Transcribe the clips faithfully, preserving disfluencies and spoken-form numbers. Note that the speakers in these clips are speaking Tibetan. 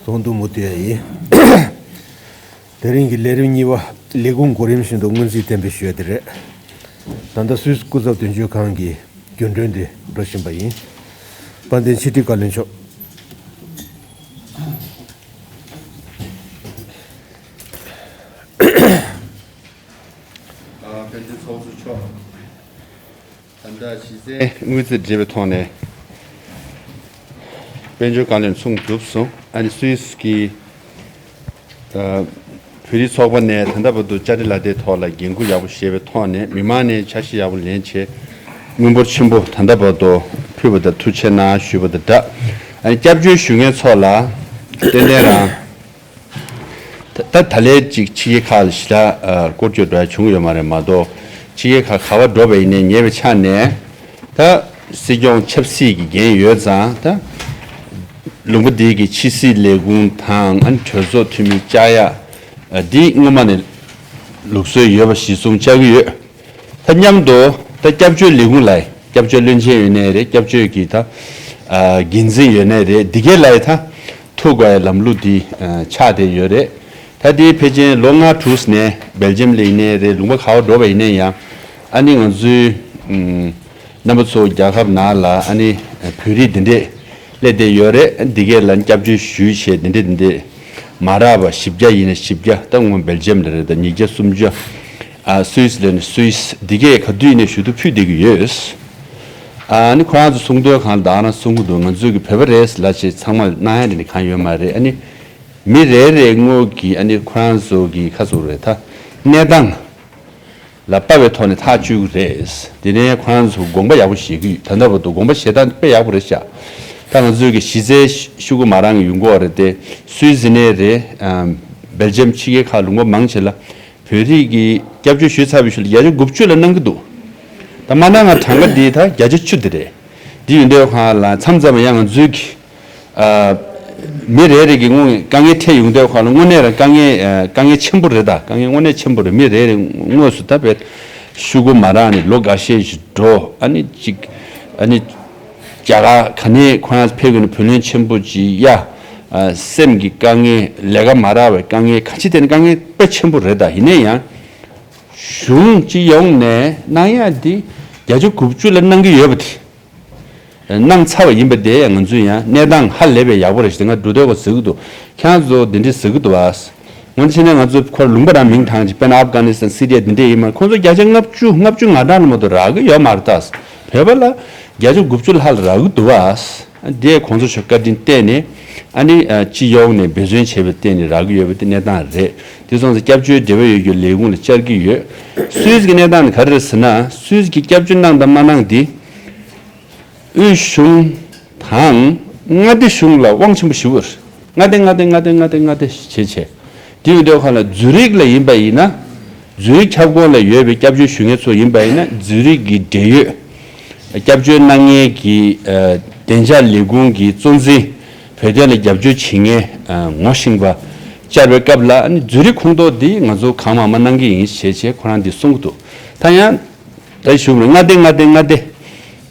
ཚོགས་འདུ་མུ་མཐུད་ཡིན། དེ་རིང་གི་ལས་རིམ་གཉིས་པ་ལས་ཁུངས་གོ་རིམ་བཞིན་དུ་སྔོན་རྩིས་གཏན་འབེབས་ཞུ་ཡ་དེ་རེད། ད་ལྟ་སུད་སི་སྐུ་ཚབ་དོན་གཅོད་ཁང་གི་རྒྱུན་གྲོན་དེ་འགྲོ་བཞིན་པ་ཡིན། དཔལ་ལྡན་ཕྱི་དྲིལ་བཀའ་བློན་མཆོག་དཔལ་ལྡན་ཚོགས་གཙོ་མཆོག་ད་ལྟ་གཞི་རྩའི་དངུལ་རྩིས་འབྲེལ་བའི་ཐོག་ནས་དཔལ་འབྱོར་བཀའ་བློན་ཚོགས་གྲུབ་སོང་། ཨ་ནི་སུད་སི་གི་ཨ་བོད་རིགས་ཚོགས་པ་ནས་ད་ལྟ་བར་དུ་བཅར་འདྲི་ལག་དེབ་ཐོག་ལ་འགན་འཁུར་ཡག་པོ་བཞེས་པའི་ཐོག་ནས་མི་མང་ནས་འཆར་གཞི་ཡག་པོ་ལེན་ཆེད་དངུལ་འབོར་ཆེན་པོ་ད་ལྟ་བར་དུ་ཕུལ་བ་དང་ཐུགས་རྗེ་གནང་ཞུས་པ་དང་སྦྲགས། ཨ་ནི་སྐྱབས་བཅོལ་ཞུ་མཁན་ཚོ་ལ་ཏན་ཏན་རང་ད་ད་ལན་ཅིག་ཕྱི་རྒྱལ་ཁག་ལ་ཞེ་དྲག་ཨ་སྐོར་སྐྱོད་འགྲོ་ཡ་བྱུང་ཡོད་མ་རེད་མ་གཏོགས། ཕྱི་རྒྱལ་ཁག་ག་པར་འགྲོ་བ་ཡིན་ནའི་ཉེ་བའི་ཆ་ནས་ད་སྲིད་སྐྱོང་ཆབ་སྲིད་ཀྱི་འགན་ཡོད་ཙང་། ད་ལུང་པ་འདི་གི་ཕྱི་སྲིད་ལས་ཁུངས་དང་ཨ་ནི་གྲོས་ཚོགས་འཐུས་མི་བཅར་ཡ་ཨ་འདི་སྔོན་མ་ནས་ལུགས་སྲོལ་ཡོད་པ་གཞིར་བཟུང་བཅར་གྱི་ཡོད། ད་མཉམ་དུ་ད་སྐྱབས་བཅོལ་ལས་ཁུངས་ལ་སྐྱབས་བཅོལ་བློན་ཆེན་ཡོད་ནའི་རེད། སྐྱབས་བཅོལ་གྱི་ད་ཨ་འགན་འཛིན་ཡོད་ནའི་རེད། འདི་གའི་ལ་ད་ཐུག་དགོས་ཡ་ལམ་ལུགས་འདི་ཨ་ཆགས་བསྡད་ཡོད་རེད། ད་འདི་ཕལ་ཆེར་ལོ་ལྔ་དྲུག་ནས་སྦེལ་ཇམ་ལ་ཡིན་ནའི་རེད། ལུང་པ་ག་པར་འགྲོ་བ་ཡིན་ནའི་ཡང་ཨ་ནི་ང་ཚོའི་ཨམ་རྣམ་པ་ཚོ་རྒྱལ་ཁབ་ནང་ལ་ཨ་ནི་བོད་རིགས་འདི་འདྲས་སླེབས་བསྡད་ཡོད་རེད། འདི་གའི་ལ་སྐྱབས་བཅོལ་ཞུས་བྱས་འདི་འདྲས་འདི་འདྲས་མ་རག་པ་བཞི་བརྒྱ་ཡིན་ན་བཞི་བརྒྱ། ད་སྔོན་སྦེལ་ཇམ་ལ་རེད། ད་ཉིས་བརྒྱ་སུམ་བརྒྱ། ཨ་སུད་སི་ལ་ནི་སུད་སི་འདི་གས་ག་དུས་ནས་ཞུ་གཏུག་ཕུལ་བསྡད་ཀྱི་ཡོད། ཨ་ནི་ཁོ་རང་ཚོ་གསུང་དོན་གང་ལ་ད་ང་རང་གསུང་གི་འདུག་ང་ཚོས་ཀྱི་བོད་པ་རེད་ལབ་བྱས་ཚང་མ་གནང་ཡ་དེ་ནི་གང་ཡོད་མ་རེད། ཨ་ནི་མི་རེ་རེ་དངོས་ཀྱི་ཨ་ནི་ཁོ་རང་ཚོ་གི་ཁ་ཚུགས་རེད། ད་གནས་སྟངས་ལ་དཔག་པའི་ཐོག་ནས་ཐག་གཅོད་ཀྱི་རེད། དེ་ནས་ཁོ་རང་ཚོ་དགོངས་པ་ཡག་པོ་བཞེས་ཀྱི་ཡོད། ད་ལྟ་བར་དུ་དགོངས་པ་བཞེས་སྟངས་དཔེ་ཡག་པོ་རེད་ཤག་ད་ང་ཚོས་ཀྱི་གཞི་རྩའི་ཤོག་གུ་མ་རང་གི་ཡོང་གི་ཡོད་རེད་དེ། སུད་སི་ནས་རེད། ཨམ་སྦེལ་ཇམ་ཕྱི་རྒྱལ་ཁག་ལུང་པ་མང་ཆེ་ལ་བོད་རིགས་ཀྱི་སྐྱབས་བཅོལ་ཞུས་ཚར་བའི་ཤུལ་ལ་བརྒྱ་ཆ་དགུ་བཅུ་ལ་གནང་གི་འདུག་ད་མ་གནང་ང་གྲངས་ཀ་འདི་ད་བརྒྱ་ཆ་བཅུ་དེ་རེད། འདི་ཡོད་འདོད་ཁང་ལ་མཚམས་མཚམས་ཡང་ང་ཚོའི་གི་ཨ་མི་རེ་རེ་གི་དངོས་དཀའ་ངལ་འཕྲད་ཡོང་འདོད་ཁང་ལ་དངོས་གནས་རང་དཀའ་ངལ་ཨ་དཀའ་ངལ་ཆེན་པོ་རེད། ད་དཀའ་ངལ་དངོས་གནས་ཆེན་པོ་རེད། མི་རེ་རེ་དངོས་སུ་ད་བེད་ཤུ་གུ་མ་རག་ནས་ལོ་འགའ་ཤས་ཤིག་འགྲོ། ཨ་ནི་ཅིག་ཨ་ནི་རྒྱ་གར་ག་ནས་ཁོ་རང་ཕེབས་དགོས་ན་བུ་ལོན་ཆེན་པོ་ཅིག་ཡ། ཨ་སེམས་ཀྱི་དཀའ་ངལ། ལས་ཀ་མ་རག་པའི་དཀའ་ངལ། གང་ཅི་དེ་ནི་དཀའ་ངལ་དཔེ་ཆེན་པོ་རེད། ད་ཡིན་ན་ཡང་གཞུང་སྤྱི་ཡོངས་ནས་གནང་ཡ་འདི་བརྒྱ་ཆ་དགུ་བཅུ་ལ་གནང་གི་ཡོད་པ་དེ། གནང་ཚར་བ་ཡིན་པ་དེ་ང་ཚོས་ཡང་གནས་སྟངས་ཧ་ལས་པའི་ཡག་པོ་རེད་ཞེས་ང་འགྲོ་འདོད་པ་ཟེར་གི་འདུག་ཁྱེད་རང་ཚོ་འདི་འདྲས་ཟེར་གི་འདུག་བ། ང་ཚོ་ཕྱི་ནས་ང་ཚོ་ཁོར་ལུང་པ་རང་མིང་བཏགས་ཅིག་དཔེར་ན་ཨབ་གྷ་ནི་སི་ཐན། སི་རི་ཡ་འདི་འདྲས་ཡིན་མ་ཁོང་ཚོ་བརྒྱ་ཆ་ལྔ་བཅུ་ལྔ་བཅུ་ང་གྲངས་ལ་མ་གཏོགས་རག་གི་ཡོད་མ་རེད། ད་བོད་པ་ལ་བརྒྱ་ཆ་དགུ་བཅུ་ལྷག་ལ་རག་གི་འདུག་བ། འདིས་གོང་ས་མཆོག་བཀའ་དྲིན་བརྟེན་ནས་ཨ་ནི་ཨ་སྤྱི་ཡོངས་ནས་འབད་བརྩོན་བྱས་པའི་བརྟེན་ནས་རག་གི་ཡོད་པ་དེ་གནས་སྟངས་རེད། དེ་སོང་ཙང་སྐྱབས་བཅོལ་འབྲེལ་བ་ཡོད་རྒྱུ་ལས་ཁུངས་ལ་བཅར་གྱི་ཡོད། སུད་སི་གི་གནས་སྟངས་ནི་ག་རེ་རེད་ཟེར་ན། སུད་སི་གི་སྐྱབས་བཅོལ་གནང་དང་མ་གནང་འདི་དབུས་གཞུང་དང་མངའ་སྡེ་གཞུང་ལ་དབང་ཆེན་པོ་ཞེ་པོ་རེད། མངའ་སྡེ་མངའ་སྡེ་མངའ་སྡེ་མངའ་སྡེ་མངའ་སྡེ་བྱས་བྱས། དེ་ཡོད་དུས་ཁ་ལ་ཛུ་རིག་ལ་ཡིན་པ་ཡིན་ན། ཛུ་རིག་ཁྱབ་ཁོངས་ལ་ཡོད་པའི་སྐྱབས་བཅོལ་ཞུ་མཁན་ཚོ་ཡིན་པ་ཡིན་ན། ཛུ་རིག་གི་འབྲེལ་ཡོད་སྐྱབས་བཅོལ་གནང་མཁན་གྱི་ཨ་བདེ་འཇགས་ལས་ཁུངས་ཀྱི་གཙོ་འཛིན། བོད་དོན་ལ་རྒྱབ་སྐྱོར་བྱེད་མཁན་ཨ་ངོ་ཤེས་པ་བཅར་བའི་སྐབས་ལ། ཨ་ནི་ཛུ་རིག་ཁོངས་གཏོགས་འདི་ང་ཚོ་གང་མང་མང་གནང་གི་ཡིན་ཞེས་བྱས་ཁོ་རང་འདི་གསུང་གི་འདུག་ད་ཡང་ད་ཞུ་བ་ལ་མངའ་སྡེ་མངའ་སྡེ་མངའ་སྡེ་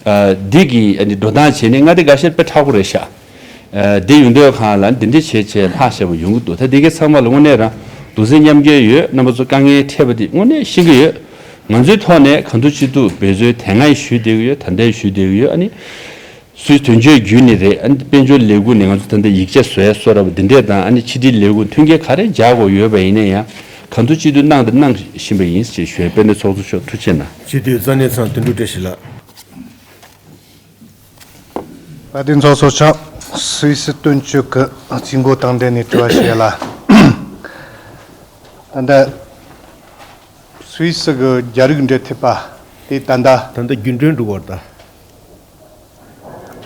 ཨ་འདི་གི་ཨ་ནི་འགྲོ་སྟངས་བྱས་ནས་མངའ་སྡེ་འགའ་ཤས་དཔེ་མཁྲེགས་པོ་རེད་ཤག་ཨ་འདི་ཡོང་དུས་ཁ་ལ་འདི་འདྲ་བྱས་བྱས་ལྷག་བཤད་པ་ཡོང་གི་འདུག་ད་འདི་གའི་ཚང་མ་ལ་དངོས་གནས་རང་གདུང་སེམས་མཉམ་སྐྱེད་ཡོད། རྣམ་པ་ཚོ་དཀའ་ངལ་འཕྲད་པ་འདི་དངོས་གནས་ཤེས་ཀྱི་ཡོད། ང་ཚོའི་ཐོག་ནས་གང་ཐུབ་ཅི་ཐུབ་འབད་བརྩོན་དེ་སྔ་ཡང་ཞུས་བསྡད་ཀྱི་ཡོད། ད་ལྟ་ཡང་ཞུས་བསྡད་ཀྱི་ཡོད། ཨ་ནི་སུད་སི་དོན་གཅོད་བརྒྱུད་ནས་རེད། ཨ་ནི་དཔལ་འབྱོར་ལས་ཁུངས་ནས་ང་ཚོ་ད་ལྟ་ཡིག་ཆ་བཟོ་ཡ་བཟོ་འདྲ་པོ་འདི་འདྲས་དང་། ཨ་ནི་ཕྱི་དྲིལ་ལས་ཁུངས་མཐུན་རྐྱེན་ག་རེ་སྦྱར་དགོས་ཡོད་པ་ཡིན་ན་ཡང་གང་ཐུབ་ཅི་ཐུབ་གནང་དང་གནང་བཞིན་པ་ཡིན་ཞེས་ཞུ་ཡ། དཔལ་ལྡན་ཚོགས་གཙོ་མཆོག་ཐུགས་རྗེ་གནང་། སྤྱི་འཐུས་རྩ་གནས་ཚང་དོན་གྲུབ་བཀྲ་ཤིས་ལགས། དཔལ་ལྡན་ཚོགས་གཙོ་མཆོག་སུད་སི་དོན་གཅོད་ཀྱི་རྩིས་འགོ་དང་འབྲེལ་ནས་དྲི་བ་ཞུ་ཡ་ལ། ད་ལྟ་སུད་སི་གི་རྒྱ་རིགས་འབྲེལ་མཐུད་པ་དེ་ད་ལྟ། ད་ལྟ་རྒྱུན་གྲོན་འགྲོ་གི་ཡོད་རེད་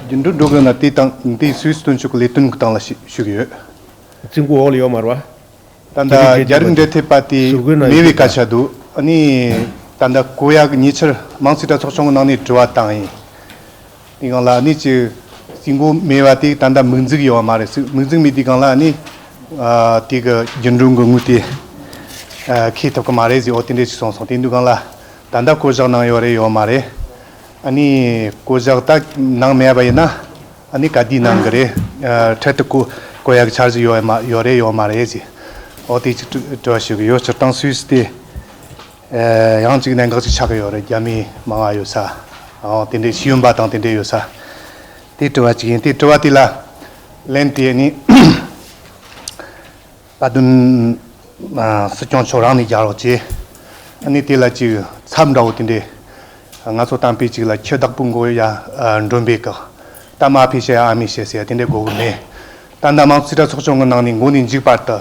ད། རྒྱུན་གྲོན་འགྲོ་གི་ཡོད་ན་དེ་དང་དེ་སུད་སི་དོན་གཅོད་ཀྱི་ལས་དོན་གྱི་སྟེང་ལ་ཞུ་ཞུ་གི་ཡོད། རྩིས་འགོ་འོག་ལ་ཡོད་མ་རེད་བ། ད་ལྟ་རྒྱ་རིགས་འབྲེལ་མཐུད་པ་དེ་མེད་པའི་སྐད་ཆ་འདུག་ཨ་ནི་ད་ལྟ་གོ་ཡག་ཉེ་ཆར་དམངས་གཙོའི་གྲོས་ཚོགས་ཆུང་གི་ནང་ནས་དྲི་བ་བཏང་ཡིན། དེ་སྒང་ལ་ཨ་ནི་ཅིག་རྩིས་འགོ་མེད་པ་དེ་ད་ལྟ་མིག་འཛུགས་ཡོད་མ་རེད་ཟེར། མིག་འཛུགས་མེད་དུས་སྒང་ལ་ཨ་ནི་ཨ་དེ་གི་རྒྱུན་གྲོན་གི་དངུལ་དེ་ཨ་ཁེལ་ཐུབ་ཀྱི་མ་རེད་ཟེར། འོ་དེ་འདྲས་ཞིག་གསུངས་སོང་། དེ་དུས་སྒང་ལ་ད་ལྟ་བསྐོ་གཞག་གནང་ཡོད་རེད་ཡོད་མ་རེད། ཨ་ནི་བསྐོ་གཞག་ད་གནང་མེད་པ་ཡིན་ན་ཨ་ནི་ག་དུས་གནང་གི་རེད། ཨ་འཕྲལ་དུ་བསྐོ་བསྐོ་ཡག་འཆར་གཞི་ཡོད་མ་ཡོད་རེད་ཡོད་མ་རེད་ཟེར། འོ་དེ་ཅིག་དྲི་དྲི་བ་ཞུ་གི་ཡོད། སྤྱིར་བཏང་སུད་སི་དེ། ཨེ་ཡང་གཅིག་གནད་འགག་ཅིག་ཆགས་ཀྱི་ཡོད་རེད། རྒྱ་མི་མང་བ་ཡོད་ས། ཨོ་དེ་འདྲའི་ཤེས་ཡོན་པ་དང་དེ་འདྲའི་ཡོད་ས། དེ་དྲི་བ་གཅིག་ཡིན། དེ་དྲི་བ་དེ་ལ་ལན་དེ་ནི་བཀའ་བློན་ཨ་སྲིད་སྐྱོང་མཆོག་རང་ནས་རྒྱག་རོགས་བྱེད། ཨ་ནི་དེ་ལ་ཅིག་ཚབ་འདྲ་བོ་དེ་འདྲའི་ང་ཚོ་གཏམ་དཔེ་ཅིག་ལ་ཁྱི་བདག་པོ་མགོ་ཡ་ཨ་མགྲོན་པོའི་སྐག་ད་མ་ཕི་བཤད་ཨ་མི་བཤད་ཟེར་ཡ་དེ་འདྲའི་དགོས་གི་མེད། ད་ལྟ་དམངས་གཙོའི་གྲོས་ཚོགས་ཆུང་གི་ནང་ནས་མགོ་ནས་མཇུག་བར་དུ་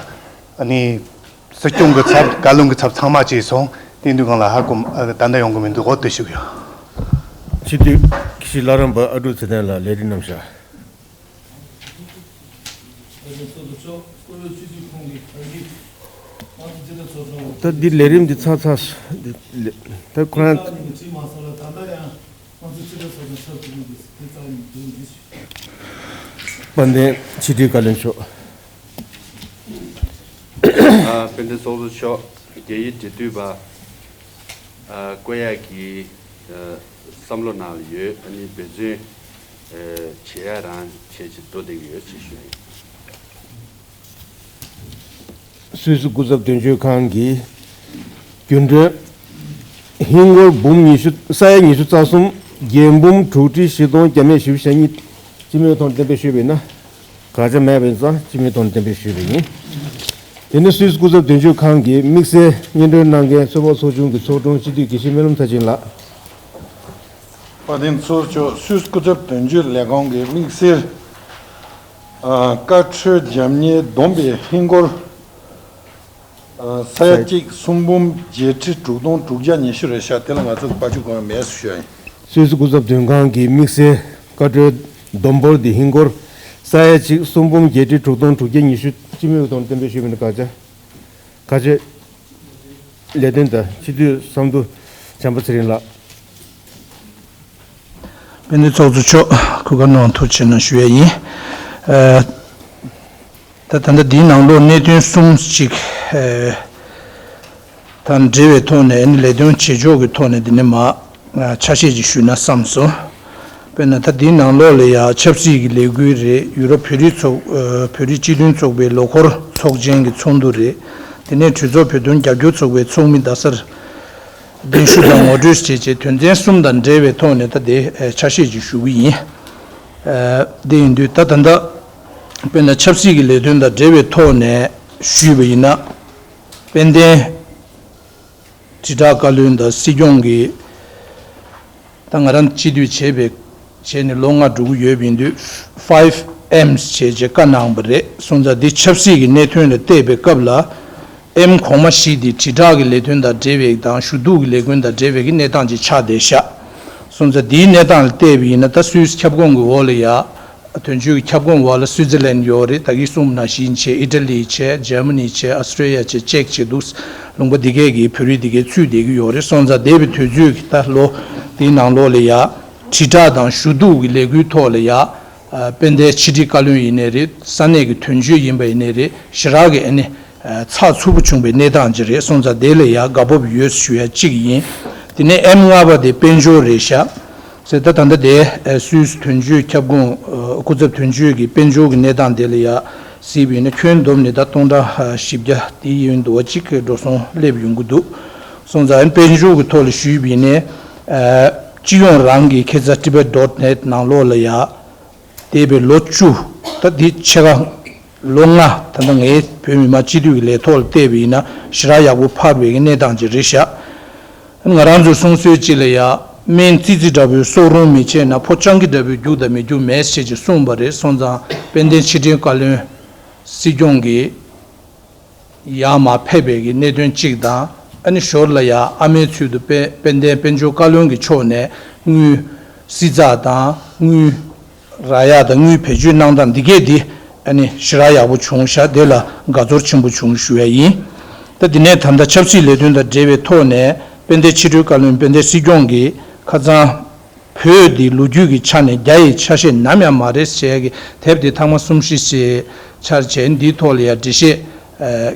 ཨ་ནི། སྲིད་སྐྱོང་གི་ཚབ་བཀའ་བློན་གྱི་ཚབ་ཚང་མ་བྱས་སོང་། དེ་དུས་སྒང་ལ་ཧ་གོ་ཨ་ད་ལྟ་ཡོང་གི་མི་འདུག་འོ་དེ་ཞུ་གི་ཡོད། སྤྱི་འཐུས་དགེ་བཤེས་ལྷ་རམས་པ་ཨ་ཀྲུག་ཚེ་བརྟན་ལགས་ལས་རིམ་གནང་ཤག་ད་འདི་ལས་རིམ་འདི་ཚར་ཚར་འདི་ལས་ད་ཁོ་རང་། དཔལ་ལྡན་ཕྱི་དྲིལ་བཀའ་བློན་མཆོག་ཨ་དཔལ་ལྡན་ཚོགས་གཙོ་མཆོག་རྒྱ་ཡིག་འབྲེལ་མཐུད་པ་ཨ་བསྐོ་ཡག་གི་ཨ་བསམ་བློ་ནང་ལ་ཡོད། ཨ་ནི་འབད་བརྩོན་ཨ་བྱེད་ཡག་རང་བྱས་བྱས་འགྲོ་བསྡད་ཀྱི་ཡོད་ཅེས་ཞུ་ཡིན། སུད་སི་སྐུ་ཚབ་དོན་གཅོད་ཁང་གི་རྒྱུན་གྲོན་ཧིན་སྒོར་འབུམ་ཉི་ཤུ་ས་ཡ་ཉི་ཤུ་རྩ་གསུམ་རྒྱན་འབུམ་དྲུག་ཁྲི་བཞི་སྟོང་བརྒྱ་མེད་བཞི་བཅུ་ཞེ་གཉིས་སྤྱི་མོས་ཐོག་གཏན་འབེབས་ཞུས་པ་ཡིན་ན། དགག་བྱ་མེད་པ་ཡིན་ཙང་སྤྱི་མོས་ཐོག་གཏན་འབེབས་ཞུས་པ་ཡིན། དེ་ནི་སུད་སི་སྐུ་ཚབ་དོན་གཅོད་ཁང་གི་དམིགས་བསལ་སྙན་སྒྲོན་གནང་མཁན་ཚོད་དཔག་ཚོགས་ཆུང་གི་ཚོགས་དྲུང་སྤྱི་འཐུས་དགེ་བཤེས་སྨོན་ལམ་མཐར་ཕྱིན་ལགས། དཔལ་ལྡན་ཚོགས་གཙོ་མཆོག་སུད་སི་སྐུ་ཚབ་དོན་གཅོད་ལས་ཁང་གི་དམིགས་བསལ་ཨ་བཀའ་འཁྲོལ་རྒྱབ་གཉེར་བསྡོམས་པས་ཧིན་སྒོར་ཨ་ས་ཡ་གཅིག་གསུམ་འབུམ་བརྒྱད་ཁྲི་དྲུག་སྟོང་དྲུག་བརྒྱ་ཉི་ཤུ་རེད་ཤག་དེ་ལ་ང་ཚོ་གི་དཔལ་འབྱོར་གོང་མེད་སུ་ཞུ་ཡ་ཡིན། སུད་སི་སྐུ་ཚབ་དོན་ཁང་གི་དམིགས་བསལ་བཀའ་འཁྲོལ་བསྡོམས་འབོར་འདི་ཧིན་སྒོར་ས་ཡ་གཅིག་གསུམ་འབུམ་བརྒྱད་ཁྲི་དྲུག་སྟོང་དྲུག་བརྒྱ་ཉི་ཤུ་སྤྱི་མོས་ཐོག་གཏན་འབེབས་ཞུས་པ་ཡིན་ན་དགག་བྱ། དགག་བྱ། ལས་དོན་དང་སྤྱི་འཐུས་བསམ་མཐུ་བྱམས་པ་ཚེ་རིང་ལགས། དཔལ་ལྡན་ཚོགས་གཙོ་མཆོག་གུས་བཀའ་གནང་ཐུགས་རྗེ་གནང་ཞུ་ཡས་ཡིན། ཨ་ད་ད་ལྟ་འདིའི་ནང་ལོགས་གནད་དོན་གསུམ་ཅིག་ཨ་དང་འབྲེལ་བའི་ཐོག་ནས་ཨ་ནི་ལས་དོན་བྱེད་ཕྱོགས་ཀྱི་ཐོག་ནས་འདི་ནས་མ་ཨ་ཆ་ཤས་ཅིག་ཞུས་ན་བསམ་སོང་། དཔེར་ན་ད་འདིའི་ནང་ལོགས་ལ་ཡང་ཆབ་སྲིད་ཀྱི་ལས་འགུལ་རེད། ཡུ་རོབ་བོད་རིགས་ཚོགས་ཨ་བོད་རིགས་སྤྱི་མཐུན་ཚོགས་པའི་ལོ་འཁོར་ཚོགས་ཆེན་གྱི་ཚོགས་འདུ་རེད། དེ་ནས་གྲོས་ཚོགས་བོད་དོན་རྒྱབ་སྐྱོར་ཚོགས་པའི་ཚོགས་མི་རྡ་སར་གདན་ཞུ་དང་ངོ་སྤྲོད་བྱས་རྗེས་དོན་ཚན་གསུམ་དང་འབྲེལ་བའི་ཐོག་ནས་ད་དེ་ཨ་ཆ་ཤས་ཅིག་ཞུ་གི་ཡིན། ཨ་དེ་ཡིན་དུས་ད་ད་ལྟ་དཔེར་ན་ཆབ་སྲིད་ཀྱི་ལས་དོན་དང་འབྲེལ་བའི་ཐོག་ནས་ཞུས་པ་ཡིན་ན། དཔལ་ལྡན་དྲིལ་བསྒྲགས་བཀའ་བློན་དང་སྲིད་སྐྱོང་གིས་ད་ང་རང་སྤྱི་འཐུས་བྱས་པའི་བྱས་ནས་ལོ་ལྔ་འགྲོ་གི་ཡོད་པ་ཡིན་དུས་ཕའིབ་ཨེམ་སི་བྱས་རྗེས་བཀའ་གནང་བ་རེད། སོང་ཙང་འདི་ཆབ་སྲིད་ཀྱི་གནད་དོན་ལ་བལྟས་པའི་སྐབས་ལ་ཨེམ་གོང་མ་བཞི་འདི་དྲིལ་བསྒྲགས་ཀྱི་ལས་དོན་དང་འབྲེལ་བའི་དང་ཞུ་གཏུག་གི་ལས་དོན་དང་འབྲེལ་བའི་གི་གནས་སྟངས་ཅིག་ཆགས་བསྡད་ཤག་སོང་ཙང་འདིའི་གནས་སྟངས་ལ་བལྟས་པ་ཡིན་ན་ད་སུད་སི་ཁྱབ་ཁོངས་ཀྱི་འོག་ལ་ཡ། དོན་གཅོད་ཀྱི་ཁྱབ་ཁོངས་འོག་ལ་སུའི་ཙི་ལན་ཡོད་རེད། ད་གིན་གསུངས་པ་ནང་བཞིན་བྱས་ཨི་ཊ་ལི་བྱས་འཇར་མ་ནི་བྱས་ཨ་སི་ཊྲེ་ལི་ཡ་བྱས་ཅེག་བྱས་འདུག་ལུང་པ་འདི་གས་ཀྱི་བོད་རིགས་འདི་གས་ཚུད་བསྡད་ཀྱི་ཡོད་རེད། སོང་ཙང་འདས་པའི་དུས་ཚོད་ཀྱི་ད་ལོ་འདིའི་ནང་ལོགས་ལ་ཡ་དྲིལ་བསྒྲགས་དང་ཞུ་གཏུག་གི་ལས་འགུལ་ཐོག་ལ་ཡ་དཔལ་ལྡན་ཕྱི་དྲིལ་བཀའ་བློན་ཡིན་ནའི་རེད། ས་གནས་ཀྱི་དོན་གཅོད་ཡིན་པ་ཡིན་ནའི་རེད། ཞེ་དྲག་གི་ཨ་ནི། ཚགས་ཚུད་པོ་བྱུང་བའི་གནས་སྟངས་ཅིག་རེད། སོང་ཙང་དེ་ལ་ཡང་དགའ་སྤོབས་ཡོད་ཞུ་ཡ་གཅིག་ཡིན། དེ་ནས་ཨེམ་ལྔ་པ་དེ་དཔལ་འབྱོར་རེད་ཤག་ཟེར་ད་ད་ལྟ་དེ་སུད་སི་དོན་གཅོད་ཁྱབ་ཁོངས་སྐུ་ཚབ་དོན་གཅོད་ཀྱི་དཔལ་འབྱོར་གྱི་གནས་སྟངས་དེ་ལ་ཡང་གཟིགས་པ་ཡིན་ན་ཁྱོན་བསྡོམས་ནས་ད་སྟོང་ཕྲག་བཞི་བརྒྱ་དེ་ཡིན་འདུག་བ་གཅིག་འགྲོ་སོང་སླེབས་ཡོང་གི་འདུག་སོང་ཙང་ཨེམ་དཔལ་འབྱོར་གྱི་ཐོག་ལ་ཞུས་པ་ཡིན་ན་སྤྱི་ཡོངས་རང་གི་ཁ་སང་Tibet dot net ནང་ལོགས་ལ་ཡང་། འདས་པའི་ལོ་བཅུ། ད་འདི་ཕྱེད་ཀ་ལོ་ལྔ་ད་ལྟ་ངའི་བོད་མི་མང་སྤྱི་འཐུས་ཀྱི་ལས་ཐོག་ལ་བལྟས་པ་ཡིན་ན་ཞེ་དྲག་ཡག་པོ་འཕར་བའི་གནས་སྟངས་ཅིག་རེད་ཤག་ང་རང་ཚོའི་གསུང་སྲོལ་གཅིག་ལ་ཡ་སྨན་ཙི་ཙི་འདྲ་པོའི་གསོག་རུང་མི་བྱེད་ན་ཕོ་སྤྱང་ཀི་འདྲ་པོའི་རྒྱུག་དང་མི་རྒྱུག་མེད་ཟེར་ཅིག་གསུངས་པ་རེད། སོང་ཙང་དཔལ་ལྡན་ཕྱི་དྲིལ་བཀའ་བློན་སྲིད་སྐྱོང་གིས། ཡར་མར་ཕེབས་པའི་གི་གནད་དོན་གཅིག་དང་ཨ་ནི་ཞོར་ལ་ཡང་ཨ་མའི་ཚུལ་དུ་དཔལ་དཔལ་ལྡན་དཔལ་འབྱོར་བཀའ་བློན་གྱི་ཕྱོགས་ནས་དངུལ་བསྲི་ཚགས་དང་དངུལ་རག་ཡག་དང་དངུལ་བེད་སྤྱོད་གནང་སྟངས་འདི་གས་འདི་ ཨ་ནི་ཞེ་དྲག་ཡག་པོ་བྱུང་ཤག་དེ་ལ་དགའ་ཚོར་ཆེན་པོ་བྱུང་ཞུ་ཡ་ཡིན། ད་དེ་ནས་ད་ལྟ་ཆབ་སྲིད་ལས་དོན་དང་འབྲེལ་བའི་ཐོག་ནས་དཔལ་ལྡན་ཕྱི་དྲིལ་བཀའ་བློན་དཔལ་ལྡན་སྲིད་སྐྱོང་གིས་ཁ་སང་བོད་འདི་ལོ་རྒྱུས་ཀྱི་ཆ་ནས་རྒྱ་ཡི་ཆ་ཤས་ནམ་ཡང་མ་རེད་ཟེར་ཡ་གི་དེབ་དེ་ཐེངས་མ་གསུམ་བཞི་ཞིག་འཆར་བྱས། འདིའི་ཐོག་ལ་ཡ་འགྲེལ་བཤད་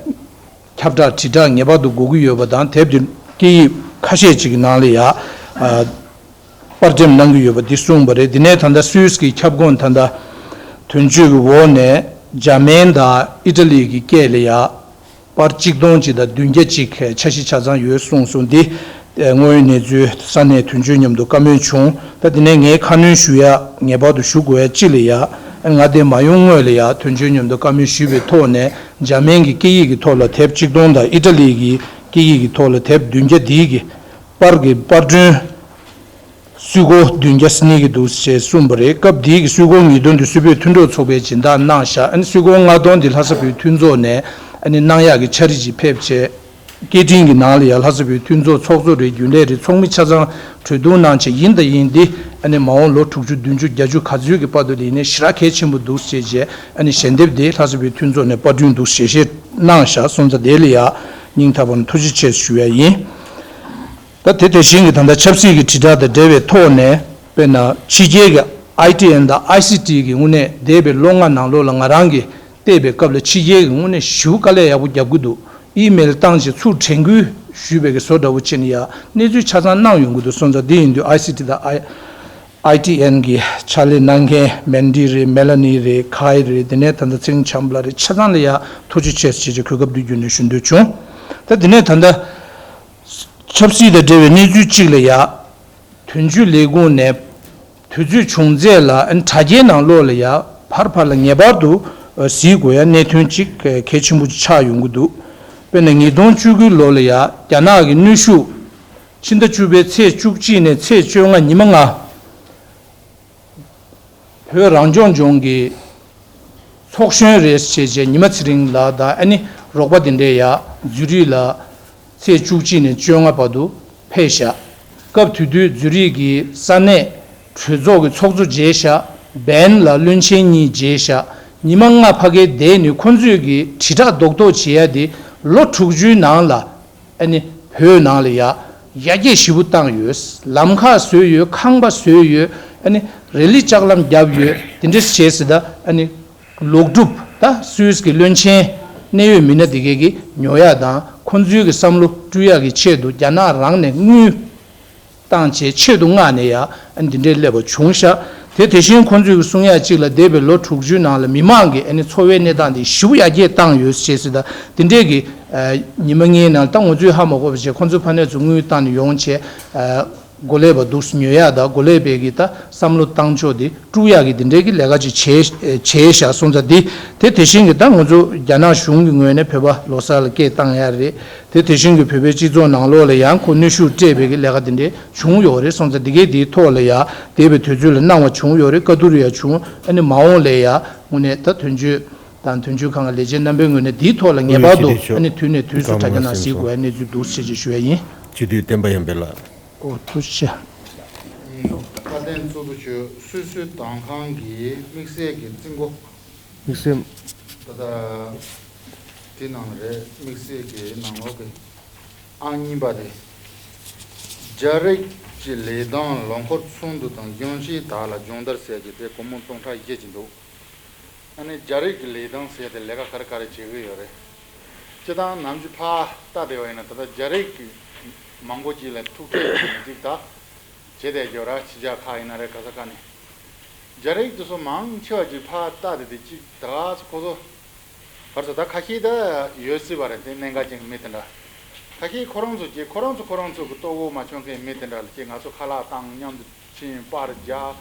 ཁྱབ་བསྒྲགས་དྲིལ་བསྒྲགས་ངེས་པར་དུ་དགོས་ཀྱི་ཡོད་པ་དང་། དེབ་འདི་སྐད་ཡིག་ཁ་ཤས་ཅིག་གི་ནང་ལ་ཡ་ཨ་པར་འགྲེམས་གནང་གི་ཡོད་པ་འདི་གསུངས་པ་རེད། འདི་ནས་ད་ལྟ་སུད་སི་གི་ཁྱབ་ཁོངས་ད་ལྟ་དོན་གཅོད་ཀྱི་འོག་ནས་འཇར་མན་དང་ཨི་ཊ་ལི་གི་སྐད་ལ་ཡ་པར་གཅིག་སྟོང་གཅིག་དང་བདུན་བརྒྱ་གཅིག་འཆར་གཞི་ཆ་ཚང་ཡོད་གསུངས་སོང་། འདི་དངོས་ཡོད་གནས་ཚུལ་ས་གནས་དོན་གཅོད་མཉམ་དུ་བཀའ་མོལ་བྱུང་། ད་འདི་ནས་ངས་ཁ་སྣོན་ཞུ་ཡ་ངེས་པར་དུ་ཞུ་དགོས་ཡ་གཅིག་ལ་ཡ། ང་དེ་མ་ཡོང་སྔོན་ལ་ཡ་དོན་གཅོད་མཉམ་དུ་བཀའ་མོལ་ཞུས་པའི་ཐོག་ནས་འཇར་མན་གྱི་སྐད་ཡིག་གི་ཐོག་ལ་དེབ་གཅིག་སྟོང་དང་ཨི་ཊ་ལི་གི་སྐད་ཡིག་གི་ཐོག་ལ་དེབ་བདུན་བརྒྱ་འདིའི་གི་པར་གྱི་པར་སྐྲུན་སུད་སྒོར་བདུན་བརྒྱ་གཉིས་ཀྱི་འདུག་ཅེས་གསུངས་པ་རེད། སྐབས་དེའི་གི་སུད་སྒོར་ཉིས་སྟོང་དེ་སུད་བོད་མཐུན་གྲོགས་ཚོགས་པས་སྦྱིན་བདག་གནང་བཞག་ཨ་ནི་སུད་སྒོར་ལྔ་སྟོང་དེ་ལྷ་ས་བོད་མཐུན་ཚོགས་ནས་ཨ་ནི་གནང་ཡག་གི་འཆར་གཞི་ཅིག་ཕེབས་བྱས། སྐད་འཕྲིན་གྱི་ནང་ལ་ཡང་ལྷ་ས་བོད་མཐུན་ཚོགས་ཚོགས་གཙོ་རེད། རྒྱུན་ལས་རེད། ཚོགས་མི་ཆ་ཚང་གྲོས་བསྡུར་གནང་བྱས། ཡིན་དང་ཡིན་འདི་ཨ་ནི་མ་འོངས་ལོ་དྲུག་ཅུ་བདུན་ཅུ་བརྒྱད་ཅུ་ག་ཚོད་ཀྱི་བར་དུ་ལ་ཡིན་ནའི་ཞེ་དྲག་གལ་ཆེན་པོ་འདུག་ཅེས་བྱས། ཨ་ནི་ཞལ་འདེབས་དེ་ལྷ་ས་བོད་མཐུན་ཚོགས་ནས་པར་སྐྲུན་འདུག་ཞལ་བཞེས་གནང་བཞག་སོང་ཙང་དེ་ལ་ཡང་སྙིང་ཐག་པ་ནས་ཐུགས་རྗེ་ཆེ་ཞུ་ཡ་ཡིན། ད་དེ་དེ་བཞིན་གྱི་ད་ལྟ་ཆབ་སྲིད་ཀྱི་དྲིལ་བསྒྲགས་དང་འབྲེལ་བའི་ཐོག་ནས་དཔེར་ན་ཕྱི་རྒྱལ་གྱི་ཨའི་ཊི་ཨེན་དང་ཨའི་སི་ཊི་གི་དངོས་གནས་འདས་པའི་ལོ་ལྔ་ནང་ལོགས་ལ་ང་རང་གིས་བལྟས་པའི་སྐབས་ལ་ཕྱི་རྒྱལ་གྱི་དངོས་གནས་ཞེ་པོ་དཀའ་ལས་ཡག་པོ་རྒྱབ་ཀྱི་འདུག་ཨི་མེལ་བཏང་བྱས་ཚུར་དྲན་སྐུལ་ཞུས་པའི་གི་བཟོ་འདྲ་བོ་བྱས་ནས་ཡ་གནས་ཚུལ་ཆ་ཚང་གནང་ཡོང་གི་འདུག་སོང་ཙང་འདི་ཡིན་དུས་ཨའི་སི་ཊི་དང་ཨའི་ཨའི་ཊི་ཨེན་གི་ཕྱག་ལས་གནང་མཁན་མན་ཌི་རེད། མེ་ལ་ནི་རེད། ཁའི་རེད། དེ་ནས་ད་ལྟ་ཚེ་རིང་བྱམས་པ་ལགས་རེད། ཆ་ཚང་ལ་ཡ་ཐུགས་རྗེ་ཆེ་ཞེས་གོ་སྐབས་འདི་བརྒྱུད་ནས་ཞུ་འདོད་བྱུང་། ད་དེ་ནས་ད་ལྟ་ཆབ་སྲིད་དང་འབྲེལ་བའི་གནས་ཚུལ་གཅིག་ལ་ཡ་དོན་གཅོད་ལས་ཁུངས་ནས་དུས་ཚོད་བྱུང་ཚད་ལ་ཨ་ནི་དྲ་རྒྱའི་ནང་ལོགས་ལ་ཡ་ཕར་ཕར་ལ་ངེས་པར་དུ་གཟིགས་དགོས་ཡ་གནད་དོན་གཅིག་གལ་ཆེན་པོ་ཆགས་ཡོང་གི་འདུག་དཔེར་ན་ཉིས་སྟོང་བཅུ་དགུ་ལོ་ལ་ཡ་རྒྱ་ནག་གི་གནོན་ཤུགས་ཕྱི་ཟླ་བཅུ་པའི་ཚེས་བཅུ་གཅིག་ནས་ཚེས་བཅོ་ལྔ་ཉི་མ་ལྔ། བོད་རང་སྐྱོང་ལྗོངས་ཀྱི་ཚོགས་གཞོན་རེད་ཅེས་བྱས་ཉི་མ་ཚེ་རིང་ལགས་དང་ཨ་ནི་རོགས་པ་དེ་འདྲས་ཡ་ཛུ་རིག་ལ་ཚེས་བཅུ་གཅིག་ནས་བཅོ་ལྔ་བར་དུ་ཕེབས་བཞག་སྐབས་དེ་དུས་ཛུ་རིག་གི་ས་གནས་གྲོས་ཚོགས་ཀྱི་ཚོགས་གཙོ་མཇལ་བཞག་བན་ལ་བློན་ཆེན་གཉིས་མཇལ་བཞག་ཉི་མ་ལྔ་ཕ་གིར་བསྡད་ནས་ཁོང་ཚོས་ཀྱི་དྲིལ་བསྒྲགས་རྡོག་རྡོག་བྱེད་ཡ་དེ་ལོ་དྲུག་ཅུའི་ནང་ལ། ཨ་ནི་བོད་ནང་ལ་ཡ་ཡར་རྒྱས་ཞེ་པོ་བཏང་ཡོད། ལམ་ཁ་བཟོས་ཡོད། ཁང་པ་བཟོས་ཡོད། ཨ་ནི་རི་ལི་ལྕགས་ལམ་བརྒྱབ་ཡོད། དེ་འདྲ་བྱས་ཟེར་ད་ཨ་ནི་ལོག་སྒྲུབ་ད་སུད་སི་གི་བློན་ཆེན་གནད་ཡོད་མི་སྣ་དེ་གས་ཀྱིས་ཉོ་ཡ་དང་ཁོང་ཚོའི་གི་བསམ་བློ་བསྐྲུན་ཡག་གི་ཆེད་དུ་རྒྱ་ནག་རང་ནས་དངུལ་བཏང་བྱས་ཆེད་དུ་མངགས་ནས་ཡ་ཨ་ནི་འདི་འདྲའི་སླེབས་པ་བྱུང་ཤག་དེ་དེ་བཞིན་ཁོང་ཚོས་གསུང་ཡ་གཅིག་ལ་འདས་པའི་ལོ་དྲུག་ཅུའི་ནང་ལ་མི་མང་གི་ཨ་ནི་འཚོ་བའི་གནས་སྟངས་འདི་ཞེ་པོ་ཡར་རྒྱས་བཏང་ཡོད་ཅེས་ཟེར་ད་དེ་འདྲས་ཀྱི་ཉི་མ་ལྔའི་ནང་ད་ང་ཚོས་ཧ་མ་གོ་བ་བྱས་ཁོང་ཚོའི་ཕ་ནས་ཚུར་དངུལ་བཏང་ནས་ཡོང་བྱས་གོ་ལེགས་པ་འདུག་ཉོ་ཡ་ད་གོ་ལེགས་པའི་གི་ད་བསམ་བློ་བཏང་ཕྱོགས་འདི་དཀྲུག་ཡག་གི་འདི་འདྲས་ཀྱི་ལས་ཀ་ཅིག་བྱས་བྱས་ཤག་སོང་ཙང་འདི་དེ་དེ་བཞིན་གྱི་ད་ང་ཚོ་རྒྱ་ནག་གཞུང་གི་ངོས་ནས་བོད་པ་ལོ་གསར་ལ་སྐད་བཏང་ཡ་རེད། དེ་དེ་བཞིན་གྱི་བོད་པའི་སྤྱི་ཚོགས་ནང་ལོགས་ལ་ཡང་ཁོ་གནོན་ཤུགས་སྤྲད་པའི་གི་ལས་ཀ་འདི་འདྲས་བྱུང་ཡོད་རེད། སོང་ཙང་འདི་གའི་འདིའི་ཐོག་ལ་ཡ་འདས་པའི་དུས་ཚོད་ལ་གནང་བ་བྱུང་ཡོད་རེད། བཀའ་བསྡུར་ཡ་བྱུང་། ཨ་ནི་མ་འོངས་ལ་ཡ་དངོས་གནས་ད་དོན་གཅོད་དང་དོན་གཅོད་ཁང་གི་ལས་བྱེད་རྣམ་པའི་ངོས་ནས་འདིའི་ཐོག་ལ་ངེས་པར་དུ་ཨ་ནི་དུས་ནས་དུས་སུ་དྲ་རྒྱ་ནང་གཟིགས་དགོས་ཡ་གནས་ཚུལ་འདུག་ཞེས་ཞུ་ཡ་ཡིན། སྤྱི་འཐུས་བསྟན་པ་ཡར་འཕེལ་ལགས། ཨོ་ཐུགས་རྗེ་ཆེ། བཀའ་བསྟན་གཙོ་བོ་ཆོས་སུད་སི་དོན་ཁང་གི་དམིགས་བསལ་གྱི་རྩིས་འགོ། དམིགས་བསལ། ད་ལྟ་དེ་ནང་རེད། དམིགས་བསལ་གྱི་ནང་ལོགས་ཀྱི་ཨང་གཉིས་པ་དེ། རྒྱ་རིགས་ཀྱི་ལས་དོན་ལོ་འཁོར་ཚོགས་འདུ་དང་གཞུང་ཞིག་དག་ལ་སྦྱོང་བརྡར་ཟེར་གྱི་དེ་སྒོར་མོ་སྟོང་ཕྲག་བརྒྱད་ཅིག་འདུག་ཨ་ནི་རྒྱ་རིགས་ཀྱི་ལས་དོན་ཟེར་ཏེ་ལས་ཀ་ག་རེ་ག་རེ་བྱེད་ཀྱི་ཡོད་རེད། སྤྱིར་བཏང་ནམ་རྒྱུན་ཕར་ལྟ་བསྡད་པ་ཡིན་ན་ད་ལྟ་རྒྱ་རིགས་ཀྱི་མང་པོ་ཅིག་ལ་ཐུག་འཕྲད་ཀྱི་མི་འདུག་ད་བྱེད་བསྡད་ཡོད་ར། ཕྱི་རྒྱལ་ཁག་ཡིན་ན་རེད། ག་ས་ག་ནས་རྒྱ་རིགས་དེ་ཚོ་མང་ཆེ་བ་ཅིག་ཕར་ལྟ་བསྡད་དེ་ཅིག་ད་ག་ས་ཁོ་ཚོ་བར་ཚོ་ད་ཁ་ཤས་ད་ཡོད་སྲིད་པ་རེད། དེ་གནད་འགག་ཅན་གྱི་མི་དེ་འདྲ་ཁ་ཤས་ཁོ་རང་ཚོ་ཅིག་ཁོ་རང་ཚོ་ཁོ་རང་ཚོ་གི་ལྟོ་གོས་མ་བྱུང་མཁན་མི་དེ་འདྲ་ལ་ཅིག་ང་ཚོ་ཁ་ལག་བཏང་མཉམ་དུ་ཕྱིན་པར་རྒྱག་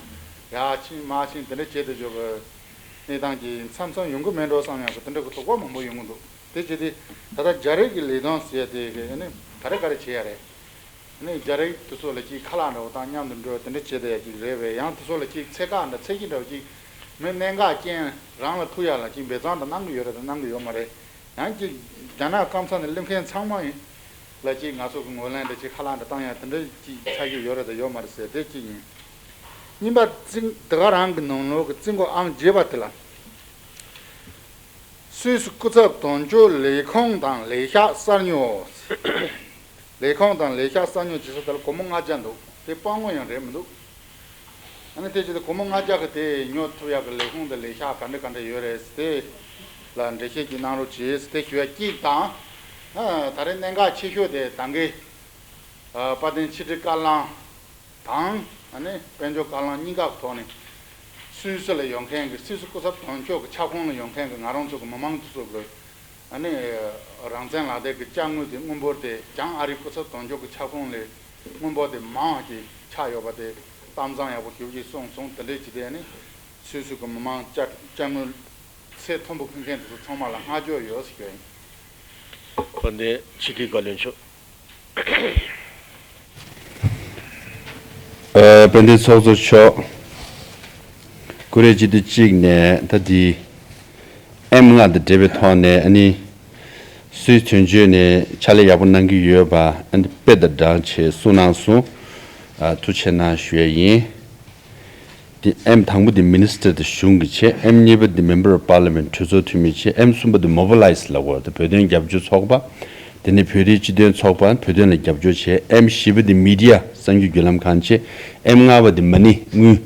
ཡ་ཕྱིན་མ་ཕྱིན་དེ་འདྲ་བྱེད་དུ་འཇོག་གི་གནས་སྟངས་ཀྱི་མཚམས་མཚམས་ཡོང་གི་མེད་འགྲོ་བསམ་ཡག་གི་དེ་འདྲ་གི་དོགས་པ་མང་པོ་ཡོང་གི་འདུག་དེ་བྱས་ཏེ་ད་ལྟ་རྒྱ་རིགས་ཀྱི་ལས་དོན་ཟེར་དེ་གི་ནི་ག་རེ་ག་རེ་བྱེད་ཡ་རེད། ནི་རྒྱ་རིགས་དེ་ཚོ་ལ་ཅིག་ཁ་ལག་འདྲ་བོ་དང་མཉམ་དུ་འགྲོ་དེ་འདྲ་བྱེད་བསྡད་ཡ་ཅིག་རེད་པས། ཡང་དེ་ཚོ་ལ་ཅིག་ཚད་བཀག་འདྲ་ཚད་གཞི་འདྲ་བོ་ཅིག་མི་གནད་འགག་ཅན་རང་ལ་ཐུག་ཡ་ལ་ཅིག་འབད་བརྩོན་འདྲ་གནང་གི་ཡོད་རེད་དང་གནང་གི་ཡོད་མ་རེད། ཡང་ཅིག་རྒྱ་ནག་སྐམ་ས་ནས་སླེབས་མཁན་ཚང་མ་ཡིན་ལ་ཅིག་ང་ཚོ་གི་ངོས་ལེན་འདྲ་ཅིག་ཁ་ལག་འདྲ་བཏང་ཡ་དེ་འདྲ་ཅིག་ཆགས་ཀྱི་ཡོད་རེད་དང་ཡོད་མ་རེད་ཟེར་དེ་གཅིག་ཡིན། གཉིས་པ་རྩིས་དེ་ག་རང་གི་ནང་ལོགས་ཀྱི་རྩིས་འགོ་ཨང་བརྒྱད་པ་དེ་ལ། སུད་སི་སྐུ་ཚབ་དོན་གཅོད་ལས་ཁུངས་དང་ལས་ཤག་གསར་ཉོ། ལས་ཁུངས་དང་ལས་ཤག་གསར་ཉོ་བྱེད་ས་དེ་ལ་སྒོར་མོ་ལྔ་བརྒྱ་འདུག་དེ་དཔང་པོ་ཡང་རེད་མི་འདུག་ཨ་ནི་དེ་བྱས་ཏེ་སྒོར་མོ་ལྔ་བརྒྱ་གི་དེ་ཉོ་ཐུབ་ཡག་གི་ལས་ཁུངས་དང་ལས་ཤག་ག་འདྲ་ག་འདྲ་ཡོད་རེད་དེ་ལ་འགྲེལ་བཤད་ཅིག་གནང་རོགས་བྱེད་དེ་ཞུ་ཡ་གཅིག་དང་། ཨ། ད་རེས་གནད་འགག་ཆེ་ཤོས་དེ་ད་གིན་ཨ། དཔལ་ལྡན་ཕྱི་དྲིལ་བཀའ་བློན་དང་ཨ་ནི་དཔལ་འབྱོར་བཀའ་བློན་གཉིས་ཀ་གི་ཐོག་ནས་སུད་སི་ལ་ཡོད་མཁན་གྱི་སུད་སི་སྐུ་ཚབ་དོན་གཅོད་ཀྱི་ཁྱབ་ཁོངས་ལ་ཡོད་མཁན་གྱི་ང་རང་ཚོ་གི་མི་མང་ཚོ་གི་ཨ་ནི་རང་བཙན་ལག་དེབ་ཀྱི་ཅ་དངོས་དེ་དངུལ་འབོར་དེ་བྱང་ཨ་རིའི་སྐུ་ཚབ་དོན་གཅོད་ཀྱི་ཁྱབ་ཁོངས་ལས་དངུལ་འབོར་དེ་མང་བ་ཅིག་ཆགས་ཡོད་པ་དེ་གཏམ་བཟང་ཡག་པོ་ཞེ་པོ་ཅིག་གསུངས་སོང་། དེ་འདྲའི་ཅིག་དེ་ཨ་ནི་སུད་སི་གི་མི་མང་ཅ་ཅ་དངོས་ཚད་མཐོན་པོ་ཕུལ་མཁན་དེ་ཚོ་ཚང་མ་ལ་བསྔགས་བརྗོད་ཡོད་ཟེར་གྱི་ཡོད། དཔལ་ལྡན་ཕྱི་དྲིལ་བཀའ་བློན་མཆོག་ཨ། དཔལ་ལྡན་ཚོགས་གཙོ་མཆོག་ཀུ་རེ་སྤྱི་ཟླ་གཅིག་ནས་ད་འདི་ཨེམ་ལྔ་དང་འབྲེལ་བའི་ཐོག་ནས་ཨ་ནི་སུད་སི་དོན་གཅོད་ནས་ཕྱག་ལས་ཡག་པོ་གནང་གི་ཡོད་པ་ཨ་ནི་དཔེ་དང་སྦྲགས་བྱས་གསུངས་གནང་སོང་། ཨ། ཐུགས་རྗེ་གནང་ཞུ་ཡས་ཡིན། དེ་ཨེམ་དང་པོ་དེ་མི་ནི་སི་ཊར་དང་གཞུང་གི་བྱས། ཨེམ་གཉིས་པ་དེ་མེམ་བར་ཨོཕ་པར་ལི་མེན་ཊི་གྲོས་ཚོགས་འཐུས་མི་བྱས། ཨེམ་གསུམ་པ་དེ་མོ་བི་ལའི་ཛི་ལབ་དགོས་རེད། བོད་དོན་རྒྱབ་སྐྱོར་ཚོགས་པ། དེ་ནས་བོད་རིགས་སྤྱི་མཐུན་ཚོགས་པ། བོད་དོན་ལ་རྒྱབ་སྐྱོར་བྱས། ཨེམ་བཞི་པ་དེ་མི་ཌི་ཡ་གསར་འགྱུར་བརྒྱུད་ལམ་ཁང་བྱས། ཨེམ་ལྔ་པ་དེ་མ་ཎི་དངུལ།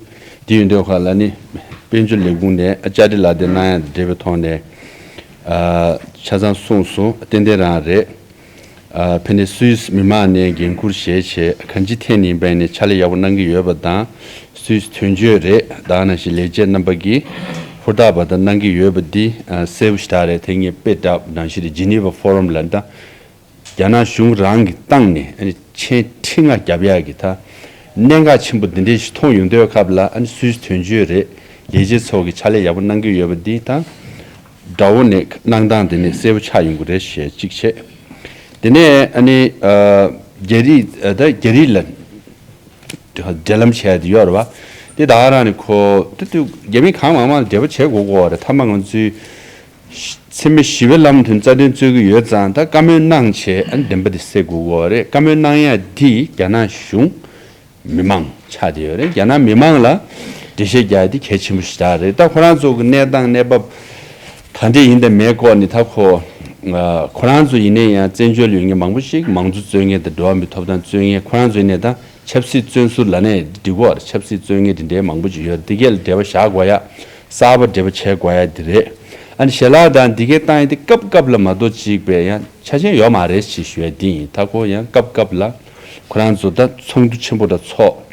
དེ་ཡིན་དུས་ཁ་ལ་ནི་དཔལ་འབྱོར་ལས་ཁུངས་ནས་ཨ་བཅའ་སྒྲིག་ལག་དེབ་གནང་ཡ་དང་འབྲེལ་བའི་ཐོག་ནས་ཨ་ཆ་ཚང་གསུངས་སོང་། ཏན་ཏན་རང་རེད། ཨ་ཕ་ནས་སུད་སི་མི་མང་ནས་འགན་འཁུར་བཞེས་བྱས་གང་ཅི་ཐད་ནས་ཡིན་པ་ནས་ཕྱག་ལས་ཡག་པོ་གནང་གི་ཡོད་པ་དང་། སུད་སི་དོན་གཅོད་རེད། ད་ནང་བཞིན་ལས་བྱེད་རྣམ་པ་གིས་ཧུར་ཐག་པ་དང་གནང་གི་ཡོད་པ་འདི་ཨ་གསལ་པོ་ཞེ་དྲག་རེད། དེ་ངས་དཔེ་བཀྲམ་ནང་བཞིན་རེད། ཇི་ནི་ཝ་ཕོ་རམ་ལ་ད་རྒྱ་ནག་གཞུང་རང་གིས་བཏང་ནས་ཨ་ནི་མཆན་ཁྲི་ལྔ་བརྒྱབ་ཡག་གི་ད་གནད་འགག་ཆེན་པོ་འདི་འདྲས་ཞིག་མཐོང་ཡོང་དུས་སྐབས་ལ་ཨ་ནི་སུད་སི་དོན་གཅོད་རེད། ལས་བྱེད་ཚོ་གིས་ཕྱག་ལས་ཡག་པོ་གནང་གི་ཡོད་པ་འདི་ད་དགྲ་བོ་ནས་གནང་སྟངས་དེ་ནས་གསལ་པོ་ཆགས་ཡོང་གི་རེད་ཞེས་གཅིག་བྱས། དེ་ནས་ཨ་ནི་ཨ་རྒྱ་རིགས་ཨ་ད་རྒྱ་རིགས་ལ་འབྲེལ་ལམ་བྱས་ཏེ་ཡོད་རེད་བ། དེ་ད་ག་རང་ནས་ཁོ་དེ་དུས་རྒྱ་མི་གང་མང་མང་འབྲེལ་བ་བྱེད་དགོས་ཀྱི་ཡོད་རེད། མཐའ་མ་ང་ཚོའི་འཚེ་མེད་ཞི་བའི་ལམ་དུ་རྩ་དོན་རྩོད་ཀྱི་ཡོད་ཙང་ད་བཀའ་མོལ་གནང་བྱས་ཨ་ནི་བདེན་པ་དེ་སེལ་དགོས་ཀྱི་ཡོད་རེད། བཀའ་མོལ་གནང་ཡ་དེ་རྒྱ་ནག་གཞུང་མི་མང་ཆགས་བསྡད་ཡོད་རེད། རྒྱ་ནག་མི་མང་ལ་འགྲེལ་བཤད་རྒྱག་ཡ་དེ་གལ་ཆེན་པོ་ཞིག་རེད། ད་ཁོ་རང་ཚོ་གི་གནས་སྟངས་གནས་བབ་ག་འདྲ་ཡིན་དང་མེད་སྐོར་ནི་ད་ཁོ་ཁོ་རང་ཚོ་ཡིན་ན་ཡང་བཙན་བྱོལ་ཡོད་མཁན་མང་པོ་ཞིག་མང་གཙོ་རྩོད་མཁན་དང་འགྲོ་བ་མིའི་ཐོབ་ཐང་རྩོད་མཁན། ཁོ་རང་ཚོ་ཡིན་ན་ད་ཆབ་སྲིད་བཙོན་ཟུར་ལབ་ན་འགྲིག་གོ། ཆབ་སྲིད་བཙོན་མཁན་དེ་འདྲའི་མང་པོ་ཅིག་ཡོད། དེ་གས་ལ་འབྲེལ་བ་བཞག་དགོས་ཡ། གསར་པ་འབྲེལ་བ་བྱེད་དགོས་ཡ་དེ་རེད། ཨ་ནི་ཞལ་ལག་དང་འདི་གས་བཏང་ཡ་དེ་སྐབས་སྐབས་ལ་མ་གཏོགས་གཅིག་པའི་ཡང་ཆ་རྐྱེན་ཡོད་མ་རེད་ཅེས་ཞུ་ཡ་དེ་ཡིན། ད་ཁོ་ཡང་སྐབས་སྐབས་ལ་ཁོ་རང་ཚོ་ད་ཚོགས་འདུ་ཆེན་པོ་འདྲ་ཚོགས།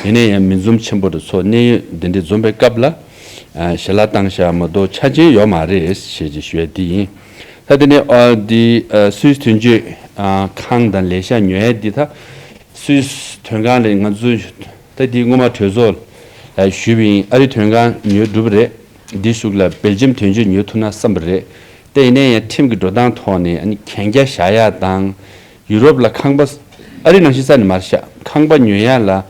ཡིན་ན་ཡང་མི་འཛོམས་ཆེན་པོ་འདྲ་ཚོགས། གནད་ཡོད་འདི་འདྲའི་འཛོམས་པའི་སྐབས་ལ་ཨ་ཞལ་ལག་བཏང་བཞག་མ་གཏོགས་ཆ་རྐྱེན་ཡོད་མ་རེད་ཅེས་ཅིག་ཞུ་ཡ་དེ་ཡིན། ད་དེ་ནས་ཨ་འདི་ཨ་སུད་སི་དོན་གཅོད་ཨ་ཁང་དང་ལས་ཤག་ཉོ་ཡ་འདི་ད་སུད་སི་དོན་ཁང་ལས་ང་ཚོས་ད་འདི་སྔོན་མ་གྲོས་ཚོགས་ལ་ཞུས་པ་ཡིན། ཨ་རི་དོན་ཁང་ཉོས་གྲུབ་རེད། འདི་གཞུག་ལ་སྦེལ་ཇམ་དོན་གཅོད་ཉོས་ཐུབ་ན་བསམ་པ་རེད། དེ་ཡིན་ན་ཡང་ཁྲིམས་ཀྱི་འགྲོ་སྟངས་ཐོག་ནས་ཨ་ནི་གན་རྒྱ་བཞག་ཡ་དང་། ཡུ་རོབ་ལ་ཁང་པ་ཨ་རི་ནང་བཞིན་ས་ནས་མར་བཞག་ཁང་པ་ཉོ་ཡ་ལ།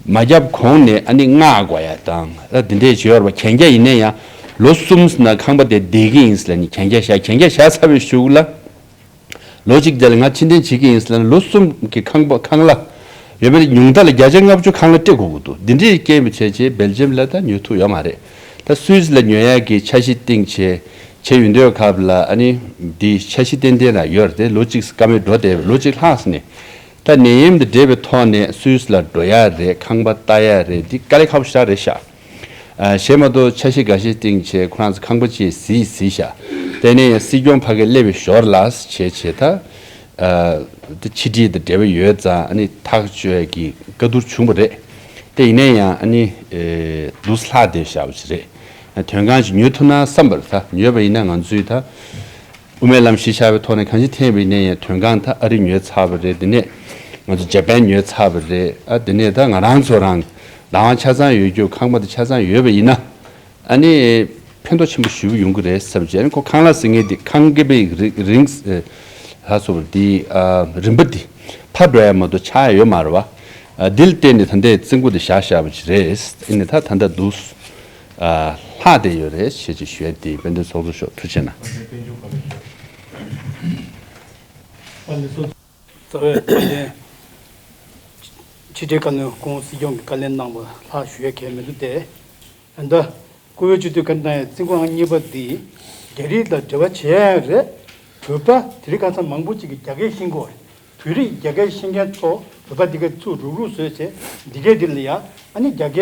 མ་བརྒྱབ་གོང་ནས་ཨ་ནི་མངགས་དགོས་ཡ་དང་ཨ་འདི་འདྲས་བྱེད་ཡོད་རེད་པ། གན་རྒྱ་ཡིན་ན་ཡང་ལོ་གསུམ་ནང་ཁང་པ་དེ་བསྡད་ཀྱི་ཡིན་ཟེར་ལབ་ནས་གན་རྒྱ་བཞག་གན་རྒྱ་བཞག་ཚར་བའི་གཞུག་ལ་ལོ་གཅིག་རྗེས་ལ་ང་ཕྱིར་འཐེན་བྱེད་ཀྱི་ཡིན་ཟེར་ལབ་ནས་ལོ་གསུམ་གྱི་ཁང་པ་ཁང་གླ་ཡོད་པའི་ཉུང་མཐའ་ལ་བརྒྱ་ཆ་ལྔ་བཅུ་ཁང་གླ་སྤྲད་དགོས་ཀྱི་འདུག་འདི་འདྲས་རྐྱེན་པས་བྱས་བྱས་སྦེལ་ཇམ་ལ་ད་ཉོ་ཐུབ་ཡོད་མ་རེད། ད་སུད་སི་ལ་ཉོ་ཡ་གི་འཆར་གཞི་བཏིང་བྱས་བྱས་ཡོང་དུས་སྐབས་ལ་ཨ་ནི་འདི་འཆར་གཞི་ཏན་ཏན་རང་ཡོད་རེད་དེ། ལོ་གཅིག་བཀའ་མོལ་འགྲོ་བསྡད་ལོ་གཅིག་ལྷག་ནས། ད་ནད་ཡམས་དང་འབྲེལ་བའི་ཐོག་ནས་སུད་སི་ལ་འགྲོ་ཡ་རེད། ཁང་པ་ལྟ་ཡ་རེད། འདི་དཀའ་ལས་ཁག་པོ་ཞེ་དྲག་རེད་ཤག་ཨ་གཞན་མ་གཏོགས་འཆར་གཞི་འགའ་ཤས་བཏིང་བྱས་ཁོ་རང་ཚོ་ཁང་པ་ཅིག་གཟིགས་གཟིགས་ཤག་དེ་ནས་ཡང་སྲིད་སྐྱོང་ཕ་གིར་སླེབས་པའི་ཞོར་ལ་བྱས་བྱས་ད་ཨ་དེ་ཕྱི་དྲིལ་དང་འབྲེལ་བ་ཡོད་ཙང་ཨ་ནི་ཐག་གཅོད་ཀྱི་བཀའ་བསྡུར་བྱུང་བ་རེད། དེ་ཡིན་ན་ཡང་ཨ་ནི་ཨེ་འདུག་སེ་ལྷག་བསྡད་བཞག་པ་ཞིག་རེད། དོན་ཁང་ཞིག་ཉོ་ཐུབ་ན་བསམ་པར་ད་ཉོས་པ་ཡིན་ན་ང་ཚོས་ད། དབུ་མའི་ལམ་གཞི་བཞག་པའི་ཐོག་ནས་གང་ཅི་འཐེན་པ་ཡིན་ན་ཡང་དོན་ཁང་ད་ཨ་རི་ཉོས་ཚར་བ་རེད། དེ་ནས་ང་ཚོ་ཇ་པན་ཉོས་ཚར་བ་རེད། ཨ་དེ་ནས་ད་ང་རང་ཚོ་རང་ལག་དབང་ཆ་ཚང་ཡོད་རྒྱུ་ཁང་པ་དེ་ཆ་ཚང་ཡོད་པ་ཡིན་ན་ཨ་ནི་ཕན་ཐོགས་ཆེན་པོ་ཞེ་པོ་ཡོང་གི་རེད་བསམ་བྱས། ཨ་ནི་ཁོ་ཁང་གླ་ཟེར་མཁན་དེ་ཁང་གི་པའི་རི་རིང་ཧ་སོ་བར་དེ་ཨ་རིམ་པ་དེ་ཕར་འགྲོ་ཡ་མ་གཏོགས་ཆག་ཡ་ཡོད་མ་རེད་བ། ཨ་འདི་ལ་བརྟེན་ནས་ད་ལྟའི་རྩིས་འགོ་དེ་བཞག་བཞག་པ་ཅིག་རེད། ཨ་ནི་ད་ད་ལྟ་འདུག་ཨ་ལྷག་བསྡད་ཡོད་རེད་ཞེས་ཅིག་ཞུ་ཡ་དེ་དཔལ་ལྡན་ཚོགས་གཙོ་མཆོག་ཐུགས་རྗེ་གནང་། རྩ་བའི་བཀའ་བློན་ཕྱི་དྲིལ་བཀའ་བློན་སྐུ་ངོ་སྲིད་སྐྱོང་གིས་བཀའ་ལན་གནང་བ་ལྷག་ཞུ་ཡ་གལ་མི་འདུག་སྟེ། ད་ལྟ་བཀུར་འོས་སྤྱི་འཐུས་བཀའ་བློན་རྩིས་འགོ་ཨང་གཉིས་པ་འདི་ རྒྱ་རིགས་དང་འབྲེལ་བ་བྱེད་ཡ་རེད། བོད་པ་དེ་རིང་ཁ་སང་མང་པོ་ཅིག་གིས་རྒྱ་སྐད་ཤེས་ཀྱི་ཡོད་རེད། བོད་རིགས་རྒྱ་སྐད་ཤེས་མཁན་ཚོ་བོད་པ་འདི་གའི་ཚུར་རུག་རུག་བཟོས་བྱས་འདི་གའི་འདི་ལ་ཡ་ཨ་ནི་རྒྱ་སྐད་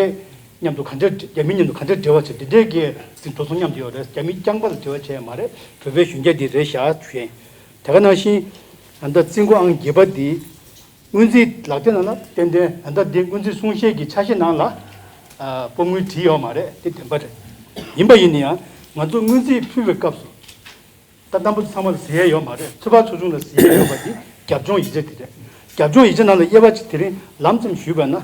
མཉམ་དུ་ག་འདྲ་རྒྱ་མི་མཉམ་དུ་ག་འདྲ་འབྲེལ་བ་བྱེད་འདི་འདྲའི་གི་འགྲོ་སོང་མཉམ་དུ་ཡོད་རེད། རྒྱ་མི་རྐྱང་པ་ལ་འབྲེལ་བ་བྱས་ཡ་མ་རེད། བོད་པའི་གཞོན་སྐྱེས་འདི་རེད་བཞག་ཞུ་ཡིན། དེ་ག་ནང་བཞིན་ཨ་ད་བཙུན་མགོ་ཨང་བརྒྱད་པ་འདི། སྔོན་རྩིས་ལག་དེབ་ནང་ལ་ཏན་ཏན་ད་ལྟ་འདི་སྔོན་རྩིས་གསུང་བཤད་ཀྱི་ཆ་ཤས་ནང་ལ་ཨ་པོ་དངུལ་བྲིས་ཡོད་མ་རེད། དེ་བདེན་པ་རེད། ཡིན་པ་ཡིན་ན་ཡང་ང་ཚོ་སྔོན་རྩིས་ཕུལ་བའི་སྐབས་སུ་ད་རྣམ་པ་ཚོ་ཚང་མ་ལ་གཟིགས་ཡས་ཡོད་མ་རེད། ཚོད་དཔག་ཚོགས་ཆུང་ལ་གཟིགས་ཡས་ཡོད་པ་འདི་རྒྱབ་ལྗོངས་ཡིག་ཆ་དེ་རེད། རྒྱབ་ལྗོངས་ཡིག་ཆ་ནང་ལ་དབྱེ་བ་ཅིག་དེ་རིང་ལམ་ཙམ་ཞུས་པ་ན།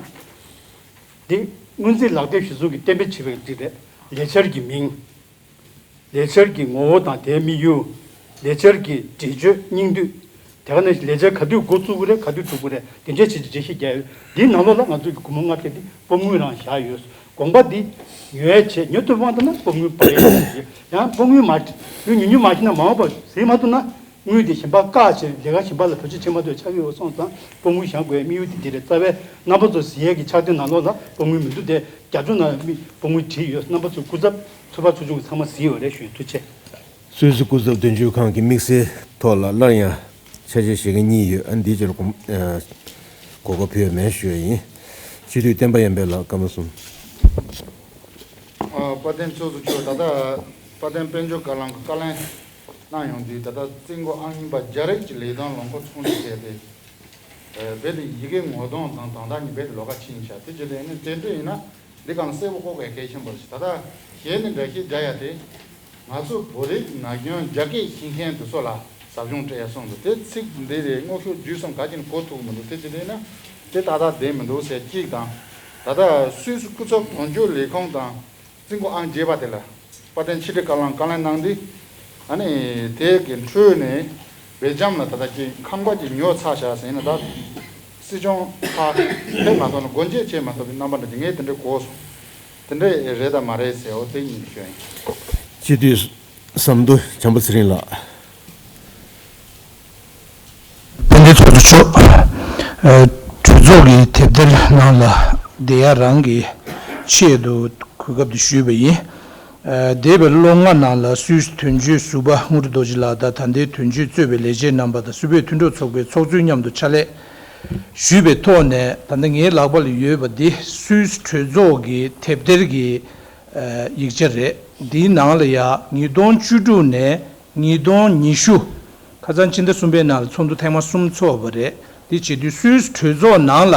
འདི་སྔོན་རྩིས་ལག་དེབ་གཞི་བཟུང་གིས་གཏན་འབེབས་བྱས་པའི་འདི་རེད། ལས་འཆར་གྱི་མིང་། ལས་འཆར་གྱི་ངོ་བོ་དང་དེའི་དམིགས་ཡུལ། ལས་འཆར་གྱི་འགྲེལ་བརྗོད་སྙིང་བསྡུས། དེ་ག་ནང་བཞིན་ལས་འཆར་ག་དུས་འགོ་བཙུགས་ཀྱི་རེད། ག་དུས་གྲུབ་ཀྱི་རེད། དེ་འདྲའི་ཆེད་ཀྱི་འགྲེལ་བཤད་རྒྱག་ཡོད། འདིའི་ནང་ལོགས་ལ་ང་ཚོ་གི་སྒོར་མོ་ལྔ་བརྒྱ་འདི་པོ་དངུལ་རང་བཞག་ཡོད། དགོངས་པ་འདི་ཉོ་ཡས་བྱས་ཉོ་ཐུབ་དབང་ཐོབ་ན་པོ་དངུལ་སྤར་ཡས་བྱེད། ཡང་པོ་དངུལ་མ་དངུལ་ཉུང་ཉུང་མ་བྱིན་ན་མ་འོངས་པར་ཟིན་མ་ཐུབ་ན། དངུལ་དེ་གཞན་པ་བཀག་བྱས་ལས་ཀ་གཞན་པ་ལ་བེད་སྤྱོད་བྱེད་མ་ཐུབ་ཆགས་ཀྱི་ཡོད་སོང་ཙང་པོ་དངུལ་བཞག་དགོས་ཡ་དམིགས་ཡུལ་དེ་འདི་རེད། རྩ་བའི་རྣམ་པ་ཚོ་གཟིགས་ཡས་ཀྱི་ཕྱག་དེབ་ནང་ལོགས་ལ་པོ་དངུལ་མི་འདུག་སྟེ་རྒྱབ་ལྗོངས་ནང་མི་པོ་དངུལ་བྲིས་ཡོད། རྣམ་པ་ཚོ་སྐུ་ཚབ་ཚོད་དཔག་ཚོགས་ཆུང་གི་ཚང་མ་གཟིགས་ཡོད་རེད་ཞུ། ཐུགས་རྗེ་ཆེ། སུད་སི་སྐུ་ཚབ་དོན་གཅོད་ཁང་གི་དམིགས་བསལ་ཐོག་ལ་སླར་ཡང་ཆ་ཤས་བཞེས་མཁན་གཉིས་ཡོད། ཨ་འདིའི་ཕྱིར་གོ་གོ་སྐབས་ཕུལ་ཡོད་མེད་ཞུ་ཡ་ཡིན། སྤྱི་འཐུས་བསྟན་པ་ཡར་འཕེལ་ལགས་སྐར་མ་གསུམ། ཨ་དཔལ་ལྡན་ཚོགས་གཙོ་མཆོག་ད་ལྟ་དཔལ་ལྡན་དཔལ་འབྱོར་བཀའ་བློན་གྱིས་བཀའ་ལན་གནང་ཡོང་དུས་ད་ལྟ་རྩིས་འགོ་ཨང་གཉིས་པ་རྒྱ་རིགས་ཀྱི་ལས་དོན་ལོ་འཁོར་ཚོགས་འདུ་བྱས་ཏེ། རྦད་དེ་ཡི་གེ་ངོ་གདོང་དང་དོན་དག་གཉིས་རྦད་དེ་ལོགས་ཀ་ཕྱེ་ཡིན་ཤག་དེ་བྱས་ཏེ་ནི་དེ་འདྲ་ཡིན་ན་འདི་གང་གསལ་པོ་ཀོ་གས་གལ་ཆེན་པོ་ཞིག་ད་ལྟ་གཞས་ནི་འདྲ་ཞིག་རྒྱག་ཡ་དེ། ང་ཚོ་བོད་རིགས་ན་གཞོན་རྒྱ་སྐད་ཤེས་མཁན་དེ་ཚོ་ལ་ཟབ་སྦྱོང་སྤྲད་ཡ་སོང་འདུག་དེ་ཚིག་འདི་རེད། སྔོག་ཤུགས་བརྒྱུད་སོང་ག་གི་ནི་གོ་ཐུབ་མི་འདུག་དེ་བྱས་ཏེ་ན་དེ་ཏག་ཏག་བསྡད་མི་འདུག་ཟེར་གཅིག་དང་། ད་ལྟ་སུད་སི་སྐུ་ཚབ་དོན་གཅོད་ལས་ཁུངས་དང་རྩིས་འགོ་ཨང་བརྒྱད་པ་དེ་ལ་དཔལ་ལྡན་ཕྱི་དྲིལ་བཀའ་བློན་བཀའ་ལན་གནང་དུས། ཨ་ནི་དེ་གི་འཕྲོས་ནས་སྦེལ་ཇམ་ལ་ད་ལྟ་ཀྱི་ཁང་པ་ཅིག་ཉོ་ཚར་བཞག་ཟེར་ན། ད་སྲིད་སྐྱོང་ཕར་ཕེབས་མ་ཐུབ་ན་སྒོ་འབྱེད་བྱེད་མ་ཐུབ་པའི་རྣམ་པ་འདྲ་ཅིག་ངས་དེ་འདྲ་གོ་སོང་། དེ་འདྲ་རེད་དམ་མ་རེད་ཟེར་འོ་དེ་ཡིན་ཞུ་ཡིན། སྤྱི་འཐུས་བསམ་མདོ་བྱམས་པ་ཚེ་རིང་ལགས། དཔལ་ལྡན་ཚོགས་གཙོ་མཆོག་ཨ་གྲོས་ཚོགས་ཀྱི་དེབ་ཐེར་ནང་ལ་བསྡད་ཡ་རང་གི་ཆེད་དུ་གོ་སྐབས་དེ་ཞུས་པ་ཡིན། ཨ་འདས་པའི་ལོ་ལྔ་ནང་ལ་སུད་སི་དོན་གཅོད་ཟུར་པ་དངུལ་ཁྲི་རྡོ་རྗེ་ལགས་དང་ད་ལྟའི་དོན་གཅོད་གཙོས་པའི་ལས་བྱེད་རྣམ་པ་དང་སུད་བོད་མཐུན་གྲོགས་ཚོགས་པའི་ཚོགས་གཙོའི་མཉམ་དུ་ཕྱག་ལས་ཞུས་པའི་ཐོག་ནས། ད་ལྟ་ངའི་ལག་པ་ལ་ཡོད་པ་འདི་སུད་སི་གྲོས་ཚོགས་ཀྱི་དེབ་ཐེར་གྱི་ཨ་ཡིག་ཆ་རེད། འདིའི་ནང་ལ་ཡང་ཉིས་སྟོང་བཅུ་དྲུག་ནས་ཉིས་སྟོང་ཉི་ཤུ། ཁ་སང་ཕྱི་ཟླ་གསུམ་པའི་ནང་ལ་ཚོགས་འདུ་ཐེངས་མ་གསུམ་ཚོགས་པ་རེད། འདི་བྱེད་དུས་སུད་སི་གྲོས་ཚོགས་ནང་ལ་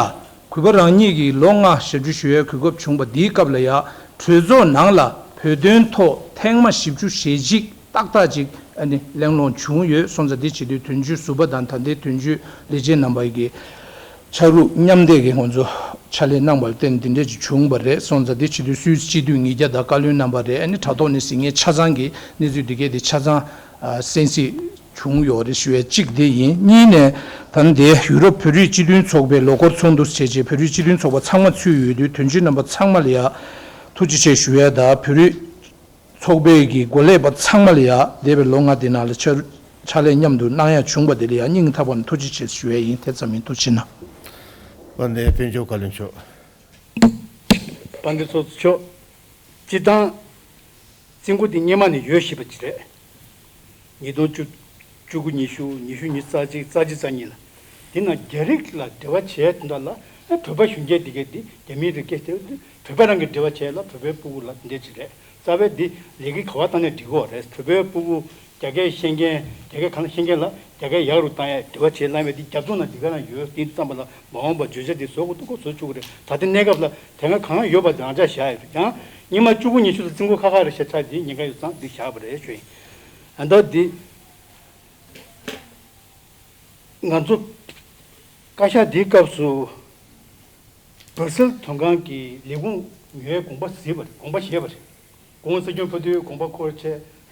གུས་པ་རང་ཉིད་ཀྱིས་ལོ་ལྔ་ཞབས་ཕྱི་ཞུ་བའི་གོ་སྐབས་བྱུང་བ་འདིའི་སྐབས་ལ་ཡང་གྲོས་ཚོགས་ནང་ལ་བོད་དོན་ཐོག་ཐེངས་མ་བཞི་བཅུ་ཞེ་གཅིག་ཏག་ཏག་ཅིག་ཨ་ནི་གླེང་སློང་བྱུང་ཡོད་སོང་ཙང་། འདི་བྱེད་དུས་དོན་གཅོད་ཟུར་པ་དང་ད་ལྟའི་དོན་གཅོད་ལས་བྱེད་རྣམ་པ་ཡི་གི་ཕྱག་རོགས་མཉམ་འདེགས་ཀྱིས་ང་ཚོ་ཕྱག་ལས་གནང་བར་བརྟེན་འདི་འདྲ་ཅིག་བྱུང་བ་རེད་སོང་ཙང་། འདི་བྱེད་དུས་སུད་སི་སྤྱི་འཐུས་ཉིས་བརྒྱ་དང་བཀའ་བློན་རྣམ་པ་རེད། ཨ་ནི་དྲ་ཐོག་ནས་གཟིགས་མཁན་ཆ་ཚང་གི་གནས་ཚུལ་འདི་གས་དེ་ཆ་ཚང་ཨ་གསན་གཟིགས་བྱུང་ཡོད་རེད་ཞུ་ཡས་གཅིག་དེ་ཡིན། གཉིས་ནས་ད་ལྟ་ཡུ་རོབ་བོད་རིགས་སྤྱི་མཐུན་ཚོགས་པའི་ལོ་འཁོར་ཚོགས་འདུ་བྱས་རྗེས་བོད་རིགས་སྤྱི་མཐུན་ཚོགས་པ་ཚང་མ་ཚུད་ཡོད་དུས་དོན་གཅོད་རྣམ་པ་ཚང་མ་ལ་ཡ་ཐུགས་རྗེ་ཆེ་ཞུ་ཡས་དང་། བོད་རིགས་ཚོགས་པའི་གི་འགོ་ལས་པ་ཚང་མ་ལ་ཡ་འདས་པའི་ལོ་ལྔ་དེ་ནང་ལ་ཕྱག་ཕྱག་ལས་མཉམ་དུ་གནང་ཡ་བྱུང་བ་དེ་ལ་ཡ་སྙིང་ཐག་པ་ནས་ཐུགས་རྗེ་ཆེ་ཞུ་ཡས་ཡིན། དེ་ཙམ་ཡིན། ཐུགས་རྗེ་གནང་། དཔལ་ལྡན་དཔལ་འབྱོར་བཀའ་བློན་མཆོག་དཔལ་ལྡན་ཚོགས་གཙོ་མཆོག་སྤྱིར་བཏང་རྩིས་འགོ་འདི་སྔོན་མ་ནས་ཡོད་བཞིན་པ་ཅིག་རེད། ཉིས་སྟོང་བཅུ་བཅུ་དགུ། ཉི་ཤུ། ཉི་ཤུ་ཉི་རྩ་གཅིག་རྩ་གཅིག་རྩ་གཉིས་ལ། དེ་ནང་རྒྱ་རིགས་ལ་འབྲེལ་བ་བྱས་དོན་དག་ལ་ཨ་བོད་པ་གཞོན་སྐྱེས་འདི་གས་འདི་རྒྱ་མིའི་རིགས་སྐད་དེ་བོད་པ་རང་གི་འབྲེལ་བ་བྱས་ལ་བོད་པའི་སྤུ་གུ་ལ་འདི་འདྲ་ཅིག་རེད། རྩ་བའི་འདི་ལས་འགུལ་ག་བ་བཏང་ནས་འགྲིག་གི་ཡོད་རེད། བོད་པའི་སྤུ་གུ་རྒྱ་སྐད་ཤེས་མཁན། རྒྱ་སྐད་གང་ཤེས་མཁན་ལ་རྒྱ་སྐད་ཡག་རུ་བཏང་ཡ་འབྲེལ་བ་བྱེད་ལབ་ཡ་འདི་རྒྱབ་ལྗོངས་ནང་འདི་ག་རང་ཡོད། དེ་ཙམ་པ་ལ་མ་འོངས་པར་བརྗོད་བྱ་འདི་བཟོ་དགོས་འདུག་གོ་བཟོ་བཅུག་གི་རེད། ད་ལྟ་གནས་སྐབས་ལ་དེ་སྔ་གང་ཡོད་པ་དེ་རང་འཇགས་བཞག་ཡོད་རེད། ཡང་སྔོན་མ་བཅུ་དགུ་ཉི་ཤུ་ལ་རྩིས་འགོ་ཁ་ཁ་རེ་བཤད་ཚར། འདི་ཉེན་ཁ་ཡོད་ཙང་འདི་བཞག་པ་རེད་ཞུ་ཡིན། ཨ་ད་འདི་ང་ཚོ་བཀའ་ཤག་འདིའི་སྐབས་སུ་སྦར་སིལ་དོན་ཁང་གི་ལས་ཁུངས་ཉོ་ཡའི་དགོངས་པ་གཟིགས་པ་རེད། དགོངས་པ་བཞེས་པ་རེད། གོང་སྲིད་སྐྱོང་ཕ་དུས་དགོངས་པ་འཁོར་བྱས་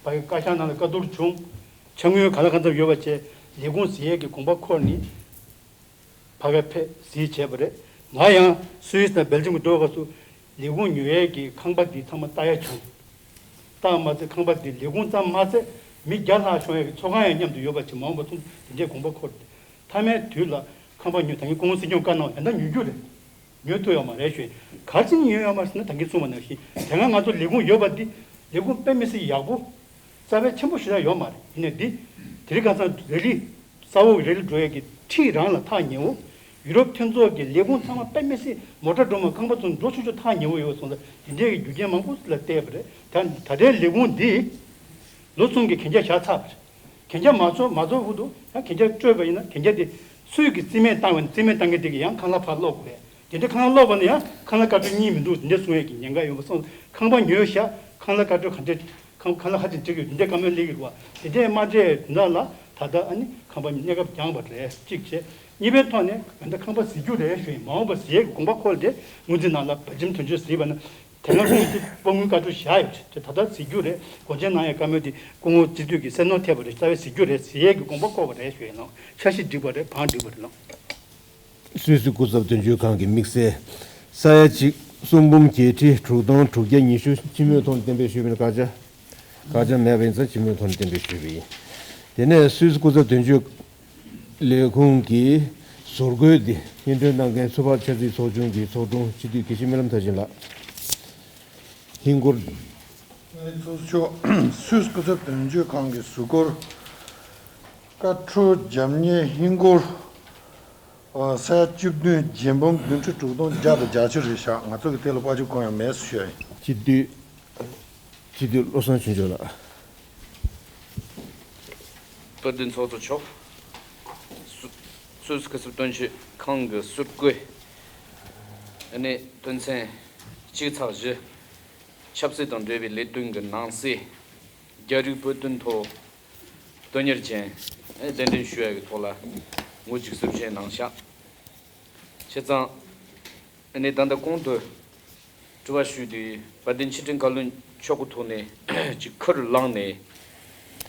ཕ་གི་བཀའ་ཤག་ནང་ལ་བཀའ་བསྡུར་བྱུང་། ཕྱག་དངུལ་ག་ལ་གང་འཚམ་ཡོད་པ་བྱས་ལས་ཁུངས་གཟིགས་ཡས་ཀྱི་དགོངས་པ་འཁོར་ནས་ཕ་གིར་ཕེབས་གཟིགས་བྱས་པ་རེད། ང་ཡང་སུད་སི་དང་སྦེལ་ཇམ་གྱི་འགྲོ་སྐབས་སུ་ལས་ཁུངས་ཉོ་ཡས་ཀྱི་ཁང་པ་འདི་ཚང་མ་ལྟ་ཡ་བྱུང་། ལྟ་མ་ཚད་ཁང་པ་འདི་ལས་ཁུངས་ཙམ་མ་ཚད་མི་བརྒྱ་ལྷག་ཤོང་ཡས་ཀྱི་ཚོགས་ཁང་ཡང་མཉམ་དུ་ཡོད་པ་བྱས། མ་འོངས་པ་ཚོ་དེ་འདྲའི་དགོངས་པ་འཁོར། མཐའ་མའི་དུས་ལ་ཁང་པ་ཉོ་ད་གིན་གོང་སྲིད་སྐྱོང་བཀའ་གནང་བ་ཡང་ད་ཉོ་རྒྱུ་རེད། ཉོ་ཐུབ་ཡོད་མ་རེད་ཞུས། ག་རེ་བྱས་ནས་ཉོས་ཡོད་མ་རེད་ཟེར་ན་ད་གིན་གསུངས་པ་ནང་བཞིན་དེ་སྔ་ང་ཚོ་ལས་ཁུངས་ཡོད་པ་འདི་ལས་ཁུངས་དཔེ་མི་སྲིད་ཡག་པོ། རྩ་བའི་ཆེན་པོ་ཞེ་དྲག་ཡོད་མ་རེད། ཡིན་ནའི་འདི་དེ་རིང་ཁ་སང་རེ་ལི་ས་འོག་རེ་ལི་འགྲོ་ཡས་ཀྱི་འཁྲིས་རང་ལ་ཐག་ཉེ་བོ། ཡུ་རོབ་མཐུན་ཚོགས་ཀྱི་ལས་ཁུངས་ཚང་མ་དཔེ་མི་སྲིད་མོ་ཊ་འགྲོ་མ་ཁང་པ་ཚོ་འགྲོ་ཆོག་ཆོག་ཐག་ཉེ་བོ་ཡོད་སོང་ཙང་དེ་འདྲའི་རྒྱུ་རྐྱེན་མང་པོ་ལ་བལྟས་པ་རེད། ད་ད་ལྟའི་ལས་ཁུངས་འདི་ལོ་གསུམ་གྱི་གན་རྒྱ་བཞག་ཚར་བ་རེད། གན་རྒྱ་མ་ཚོགས་མ་ཚོགས་ཧུ་དུ་ཡང་གན་རྒྱ་སྤྲོད་པ་ཡིན་ན་གན་རྒྱ་དེ་སུས་ཀྱིས་རྩིས་མེད་བཏང་བ་ཡིན་ན་རྩིས་མེད་བཏང་མཁན་དེ་གིས་ཡང་ཁང་གླ་ཕར་སློག་དགོས་རེད། དེ་འདྲའི་ཁང་གླ་སློག་པ་ནི་ཡང་ཁང་གླ་བཀའ་འཁྲོལ་གཉིས་མི་འདུག་དེ་འདྲ་གསུང་ཡས་ཀྱི་ཉེན་ཁ་ཡོད་པ་སོང་། ཁང་པ་ཉོས་བཞག་ཁང་གླ་བཀའ་འཁྲོལ་ག་འདྲ་ཁང་ཁང་གླ་ཧ་ཅང་འགྲིག་ཡོད་དེ་འདྲའི་བཀའ་མོལ་སླེབས་ཀྱི་རེད་བ། དེ་འདྲའི་མ་འདྲེས་དེ་འདྲ་ལ་ད་ལྟ་ཨ་ནི་ཁང་པ་གནས་སྐབས་འགྱངས་པ་རེད་གཅིག་བྱས། གཉིས་པའི་ཐོག་ནས་ད་ལྟ་ཁང་པ་ཟིན་རྒྱུ་རེད་ཞུ་ཡིན། མ་འོངས་པ་ཟིན་ཡས་ཀྱི་དགོངས་པ་འཁོར་ཏེ་སྔོན་རྩིས་ནང་ལ་བར་འཇིམ་དོན་གཅོད་ཟིན་པ་ན། དེ་སྔ་ཁོང་ཚོས་དཔང་དངུལ་བཀའ་འཁྲོལ་བཞག་ཡོད་ཅེས་ད་ལྟ་ཟེར་རྒྱུ་རེད། དགོངས་འཆར་གནང་ཡའི་བཀའ་མོལ་དེ་སྐུ་ངོ་སྤྱི་འཐུས་ཀྱིས་གསལ་སྣོན་ཐེབས་པ་རེད། རྩ་བའི་ཟེར་རྒྱུ་རེད། ཟེར་ཡས་ཀྱི་དགོངས་པ་བསྐོར་བ་རེད་ཞུ་ཡིན་ནོ། འཆར་གཞི་འགྲིག་པ་རེད། བང་འགྲིག་པ་རེད་ལགས། སུད་སི་སྐུ་ཚབ་དོན་གཅོད་ཁང་གི་དམིགས་བསལ་ས་ཡ་གཅིག་གསུམ་འབུམ་བརྒྱད་ཁྲི་དྲུག་སྟོང་དྲུག་བརྒྱ་ཉི་ཤུ་སྤྱི་མོས་ཐོག་ནས་གཏན་འབེབས་ཞུས་པ་ཡིན་ན། བཀག་ཆ་བཀག་ཆ་མེད་པ་ཡིན་ཙང་སྤྱི་མོས་ཐོག་ནས་གཏན་འབེབས་ཞུས་པ་ཡིན། དེ་ནས་སུད་སི་སྐུ་ཚབ་དོན་གཅོད་ལས་ཁུངས་ཀྱི་ཟུར་བཀོད་འདི་སྙན་སྒྲོན་གནང་མཁན་ཚོད་དཔག་འཆར་རྩིས་ཚོགས་ཆུང་གི་ཚོགས་དྲུང་སྤྱི་འཐུས་དགེ་བཤེས་སྨོན་ལམ་མཐར་ཕྱིན་ལགས། ཧིན་སྒོར། ཚོགས་གཙོ་མཆོག་སུད་སི་སྐུ་ཚབ་དོན་གཅོད་ཁང་གི་ཟུར་བཀོད་བཀའ་འཁྲོལ་རྒྱབ་གཉེར་ཧིན་སྒོར་ཨ་ས་ཡ་བཅུ་བདུན་བརྒྱད་འབུམ་བདུན་ཁྲི་དྲུག་སྟོང་བརྒྱ་དང་བརྒྱད་ཅུ་རེད་ཤག་ང་ཚོ་གི་དེ་ལ་དཔལ་འབྱོར་གང་ཡང་མེད་ཟེར་ཞུ་ཡ་ཡིན། སྤྱི་འཐུས། སྤྱི་འཐུས་བློ་བཟང་ཆོས་འབྱོར་ལགས། དཔལ་ལྡན་ཚོགས་གཙོ་མཆོག་སུད་སུད་སི་སྐུ་ཚབ་དོན་གཅོད་ཁང་གི་ཟུར་བཀོད། ཨ་ནི་དོན་ཚན་གཅིག་ཚེག་བཞི། ཆབ་སྲིད་དང་འབྲེལ་བའི་ལས་དོན་གྱི་ནང་གསེས། རྒྱ་རིགས་བོད་དོན་ཐོག་དོན་གཉེར་ཅན་གདན་འདྲེན་ཞུ་ཡ་གི་ཐོག་ལ་ངོ་མཇུག་གསལ་བཤད་གནང་ཤག་བྱས་ཙང་། ཨ་ནི་ད་ལྟ་གོང་དུ་དྲི་བ་ཞུས་དུས་དཔལ་ལྡན་ཕྱི་དྲིལ་བཀའ་བློན་མཆོག་གི་ཐོག་ནས་ཅིག་ཁུར་བླངས་ནས་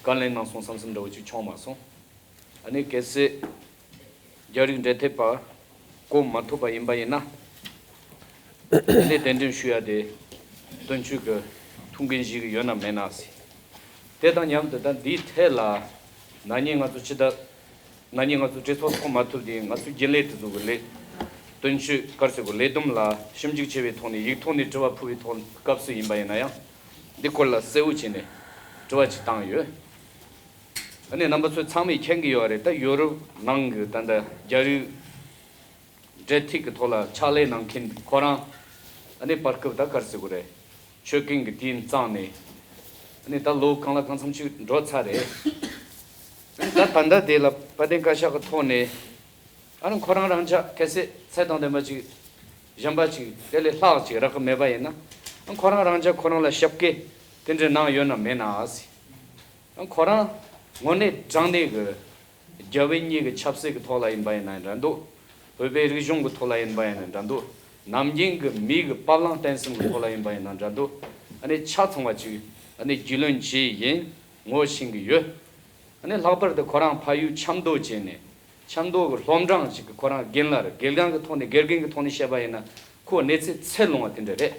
བཀའ་ལན་གནང་སོང་བསམ་བསམ་འདྲ་བོ་ཅིག་བྱུང་མ་སོང་། ཨ་ནི་གལ་སྲིད་རྒྱ་རིགས་འབྲེལ་མཐུད་པ་གོ་མ་ཐུབ་པ་ཡིན་པ་ཡིན་ན། ཨ་ནི་གདན་འདྲེན་ཞུ་ཡ་དེ་དོན་གཅོད་ཀྱི་ཐུགས་འགན་བཞེས་ཀྱི་ཡོད་ན་མེད་ན་ཟེར། དེ་དང་མཉམ་དུ་ད་འདིའི་ཐད་ལ་ན་ནིང་ང་ཚོ་ཕྱི་ཟླ། ན་ནིང་ང་ཚོ་གྲོས་ཚོགས་ཚོགས་མ་ཐུབ་དུས་ང་ཚོའི་རྒྱུན་ལས་དེ་ཚོ་གི་ལས། དོན་གཅོད་ག་རེ་ཟེར་དགོས། ལས་བསྡོམས་ལ་ཞིབ་འཇུག་བྱས་པའི་ཐོག་ནས་ཡིག་ཐོག་ནས་དྲི་བ་ཕུལ་བའི་ཐོག་སྐབས་སུ་ཡིན་པ་ཡིན་ན་ཡང་། འདི་སྐོར་ལ་གསལ་བོ་བྱས་ནས་དྲི་བ་ཅིག་བཏང་ཡོད། ཨ་ནི་རྣམ་པ་ཚོས་ཚང་མས་མཁྱེན་གྱི་ཡོད་རེད། ད་ཡོ་རོབ་ནང་གི་ད་ལྟ་རྒྱ་རིགས་འབྲེལ་མཐུད་ཀྱི་ཐོག་ལ་ཕྱག་ལས་གནང་མཁན་ཁོ་རང་ཨ་ནི་བར་སྐབས་ད་ག་རེ་ཟེར་དགོས་རེད། ཆོད་གན་གྱི་དུས་བཙངས་ནས། ཨ་ནི་ད་ལོ་གང་ལ་གང་འཚམ་ཞིག་འགྲོ་ཚར་རེད། ཨ་ནི་ད་ད་ལྟ་དེ་ལ་དཔལ་ལྡན་བཀའ་ཤག་གི་ཐོག་ནས། ཨ་ནི་ཁོ་རང་རང་ཅག་གལ་སྲིད་ཚད་དང་ལྡན་པ་ཅིག་གཞན་པ་ཅིག་དེ་ལས་ལྷག་ཅིག་རག་གི་མེད་པ་ཡིན་ན། ཨ་ཁོ་རང་རང་ཅག་ཁོ་རང་ལ་ཞབས་སྐྱེལ་དེ་འདྲ་གནང་ཡོད་ན་མེད་ན་ཟེར། ཨ་ཁོ་རང་དངོས་གནས་དྲང་གནས་ཀྱི། རྒྱ་བོད་གཉིས་ཀྱི་ཆབ་སྲིད་ཀྱི་ཐོག་ལ་ཡིན་པ་ཡིན་ན་འདྲ་འདུག་བོད་པའི་རིག་གཞུང་གི་ཐོག་ལ་ཡིན་པ་ཡིན་ན་འདྲ་འདུག་ནམ་རྒྱུན་གྱི་མི་གི་བབ་བརླིང་བརྟན་གསུམ་གྱི་ཐོག་ལ་ཡིན་པ་ཡིན་ན་འདྲ་འདུག་ཨ་ནི་ཆ་ཚང་བ་ཅིག་ཨ་ནི་རྒྱུས་ལོན་བྱས་ཡིན་ངོ་ཤེས་ཀྱི་ཡོད། ཨ་ནི་ལྷག་པར་དུ་ཁོ་རང་ཕ་ཡུལ་ཆབ་མདོ་བྱས་ནས་ཆབ་མདོ་གི་སློབ་འབྲིང་ཅིག་གི་ཁོ་རང་རྒན་ལགས་རེད། དགེ་རྒན་གྱི་ཐོག་ནས་དགེ་རྒན་གྱི་ཐོག་ནས་བཤད་པ་ཡིན་ན་ཁོ་གནས་ཚད་ཚད་ལོངས་པ་དེ་འདྲ་རེད།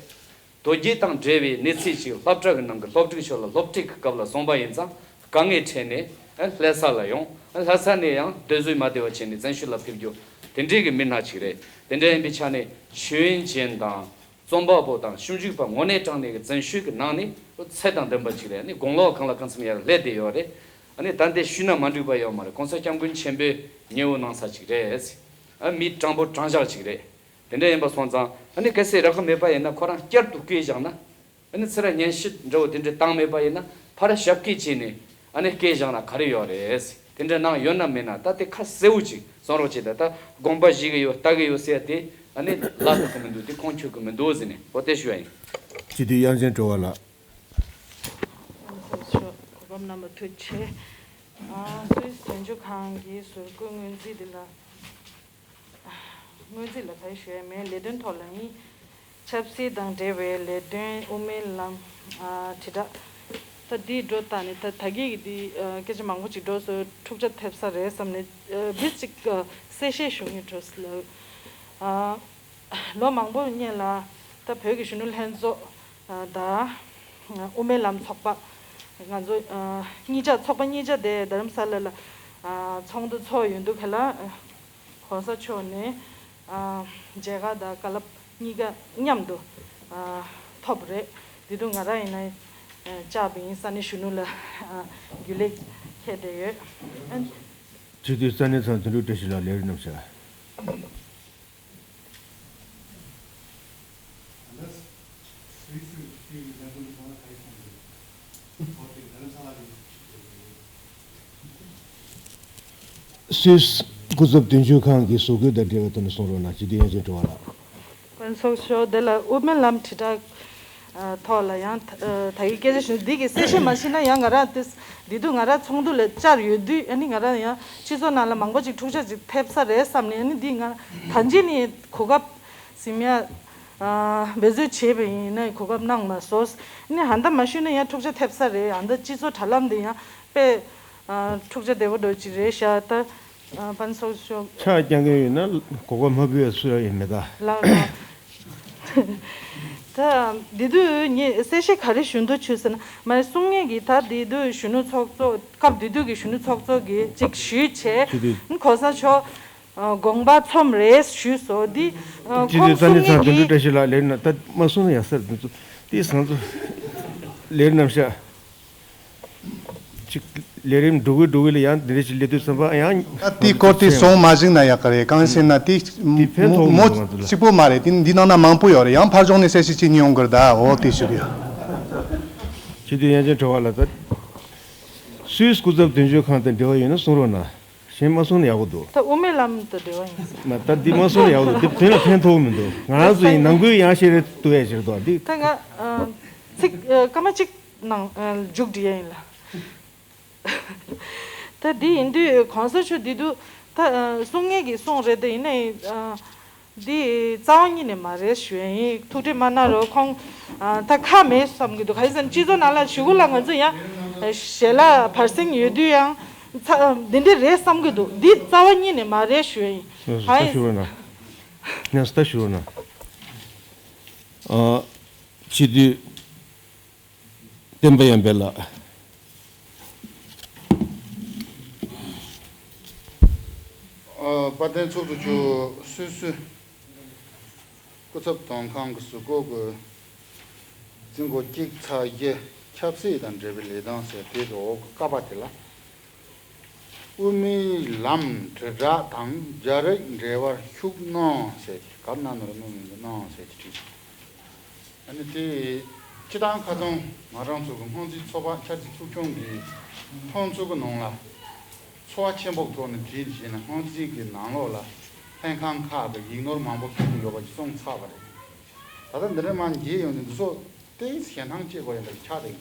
དོལ་རྒྱལ་དང་འབྲེལ་བའི་གནས་ཚུལ་ཞིག་སློབ་གྲྭ་གི་ནང་གི་སློབ་ཕྲུག་ཚོ་ལ་སློབ་ཁྲིད་ཀྱི་སྐབས་ལ་སོང་པ་ཡིན་ཙང་དཀའ་ངལ་འཕྲད་ནས་ལྷ་ས་ལ་ཡོང་། ལྷ་ས་ནས་ཡང་སྡོད་བཟོད་མ་བདེ་བ་བྱས་ནས་བཙན་བྱོལ་ལ་ཕེབས་རྒྱུ་དེ་འདྲའི་གི་མི་སྣ་ཅིག་རེད། དེ་འདྲ་ཡིན་པའི་ཆ་ནས་ཤེས་ཡོན་ཅན་དང་རྩོམ་པ་པོ་དང་ཞིབ་འཇུག་པ་དངོས་གནས་དྲང་གནས་ཀྱི་བཙན་བྱོལ་གྱི་ནང་ནས་ཚད་དང་ལྡན་པ་ཅིག་རེད། ཨ་ནི་དགུང་ལོ་གང་ལ་གང་འཚམ་ཡར་སླེབས་བསྡད་ཡོད་རེད། ཨ་ནི་ད་འདི་ཞུས་ན་མ་འགྲིག་པ་ཡོད་མ་རེད། ༸གོང་ས་༸སྐྱབས་མགོན་ཆེན་པོས་ཉེ་བོ་གནང་ས་ཅིག་རེད། ཨ་མི་དྲང་པོ་དྲང་བཞག་ཅིག་རེད། དེ་འདྲ་ཡིན་པ་སོང་ཙང་ཨ་ནི་གལ་སྲིད་རག་གི་མེད་པ་ཡིན་ན་ཁོ་རང་བསྐྱར་དུ་བསྐོས་བཞག་ན། ཨ་ནི་ཚུར་སྙན་ཞུ་འདྲ་བོ་དེ་འདྲ་བཏང་མེད་པ་ཡིན་ན་ཕར་ཞབས་སྐྱེལ་བྱས་ནས་ཨ་ནི་བསྐོས་བཞག་ན་ག་རེ་ཡོད་རེད། དེ་འདྲ་གནང་ཡོད་ན་མེད་ན་ད་དེ་ཁ་གསལ་བོ་ཅིག་གསུང་རོགས་བྱེད། ད་ད་དགོངས་པ་བཞེས་ཀྱི་ཡོད་ལྟ་གི་ཡོད་ཟེར་ཡ་དེ་ཨ་ནི་ལབ་ཐུབ་ཀྱི་མི་འདུག་དེ་ཁུངས་འཁྱོལ་གྱི་མི་འདུག་ཟེར་ནས་འོ་དེ་ཞུ་བ་ཡིན། སྤྱི་འཐུས་དབྱངས་ཅན་སྒྲོལ་མ་ལགས། གོ་སྐབས་གནང་བ་ཐུགས་རྗེ་ཆེ། ཨ་སུད་སི་དོན་གཅོད་ཁང་གི་ཟུར་བཀོད་སྔོན་རྩིས་འདི་ལ། སྔོན་རྩིས་ལ་ག་རེ་ཞུ་ཡ་མེད། ལས་དོན་ཐོག་ལ་ནི་ཆབ་སྲིད་དང་འབྲེལ་བའི་ལས་དོན་དབུ་མའི་ལམ་ཨ་དྲིལ་བསྒྲགས། ད་འདིའི་འགྲོ་སྟངས་ནི་ད་ད་གིན་གྱི་འདི་ཨ་སྐད་ཆ་མང་པོ་ཅིག་འགྲོ་སོང་། འཁྲུག་ཆ་ཐེབས་ས་རེད་བསམ་ནས་ཨ་བིས་ཅིག་ཨ་གསལ་བཤད་ཞུ་སྙིང་འདོད་སོང་། ཨ་ལོ་མང་པོ་སྔོན་ལ་ད་བོད་ཀྱི་གཞོན་ནུ་ལྷན་ཚོགས་ཨ་དང་དབུ་མའི་ལམ་ཚོགས་པ་ང་ཚོ་ཨ་གཉིས་ཆ་ཚོགས་པ་གཉིས་ཆ་དེ་རྡ་རམ་ས་ལ་ལ་ཨ་ཚོགས་འདུ་ཚོགས་ཡོད་འདུག་ག་ལ། ༸གོང་ས་མཆོག་ནས་ཨ་མཇལ་ཁ་དང་བཀའ་སློབ་གཉིས་ཀ་མཉམ་དུ་ཨ་ཐོབ་རེད། དེ་དུས་ང་རང་ཡིན་ན་ བཅར་བ་ཡིན། ས་གནས་གཞོན་ནུ་ལ་རྒྱུན་ལས་འཁེལ་བསྡད་ཡོད། སྤྱི་འཐུས་ས་གནས་ཚང་དོན་གྲུབ་བཀྲ་ཤིས་ལགས། ལས་རིམ་རྣམ་གཞག་སུད་སི་སྐུ་ཚབ་དོན་གཅོད་ཁང་གི་བཟོ་བཀོད་དང་འབྲེལ་བའི་ཐོག་ནས་གསུང་རོགས་གནང་། སྤྱི་འཐུས་དབྱངས་ཅན་གྲོལ་བ་ལགས། ཕུན་ཚོགས་ཤོག་དེ་ལ་དབུ་མའི་ལམ་དྲིལ་བསྒྲགས་ཐོག་ལ་ཡང་ད་གི་སྐད་ཆ་ཞུ་འདི་གི་གསལ་བཤད་མ་ཤེས་ན་ཡང་ང་རང་དེ་འདི་དུས་ང་རང་ཚོགས་འདུ་ལ་བཅར་ཡོད་དུས། ཨ་ནི་ང་རང་ཡང་སྤྱི་ཚོགས་ནང་ལ་མང་པོ་ཅིག་འཁྲུག་ཆ་ཅིག་ཐེབས་ས་རེད་བསམ་ནས། ཨ་ནི་འདི་ང་ད་གིན་ནས་གོ་སྐབས་ཟིན་ཡ་འབད་རྩོལ་བྱས་པ་ཡིན་ན་གོ་སྐབས་གནང་མ་སོང་། ཨ་ནི་ཧ་ད་མ་ཞུས་ན་ཡང་འཁྲུག་ཆ་ཐེབས་ས་རེད། ཨ་ད་སྤྱི་ཚོགས་དྲ་ལམ་དེ་ཡང་དཔེ་འཁྲུག་ཆ་དེ་བོ་འདྲ་ཅིག་རེད་ཤག་ད་ཕུན་ཚོགས་ཤོག་ཕྱག་རྐྱང་རྐྱང་ཡོད་ན་གོ་སྐབས་མ་ཕུལ་བའི་སུ་ཡང་ཡིན་མེད་ད། ལགས་ལགས། ད་འདི་དུས་ངས་གསལ་བཤད་ག་རེ་ཞུ་འདོད་བྱུང་ཟེར་ན། མ་གསུང་ངེས་ཀྱི་ད་འདི་དུས་གཞོན་ནུ་ཚོགས་གཙོ། སྐབས་དེ་དུས་ཀྱི་གཞོན་ནུ་ཚོགས་གཙོ་གིས་ཅིག་ཞུས་བྱས། སྤྱི་འཐུས། གོང་ས་མཆོག་དགོངས་པ་ཚོམ་རེད་ཞུས་སོང་། འདི་སྤྱི་འཐུས་ས་གནས་ཚང་དོན་གྲུབ་བཀྲ་ཤིས་ལགས། ལས་རིམ་ད་མ་གསུང་ན་ཡག་ས་རེད། དེ་ཚོ་དེ་བཟང་ཚོ་ལས་རིམ་རྣམ་གཞག་ཅིག་ལས་རིམ་འགྲོ་གི་འགྲོ་གི་ལ་ཡང་འདི་འདྲ་ཞིག་སླེབས་དུས་ཙམ་པ་ཡང་། ཨ་དེའི་སྐོར་དེ་གསུང་མ་བཞག་ན་ཡག་གི་རེད། གང་ཟེར་ན་དེ་དེ་ཕན་ཐོགས་མོ་མི་འདུག་ང་ཚོ་ལ། གཅིག་པོ་མ་རེད། དེ་འདི་ནང་ན་མང་པོ་ཡོད་རེད། ཡང་ཕར་ཕྱོགས་ནས་གསལ་བཤད་བྱེད་མྱོང་གི་རེད་ད། འོ་དེ་ཞུ་གི་ཡོད། སྤྱི་འཐུས་དབྱངས་ཅན་གྲོལ་བ་ལགས། ད་སུད་སི་སྐུ་ཚབ་དོན་གཅོད་ཁང་དང་འབྲེལ་བ་ཡོད་ན་གསུང་རོགས་གནང་། གཞན་མ་གསུང་ན་ཡག་པོ་འདུག་ད་དབུ་མའི་ལམ་དང་འབྲེལ་བ་ཡིན་ས། མ་ད་འདི་མ་གསུང་ན་ཡག་པོ་འདུག་འདི་དོན་ལ་ཕན་ཐོགས་མི་འདུག་ང་རང་ཚོ་ཡིན་ནང་ཁུལ་ཡང་བཤད་རེས་ཐུབ་ཡ་ཞིག་འདུག་འདི། ད་ང་ཚིག་སྐར་མ་གཅིག་ནང་མཇུག་སྒྲིལ་ཡ་ཡིན་ལ། ད་འདི་ཡིན་དུས་གོང་ས་མཆོག་འདི་དུས་ད་གསུང་ངེས་ཀྱི་གསུང་རེད། ད་ཡིན་ནའི་འདི་རྩ་བ་ཉིད་ནས་མ་རེད་ཞུ་ཡ་ཡིན། ཐུགས་ཁྲལ་མ་གནང་རོགས། ཁོང་ད་ཁག་མེད་བསམ་གྱི་འདུག་ག་ཡིན་ཟེར་ན་སྤྱི་ཚོགས་ནང་ལ་གཞུག་གུ་ལ་ང་ཚོ་ཡང་ཞལ་ལག་བར་གསེང་ཡོད་དུས་ཡང་ཚ་འདི་འདྲས་རེད་བསམ་གྱི་འདུག་འདི་རྩ་བ་ཉིད་ནས་མ་རེད་ཞུ་ཡ་ཡིན། ངས་ད་ཞུ་རོགས་གནང་། ངས་ད་ཞུ་རོགས་གནང་། ཨ། སྤྱི་འཐུས་བསྟན་པ་ཡར་འཕེལ་ལགས། ཨ། དཔལ་ལྡན་ཚོགས་གཙོ་མཆོག་སུད་སི་སྐུ་ཚབ་དོན་ཁང་གི་གཟུགས་སྐོར་གྱི་རྩིས་འགོ་གཅིག་ཚེག་བཞི་ཆབ་སྲིད་དང་འབྲེལ་བའི་ལས་དོན་ཟེར་དེ་གི་འོག་གི་ཀ་པ་དེ་ལ། དབུ་མའི་ལམ་དྲིལ་བསྒྲགས་དང་རྒྱ་རིགས་འབྲེལ་བར་ཤུགས་སྣོན་ཟེར་ག་རེ་གནང་ནོར་གནང་ནོར་གནང་ཟེར་དེ་བྲིས། ཨ་ནི་དེ་སྤྱི་བཏང་ཁ་སང་ང་རང་ཚོ་གི་སྔོན་རྩིས་ཚོགས་པ་འཆར་རྩིས་ཚོགས་ཆུང་གི་ཐོན་ཚུལ་གི་ནང་ལ་ཚོར་བ་ཆེན་པོ་ཐོག་ནས་བྲིས་བྱས་ནས་སྔོན་རྩིས་ཀྱི་ནང་ལོགས་ལ་ལྷན་ཁང་ཁག་གི་ཡིག་ནོར་མང་པོ་ཁྱེར་གྱི་ཡོད་པ་ཞིག་སོང་ཚར་བ་རེད། ད་ལྟ་འདི་འདྲ་མར་འགྱེལ་ཡོང་དུས་འདི་ཚོ་ཏོག་ཙམ་ཞལ་ཐང་ཆད་དགོས་ཡ་འདྲ་ཆགས་བསྡད་ཡོད།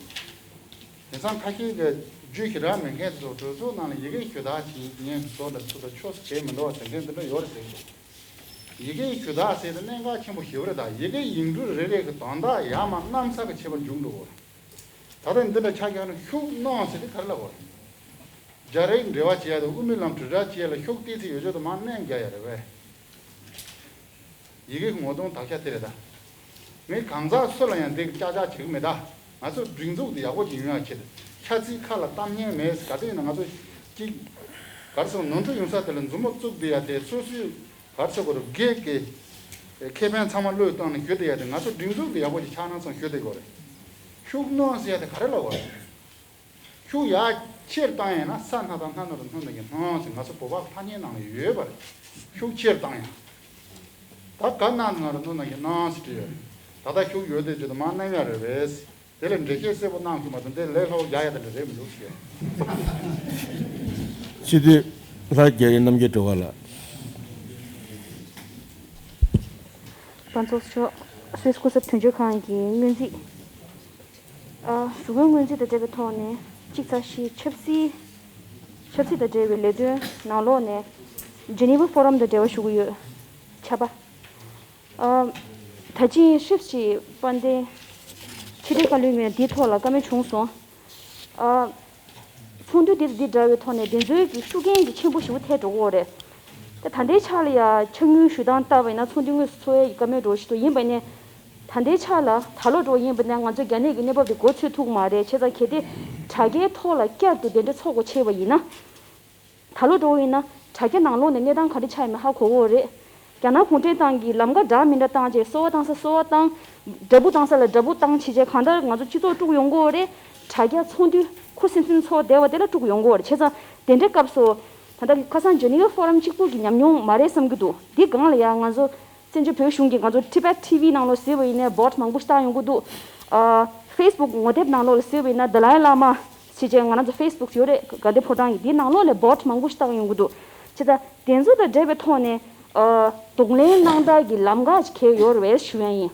དེང་སང་ཁ་ཤས་ཀྱིས་རྒྱུ་ཞེ་དྲག་མེད་མཁན་ཚོ་གྲོས་ཚོགས་ནང་ལ་ཡི་གེ་ཞུ་དག་བྱེད་མཁན་ཚོ་འདྲ་ཚོ་དང་ཆོས་སུ་གལ་མི་འདུག་བ་ཟེར་མཁན་འདི་འདྲ་ཡོད་རེད་ཟེར་གི་འདུག་ཡི་གེ་ཞུ་དག་ཟེར་དེ་གནད་འགག་ཆེན་པོ་ཞེ་པོ་རེད། ད་ཡི་གེ་ཡིག་འབྲུ་རེ་རེ་གི་དོན་དག་ཡར་མར་གནམ་ས་གི་ཁྱད་པར་འབྱུང་འགྲོ་གི་རེད། ད་ལྟ་འདི་འདྲ་ཆགས་ཀྱང་ནི་ཤུགས་གནང་ཟེར་དེ་ག་རེ་ལབ་དགོས་རེད། རྒྱ་རིགས་འབྲེལ་བ་བྱེད་ཡ་དང་དབུ་མའི་ལམ་དྲིལ་བསྒྲགས་བྱེད་ཡ་ལ་ཤུགས་ཏོག་ཙམ་ཡོད་ཆོག་ཏུ་མར་གནོན་རྒྱག་ཡ་རེད་པས། ཡི་གེ་གི་ངོ་གདོང་དག་ཆ་དེ་རེད་ད། ངས་གང་ཟག་སུ་ལ་ཡང་འདི་ཀྱག་ཀྱག་བྱེད་ཀྱི་མེད་ད། ང་ཚོ་སྒྲིག་འཛུགས་འདི་ཡག་པོ་ཅིག་ཡོང་ཡ་ཆེད་དུ་ཤ་ཚིག་ཁ་ལ་གཏམ་སྙན་མེད་ག་དུས་ཡིན་ན་ང་ཚོ་གཅིག་ག་རེ་ཟེར་ནོར་འཁྲུལ་ཡོང་ས་དེ་ལ་མཛུབ་མོ་བཙུགས་བསྡད་ཡ་དེ་སོ་སོའི་ག་རེ་ཟེར་དགོས་རེད། སྒེར་གྱི་ཁེ་ཕན་ཚང་མ་བློས་བཏང་ནས་ཞུ་བསྡད་ཡ་དེ་ང་ཚོ་སྒྲིག་འཛུགས་འདི་ཡག་པོ་ཅིག་ཆགས་ན་བསམ་ཞུ་བསྡད་དགོས་རེད། ཤུགས་གནོན་ཟེར་ཡ་དེ་ག་རེ་ལབ་དགོས་རེད། ཤུགས་ཡར་ཆེར་བཏང་ཡིན་ན་ས་སྣ་དང་སྣ་ནོར་སྣོན་ནས་ཀྱི་སྣང་ཟེར་ང་ཚོ་བོད་པ་ཕ་ཉེས་ནང་ལ་ཡོད་པ་རེད། ཤུགས་ཆེར་བཏང་ཡང་། ད་ག་སྣ་ནོར་སྣོན་ནས་ཀྱི་སྣང་ཟེར་བྲིས་ཡོད་རེད། ད་ལྟ་ཤུགས་ཡོད་དེ་བརྗོད་དུ་མ་གནང་ཡ་རེད་པས། དེ་ལ་འགྲེལ་བཤད་གསལ་པོ་གནང་ཐུབ་མ་ཐུབ་དེ་ལས་སླ་པོ་རྒྱག་ཡ་དེ་འདྲ་རེད་མི་འདུག་ཟེར། སྤྱི་འཐུས་ལྷ་རྒྱ་རི་རྣམ་རྒྱལ་སྒྲོལ་དཀར་ལགས། ཕུན་ཚོགས་མཆོག་སུད་སི་སྐུ་ཚབ་དོན་གཅོད་ཁང་གི་སྔོན་རྩིས། ཨ། ཞུ་སྐུལ་སྔོན་རྩིས་དང་འབྲེལ་བའི་ཐོག་ནས་གཅིག་ཚེག་བཞི་ཆབ་སྲིད། ཆབ་སྲིད་དང་འབྲེལ་བའི་ལས་དོན་ནང་ལོགས་ནས་ཇི་ནི་ཝ་ཕོ་རམ་དང་འབྲེལ་བ་ཞུ་གི་ཡོད། ཆ་པ། ཨ། ད་ཅི་ཧྲིབ་ཅིག་དཔལ་ལྡན་ཕྱི་དྲིལ་བཀའ་བློན་ངོས་འདིའི་ཐོག་ལ་བཀའ་མོལ་བྱུང་སོང་། ཨ། ཚོགས་འདུ་འདི་དང་འདི་འདྲ་བའི་ཐོག་ནས་འདི་ཚོའི་གི་ཤུགས་རྐྱེན་གྱི་ཆེན་པོ་ཞེ་པོ་ཐེབས་འགྲོ་གི་ཡོད་རེད། ད་ད་ལྟའི་ཆ་ལ་ཡ་ཕྱག་དངུལ་ཞུ་སྟངས་ལྟ་བ་ཡིན་ན་ཚོགས་འདུ་དངོས་སུ་ཚོགས་ཡས་ཀྱི་བཀའ་མོལ་འགྲོ་བཞིན་འདུག་ཡིན་པ་ནས། ད་ལྟའི་ཆ་ལ་ད་ལོ་འགྲོ་ཡིན་པ་ན་ང་ཚོ་རྒྱ་ནད་ཀྱི་གནས་བབ་དེ་མགོ་ཚོས་ཐུབ་ཀྱི་མ་རེད། བྱས་ཙང་གལ་ཏེ་དྲ་རྒྱའི་ཐོག་ལ་བསྐྱར་དུ་དེ་འདྲ་ཚོགས་དགོས་ཆེ་བ་ཡིན་ན། ད་ལོ་འགྲོ་ཡིན་ན་དྲ་རྒྱ་ནང་ལོགས་ནས་གནས་སྟངས་ག་རེ་ཆགས་ཡོད་མེད་ཧ་གོ་གི་ཡོད་རེད། རྒྱ་ནག་གུང་ཁྲན་ཏང་གིས་ལམ་ཀ་འདྲ་མི་འདྲ་བཏང་རྗེས་གསོལ་བ་བཏང་ས་གསོལ་བ་བཏང་། འདྲ་པོ་བཏང་ས་ལ་འདྲ་པོ་བཏང་བྱས་རྗེས་གང་ལྟར་ང་ཚོ་སྤྱི་ཚོགས་དཀྲུག་ཡོང་གི་ཡོད་རེད། དྲ་རྒྱ་ཚོགས་འདུ་ཁུ་སིམ་སིམ་ཚོགས་བསྡད་པ་དེ་ལ་དཀྲུག་ཡོང་གི་ཡོད་རེད། བྱས་ཙང་དེ་འདྲའི་སྐབས་སུ་ད་ལྟ་ཁ་སང་Geneva Forum་གཅིག་པུ་གི་ཉམས་མྱོང་མ་རེད་བསམ་གྱི་འདུག་འདི་སྒང་ལ་ཡང་ང་ཚོ་བཙན་བྱོལ་བོད་གཞུང་གིས་ང་ཚོ་Tibet T V་ནང་ལོགས་གཟིགས་པ་ཡིན་ནའི་bot་མང་པོ་ཞིག་བཏང་ཡོང་གི་འདུག་ཨ། Facebook་ངོ་དེབ་ནང་ལོགས་ལ་གཟིགས་པ་ཡིན་ན་Dalai Lama་ཞེས་བྱས་ང་རང་ཚོ་Facebook་ཡོད་རེད། དགའ་ལྡན་ཕོ་བྲང་གི་དེའི་ནང་ལོགས་ལ་bot་མང་པོ་ཞིག་བཏང་ཡོང་གི་འདུག་བྱས་ཙང་དེ་ཚོ་དང་འབྲེལ་བའི་ཐོག་ནས་ཨ། གདོང་ལེན་གནང་སྟངས་ཀྱི་ལམ་ཁ་ཅིག་གས་ཡོད་རེད་ཞུ་ཡ་ཡིན།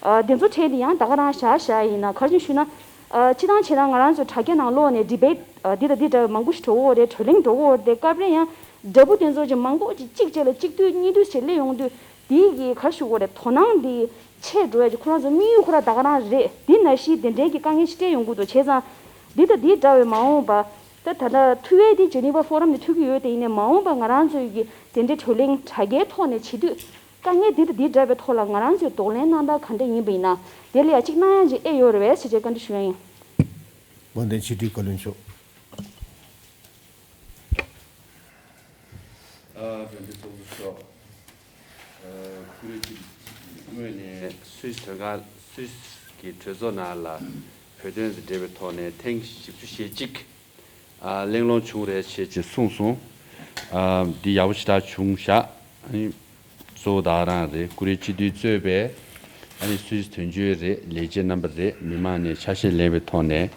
ཨ། དེ་ཚོ་གྲས་དེ་ཡང་ད་ག་རང་བཞག་བཞག་ཡིན་ན་ག་རེ་ཞུ་ན། ཨ། སྤྱིར་བཏང་བྱས་ན་ང་རང་ཚོ་དྲ་རྒྱ་ནང་ལོགས་ནས་debate་ཨ། འདི་དང་འདི་འདྲ་བའི་མང་པོ་ཞིག་འགྲོ་གི་ཡོད་རེད། གྲོས་གླེང་འགྲོ་གི་ཡོད་རེད། དེ་སྐབས་རེ་ཡང་འདྲ་པོ་དེ་ཚོ་ཅིག་མང་པོ་ཅིག་གཅིག་རྗེས་ལ་གཅིག་ལྟོས་གཉིས་ལྟོས་བྱས་སླེབས་ཡོང་དུས་དེའི་གི་ག་རེ་ཞུ་དགོས་རེད། དོ་སྣང་འདི་ཆེ་འགྲོ་ཡ་ཅིག་ཁོ་རང་ཚོ་དམིགས་ཡུལ་ཁོ་རང་ད་ག་རང་རེད། འདི་ནང་བཞིན་དེ་འདྲའི་གི་དཀའ་ངལ་ཞིག་འཕྲད་ཡོང་གི་འདུག་བྱས་ཙང་འདི་དང་འདི་འདྲ་བའི་མ་འོངས་པ་ད་ད་ལྟ་ཐུག་ཡས་དེ་Geneva Forum་ནས་ཐུག་གི་ཡོད་དེ་ཡིན་ནའི་མ་འོངས་པ་ང་རང་ཚོའི་གི་དེ་འདྲའི་གྲོས་གླེང་དྲ་རྒྱའི་ཐོག་ནས་བྱེད་དུས། དཀའ་ངལ་འདི་དང་འདི་འདྲ་བའི་ཐོག་ལ་ང་རང་ཚོས་གདོང་ལེན་གནང་སྟངས་ག་འདྲ་ཡིན་པ་ཡིན་ན་དེ་ལ་ཡ་གཅིག་གནང་ཡ་ཅིག་ཨེ་ཡོད་རེད་པས་ཞེས་བྱས་བཀའ་འདྲི་ཞུ་ཡ་ཡིན། དབང་ལྡན་ཕྱི་དྲིལ་བཀའ་བློན་མཆོག་ཨ། དོན་གཅོད་ཚོགས་གཙོ་མཆོག་ཨ། ཀུ་རེ་ཅི་དངོས་ནས་སུད་སི་དོན་ཁང་སུད་སི་གི་གྲོས་ཚོགས་ནང་ལ་བོད་དོན་དང་འབྲེལ་བའི་ཐོག་ནས་ཐེངས་བཞི་བཅུ་ཞེ་གཅིག་ཨ། གླེང་སློང་བྱུང་རེད་ཅེས་ཅེས་གསུངས་སོང་། ཨ། འདི་ཡག་པོ་ཞེ་དྲག་བྱུང་བཞག་ཨ་ནི་གཙོ་བོ་ད་ག་རང་རེད། ཀུ་རེ་སྤྱི་འཐུས་གཙོས་པའི་ཨ་ནི་སུད་སི་དོན་གཅོད་རེད། ལས་བྱེད་རྣམ་པ་རེད། མི་མང་ནས་ཆ་ཤས་ལེན་པའི་ཐོག་ནས་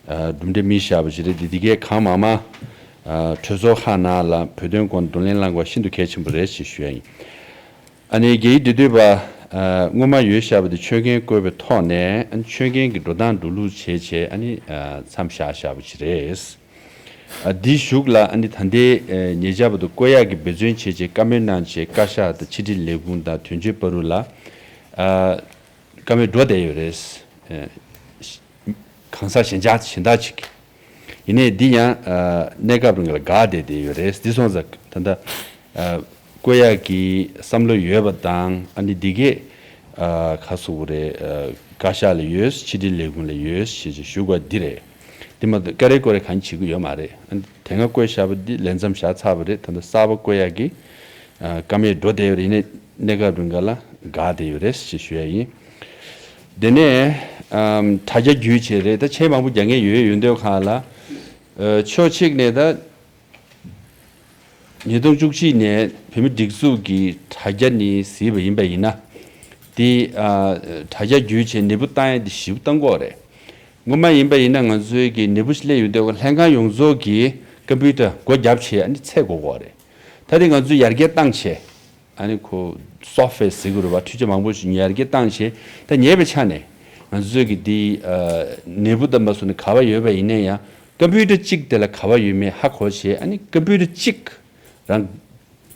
ཨ། གྲུབ་འབྲས་སྨིན་བཞག་པ་ཞིག་རེད། འདི་འདི་གས་གང་མང་མང་ཨ། གྲོས་ཚོགས་ཁག་ནང་ལ་བོད་དོན་སྐོར་གདོང་ལེན་གནང་དགོས་ཤིན་ཏུ་གལ་ཆེན་པོ་རེད་ཅེས་ཞུ་ཡ་ཡིན། ཨ་ནི་རྒྱ་ཡིག་འབྲི་འདོད་པ་ཨ། སྔོན་མ་ཡོད་བཞག་པ་དེ་ཆོད་གན་བཀོད་པའི་ཐོག་ནས་ཨ་ནི་ཆོད་གན་གྱི་འགྲོ་སྟངས་འགྲོ་ལུགས་བྱས་བྱས་ཨ་ནི་ཨ། མཚམས་བཞག་བཞག་པ་ཅིག་རེད། ཨ། འདིའི་གཞུག་ལ་ཨ་ནི་ད་ལྟའི་ཨ། ཉེ་ཆར་བར་དུ་བཀོད་ཡག་གི་འབད་བརྩོན་བྱས་བྱས་བཀའ་མོལ་གནང་བྱས་བཀའ་ཤག་དང་ཕྱི་དྲིལ་ལས་ཁུངས་དང་དོན་གཅོད་བར་དུ་ལ་ཨ། བཀའ་མོལ་འགྲོ་བསྡད་ཡོད་རེད། ཨ། གང་ཟག་གཞན་དག་གཞན་དག་ཅིག་ཡིན་ནའི་འདི་ཡང་ཨ། གནས་སྐབས་རིང་ལ་འགག་བསྡད་བསྡད་ཡོད་རེད། འདི་སོང་ཙང་ད་ལྟ་ཨ། བཀོད་ཡག་གི་བསམ་བློ་ཡོད་པ་དང་ཨ་ནི་འདི་གས་ཨ། ག་རེ་ཟེར་དགོས་རེད། ཨ། བཀའ་ཤག་ལ་ཡོད། ཕྱི་དྲིལ་ལས་ཁུངས་ལ་ཡོད་ཞེས་ཞུ་དགོས་འདི་རེད། འདི་མ་གཏོགས་ཀ་རེ་ཀོ་རེ་གང་བྱེད་ཀྱི་ཡོད་མ་རེད། ཨ། དེ་སྔ་བཀོད་བཞག་པ་འདི་ལས་མཚམས་བཞག་ཚར་བ་རེད། ད་ལྟ་གསར་པ་བཀོད་ཡག་གི་ཨ། བཀའ་མོལ་འགྲོ་བསྡད་ཡོད་རེད། ཡིན་ནའི་གནས་སྐབས་རིང་ག་ལ་འགག་བསྡད་ཡོད་རེད་ཞེས་ཞུ་ཡ་ཡིན། དེ་ནས་ཨམ། དྲ་རྒྱ་བརྒྱུད་བྱས་རེད། ད་མཆན་མང་པོ་རྒྱག་མཁན་ཡོད་ཡོད་འདོད་ཁག་ལ། ཨ། ཕྱོགས་གཅིག་ནས་ད་ཉིས་སྟོང་བཅུ་གཅིག་ནས་བོད་མི་སྒྲིག་འཛུགས་ཀྱི་དྲ་རྒྱ་ནས་གཟིགས་པ་ཡིན་པ་ཡིན་ན། དེ་ཨ། དྲ་རྒྱ་བརྒྱུད་བྱས་ནད་འབུ་བཏང་ཡ་དེ་ཞིབ་བཏང་གི་ཡོད་རེད། སྔོན་མ་ཡིན་པ་ཡིན་ན་ང་ཚོའི་གི་ནད་འབུ་ཞིག་སླེབས་ཡོང་དུས་ལྷན་ཁང་ཡོངས་རྫོགས་ཀྱི་ཀམ་པུ་ཊར་སྒོ་བརྒྱབ་བྱས་ཨ་ནི་ཚད་འགོག་གི་ཡོད་རེད། ད་དེ་ང་ཚོས་ཡར་རྒྱས་བཏང་བྱས། ཨ་ནི་ཁོ་སོཕ་ཝེར་ཟེར་གི་རེད་པ། འཕྲུལ་ཆ་མང་པོ་ཞིག་ཡར་རྒྱས་བཏང་བྱས། ད་ཉེ་བའི་ཆ་ནས་ང་ཚོའི་གི་འདི་ཨ། ནད་འབུ་དང་མ་སོང་ནས་ག་པར་ཡོད་པ་ཡིན་ན་ཡང་ཀམ་པུ་ཊར་གཅིག་དེ་ལ་ག་པར་ཡོད་མེད་ཧ་གོ་བྱས། ཨ་ནི་ཀམ་པུ་ཊར་གཅིག་རང་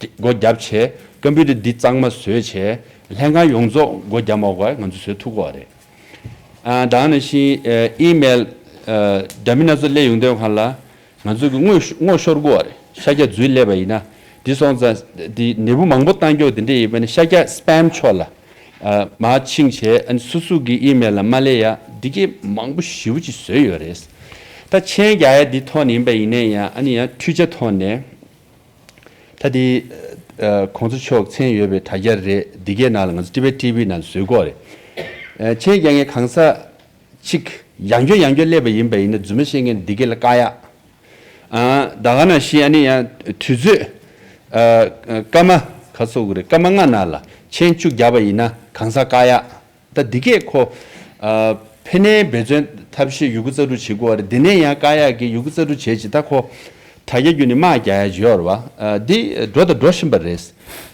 སྒོ་བརྒྱབ་བྱས། ཀམ་པུ་ཊར་འདི་གཙང་མ་བཟོས་བྱས། ལྷན་ཁང་ཡོངས་རྫོགས་སྒོ་བརྒྱབ་མ་དགོས་པ་ང་ཚོས་བཟོ་ཐུབ་ཀྱི་ཡོད་རེད། ཨ། ད་ག་ནང་བཞིན་ཨ། ཨི་མེལ་ཨ། འདྲ་མིན་སྣ་ཚོགས་སླེབས་ཡོང་དུས་སྒང་ལ་ང་ཚོ་གི་དངུལ་དངུལ་ཤོར་གྱི་ཡོད་རེད། ཤར་རྒྱག་འཛུལ་སླེབས་པ་ཡིན་ན། འདི་སོང་ཙང་འདི་ནད་འབུ་མང་པོ་བཏང་རྒྱུ་འདི་འདྲ་ཡིན་པ་ནི་ཤར་རྒྱག་སི་པེམ་ཕྱོགས་ལ་ཨ། མར་ཕྱིན་བྱས། ཨ་ནི་སོ་སོ་གི་ཨི་མེལ་ལ་མ་སླེབས་ཡ་འདི་གས་མང་པོ་ཞེ་པོ་ཅིག་བཟོས་ཡོད་རེད། ད་མཆན་རྒྱག་ཡ་འདི་ཐོག་ནས་ཡིན་པ་ཡིན་ན་ཡང་། ཨ་ནི་ཡང་འཕྲུལ་ཆ་ཐོག་ནས། ད་དེ་ཨ། གོང་ས་མཆོག་མཚན་ཡོད་པའི་དྲ་རྒྱ་རེད། འདི་གའི་ནང་ལ་ང་ཚོ་ཊི་བེཊ་ཊི་ཝི་ནང་བཟོས་ཀྱི་ཡོད་རེད། ཨ། མཆན་རྒྱག་མཁན་གང་ཟག་གཅིག་ཡང་བསྐྱར་ཡང་བསྐྱར་སླེབས་པ་ཡིན་པ་ཡིན་ན་རྫུན་མ་བཤད་མཁན་འདི་གའི་ལ་བཀག་ཡག་ཨ། ད་ག་ནང་བཞིན་ཨ་ནི་ཡང་དུས་ཚོད་ཨ། སྐར་མ་ག་རེ་ཟེར་དགོས་རེད། སྐར་མ་ལྔ་ནང་ལ་མཆན་བཅུ་བརྒྱབ་པ་ཡིན་ན་གང་ཟག་བཀག་ཡག་ད་འདི་གས་ཁོ་ཨ། ཕན་གནས་འབད་བརྩོན་ཐབས་ཤེས་ཡོད་རྒུ་རྩལ་སྤྲུགས་བྱེད་དགོས་པ་རེད། འདི་ནས་ཡང་བཀག་ཡག་གི་ཡོད་རྒུ་རྩལ་སྤྲུགས་བྱས་ཅི། ད་ཁོ་དྲ་རྒྱ་བརྒྱུད་ནས་དམག་རྒྱག་ཡག་ཅིག་ཡོད་རེད་པ། ཨ། འདི་འགྲོ་དང་འགྲོ་བཞིན་པ་རེད།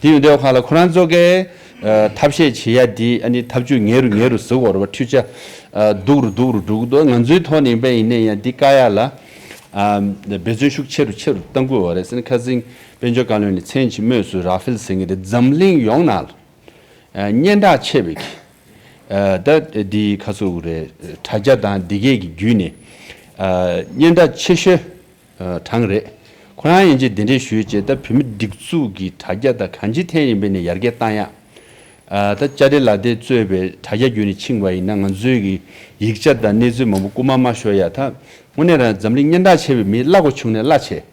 འདི་ཡོད་དུས་སྒང་ལ་ཁོ་རང་ཚོ་གས་ཨ། ཐབས་ཤེས་བྱེད་ཡག་འདི་ཨ་ནི་ཐབས་ཇུས་ཉེ་རུ་ཉེ་རུ་བཟོ་དགོས་རེད་པ། འཕྲུལ་ཆ་ཨ། སྡུག་རུ་སྡུག་རུ་འགྲོ་གི་འདུག་ང་ཚོའི་ཐོག་ནས་ཡིན་པ་ཡིན་ན་ཡང་འདི་བཀག་ཡག་ལ་ཨ། འབད་བརྩོན་ཤུགས་ཆེ་རུ་ཆེ་རུ་གཏང་དགོས་པ་རེད་ཟེར་ནས། ཁ་སང་དཔལ་འབྱོར་བཀའ་བློན་ནས་མཚན་ཅིག་སྨོས་སོང་། ར་ཧྥེལ་ཟེར་མཁན་དེ་འཛམ་གླིང་ཡོངས་ནང་ལ་ཨ། སྙན་གྲགས་ཆེ་བའི་གི་ཨ། ད་འདི་ག་རེ་ཟེར་དགོས་རེད། དྲ་རྒྱ་དང་འདི་གས་ཀྱི་བརྒྱུད་ནས་ཨ། སྙན་གྲགས་ཆེ་ཤོས་ཨ། གྲངས་རེད། ཁོ་རང་ཡིན་གཅིག་འདི་འདྲས་ཞུས་བྱས། ད་བོད་མི་སྒྲིག་འཛུགས་ཀྱི་དྲ་རྒྱ་དང་གང་ཅིའི་ཐད་ཡིན་པ་ནས་ཡར་རྒྱས་བཏང་ཡག་ཨ། ད་ཅ་ལི་ལ་དེ་གཙོས་པའི་དྲ་རྒྱ་བརྒྱུད་ནས་ཕྱིན་པ་ཡིན་ན་ང་ཚོའི་གི་ཡིག་ཆ་དང་གནས་ཚུལ་མང་པོ་རྐུ་མ་མ་ཤོར་ཡག་ད་དངོས་གནས་རང་འཛམ་གླིང་སྙན་གྲགས་ཆེ་བའི་མི་གླ་དགོས་བྱུང་ནས་གླ་བྱས།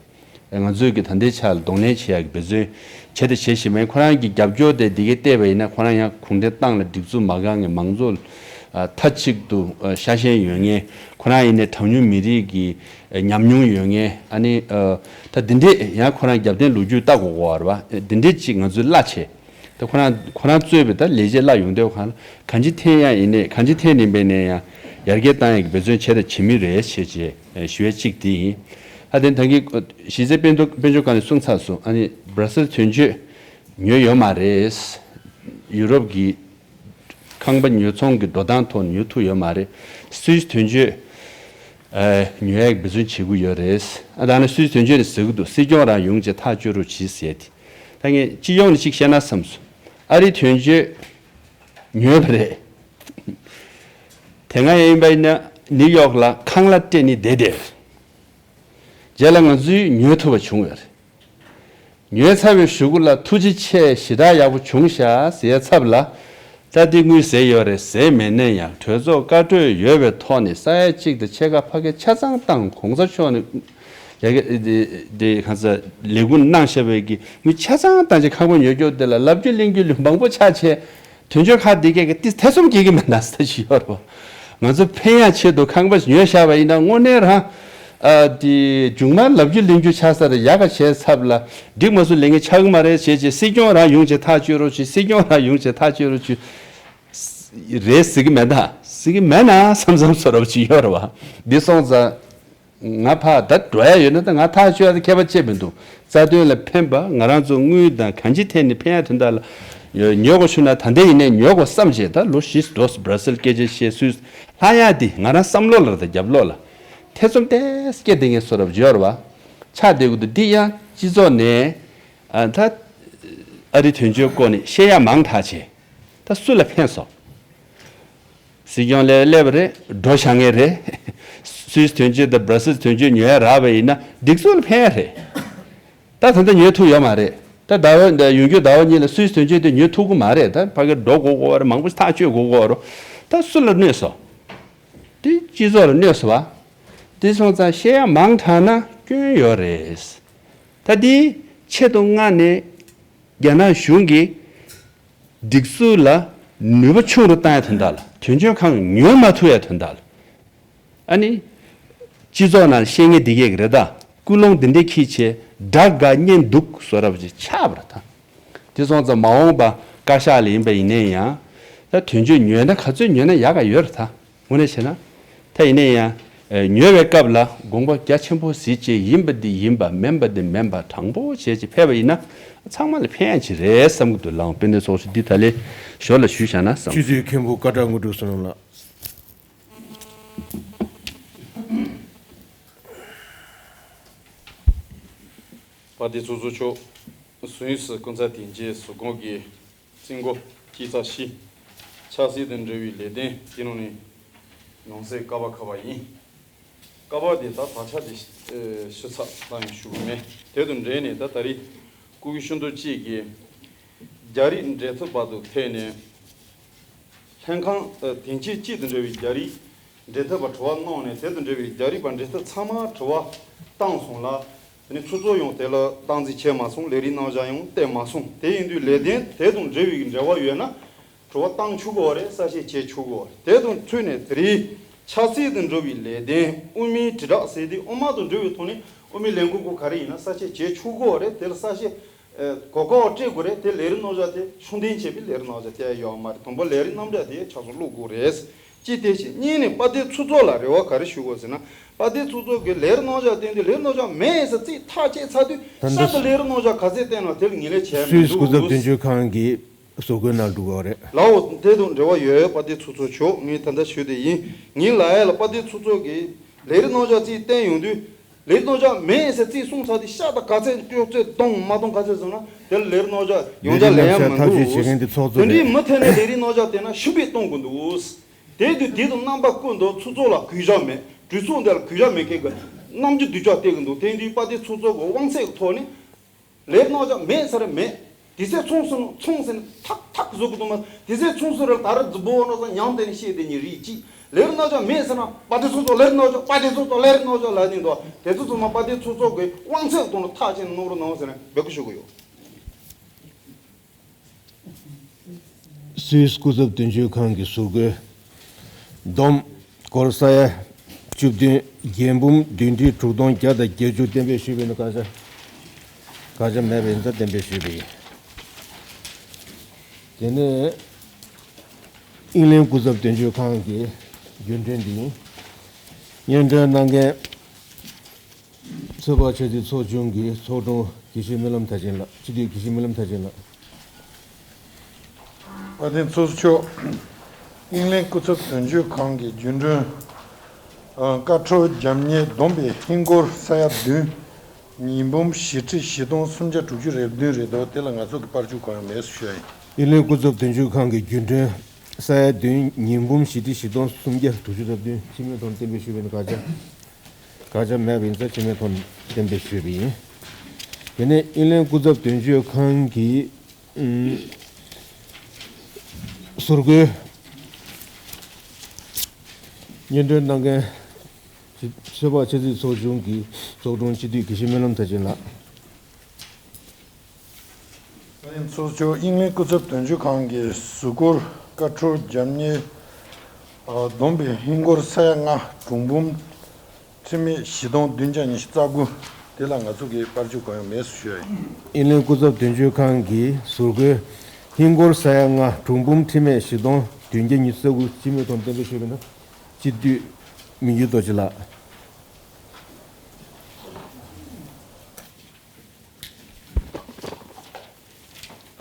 ང་ཚོས་ཀྱི་ད་ལྟའི་ཆར་ལ་གདོང་ལེན་བྱེད་ཡག་གི་འབད་བརྩོན་ བྱས་དང་བྱེད་བཞིན་པ་ཡིན། ཁོ་རང་གི་རྒྱབ་སྐྱོར་དེ་འདི་གས་བལྟས་པ་ཡིན་ན། ཁོ་རང་ཡང་གུང་ཁྲན་ཏང་ལ་སྒྲིག་འཛུགས་མ་དགའ་མཁན། མང་གཙོ་ལ་མཐའ་གཅིག་ཏུ་ཤ་ཞེན་ཡོད་མཁན། ཁོ་རང་ཡིན་ནའི་གྲངས་ཉུང་མི་རིགས་ཀྱི་ཉམས་མྱོང་ཡོད་མཁན། ཨ་ནི་ད་འདི་འདྲས་ཡང་ཁོ་རང་རྒྱབ་རྟེན་ལོ་རྒྱུས་ལྟ་དགོས་དགོས་པ་རེད་པ། འདི་འདྲས་ཅིག་ང་ཚོས་གླ་བྱས། ད་ཁོ་རང་ཁོ་རང་གཙོས་པའི་ད་ལས་བྱེད་གླ་ཡོང་དུས་གང་ལ་གང་ཅི་འཐེན་ཡ་ཡིན་ནའི། གང་ཅི་འཐེན་ནས་འབད་ནས་ཡང་ཡར་རྒྱས་བཏང་ཡ་གི་འབད་བརྩོན་བྱས་དང་བྱེད་མུས་རེད་ཞེས་ཞུ་ཡ་གཅིག་དེ་ཡིན། ཨ་དེ་ད་གིན་གཞི་རྩའི་དཔལ་འབྱོར་དཔལ་འབྱོར་སྒང་ནས་གསུངས་ཚར་སོང་། ཨ་ནི་སྦྲ་སིལ་དོན་གཅོད་ཉོས་ཡོད་མ་རེད། ཡུ་རོབ་ཀྱི་ཁང་པ་ཉོ་ཚོང་གི་འགྲོ་སྟངས་ཐོག་ཉོ་ཐུབ་ཡོད་མ་རེད། སུད་སི་དོན་གཅོད་ཨ་ཉོ་ཡག་འབད་བརྩོན་བྱེད་ཀྱི་ཡོད་རེད། ཨ་ད་ནི་སུད་སི་དོན་གཅོད་ནས་ཟེར་གྱི་འདུག་སྲིད་སྐྱོང་རང་ཡོང་བྱས་ཐག་གཅོད་རོགས་གྱིས་ཟེར་ཏེ། ད་ངས་སྤྱི་ཡོངས་ནས་གཅིག་བཤད་ན་བསམ་སོང་། ཨ་རིའི་དོན་གཅོད་ཉོས་པ་རེད། དེ་སྔ་ཡིན་པ་ཡིན་ན་ནིའུ་ཡོག་ལ་ཁང་གླ་སྤྲད་ནས་བསྡད་བསྡད། རྗེས་ལ་ང་ཚོས་ཉོ་ཐུབ་པ་བྱུང་ཡོད་རེད། ཉོས་ཚར་བའི་གཞུག་གུ་ལ་ཐུགས་རྗེ་ཆེ། ཞེ་དྲག་ཡག་པོ་བྱུང་ཤག་ཟེར་ཡ་ཚབ་ལ། ད་དེ་དངུལ་ཟད་ཡོད་རེད་ཟེར་མེད་ན་ཡང་། གྲོས་ཚོགས་བཀའ་གྲོས་ཡོད་པའི་ཐོག་ནས་ས་ཡ་གཅིག་དང་ཕྱེད་ཀ་ཕ་གི་ཆ་ཚང་བཏང་། གོང་ས་མཆོག་ནས་ཡ་གི་དེ་དེ་གང་ཟག་ལས་ཁུངས་གནང་བཞག་པའི་གི་དངུལ་ཆ་ཚང་བཏང་བྱས་ཁང་པ་ཉོ་རྒྱུ་དེ་ལ་ལབ་རྒྱུ་གླེང་རྒྱུ་མང་པོ་ཆགས་བྱས། དོན་གཅོད་ཁག་འདི་གས་ཀྱི་ཏི་ཐེ་ཚོམ་སྐྱེ་གི་མེད་ན་ས་ཞིག་ཡོད་རེད། ང་ཚོ་ཕན་ཡག་ཆེད་དུ་ཁང་པ་ཉོས་བཞག་པ་ཡིན་ན་དངོས་གནས་རང་ཨ་དེ་མཇུག་མ་ལབ་རྒྱུ་གླེང་རྒྱུ་ཆགས་ས་རེད། ཡག་ག་བྱས་ཚབ་ལ་འགྲིག་མ་སོང་ལས་ངན་ཆགས་གི་མ་རེད་བྱས་བྱས། སྲིད་སྐྱོང་རང་ཡོང་བྱས་ཐག་གཅོད་རོགས་གྱིས། སྲིད་སྐྱོང་རང་ཡོང་བྱས་ཐག་གཅོད་རོགས་གྱིས། རེད་ཟེར་གི་མེད་ད། ཟེར་གི་མེད་ན་བསམ་བསམ་བཟོ་འདྲ་ཅིག་ཡོད་རེད་བ། འདི་སོང་ཙང་ང་ཕར་ད་འགྲོ་ཡ་ཡོད་ན་ད་ང་ཐག་གཅོད་ཡ་ད་ཁྱད་པར་ཅི་མི་འདུག་རྩ་དོན་ལ་ཕན་པ། ང་རང་ཚོ་དངུལ་དང་གང་ཅི་འཐེན་ནས་ཕན་ཡ་དོན་དག་ལ་ཉོ་དགོས་བྱུང་ན། ད་ལྟ་ཡིན་ནའི་ཉོ་དགོས་བསམ་བྱས་ད་ལོ་བཞི་འགྲོ་སོང་། སྦྲ་སིལ་སྐད་ཆ་བཤད་སུས་ལྷག་ཡ་དེ་ང་རང་བསམ་བློ་ལ་དང་རྒྱབ་ལོགས་ལ་ཐེ་ཚོམ་ཏོག་ཙམ་སྐྱེ་བསྡད་མཁན་བཟོ་འདྲ་ཅིག་ཡོད་རེད་བ། ཆགས་བསྡད་ཀྱི་འདུག་འདི་ཡང་སྤྱི་ཚོགས་ནས་ཨ་ད་ཨ་རི་དོན་གཅོད་སྐོར་ནས་བཤད་ཡ་མང་དྲགས་བྱས། ད་སུ་ལ་ཕན་སོང་། སྲིད་སྐྱོང་སླེབས་སླེབས་པ་རེད། འགྲོ་བཞག་མཁན་རེད། སུད་སི་དོན་གཅོད་དང་སྦྲ་སིལ་དོན་གཅོད་ཉོ་ཡ་རག་པ་ཡིན་ན་སྒྲིག་འཛུགས་ལ་ཕན་ཡ་རེད། ད་ད་ལྟ་ཉོ་ཐུབ་ཡོད་མ་རེད། ད་ཟླ་བ་འདི་ཡོང་རྒྱུ་ཟླ་བ་གཉིས་ལ་སུད་སི་དོན་གཅོད་དེ་ཉོ་ཐུབ་ཀྱི་མ་རེད། ད་ཕ་གིར་འགྲོ་དགོས་དགོས་པ་རེད། མང་པོ་ཐག་གཅོད་དགོས་དགོས་རེད། ད་སུ་ལ་གནོད་སོང་། དེ་སྤྱི་ཚོགས་ལ་གནོད་སོང་བ། དེ་སོང་ཙང་བཤད་ཡ་མང་དྲགས་ན་སྐྱོན་ཡོད་རེད། ད་དེ་ཆེད་དུ་མངགས་ནས་རྒྱ་ནག་གཞུང་གིས་སྒྲིག་འཛུགས་ལ་ནུས་པ་ཆུང་རུ་བཏང་ཡ་དོན་དག་ལ། དོན་གཅོད་ཁང་ཉོ་མ་ཐུབ་ཡ་དོན་དག་ལ། ཨ་ནི། སྤྱི་ཚོགས་ནང་བཤད་མཁན་འདི་གས་རེད་ད། ཀུན་སློང་འདི་འདྲས་འཁྱེར་བྱས་དགྲ་དགའ་གཉེན་སྡུག་བཟོ་འདྲ་ཅིག་ཆགས་པ་རེད་ད། དེ་སོང་ཙང་མ་འོངས་པ་བཀའ་ཤག་ལ་ཡིན་པ་ཡིན་ནའི་ཡང་། ད་དོན་གཅོད་ཉོས་ན་ག་ཚོད་ཉོས་ན་ཡག་ག་ཡོད་རེད་ད། དངོས་གནས་བྱས་ན། ད་ཡིན་ནའི་ཡང་། ཉོ་བའི་སྐབས་ལ་དགོངས་པ་རྒྱ་ཆེན་པོ་གཟིགས་བྱས། ཡིན་པ་འདི་ཡིན་པ། མིན་པ་འདི་མིན་པ། དྲང་པོ་བྱས་ཅིག་ཕེབས་པ་ཡིན་ན། ཚང་མ་ལ་ཕན་ཡ་ཅིག་རེད་བསམ་གྱི་འདུག་ལགས། དཔལ་ལྡན་ཚོགས་གཙོ་འདི་ད་ལས་ཞོར་ལ་ཞུས་བཞག་ན་བསམ། ཆུ་ཚོད་མཁན་པོ་སྐད་གྲགས་དངོས་གྲུབ་བསོད་ནམས་ལགས། དཔལ་ལྡན་ཚོགས་གཙོ་མཆོག་གཟིགས་ས་སྐུ་ཚ་དེ་རྗེས་སུ་ཁོང་གི་རྩིས་འགོ་དཀྱིལ་ཚགས་བཞི། ཆབ་སྲིད་དང་འབྲེལ་བའི་ལས་དོན་དེ་ནང་ནས་ནང་གསེས་ཀ་པ་ཁ་པ་ཡིན། ཀ་པ་དེ་ད་ད་ཆ་དེ་ཞུ་ཚགས་ལ་ཡང་ཞུ་གི་མེད། དེ་དང་འབྲེལ་ནས་ད་ད་རེས་སྐུ་སྒེར་ཤུགས་འདོན་གཅིག་གིས་རྒྱ་རིགས་འབྲེལ་མཐུད་པ་དང་ཐད་ནས། ལྷན་ཁང་དེང་ཕྱིད་སྤྱི་དང་འབྲེལ་བའི་རྒྱ་རིགས་འབྲེལ་མཐུད་པ་དྲི་བ་གནང་ནས། དེ་དང་འབྲེལ་བའི་རྒྱ་རིགས་པ་འབྲེལ་མཐུད་ཚང་མ་དྲི་བ་བཏང་སོང་ལ། དེ་ནས་ཚོགས་གཙོ་ཡང་དེ་ལ་སྟངས་འཛིན་བྱས་མ་སོང་། ལས་རིམ་རྣམ་གཞག་ཡང་བསྟན་མ་སོང་། དེ་ཡིན་དུས་ལས་དོན་དེ་དང་འབྲེལ་བའི་འབྲེལ་བ་ཡོད་ན་དྲི་བ་བཏང་ཆོག་གི་རེད། གསལ་བཤད་བྱས་ཆོག་གི་རེད། དེ་དང་མཐུད་ནས་དེ་རིང་ཆབ་སྲིད་དང་འབྲེལ་བའི་ལས་དོན་དབུ་མའི་དྲིལ་བསྒྲགས་ཟེར་དུས་དབུ་མ་དང་འབྲེལ་བའི་ཐོག་ནས་དབུ་མའི་ལས་འགུལ་སྐོར་ག་རེ་ཡིན་ན་གསལ་བཤད་བྱས་ཆོག་གི་རེད། དེ་ལ་གསལ་བཤད། གོ་སྐབས་སྤྲད་དགོས་རེད། དེ་ལས་རིམ་རྣམ་གཞག་དེ་ཤུགས་ལྡན་བྱས་པའི་ལས་རིམ་རྣམ་གཞག་དེ་ཡོད་མ་རེད། དང་པོ་ལས་རིམ་རྣམ་གཞག་དེ་ཆ་ཚང་བླུག་དགོས་རེད། གཅིག་དེ་བྱས། གཉིས་ནས་དཔལ་ལྡན་ཚོགས་གཙོ་ལ་རེ་བ་ག་རེ་ཞུ་དགོས་ཟེར་ན། དཔལ་ལྡན་ཚོགས་གཙོ་གིས་ལས་རིམ་རྣམ་གཞག་བཏོན་དུས་ལས་རིམ་རྣམ་གཞག་མེད་ཟེར་རྩིས་ཐག་བཅད་ཚར་དུས། ད་ལྟ་ཤར་དུ་ལས་རིམ་རྣམ་གཞག་ག་ཚད་བཏོན་ན་དེ་ལ་ངོས་ལེན་བྱས་མི་འདུག་སུད་སི་སྐུ་ཚབ་དོན་གཅོད་ཁང་གིས་བཟོ་དགོས་གནང་འགྲོ་གི་རེད། ལའོ། དེ་དང་འབྲེལ་བ་ཡོད། དཔལ་ལྡན་ཚོགས་གཙོ་མཆོག་ངས་ད་ལྟ་ཞུས་དེ་ཡིན། ངའི་ལབ་ཡ་ལ་དཔལ་ལྡན་ཚོགས་གཙོ་གིས་ལས་རིམ་རྣམ་གཞག་རྩིས་བཏོན་ཡོང་དུས། ལས་རྣམ་གཞག་མེད་ཟེར་རྩིས་གསུངས་ཚར་དུས་ཤར་དུ་ག་ཚད་ཅོག་ཙེ་གཏོང་མ་གཏོང་ག་ཚད་སོང་ན་དེ་ལ་ལས་རིམ་རྣམ་གཞག་ཡང་བསྐྱར་ལེན་ཡ་མི་འདུག་དེ་འདྲའི་མི་ཐད་ནས་ལས་རིམ་རྣམ་གཞག་དེ་ན་ཤུགས་པས་གཏོང་དགོས་འདུག་དེ་དུས་དེ་དང་རྣམ་པ་ཀུན་ཏུ་ཚོགས་གཙོ་ལ་གུས་ཞབས་མེད། གྲོས་ཚོགས་འདི་ལ་གུས་ཞབས་མེད་མཁན་གྱི་རྣམ་འགྱུར་སྡུག་ཅག་སྟོན་གྱི་འདུག་དེ་དུས་དཔལ་ལྡན་ཚོགས་གཙོ་གི་དབང་ཚད་ཀྱི་ཐོག་ནས། ལས་རྣམ་གཞག་མེད་ཟེར་མེད། དུས་ཚོད་ཚང་སོང་ན་ཚང་ཟེར་ནས་ཐག་ཐག་བཟོ་གི་འདུག་མ། དུས་ཚོད་ཚང་སོང་རེད། ད་རེས་རྫི་བོ་ནོ་ས་ཉམས་དེ་ནས་བཤད་དེ་ཉིན་རིགས་གཅིག་ལས་རྣམ་གཞག་མེད་ཟེར་ན་དཔལ་ལྡན་ཚོགས་གཙོ་ལས་རྣམ་གཞག་དཔལ་ལྡན་ཚོགས་གཙོ་ལས་རྣམ་གཞག་ལབ་ནས་འདུག་དེ་ཚོ་ཚང་མ་དཔལ་ལྡན་ཚོགས་གཙོ་གི་དབང་ཚད་གཏོང་ལ་ཐག་བཅད་ནས་གནང་རོགས་གནང་ཟེར་ནས་འབོད་སྐུལ་ཞུ་གི་ཡོད། སུད་སི་སྐུ་ཚབ་དོན་གཅོད་ཁང་གི་ཟུར་བཀོད་བསྡོམས་སྒོར་ས་ཡ་བཅུ་བདུན། རྒྱས་འབུམ་བདུན་ཁྲི་དྲུག་སྟོང་བརྒྱ་དང་བརྒྱད་ཅུ་གཏན་འབེབས་ཞུས་པ་ཡིན་ན། བཀའ་ཤག་བཀའ་ཤག་མེད་པ་ཡིན་ཙང་གཏན་འབེབས་ཞུས་པ་ཡིན། དེ་ནས་དབྱིན་ལན་སྐུ་ཚབ་དོན་གཅོད་ཁང་གི་རྒྱུན་གྲོན་འདི་ཡིན། སྙན་སྒྲོན་གནང་མཁན། ཚོད་དཔག་ཆབ་སྲིད་ཚོགས་ཆུང་གི་ཚོགས་དྲུང་དགེ་བཤེས་སྨོན་ལམ་མཐར་ཕྱིན་ལགས། སྤྱི་འཐུས་དགེ་བཤེས་སྨོན་ལམ་མཐར་ཕྱིན་ལགས། དཔལ་ལྡན་ཚོགས་གཙོ་མཆོག་དབྱིན་ལན་སྐུ་ཚབ་དོན་གཅོད་ཁང་གི་རྒྱུན་གྲོན། ཨ། ཀ་ཁྲོ་རྒྱབ་གཉེར་བསྡོམས་པའི་ཧིན་སྒོར་ས་ཡ་བདུན། ཉིས་འབུམ་བཞི་ཁྲི་བཞི་སྟོང་སུམ་བརྒྱ་དྲུག་ཅུ་རེ་བདུན་རེད་འདུག་དེ་ལ་ང་ཚོ་གི་པར་བཅུག་གང་ཡང་མེད་ཟེར་ཞུ་ཡ་ཡིན། དབྱིན་ལན་སྐུ་ཚབ་དོན་གཅོད་ཁང་གི་རྒྱུན་གྲོན་ས་ཡ་བདུན། ཉིས་འབུམ་བཞི་ཁྲི་བཞི་སྟོང་སུམ་བརྒྱ་དྲུག་ཅུ་རེ་བདུན། སྤྱི་མོས་ཐོག་གཏན་འབེབས་ཞུས་པ་ཡིན་ན། བཀའ་ཤག་བཀའ་ཤག་མེད་པ་ཡིན་ཙང་སྤྱི་མོས་ཐོག་གཏན་འབེབས་ཞུས་པ་ཡིན། དེ་ནས་དབྱིན་ལན་སྐུ་ཚབ་དོན་གཅོད་ཁང་གི་ཨུམ། ཟུར་བཀོད་སྙན་སྒྲོན་གནང་མཁན། ཚོད་དཔག་ཆབ་སྲིད་ཚོགས་ཆུང་གི་ཚོགས་དྲུང་སྤྱི་འཐུས་དགེ་བཤེས་སྨོན་ལམ་མཐར་ཕྱིན་ལགས། དཔལ་ལྡན་ཚོགས་གཙོ་མཆོག་དབྱིན་ལན་སྐུ་ཚབ་དོན་གཅོད་ཁང་གི་ཟུར་བཀོད་ཀ་ཁྲོ་རྒྱབ་གཉེར། ཨ། བསྡོམས་པའི་ཧིན་སྒོར་ས་ཡ་ལྔ། གྲངས་འབུམ་ཁྲི་མེད་བཞི་སྟོང་བདུན་བརྒྱ་ཉི་ཤུ་རྩ་དགུ། དེ་ལ་ང་ཚོ་གི་པར་བཅུག་གང་ཡང་མེད་ཟེར་ཞུ་ཡ་ཡིན། དབྱིན་ལན་སྐུ་ཚབ་དོན་གཅོད་ཁང་གི་ཟུར་བཀོད་ཧིན་སྒོར་ས་ཡ་ལྔ། གྲངས་འབུམ་ཁྲི་མེད་བཞི་སྟོང་བདུན་བརྒྱ་ཉི་ཤུ་རྩ་དགུ། སྤྱི་མོས་ཐོག་གཏན་འབེབས་ཞུས་པ་ཡིན་ན། སྤྱི་འཐུས་མི་འགྱུར་རྡོ་རྗེ་ལགས།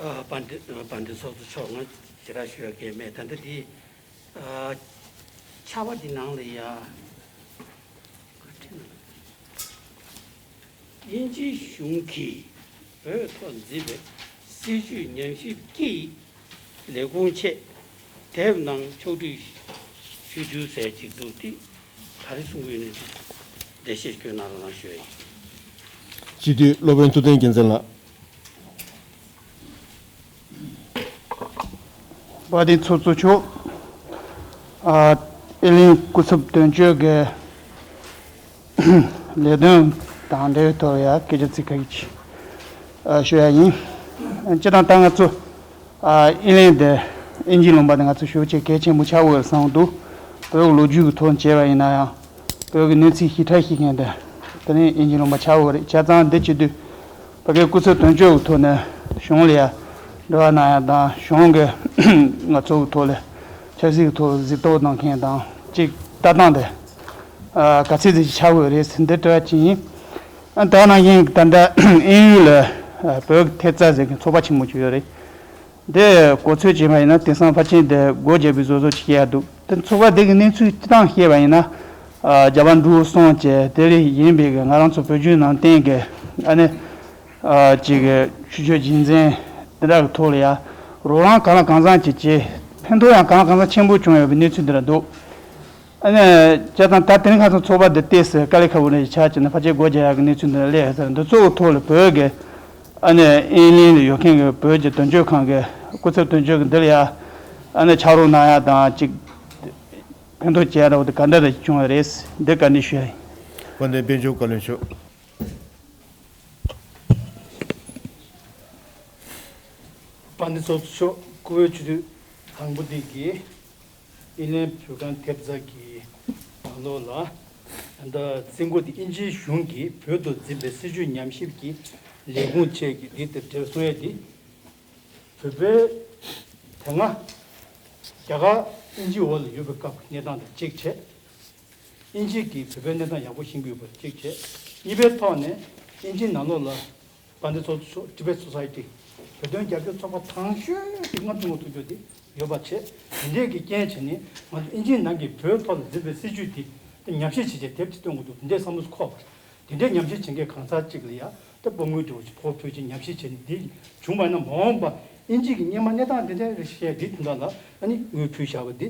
ཨ། དཔལ་ལྡན་དཔལ་ལྡན་ཚོགས་གཙོ་མཆོག་ང་ཞེ་དྲག་ཞུ་ཡ་གང་ཡང་མེད། ད་ལྟ་འདི། ཨ། ཕྱག་དཔེ་འདི་ནང་ལ་ཡ། དབྱིན་ཇིའི་གཞུང་གིས་བོད་ཐོག་འཛིན་པའི་སྲིད་བྱུས་ཉམས་ཞིབ་ཀྱི་ལས་ཁུངས་ཆེད་དེབ་ནང་ཕྱོགས་སྒྲིག་ཞུ་རྒྱུ་ཟེར་ཅིག་འདུག་དེ་ག་རེ་གསུང་གི་ཡོད་ན་འགྲེལ་བཤད་སྐྱོན་གནང་རོགས་གནང་ཞུ་ཡ་ཡིན། སྤྱི་འཐུས་སློབ་དཔོན་ཐུབ་བསྟན་རྒྱལ་མཚན་ལགས། དཔལ་ལྡན་ཚོགས་གཙོ་མཆོག་ཨ། དབྱིན་ལན་སྐུ་ཚབ་དོན་གཅོད་ཀྱི་ལས་དོན་དང་འབྲེལ་བའི་ཐོག་ལ་ཡ་སྐད་ཆ་ཚིག་ཁ་ཤས་ཅིག་ཨ། ཞུ་ཡ་ཡིན། སྤྱིར་བཏང་ད་ང་ཚོ། ཨ། དབྱིན་ལན་དེ་དབྱིན་ཇིའི་ལུང་པ་དེ་ང་ཚོ་ཞེ་པོ་ཅིག་གལ་ཆེན་པོ་ཆགས་ཡོད་བསམ་འདུག་བོད་ཀྱི་ལོ་རྒྱུས་ཀྱི་ཐོག་བྱས་པ་ཡིན་ན་ཡང་། བོད་ཀྱི་གནས་ཚུལ་ཞིབ་ཕྲ་ཤེས་མཁན་དེ། དེ་ནི་དབྱིན་ཇིའི་ལུང་པ་ཆགས་ཡོད་རེད། བྱས་ཙང་འདི་བྱེད་དུས། ཕ་གིའི་སྐུ་ཚབ་དོན་གཅོད་ཀྱི་ཐོག་ནས་གཞུང་ལ་ཡ་འབྲེལ་བ་གནང་ཡ་དང་། གཞུང་གིས་ང་ཚོ་གི་ཐོག་ལ་ཆབ་སྲིད་ཀྱི་ཐོག་གཟིགས་རྟོག་གནང་མཁན་དང་གཅིག་ལྟ་སྟངས་དེ་ཨ། ག་ཚད་ཙམ་ཞིག་ཆགས་ཡོད་རེད་ཟེར་འདི་དྲི་བ་ཅིག་ཡིན། ཨ། ད་ནང་བཞིན་ད་ལྟ་དབྱིན་ཡུལ་ལ་ཨ། བོད་ཀྱི་ཐེབས་རྩ་ཟེར་མཁན་ཚོགས་པ་ཆེན་མོ་ཅིག་ཡོད་རེད། འདི་གོ་ཚོད་བྱས་པ་ཡིན་ན་དེང་སང་ཕལ་ཆེར་འདི་སྒོ་བརྒྱབ་པའི་བཟོ་བཟོ་ཅིག་བྱས་ཡ་འདུག་དེ་ཚོགས་པ་འདི་གི་གནས་ཚུལ་སྤྱིར་བཏང་བཤད་པ་ཡིན་ན། ཨ། རྒྱ་བལ་འབྲུག་གསུམ་བཅས་དེ་ལས་ཡིན་པའི་གི་ང་རང་ཚོ་བོད་བརྒྱུད་ནང་བསྟན་གི་ཨ་ནི། ཨ། ཅིག་གི་ཆོས་སྤྱོད་རྒྱུན་འཛིན་དེ་འདྲ་གི་ཐོག་ལ་ཡ་རོགས་རམ་གང་ལ་གང་འཚམ་ཅིག་བྱས། ཕན་ཐོགས་ཡང་གང་ལ་གང་འཚམ་ཆེན་པོ་བྱུང་ཡོད་པའི་གནས་ཚུལ་འདི་འདྲ་འདུག་ཨ་ནི་བྱས་ཙང་ད་དེ་རིང་ཁ་སང་ཚོགས་པ་འདི་ཏོག་ཙམ་དཀའ་ལས་ཁག་པོ་འདྲ་ཞིག་ཆགས་བྱས་ནས་ཕལ་ཆེར་སྒོ་རྒྱག་ཡག་གི་གནས་ཚུལ་འདི་འདྲ་སླེབས་ཡོད་ས་རེད། འདི་ཚོ་གི་ཐོག་ལ་བོད་ཀྱི་ཨ་ནི་དབྱིན་ལན་ལ་ཡོད་མཁན་གྱི་བོད་ཀྱི་དོན་གཅོད་ཁང་གི་སྐུ་ཚབ་དོན་གཅོད་ཀྱི་འདི་ལ་ཡ་ཨ་ནི་ཕྱག་རོགས་གནང་ཡ་དང་ཅིག་ཕན་ཐོགས་བྱེད་ཡ་འདྲ་བོ་དེ་ག་འདྲ་འདྲ་ཞིག་བྱུང་བ་རེད། འདི་བཀའ་འདྲི་ཞུ་ཡ་ཡིན། དཔལ་ལྡན་དཔལ་འབྱོར་བཀའ་བློན་མཆོག་དཔལ་ལྡན་ཚོགས་གཙོ་མཆོག་སྐུ་བོད་སྤྱི་འཐུས་དང་པོ་འདི་གིས་དབྱིན་ལན་བོད་ཁང་ཐེབས་རྩ་གི་ནང་ལོགས་ལ། ད་ལྟ་རྩིས་འགོ་འདི་དབྱིན་ཇིའི་གཞུང་གིས་བོད་དུ་འཛིན་པའི་སྲིད་བྱུས་ཉམས་ཞིབ་ཀྱི་ལས་ཁུངས་བཅས་ཀྱི་འདི་ལྟར་འབྲེལ་གསུང་ཡས་འདི། བོད་པའི་དེ་སྔ་རྒྱ་གར་དབྱིན་ཇིའི་འོག་ལ་ཡོད་པའི་སྐབས་ཀྱི་གནས་སྟངས་དང་གཅིག་བྱས། དབྱིན་ཇི་གིས་བོད་པའི་གནས་སྟངས་ཡག་པོ་ཤེས་ཀྱི་ཡོད་པ་གཅིག་བྱས། གཉིས་པའི་ཐོག་ནས་དབྱིན་ཇིའི་ནང་ལོགས་ལ་དཔལ་ལྡན་ཚོགས་གཙོ་མཆོག་Tibet Society བོད་དོན་རྒྱབ་སྐྱོར་ཚོགས་པ་དང་ཤོས་ཀྱི་མངའ་ཐང་ཐུབ་རྒྱུ་དེ་ཡོད་པ་བྱས། དེ་འདྲས་ཀྱི་རྐྱེན་བྱས་ནས་ང་ཚོ་དབྱིན་ཇིའི་ནང་གི་བོད་ཐོག་ལ་འཛིན་པའི་སྲིད་བྱུས་དེ་དེ་ཉམས་ཞིབ་བྱེད་ཆེད་དེབ་ཅིག་བཏོན་དགོས་འདུག་དེ་འདྲས་བསམ་བློ་འཁོར་བ་རེད། དེ་འདྲའི་ཉམས་ཞིབ་བྱེད་མཁན་གང་ཟག་ཅིག་ལ་ཡ་ད་དཔང་ངོས་འདྲ་བོ་ཞིག་ཕོགས་ཕུལ་ཆེད་ཉམས་ཞིབ་བྱས་ནས་འདི་བྱུང་བ་ན། མ་འོངས་པ་དབྱིན་ཇི་གི་སྔོན་མ་གནས་སྟངས་འདི་འདྲ་རེད་ཤག་འདི་དོན་དག་ལ་ཨ་ནི་དངུལ་ཕུལ་བཞག་པ་འདི་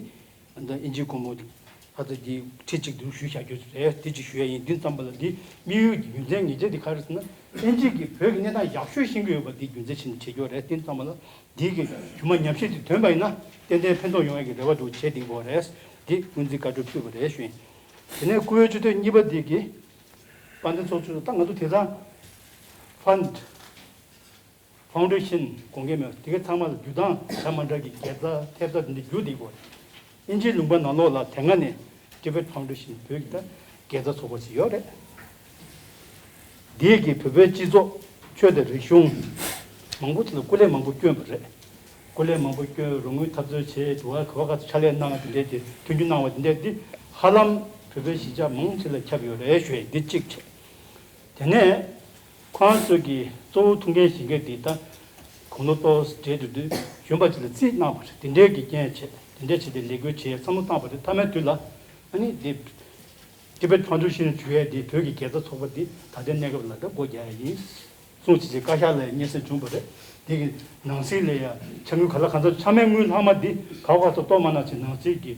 ཨ་ནི་དབྱིན་ཇིའི་སྒོར་མོ་ལྷ་ས་འདི་ཁྲི་གཅིག་འདུག་ཞུས་བཞག་རྒྱུ་རེད། དེ་ཅིག་ཞུ་ཡ་ཡིན། འདི་ཙམ་པ་ལ་འདི་དམིགས་ཡུལ་གྱི་རྒྱུ་མཚན་ངེས་ཅན་འདི་ག་རེ་ཟེར་ན། དབྱིན་ཇི་གིས་བོད་ཀྱི་གནས་སྟངས་ཡག་ཤོས་ཤེས་ཀྱི་ཡོད་པ་འདི་རྒྱུ་མཚན་བྱས་ནས་བྱེད་རྒྱུ་རེད། འདི་ཙམ་པ་ལ་འདི་གི་རྒྱུ་མ་ཉམས་ཞིབ་འདི་ཐོན་པ་ཡིན་ན་ཏན་ཏན་ཕན་ཐོགས་ཡོང་ཡ་གི་རེ་བ་འདུག་བྱས་འདི་གོ་རེད། འདི་སྔོན་རྩིས་བཀའ་འཁྲོལ་ཕུལ་བ་རེད་ཞུ་ཡིན། དེ་ནས་སྐུ་བོད་སྤྱི་འཐུས་གཉིས་པ་འདི་གིས་དཔལ་ལྡན་ཚོགས་གཙོ་ད་ང་ཚོ་དེ་ཚང་ཕན་ཌི་ ཕའུན་ཌེ་ཤན་དགོངས་འགལ་མེད་པ་དེ་གའི་ཚང་མ་ལ་བསྡུ་སྟངས་འདྲ་མ་འདྲ་གི་དགེ་རྩ་ཐེབས་རྩ་དེ་འདྲ་བསྒྱུར་བསྡད་ཡོད་རེད། དབྱིན་ཇིའི་ལུང་པ་ནང་ལོགས་ལ་དེ་སྔ་ནས་Tibet Foundation བོད་ཀྱི་ད་དགེ་རྩ་ཚོགས་པ་ཞིག་ཡོད་རེད། འདིས་ཀྱི་བོད་པའི་སྤྱི་ཚོགས་ཆོས་དང་རིག་གཞུང་མང་པོ་ཅིག་ལ་སྐུ་ལས་མང་པོ་བསྐྱོན་པ་རེད། སྐུ་ལས་མང་པོ་བསྐྱོན། རོགས་དངུལ་འཐབ་རྩོད་བྱས། དུ་བ་ག་བ་ག་ཚོད་ཕྱག་ལས་གནང་བ་དེ་འདྲས་དེ་མཐུན་འགྱུར་གནང་བ་དེ་འདྲས་དེ་ཧ་ལམ་བོད་པའི་གཞིས་ཆགས་མང་ཆེ་ལ་ཁྱབ་ཡོད་རེད་ཞུ་ཡས་འདི་གཅིག་བྱས། དེ་ནས་ཁོང་ཚོས་ཀྱི་གཙོ་བོ་ཐུགས་འགན་བཞེས་མཁན་དེ་ད་དགུང་ལོ་ཏོག་ཙམ་བགྲེས་འགྲོ་དུས་གཞོན་པ་ཅིག་ལ་རྩིས་གནང་བ་རེད། དེ་འདྲའི་གི་རྐྱེན་བྱས། དེ་འདྲའི་བྱས་ཏེ་ལས་འགུལ་བྱས་བསམ་བློ་བཏང་བ་རེད། མཐའ་མའི་དུས་ལ་ཨ་ནི་འདི་Tibet Foundation ཞུ་ཡས་འདི་བོད་ཀྱི་དགེ་རྩ་ཚོགས་པ་འདི་ད་ལྟའི་གནས་སྐབས་ལ་ད་སྒོ་རྒྱག་ཡས་ཡིན་གསུངས་བྱས་བྱས་བཀའ་ཤག་ལ་སྙན་སེང་བྱུང་བ་རེད། འདི་གི་ནང་སྲིད་ལ་ཡ་ཕྱག་དངུལ་ག་ལ་གང་འཚམ་ཕྱག་མའི་དངུལ་ལྷག་མ་འདི་ག་བ་ག་ཚོད་གཏོང་མ་གནང་བྱས་ནང་སྲིད་ཀྱི་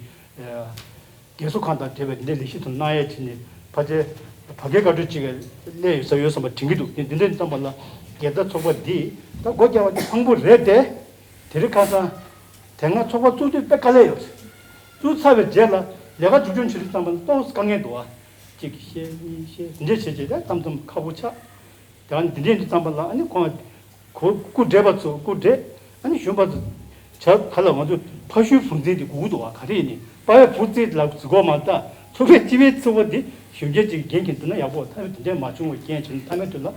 རྒས་གསོ་ཁང་དང་འབྲེལ་བའི་འདི་འདྲའི་ལས་གཞི་དུ་གནང་ཡས་བྱས་ནས་ཕལ་ཆེར་བར་བརྒལ་བཀའ་འཁྲོལ་གཅིག་ག་སླེབས་ཡོད་ས་ཡོད་བསམ་པ་དྲན་གྱི་འདུག་དེ་འདི་འདྲ་བསམ་པ་ལ་དགེ་རྩ་ཚོགས་པ་འདི་ད་སྒོ་རྒྱག་པ་འདི་ཕངས་པོ་རེད་དེ། དེ་རིང་ཁ་སང་དེ་སྔ་ཚོགས་པ་བཙུགས་དུས་དཔེ་དཀའ་ལས་ཡོད་རེད། བཙུགས་ཚར་བའི་རྗེས་ལ་ལས་ཀ་མཇུག་སྐྱོང་བྱེད་དུས་ཙམ་པ་ལ་ཏོག་ཙམ་དཀའ་ངལ་འདུག་བ། གཅིག་བཤད་གཉིས་བཤད་འདི་འདྲ་བྱས་བྱས་ད་གཏམ་གཏམ་ཁག་པོ་ཆགས། དེ་ག་ནི་འདི་འདྲ་ཡིན་དུས་ཙམ་པ་ལ་ཨ་ནི་ཁོང་གོ་སྐུ་བགྲེས་པ་ཚོ་སྐུ་བགྲེས་ཨ་ནི་གཞོན་པ་ཚོ་བྱ་ག་ལ་ང་ཚོ་ཕ་ཤུལ་བུ་འཛིན་དེ་དགོས་ཀྱི་འདུག་བ། ག་རེ་ཡིན་ནི་པ་བའི་བུ་རྩིས་ལ་གཟིགས་གོ་མ་ལྟ་ཚོགས་པའི་སྤྱི་པའི་ཚོགས་པ་འདི་གཞོན་སྐྱེས་ཅིག་འགན་འཁྱེར་འདུག་ན་ཡག་པོ་ཐ་བའི་དེ་འདྲ་མ་བྱུང་བའི་རྐྱེན་བྱས་ནས་མཐའ་མའི་དུས་ལ་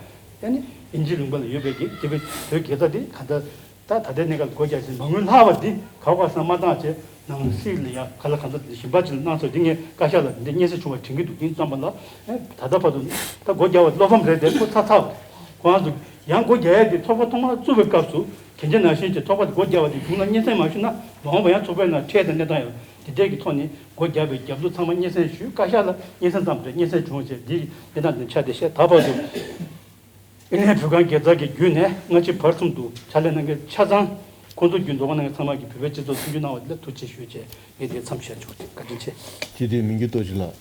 ཨ་ནི་དབྱིན་ཇིའི་ལུང་པ་ལ་ཡོད་པའི་གི་དེ་བའི་བོད་དགེ་རྩ་འདི་ག་འདྲ། ད་ད་ལྟའི་གནས་སྐབས་སྒོ་རྒྱག་བཞིན་མ་དངུལ་ལྷག་པ་འདི་ག་བ་ག་སང་མ་བཏང་བྱས་ནང་སྲིད་ལ་ཡ་ག་ལ་གང་འཚམ་ཞིབ་པ་ཅིག་ལ་གནང་སོང་། འདི་ངས་བཀའ་ཤག་ལ་འདི་སྙན་སེང་བྱུང་བ་དྲན་གྱི་འདུག་དེ་ཙམ་པ་ལ་ད་ལྟ་བར་དུ་ད་སྒོ་རྒྱག་པ་བློ་ཕམ་རེད་དེ་ཁོ་ཚ་ཚ་བ་རེད། ཁོ་རང་ཚོ་ཡང་སྒོ་རྒྱག་ཡ་དེ་ཚོགས་པ་ཐོག་མར་བཙུགས་པའི་སྐབས་སུ་གན་རྒྱ་ནང་བཞིན་གྱི་ཚོགས་པ་དེ་སྒོ་རྒྱག་པ་དེ་གཞུང་ལ་སྙན་སེང་མ་ཞུས་ན་མ་འོངས་པ་ཡང་ཚོགས་པའི་ནང་ཁྲལ་དང་གནས་སྟངས་ཡོད་དེ་འདྲས་ཀྱི་ཐོག་ནས་སྒོ་རྒྱག་པའི་རྒྱབ་ལོགས་ཚང་མ་སྙན་སེང་ཞུས། བཀའ་ཤག་ལ་སྙན་སེང་བཏང་བ་རེད། སྙན་སེང་བྱུང་བ་བྱས་འདི་གནས་སྟངས་དེ་ཆགས་བསྡད་ཤག་ད་བར་དུ། དབྱིན་ལན་བོད་ཁང་དགེ་རྩ་གི་བརྒྱུད་ནས་སྔ་ཕྱི་བར་གསུམ་དུ་ཕྱག་ལས་གནང་མཁན་ཆ་ཚང་ཁོང་ཚོ་བརྒྱུད་མདོ་དབུས་ནང་གི་ཚང་མ་གི་བོད་པའི་སྤྱི་ཚོགས་མཐུན་འགྱུར་གནང་བ་དེ་ལ་ཐུགས་རྗེ་ཆེ་ཞུ་བྱས་ངས་འདིར་མཚམས་བཞག་ཆོག་ཅིག་བཀའ་དྲིན་ཆེ། དེ་དུས་མི་འགྱུར་ལྟོ་ཅིག་ལགས།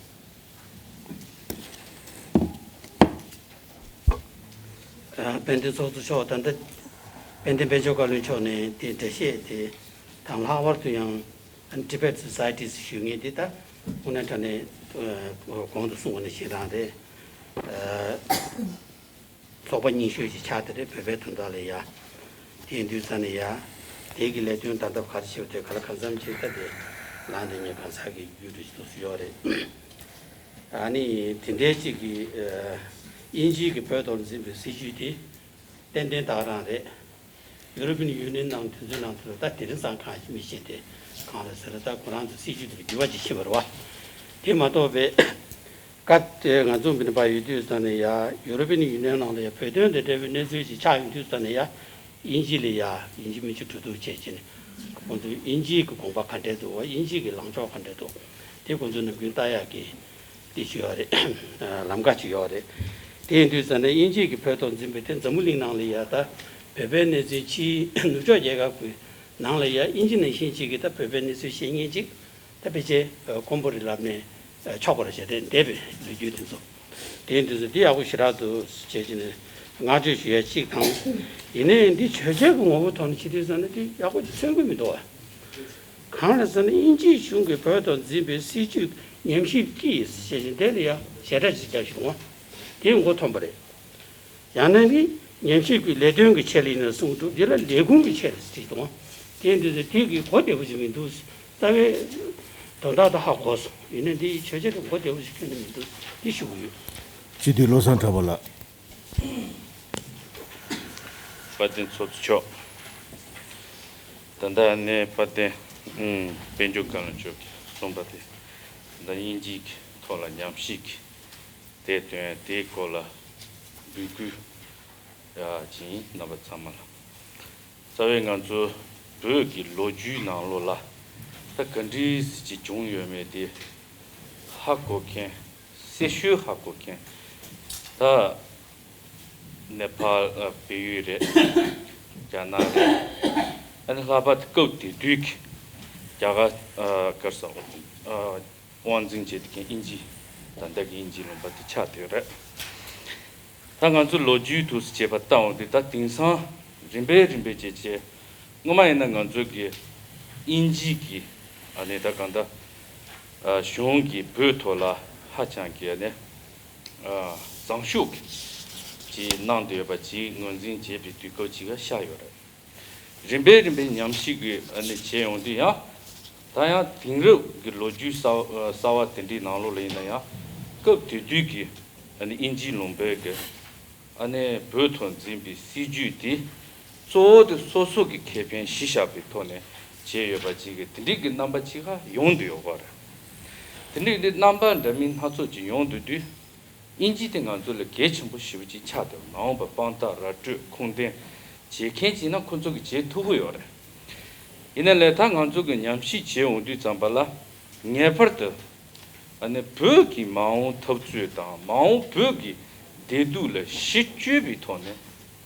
དཔལ་ལྡན་ཚོགས་གཙོ་མཆོག་ད་ལྟ་དཔལ་ལྡན་དཔལ་འབྱོར་བཀའ་བློན་མཆོག་ནས་དེ་འགྲེལ་བཤད་དེ་དང་ལྷག་པར་དུ་ཡང་Tibet Society ཞུ་མཁན་དེ་ད་དངོས་གནས་དྲང་གནས་གོང་དུ་གསུངས་པ་ནང་བཞིན་རང་རེད། ཚོགས་པ་རྙིང་ཤོས་ཤིག་ཆགས་བསྡད་རེད། བོད་པའི་དོན་དག་ལ་ཡ། དེ་ཡིན་དུས་ཙང་ནས་ཡ། དེ་གི་ལས་དོན་ད་ལྟ་ག་རེ་བྱེད་པ་དེ་ག་ལ་གང་འཚམ་ཅིག་ད་དེ་ལངས་ཏེ་ངས་གང་ཟག་གི་རྒྱུད་དུ་ཞིག་ཏུ་སུ་ཡོད་རེད། ཨ་ནི་དེ་འདྲའི་ཅིག་གི་དབྱིན་ཇི་གི་བོད་ཐོག་འཛིན་པའི་སྲིད་བྱུས་དེ་ཏན་ཏན་རྟགས་རང་རེད། ཡུ་རོ་པིན་ཡུ་ནི་ཡན་ནང་དེ་ཚོའི་ནང་དུ་ད་དེ་རིང་ཙང་གང་ཞིག་མི་ཤེས་ཏེ་གང་ལ་ཟེར་ད་ཁོ་རང་ཚོ་སྲིད་བྱུས་དེ་ལ་འགྱུར་བ་ཅིག་ཕྱིན་པ་རེད་བ། དེ་མ་གཏོགས་པའི། སྐབས་དེར་ང་ཚོ་མི་ནི་པ་ཡོད་དུས་ཙང་ནས་ཡ་ཡུ་རོ་པིན་ཡུ་ནི་ཡན་ནང་ལ་ཡ་བོད་དོན་དང་འབྲེལ་བའི་གནས་ཚུལ་ཞིག་ཆགས་ཡོང་དུས་ཙང་ནས་ཡ་དབྱིན་ཇི་ལ་ཡ་དབྱིན་ཇི་མི་ཆོས་གྲོས་བསྡུར་བྱས་བྱས་ནས་ཁོང་ཚོས་དབྱིན་ཇིའི་གི་དགོངས་པ་ག་འདྲས་འདུག་བ། དབྱིན་ཇིའི་གི་ལངས་ཕྱོགས་ག་འདྲས་འདུག་དེ་ཁོང་ཚོས་ནམ་རྒྱུན་ལྟ་ཡག་གི་དེ་ཞུ་ཡག་རེད། ལམ་ཁ་ཅིག་ཡོད་རེད། དེ་ཡིན་དུས་ཙང་ནས་དབྱིན་ཇིའི་གི་བོད་ཐོག་འཛིན་པའི་དེ་འཛམ་བུ་གླིང་ནང་ལ་ཡ་ད་བོད་པའི་གནས་ཚུལ་ཕྱིའི་ནུབ་ཕྱོགས་རྒྱལ་ཁབ་ཀྱི་ནང་ལ་ཡ་དབྱིན་ཇི་ནང་བཞིན་ཅིག་གི་ད་བོད་པའི་གནས་ཚུལ་བཤད་མཁན་ཅིག་ད་ཕལ་ཆེར་དཀོན་པོ་རེད་ལབ་ནས་ཆོག་པ་རེད་བྱས་ཏེ་འདས་པའི་ལོ་རྒྱུས་དེ་ཚོ། དེ་འདི་ཚོ་འདི་ཡག་པོ་ཞེ་དྲག་ཏུ་བྱས་ཀྱི་ནས་བསྔགས་བརྗོད་ཞུ་ཡ་གཅིག་དང་། ཡིན་ནའི་འདི་ཆོས་བྱེད་ཀྱི་ངོ་བོ་ཐོག་ནས་བྱེད་དུས་ཙང་ནས་འདི་ཡག་པོ་ཅིག་མཚོན་གྱི་མི་འདུག་བ། གང་རེད་ཟེར་ན་དབྱིན་ཇིའི་གཞུང་གིས་བོད་ཐོག་འཛིན་པའི་སྲིད་བྱུས་ཉམས་ཞིབ་ཀྱིས་ཞེས་བཞིན་དེ་ལ་ཡང་ཞེ་དྲག་ཅིག་བརྒྱབ་བྱུང་བ། དེའི་མགོ་འཐོམས་པ་རེད། ཡང་ན་ནི་ཉམས་ཞིབ་ཀྱི་ལས་དོན་གྱི་ཆེད་ལ་ཡིན་ན་གསུངས་འདུག་འདི་ལ་ལས་ཁུངས་ཀྱི་ཆེད་ལ་ཟེར་གྱི་འདུག་དེ་འདི་ཚོ་དེ་གི་གོ་བདེ་པོ་ཞིག་མི་འདུག་རྩ་བའི་དོན་དག་དེ་ཧ་གོ་སོང་། ཡིན་ན་འདི་ཆོས་བྱེད་ཀྱི་གོ་བདེ་པོ་ཞིག་ཁྱོན་ནས་མི་འདུག་འདི་ཞུ་གི་ཡོད། སྤྱི་འཐུས་བློ་བཟང་གྲགས་པ་ལགས། དཔལ་ལྡན་ཚོགས་གཙོ་མཆོག་ད་ལྟ་ནས་དཔལ་ལྡན་ཨུམ་དཔལ་འབྱོར་བཀའ་བློན་མཆོག་གིས་གསུངས་པ་དེ་ད་ལྟ་དབྱིན་ཇིའི་ཐོག་ལ་ཉམས་ཞིབ་ཀྱི་དེ་དོན་དེའི་སྐོར་ལ་འབོད་སྐུལ་ཡ་ཅིང་རྣམ་པ་ཚང་མ་ལ། རྩ་བའི་ང་ཚོ་བོད་ཀྱི་ལོ་རྒྱུས་ནང་ལོགས་ལ་ད་ག་འདྲའི་ཅིག་བྱུང་ཡོད་མེད་དེ་ཧ་གོ་མཁན། གསལ་ཤོས་ཧ་གོ་མཁན་ད་ནེ་པཱལ་ཨ་བལ་ཡུལ་རེད། རྒྱ་ནག་རེད། ཨ་ནི་ལྷག་པར་དུ་སྐབས་དེ་དུས་ཀྱི་རྒྱ་གར་ཨ་ག་རེ་ཟེར་ཨ། དབང་འཛིན་བྱེད་དུས་ཀྱི་དབྱིན་ཇི་ད་ལྟ་གི་དབྱིན་ཇིའི་ལུང་པ་དེ་ཆགས་བསྡད་ཡོད་རེད། ད་ང་ཚོ་ལོ་རྒྱུས་དུ་བྱས་པ་ལྟ་འོང་དུས་ད་དེང་སང་རིམ་པས་རིམ་པས་བྱས་བྱས་སྔོན་མ་ཡིན་ན་ང་ཚོ་གི་དབྱིན་ཇི་གི་ཨ་ནི་ད་གང་ལྟར་ཨ་གཞུང་གི་བོད་ཐོག་ལ་ཧ་ཅང་གི་ཨ་ནི་ཨ་བཟང་ཤོས་ཀྱི་ ཅིག་གནང་བསྡད་ཡོད་པ་ཅིག་ངོས་འཛིན་བྱས་པའི་དུས་སྐབས་ཅིག་ཤར་ཡོད་རེད། རིམ་པས་རིམ་པས་ཉམས་ཞིབ་ཀྱི་ཨ་ནི་བྱས་ཡོང་དུས་ཡང་། ད་ཡང་དེང་རབས་ཀྱི་ལོ་རྒྱུས་གསར་གསར་བ་དེ་འདྲའི་ནང་ལོགས་ལ་ཡིན་ན་ཡང་། སྐབས་དེ་དུས་ཀྱི་ཨ་ནི་དབྱིན་ཇིའི་ལུང་པའི་གི་ཨ་ནི་བོད་ཐོག་འཛིན་པའི་སྲིད་ཇུས་དེ་གཙོ་བོ་དེ་སོ་སོ་གི་ཁེ་ཕན་གཞི་བཞག་པའི་ཐོག་ནས་བྱས་ཡོད་པ་ཅིག་གི་དེ་འདྲའི་གི་རྣམ་པ་ཅིག་ཧ་ཡོང་དུ་ཡོད་པ་རེད། དེ་འདྲའི་གི་རྣམ་པ་འདྲ་མིན་སྣ་ཚོགས་ཅིག་ཡོང་དུ་དུས། དབྱིན་ཇི་དེ་ང་ཚོ་ལ་གལ་ཆེན་པོ་ཞེ་པོ་ཅིག་ཆགས་འདུག་མ་འོངས་པ་དཔང་རྟགས་ར་སྤྲོད་ཁུངས་ལྡན་བྱེད་མཁན་ཅིག་ན་ཁོ་ཚོ་གིས་བྱེད་ཐུབ་ཀྱི་ཡོད་རེད། ཡིན་ན་ལས་ད་ང་ཚོ་གིས་ཉམས་ཞིབ་བྱེད་འོང་དུས་ཙམ་པ་ལ་ངེས་པར་དུ་ཨ་ནི་བོད་ཀྱི་མ་འོངས་འཐབ་རྩོད་དང་མ་འོངས་བོད་ཀྱི་བདེ་སྡུག་ལ་གཞི་བཅོལ་བའི་ཐོག་ནས་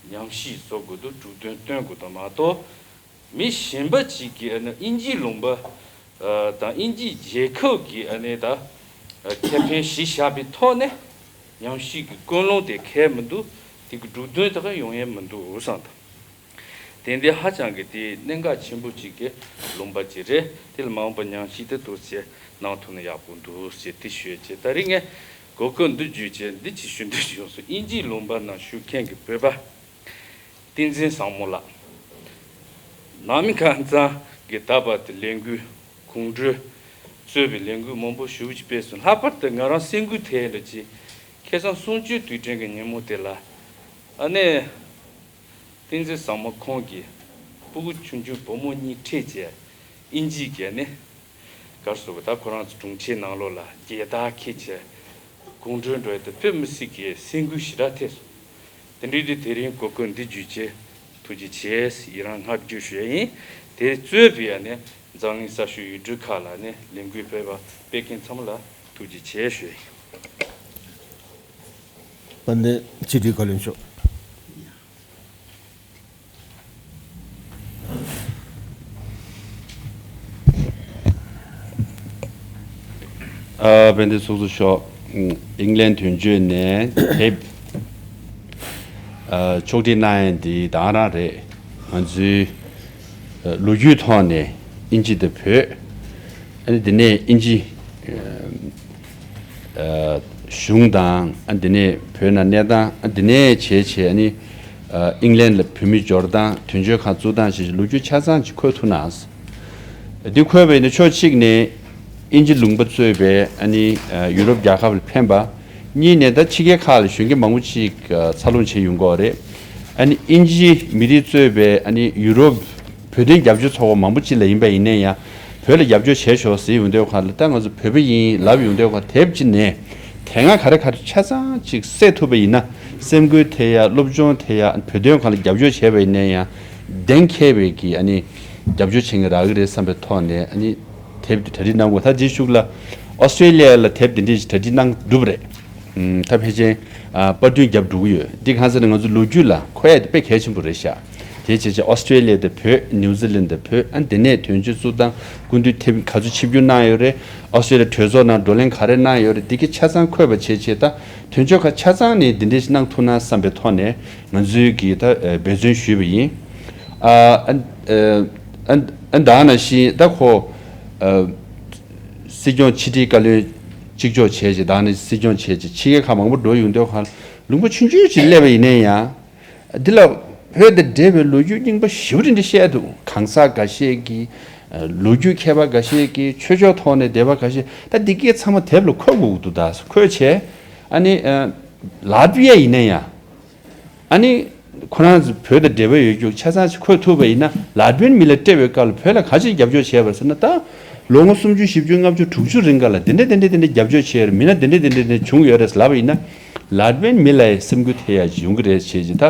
ཉམས་ཞིབ་བཟོ་དགོས་འདུག་གྲུབ་དོན་སྟོན་དགོས་འདུག་མ་གཏོགས། མི་གཞན་པ་ཅིག་གིས་ཨ་ནི་དབྱིན་ཇིའི་ལུང་པ་ཨ་དང་དབྱིན་ཇིའི་རྒྱལ་ཁབ་ཀྱི་ཨ་ནི་ད་ཨ་ཁེ་ཕན་གཞི་བཞག་པའི་ཐོག་ནས་ཉམས་ཞིབ་ཀྱི་ཀུན་སློང་དེ་གལ་མི་འདུག་དེ་གི་གྲུབ་དོན་དེ་ག་ཡོང་ཡས་མི་འདུག་བསམ་དང་། དེ་འདི་ཧ་ཅང་གི་དེ་གནད་འགག་ཆེན་པོ་ཅིག་གི་ལུང་པ་ཅིག་རེད། དེ་ལ་མ་འོངས་པ་ཉམས་ཞིབ་དེ་ཏོག་ཙམ་གནང་ཐུབ་ན་ཡག་པོ་འདུག་ཅེས་དེ་ཞུས་བྱས། ད་རིང་ངས་གོ་སྐབས་འདི་བརྒྱུད་བྱས་འདི་ཅིག་ཞུ་འདོད་བྱུང་སོང་། དབྱིན་ཇིའི་ལུང་པ་ནང་བཞུགས་མཁན་གྱི་བོད་པ། བསྟན་འཛིན་བཟང་མོ་ལགས། ནང་མི་ཁ་ཚང་གི་ད་བར་དུ་ལས་འགུལ་གོམ་བགྲོད་གཙོས་པའི་ལས་འགུལ་མང་པོ་ཞེ་པོ་ཅིག་སྤེལ་སོང་། ལྷག་པར་དུ་ང་རང་སེམས་འགུལ་ཐེབས་ཡས་འདྲ་ཅིག་ཁ་སང་གསུམ་བཅུའི་དུས་དྲན་གྱི་ཉིན་མོ་དེ་ལ་ཨ་ནི་བསྟན་འཛིན་བཟང་མོ་ཁོང་གིས་སྤུ་གུ་ཆུང་ཆུང་བུ་མོ་གཉིས་ཁྲིད་བྱས་དབྱིན་ཇི་གི་ཨ་ནི་ག་རེ་ཟེར་དགོས། ད་ཁོ་རང་ཚོ་དྲུང་ཆེའི་ནང་ལོགས་ལ་རྒྱལ་དར་འཁྱེར་བྱས་གོམ་བགྲོད་འགྲོ་ཡས་དེ་དཔེ་མི་སྲིད་ཀྱི་སེམས་འགུལ་ཞེ་དྲག་ཐེབས་སོང་། དེ་འདྲའི་དུས་དེ་རིང་གོ་སྐབས་འདི་བརྒྱུད་བྱས་ཐུགས་རྗེ་ཆེ་ཡི་རང་བསྔགས་བརྗོད་ཞུ་ཡས་ཡིན། དེ་གཙོས་པའི་ཨ་ནི་འཛམ་གླིང་ས་ཕྱོགས་ཡུལ་གྲུ་ཁག་ལ་ཨ་ནི་ལས་འགུལ་སྤེལ་བ་སྤེལ་མཁན་ཚང་མ་ལ་ཐུགས་རྗེ་ཆེ་ཞུ་ཡས་ཡིན། དཔལ་ལྡན་ཕྱི་དྲིལ་བཀའ་བློན་མཆོག་ཨ། དཔལ་ལྡན་ཚོགས་གཙོ་མཆོག་ཨིང་ལན་དོན་གཅོད་ནས་དེབ་ཨ་ཕྱོགས་སྒྲིག་གནང་ཡས་འདི་ད་ག་རང་རེད། ང་ཚོའི་ཨ་ལོ་རྒྱུས་ཐོག་ནས་དབྱིན་ཇི་དང་བོད། ཨ་ནི་དེ་ནས་དབྱིན་ཇི་ཨ་གཞུང་དང་། ཨ་དེ་ནས་བོད་ནང་གནས་སྟངས། ཨ་དེ་ནས་བྱས་བྱས་ཨ་ནི་ཨ་ཨིང་ལན་ལ་བོད་མི་འབྱོར་སྟངས། དོན་གཅོད་ཁང་བཙུགས་སྟངས་བཅས་ལོ་རྒྱུས་ཆ་ཚང་ཅིག་འཁོད་ཐུབ་ན། འདི་འཁོད་པ་ཡིན་ན་ཕྱོགས་གཅིག་ནས་དབྱིན་ཇི་ལུང་པ་གཙོས་པའི་ཨ་ནི་ཨ་ཡུ་རོབ་རྒྱལ་ཁབ་ལ་ཕན་པ། གཉིས་ནས་ད་ཕྱི་རྒྱལ་ཁག་ལ་གཞོན་སྐྱེས་མང་པོ་ཅིག་ཨ་འཚར་ལོངས་བྱས་ཡོང་གི་ཡོད་རེད། ཨ་ནི་དབྱིན་ཇི་མི་རིགས་གཙོས་པའི་ཨ་ནི་ཡུ་རོབ་བོད་དོན་རྒྱབ་སྐྱོར་ཚོགས་པ་མང་པོ་ཅིག་ལ་ཡིན་པ་ཡིན་ན་ཡང་། བོད་ལ་རྒྱབ་སྐྱོར་བྱས་ཤོག་ཟེར་ཡོང་དུས་ཁ་ལ། ད་ང་ཚོ་བོད་པ་ཡིན་ལབ་ཡོང་དུས་ཁ་དེབ་ཅིག་ནས་དེ་སྔ་ག་རེ་ག་རེ་ཆ་ཚང་ཅིག་བསལ་ཐུབ་པ་ཡིན་ན། སེམས་འགུལ་ཐེབས་ཡ། སློབ་སྦྱོང་ཐེབས་ཡ། བོད་དོན་སྒང་ལ་རྒྱབ་སྐྱོར་བྱས་པ་ཡིན་ན་ཡང་གཏན་འཁེལ་བའི་གི་ཨ་ནི་རྒྱབ་སྐྱོར་བྱེད་མཁན་རག་གི་རེད་བསམ་པའི་ཐོག་ནས་ཨ་ནི་དེབ་དེ་གྲ་སྒྲིག་གནང་དགོས། ད་རྗེས་ཕྱོགས་ལ་ཨོ་སི་ཀྲེ་ལི་ཡ་ལ་དེབ་དེ་འདྲས་ཅིག་གྲ་སྒྲིག་གནང་གྲུབ་རེད། ད་ཕལ་ཆེར་ཨ་པར་སྐྲུན་རྒྱབ་འགྲོ་གི་ཡོད། འདི་གང་ཟེར་ན་ང་ཚོ་ལོ་རྒྱུས་ལ་འཁོད་ཡ་དེ་དཔེ་གལ་ཆེན་པོ་རེད་ཤག་དེ་བྱས་བྱས་ཨོ་སི་ཀྲེ་ལི་ཡ་དང་བོད། ནིའུ་ཛི་ལན་དང་བོད། ཨ་དེ་ནས་དོན་གཅོད་བཙུགས་སྟངས་སྐུ་མདུན་དེབ་ག་ཚོད་ཆིབས་བསྒྱུར་གནང་ཡོད་རེད། ཨོ་སི་ཀྲེ་ལི་ཡ་གྲོས་ཚོགས་ནང་བགྲོ་གླེང་ག་རེ་གནང་ཡོད་རེད། འདི་གི་ཆ་ཚང་འཁོད་པ་བྱས་བྱས། ད་དོན་གཅོད་ཁག་ཆ་ཚང་ནས་འདི་འདྲས་ཞིག་གནང་ཐུབ་ན་བསམ་པའི་ཐོག་ནས་ང་ཚོའི་གིས་ད་འབད་བརྩོན་ཞུས་པ་ཡིན། ཨ་ཨ་ཨ་ཨ་ད་ག་ནང་བཞིན་ད་ཁོ་ཨ་སྲིད་སྐྱོང་ཕྱི་དྲིལ་བཀའ་བློན་གཅིག་ལྕོགས་བྱས་བྱས། ད་ནི་སྲིད་སྐྱོང་བྱས་བྱས་ཕྱི་རྒྱལ་ཁག་མང་པོ་འགྲོ་ཡོང་དུས་ཁ་ལུང་པ་ཆུང་ཆུང་ཅིག་སླེབས་པ་ཡིན་ན་ཡང་། འདི་ལ་བོད་དང་འབྲེལ་བའི་ལོ་རྒྱུས་རྙིང་པ་ཞེ་པོ་ཅིག་འདི་བཤད་འདུག་གང་ཟག་འགའ་ཤས་ཀྱི་ལོ་རྒྱུས་མཁས་པ་འགའ་ཤས་ཀྱི། ཆོས་ཕྱོགས་ཐོག་ནས་འདས་པ་འགའ་ཤས། ད་འདི་གའི་ཚང་མ་དེབ་ལ་འཁོད་དགོས་ཀྱི་འདུག་ད་འཁོད་བྱས་ཨ་ནི་ལ་ཏི་བི་ཡ་ཡིན་ན་ཡང་། ཨ་ནི་ཁོ་རང་ཚོ་བོད་དང་འབྲེལ་བ་ཡོད་རྒྱུ་ཆ་ཚང་ཞིག་འཁོད་ཐུབ་པ་ཡིན་ན། ལ་ཏི་བི་ཡན་མི་ལ་སྤྲད་པའི་སྐབས་ལ་བོད་ལ་ག་ཅིག་རྒྱབ་སྐྱོར་བྱས་པ་ཟེར་ན། ད་ལོ་ངོ་སུམ་ཅུ་བཞི་བཅུ་ལྔ་བཅུ་དྲུག་ཅུ་རིང་ག་ལ་འདི་འདྲ་འདི་འདྲ་འདི་འདྲ་རྒྱབ་སྐྱོར་བྱས་རེད། མི་སྣ་འདི་འདྲ་འདི་འདྲ་འདི་འདྲ་བྱུང་ཡོད་རེད་ལབ་པ་ཡིན་ན། ལ་ཏི་བི་ཡན་མི་ལ་ཡང་སེམས་འགུལ་ཐེབས་ཡ་ཅིག་ཡོང་གི་རེད་བྱས་ཅིག་ད་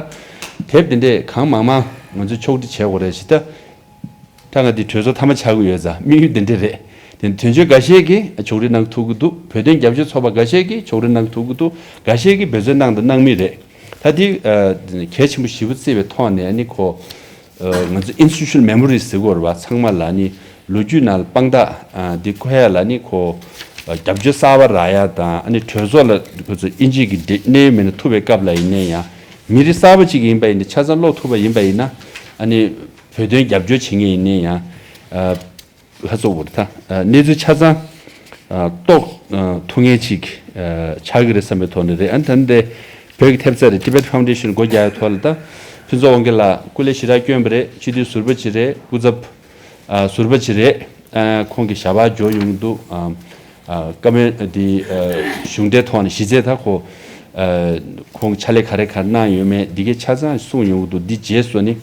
དེབ་འདི་འདྲས་གང་མང་མང་ང་ཚོས་ཕྱོགས་སྒྲིག་བྱེད་དགོས་རེད་ཅིག་ད། ད་ང་འདི་གྲོས་ཚོགས་མཐའ་མ་ཆགས་ཀྱི་ཡོད་ཙང་དམིགས་ཡུལ་འདི་འདྲ་རེད། དེ་དོན་གཅོད་འགའ་ཤས་ཀྱིས་ཕྱོགས་སྒྲིག་གནང་ཐུབ་ཀྱི་འདུག་བོད་དོན་རྒྱབ་སྐྱོར་ཚོགས་པ་འགའ་ཤས་ཀྱིས་ཕྱོགས་སྒྲིག་གནང་ཐུབ་ཀྱི་འདུག་འགའ་ཤས་ཀྱིས་འབད་བརྩོན་གནང་དང་གནང་མུས་རེད། ད་འདི་ཨ་གལ་ཆེན་པོ་ཞེ་པོ་བརྩི་བའི་ཐོག་ནས་ཨ་ནི་ཁོ་ཨ་ང་ཚོ་institutional memories ཟེར་དགོས་རེད་པ། ཚང་མ་ལ་ཨ་ནི་ལོ་རྒྱུས་ནང་ལ་དཔང་རྟགས་ཨ་འདི་འཁོད་ཡ་ལ་ཨ་ནི་ཁོ་ཨ་རྒྱབ་སྐྱོར་གསར་པ་རག་ཡ་དང་། ཨ་ནི་གྲོས་ཚོགས་ལ་ཁོ་ཚོ་དབྱིན་ཇི་གི་འབྲེལ་གནས་མེད་ན་ཐུབ་པའི་སྐབས་ལ་ཡིན་ན་ཡང་། མི་རིགས་གསར་པ་ཅིག་ཡིན་པ་ཡིན་ན། ཆ་ཚང་ཀློག་ཐུབ་པ་ཡིན་པ་ཡིན་ན། ཨ་ནི་བོད་དོན་རྒྱབ་སྐྱོར་བྱེད་མཁན་ཡིན་ན་ཡང་། ཨ་ཧ་ཚོ་བོར་ཐ་ཨ་གནས་ཚུལ་ཆ་ཚང་ཨ་རྟོགས་ཨ་ཐུབ་མཁན་ཅིག་ཨ་ཆགས་ཀྱི་རེད་བསམ་པའི་ཐོག་ནས་རེད། ཨ་ནི་ད་ནི་དེ་ བོད་ཀྱི་ཐེབས་རྩ་རེད། Tibet Foundation་སྒོ་རྒྱག་ཡའི་ཐོག་ལ་ད་ཕུན་ཚོགས་དབང་རྒྱལ་ལགས་སྐུ་ལས་ཞེ་དྲག་བསྐྱོན་པ་རེད། སྤྱི་འཐུས་ཟུར་པ་ཅིག་རེད། སྐུ་ཚབ་ཨ་ཟུར་པ་ཅིག་རེད། ཨ་ཁོང་གི་ཞབས་པ་འཇོག་ཡོང་གི་འདུག་ཨ་ཨ་བཀའ་མོལ་འདི་ཨ་གཞུང་འབྲེལ་ཐོག་ནས་གཞི་རྩའི་ད་ཁོ་ཨ་ཁོང་ཕྱག་ལས་ག་རེ་ག་རེ་གནང་ཡོད་མེད་འདི་གའི་ཆ་ཚང་གསུངས་ཡོང་གི་འདུག་འདི་རྗེས་སུ་ནི་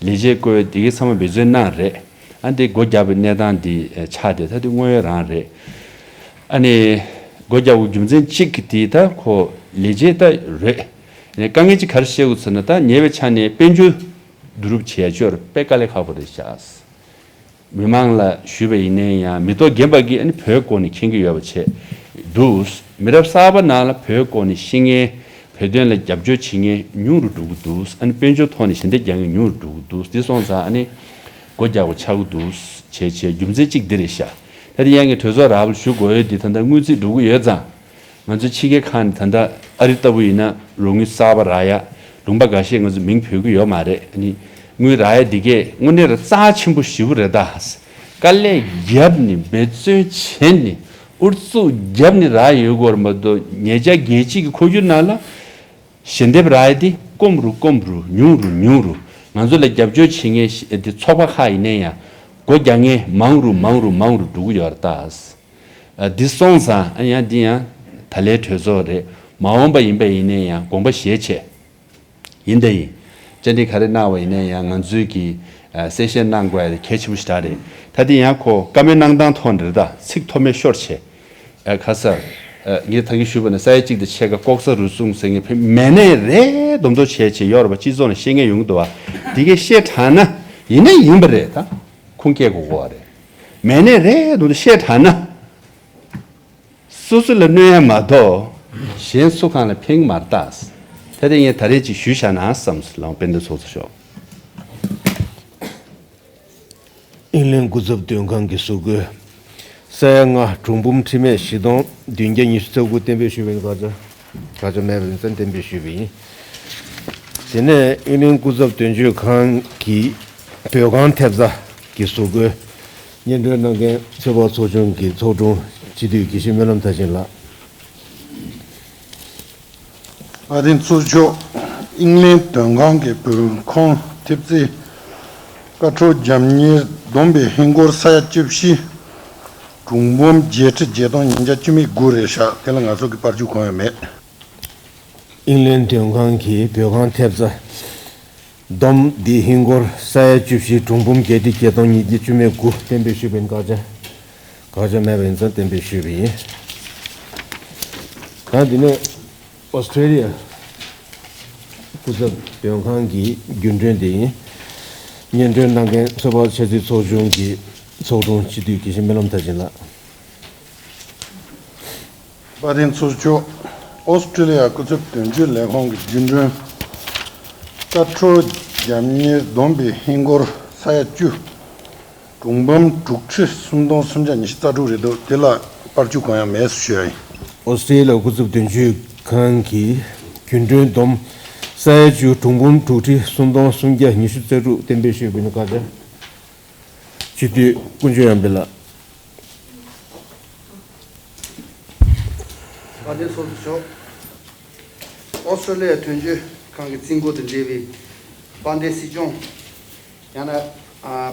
ལས་བྱེད་བསྐོས་འདི་གའི་ཚང་མ་འབད་བརྩོན་གནང་རེད། ཨ་འདི་སྒོ་རྒྱག་པའི་གནས་སྟངས་འདི་ཨ་ཆགས་བསྡད་ད་འདི་དངོས་ཡོད་རང་རེད། ཨ་ནི་སྒོ་རྒྱག་དགོས་རྒྱུ་མཚན་གཅིག་གི་དེ་ད་ཁོ་ལས་བྱེད་ད་རེད། ཨ་ནི་དཀའ་ངལ་གཅིག་ག་རེ་བཤད་དགོས་ཟེར་ན་ད་ཉེ་བའི་ཆ་ནས་དཔལ་འབྱོར་བསྡུ་རུབ་བྱས་ཆོག་རེད། དཔེ་དཀའ་ལས་ཁག་པོ་རེད་ཤག་མི་མང་ལ་ཞུས་པ་ཡིན་ནའི་ཡང་མི་ཐོག་རྒན་པ་གིས་ཨ་ནི་བོད་སྐོར་ནས་མཁྱེན་གྱི་ཡོད་པ་བྱས་འདུག་མི་རབས་གསར་པ་ནང་ལ་བོད་སྐོར་ནས་ཤེས་མཁན་བོད་དོན་ལ་རྒྱབ་སྐྱོར་བྱེད་མཁན་ཉུང་རུ་འགྲོ་གི་འདུག་ཨ་ནི་དཔལ་འབྱོར་ཐོག་ནས་ཞལ་འདེབས་རྒྱག་མཁན་ཉུང་རུ་འགྲོ་གི་འདུག་འདི་སོང་ཙང་ཨ་ནི་སྒོ་རྒྱག་དགོས་ཆགས་ཀྱི་འདུག་བྱས་བྱས་རྒྱུ་མཚན་གཅིག་འདི་རེད་ཤག་ད་དེ་ཡང་གི་གྲོས་ཚོགས་རག་པ་ཞུ་དགོས་ཡོད་འདི་ད་ལྟ་དངུལ་རྩིས་འགྲོ་གི་ཡོད་ཙང་། ང་ཚོའི་ཕྱི་རྒྱལ་ཁག་ནས་ད་ལྟ་ཨ་རི་ལྟ་བུ་ཡིན་ན་རོགས་དངུལ་གསར་པ་རག་ཡ། ལུང་པ་འགའ་ཤས་ང་ཚོ་མིང་འབོད་ཀྱི་ཡོད་མ་རེད། ཨ་ནི་དངུལ་རག་ཡ་འདི་གས་དངོས་གནས་ར་རྩ་ཆེན་པོ་ཞེ་པོ་རེད་ད། དཀའ་ལས་བརྒྱབ་ནས་འབད་བརྩོན་བྱས་ནས་ཨུ་ཚུགས་བརྒྱབ་ནས་རག་ཡོད་དགོས་རེད་མ་གཏོགས་ཉེ་ཆར་རྒྱལ་སྤྱི་གི་འཁོར་རྒྱུག་ནང་ལ་ཞལ་འདེབས་རག་ཡ་དེ་སྐོམ་རུ་སྐོམ་རུ་ཉུང་རུ་ཉུང་རུ་ང་ཚོ་ལ་རྒྱབ་སྐྱོར་བྱེད་མཁན་ཞིག་དེ་ཚོགས་པ་ཁག་ཡིན་ན་ཡང་སྒོ་རྒྱག་མཁན་མང་རུ་མང་རུ་མང་རུ་འགྲོ་གི་ཡོད་རེད་ད། ཨ་འདི་སོང་ཙང་ཨ་ཡང་འདི་ཡང་ད་ལའི་གྲོས་ཚོགས་རེད། མ་འོངས་པ་ཡིན་པ་ཡིན་ནའི་ཡང་དགོངས་པ་བཞེས་བྱས། ཡིན་ད་ཡིན། བཅར་འདྲི་ག་རེ་གནང་བ་ཡིན་ནའི་ཡང་ང་ཚོའི་གི་ཨ་གསལ་བཤད་གནང་དགོས་ཡ་དེ་གལ་ཆེན་པོ་ཞེ་དྲག་རེད། ད་འདི་ཡང་ཁོ་བཀའ་མོལ་གནང་སྟངས་ཐོག་འདིར་ད་ཚིག་ཐོག་མའི་ཤོར་བྱས། ཨ་ཁ་ས། ཨ་ངས་ད་གིན་ཞུས་པ་ནི་ས་ཡ་གཅིག་དང་ཕྱེད་ཀ་ལྐོག་ཟ་རུལ་སུངས་ཟེར་མཁན་ཕེ་མེ་ནས་རེད་སྡོམ་ཚོགས་བྱས་བྱས་ཡོད་རེད་པ། སྤྱི་ཚོགས་ནས་བཤད་མཁན་ཡོང་གི་འདུག་བ། འདི་གའི་བཤད་དྲགས་ན་ཡིན་ན་ཡིན་པ་རེད་ད། ཁུངས་སྐྱེལ་དགོས་གོ་བ་རེད། མེ་ནས་རེད་འདུག་བཤད་དྲགས་ན། སོ་སོ་ལ་གནོད་ཡ་མ་གཏོགས་གཞན་སུ་གང་ལ་ཕན་གི་མ་རེད་ད། ད་དེ་ངས་ད་རེས་ཅིག་ཞུས་བཞག་ན་བསམ་སོང་། ལའང་དཔལ་ལྡན་ཚོགས་གཙོ་མཆོག་ཨིན་ལན་སྐུ་ཚབ་དོན་ཁང་གི་བཟོ་བཀོད། ས་ཡ་ལྔ། གྲུང་འབུམ་ཁྲི་མེད་བཞི་སྟོང་བདུན་བརྒྱ་ཉི་ཤུ་རྩ་དགུ་གཏན་འབེབས་ཞུས་པ་ཡིན། དགག་བྱ། དགག་བྱ་མེད་པ་ཡིན་ཙང་གཏན་འབེབས་ཞུས་པ་ཡིན། དེ་ནས་ཨིན་ལན་སྐུ་ཚབ་དོན་གཅོད་ཁང་གི་བོད་ཁང་ཐེབས་རྩ་གི་བཟོ་བཀོད། སྙན་སྒྲོན་གནང་མཁན་ཚོད་དཔག་ཚོགས་ཆུང་གི་ཚོགས་དྲུང་སྤྱི་འཐུས་དགེ་བཤེས་སྨོན་ལམ་མཐར་ཕྱིན་ལགས། དཔལ་ལྡན་ཚོགས་གཙོ་མཆོག་ཨིང་ལན་དོན་ཁང་གི་བོད་ཁང་ཐེབས་རྩའི་ཀ་ཁྲོ་རྒྱབ་གཉེར་བསྡོམས་པའི་ཧིན་སྒོར་ས་ཡ་བཅུ་བཞི། གྲུང་འབུམ་བརྒྱད་ཁྲི་བརྒྱད་སྟོང་ཉིས་བརྒྱ་བཅུ་མེད་དགུ་རེད་ཤག་དེ་ལ་ང་ཚོ་གི་པར་བཅུ་གང་ཡང་མེད། ཨིང་ལན་དོན་ཁང་གི་བོད་ཁང་ཐེབས་རྩ་བསྡོམས་འདི་ཧིན་སྒོར་ས་ཡ་བཅུ་བཞི། གྲུང་འབུམ་བརྒྱད་ཁྲི་བརྒྱད་སྟོང་ཉིས་བརྒྱ་བཅུ་མེད་དགུ་གཏན་འབེབས་ཞུས་པ་ཡིན། དགག་བྱ། དགག་བྱ་མེད་པ་ཡིན་ཙང་གཏན་འབེབས་ཞུས་པ་ཡིན། ད་འདི་ནས་ཨོ་སི་ཀྲེ་ལི་ཡ་སྐུ་ཚབ་དོན་ཁང་གི་རྒྱུན་གྲོན་དེ་ཡིན། སྙན་སྒྲོན་གནང་མཁན་ཚོད་དཔག་འཆར་རྩིས་ཚོགས་ཆུང་གི་ཚོགས་དྲུང་སྤྱི་འཐུས་དགེ་བཤེས་སྨོན་ལམ་མཐར་ཕྱིན་ལགས། དཔལ་ལྡན་ཚོགས་གཙོ་མཆོག་ཨོ་སི་ཀྲེ་ལི་ཡ་སྐུ་ཚབ་དོན་གཅོད་ལས་ཁང་གི་རྒྱུན་གྲོན་ཀ་ཁྲོ་རྒྱབ་གཉེར་བསྡོམས་པའི་ཧིན་སྒོར་ས་ཡ་བཅུ། གྲུང་འབུམ་དྲུག་ཁྲི་སུམ་སྟོང་སུམ་བརྒྱ་ཉི་ཤུ་རྩ་དྲུག་རེད་འདུག་དེ་ལ་པར་བཅུ་གང་ཡང་མེད་ཟེར་ཞུ་ཡ་ཡིན། ཨོ་སི་ཀྲེ་ལི་ཡ་སྐུ་ཚབ་དོན་གཅོད་ཁང་གི་རྒྱུན་གྲོན་བསྡོམས་ས་ཡ་བཅུ། གྲུང་འབུམ་དྲུག་ཁྲི་སུམ་སྟོང་སུམ་བརྒྱ་ཉི་ཤུ་རྩ་དྲུག་གཏན་འབེབས་ཞུས་པ་ཡིན། དགག་བྱ། སྤྱི་འཐུས་དཀོན་མཆོག་དབྱངས་དཔལ་ལགས། དཔལ་ལྡན་ཚོགས་གཙོ་མཆོག་ཨོ་སི་ཀྲོ་ལི་ཡ་དོན་གཅོད་ཁང་གི་རྩིས་འགོ་དང་འབྲེལ་བའི་དཔལ་ལྡན་སྲིད་སྐྱོང་ཡང་ན་ཨ་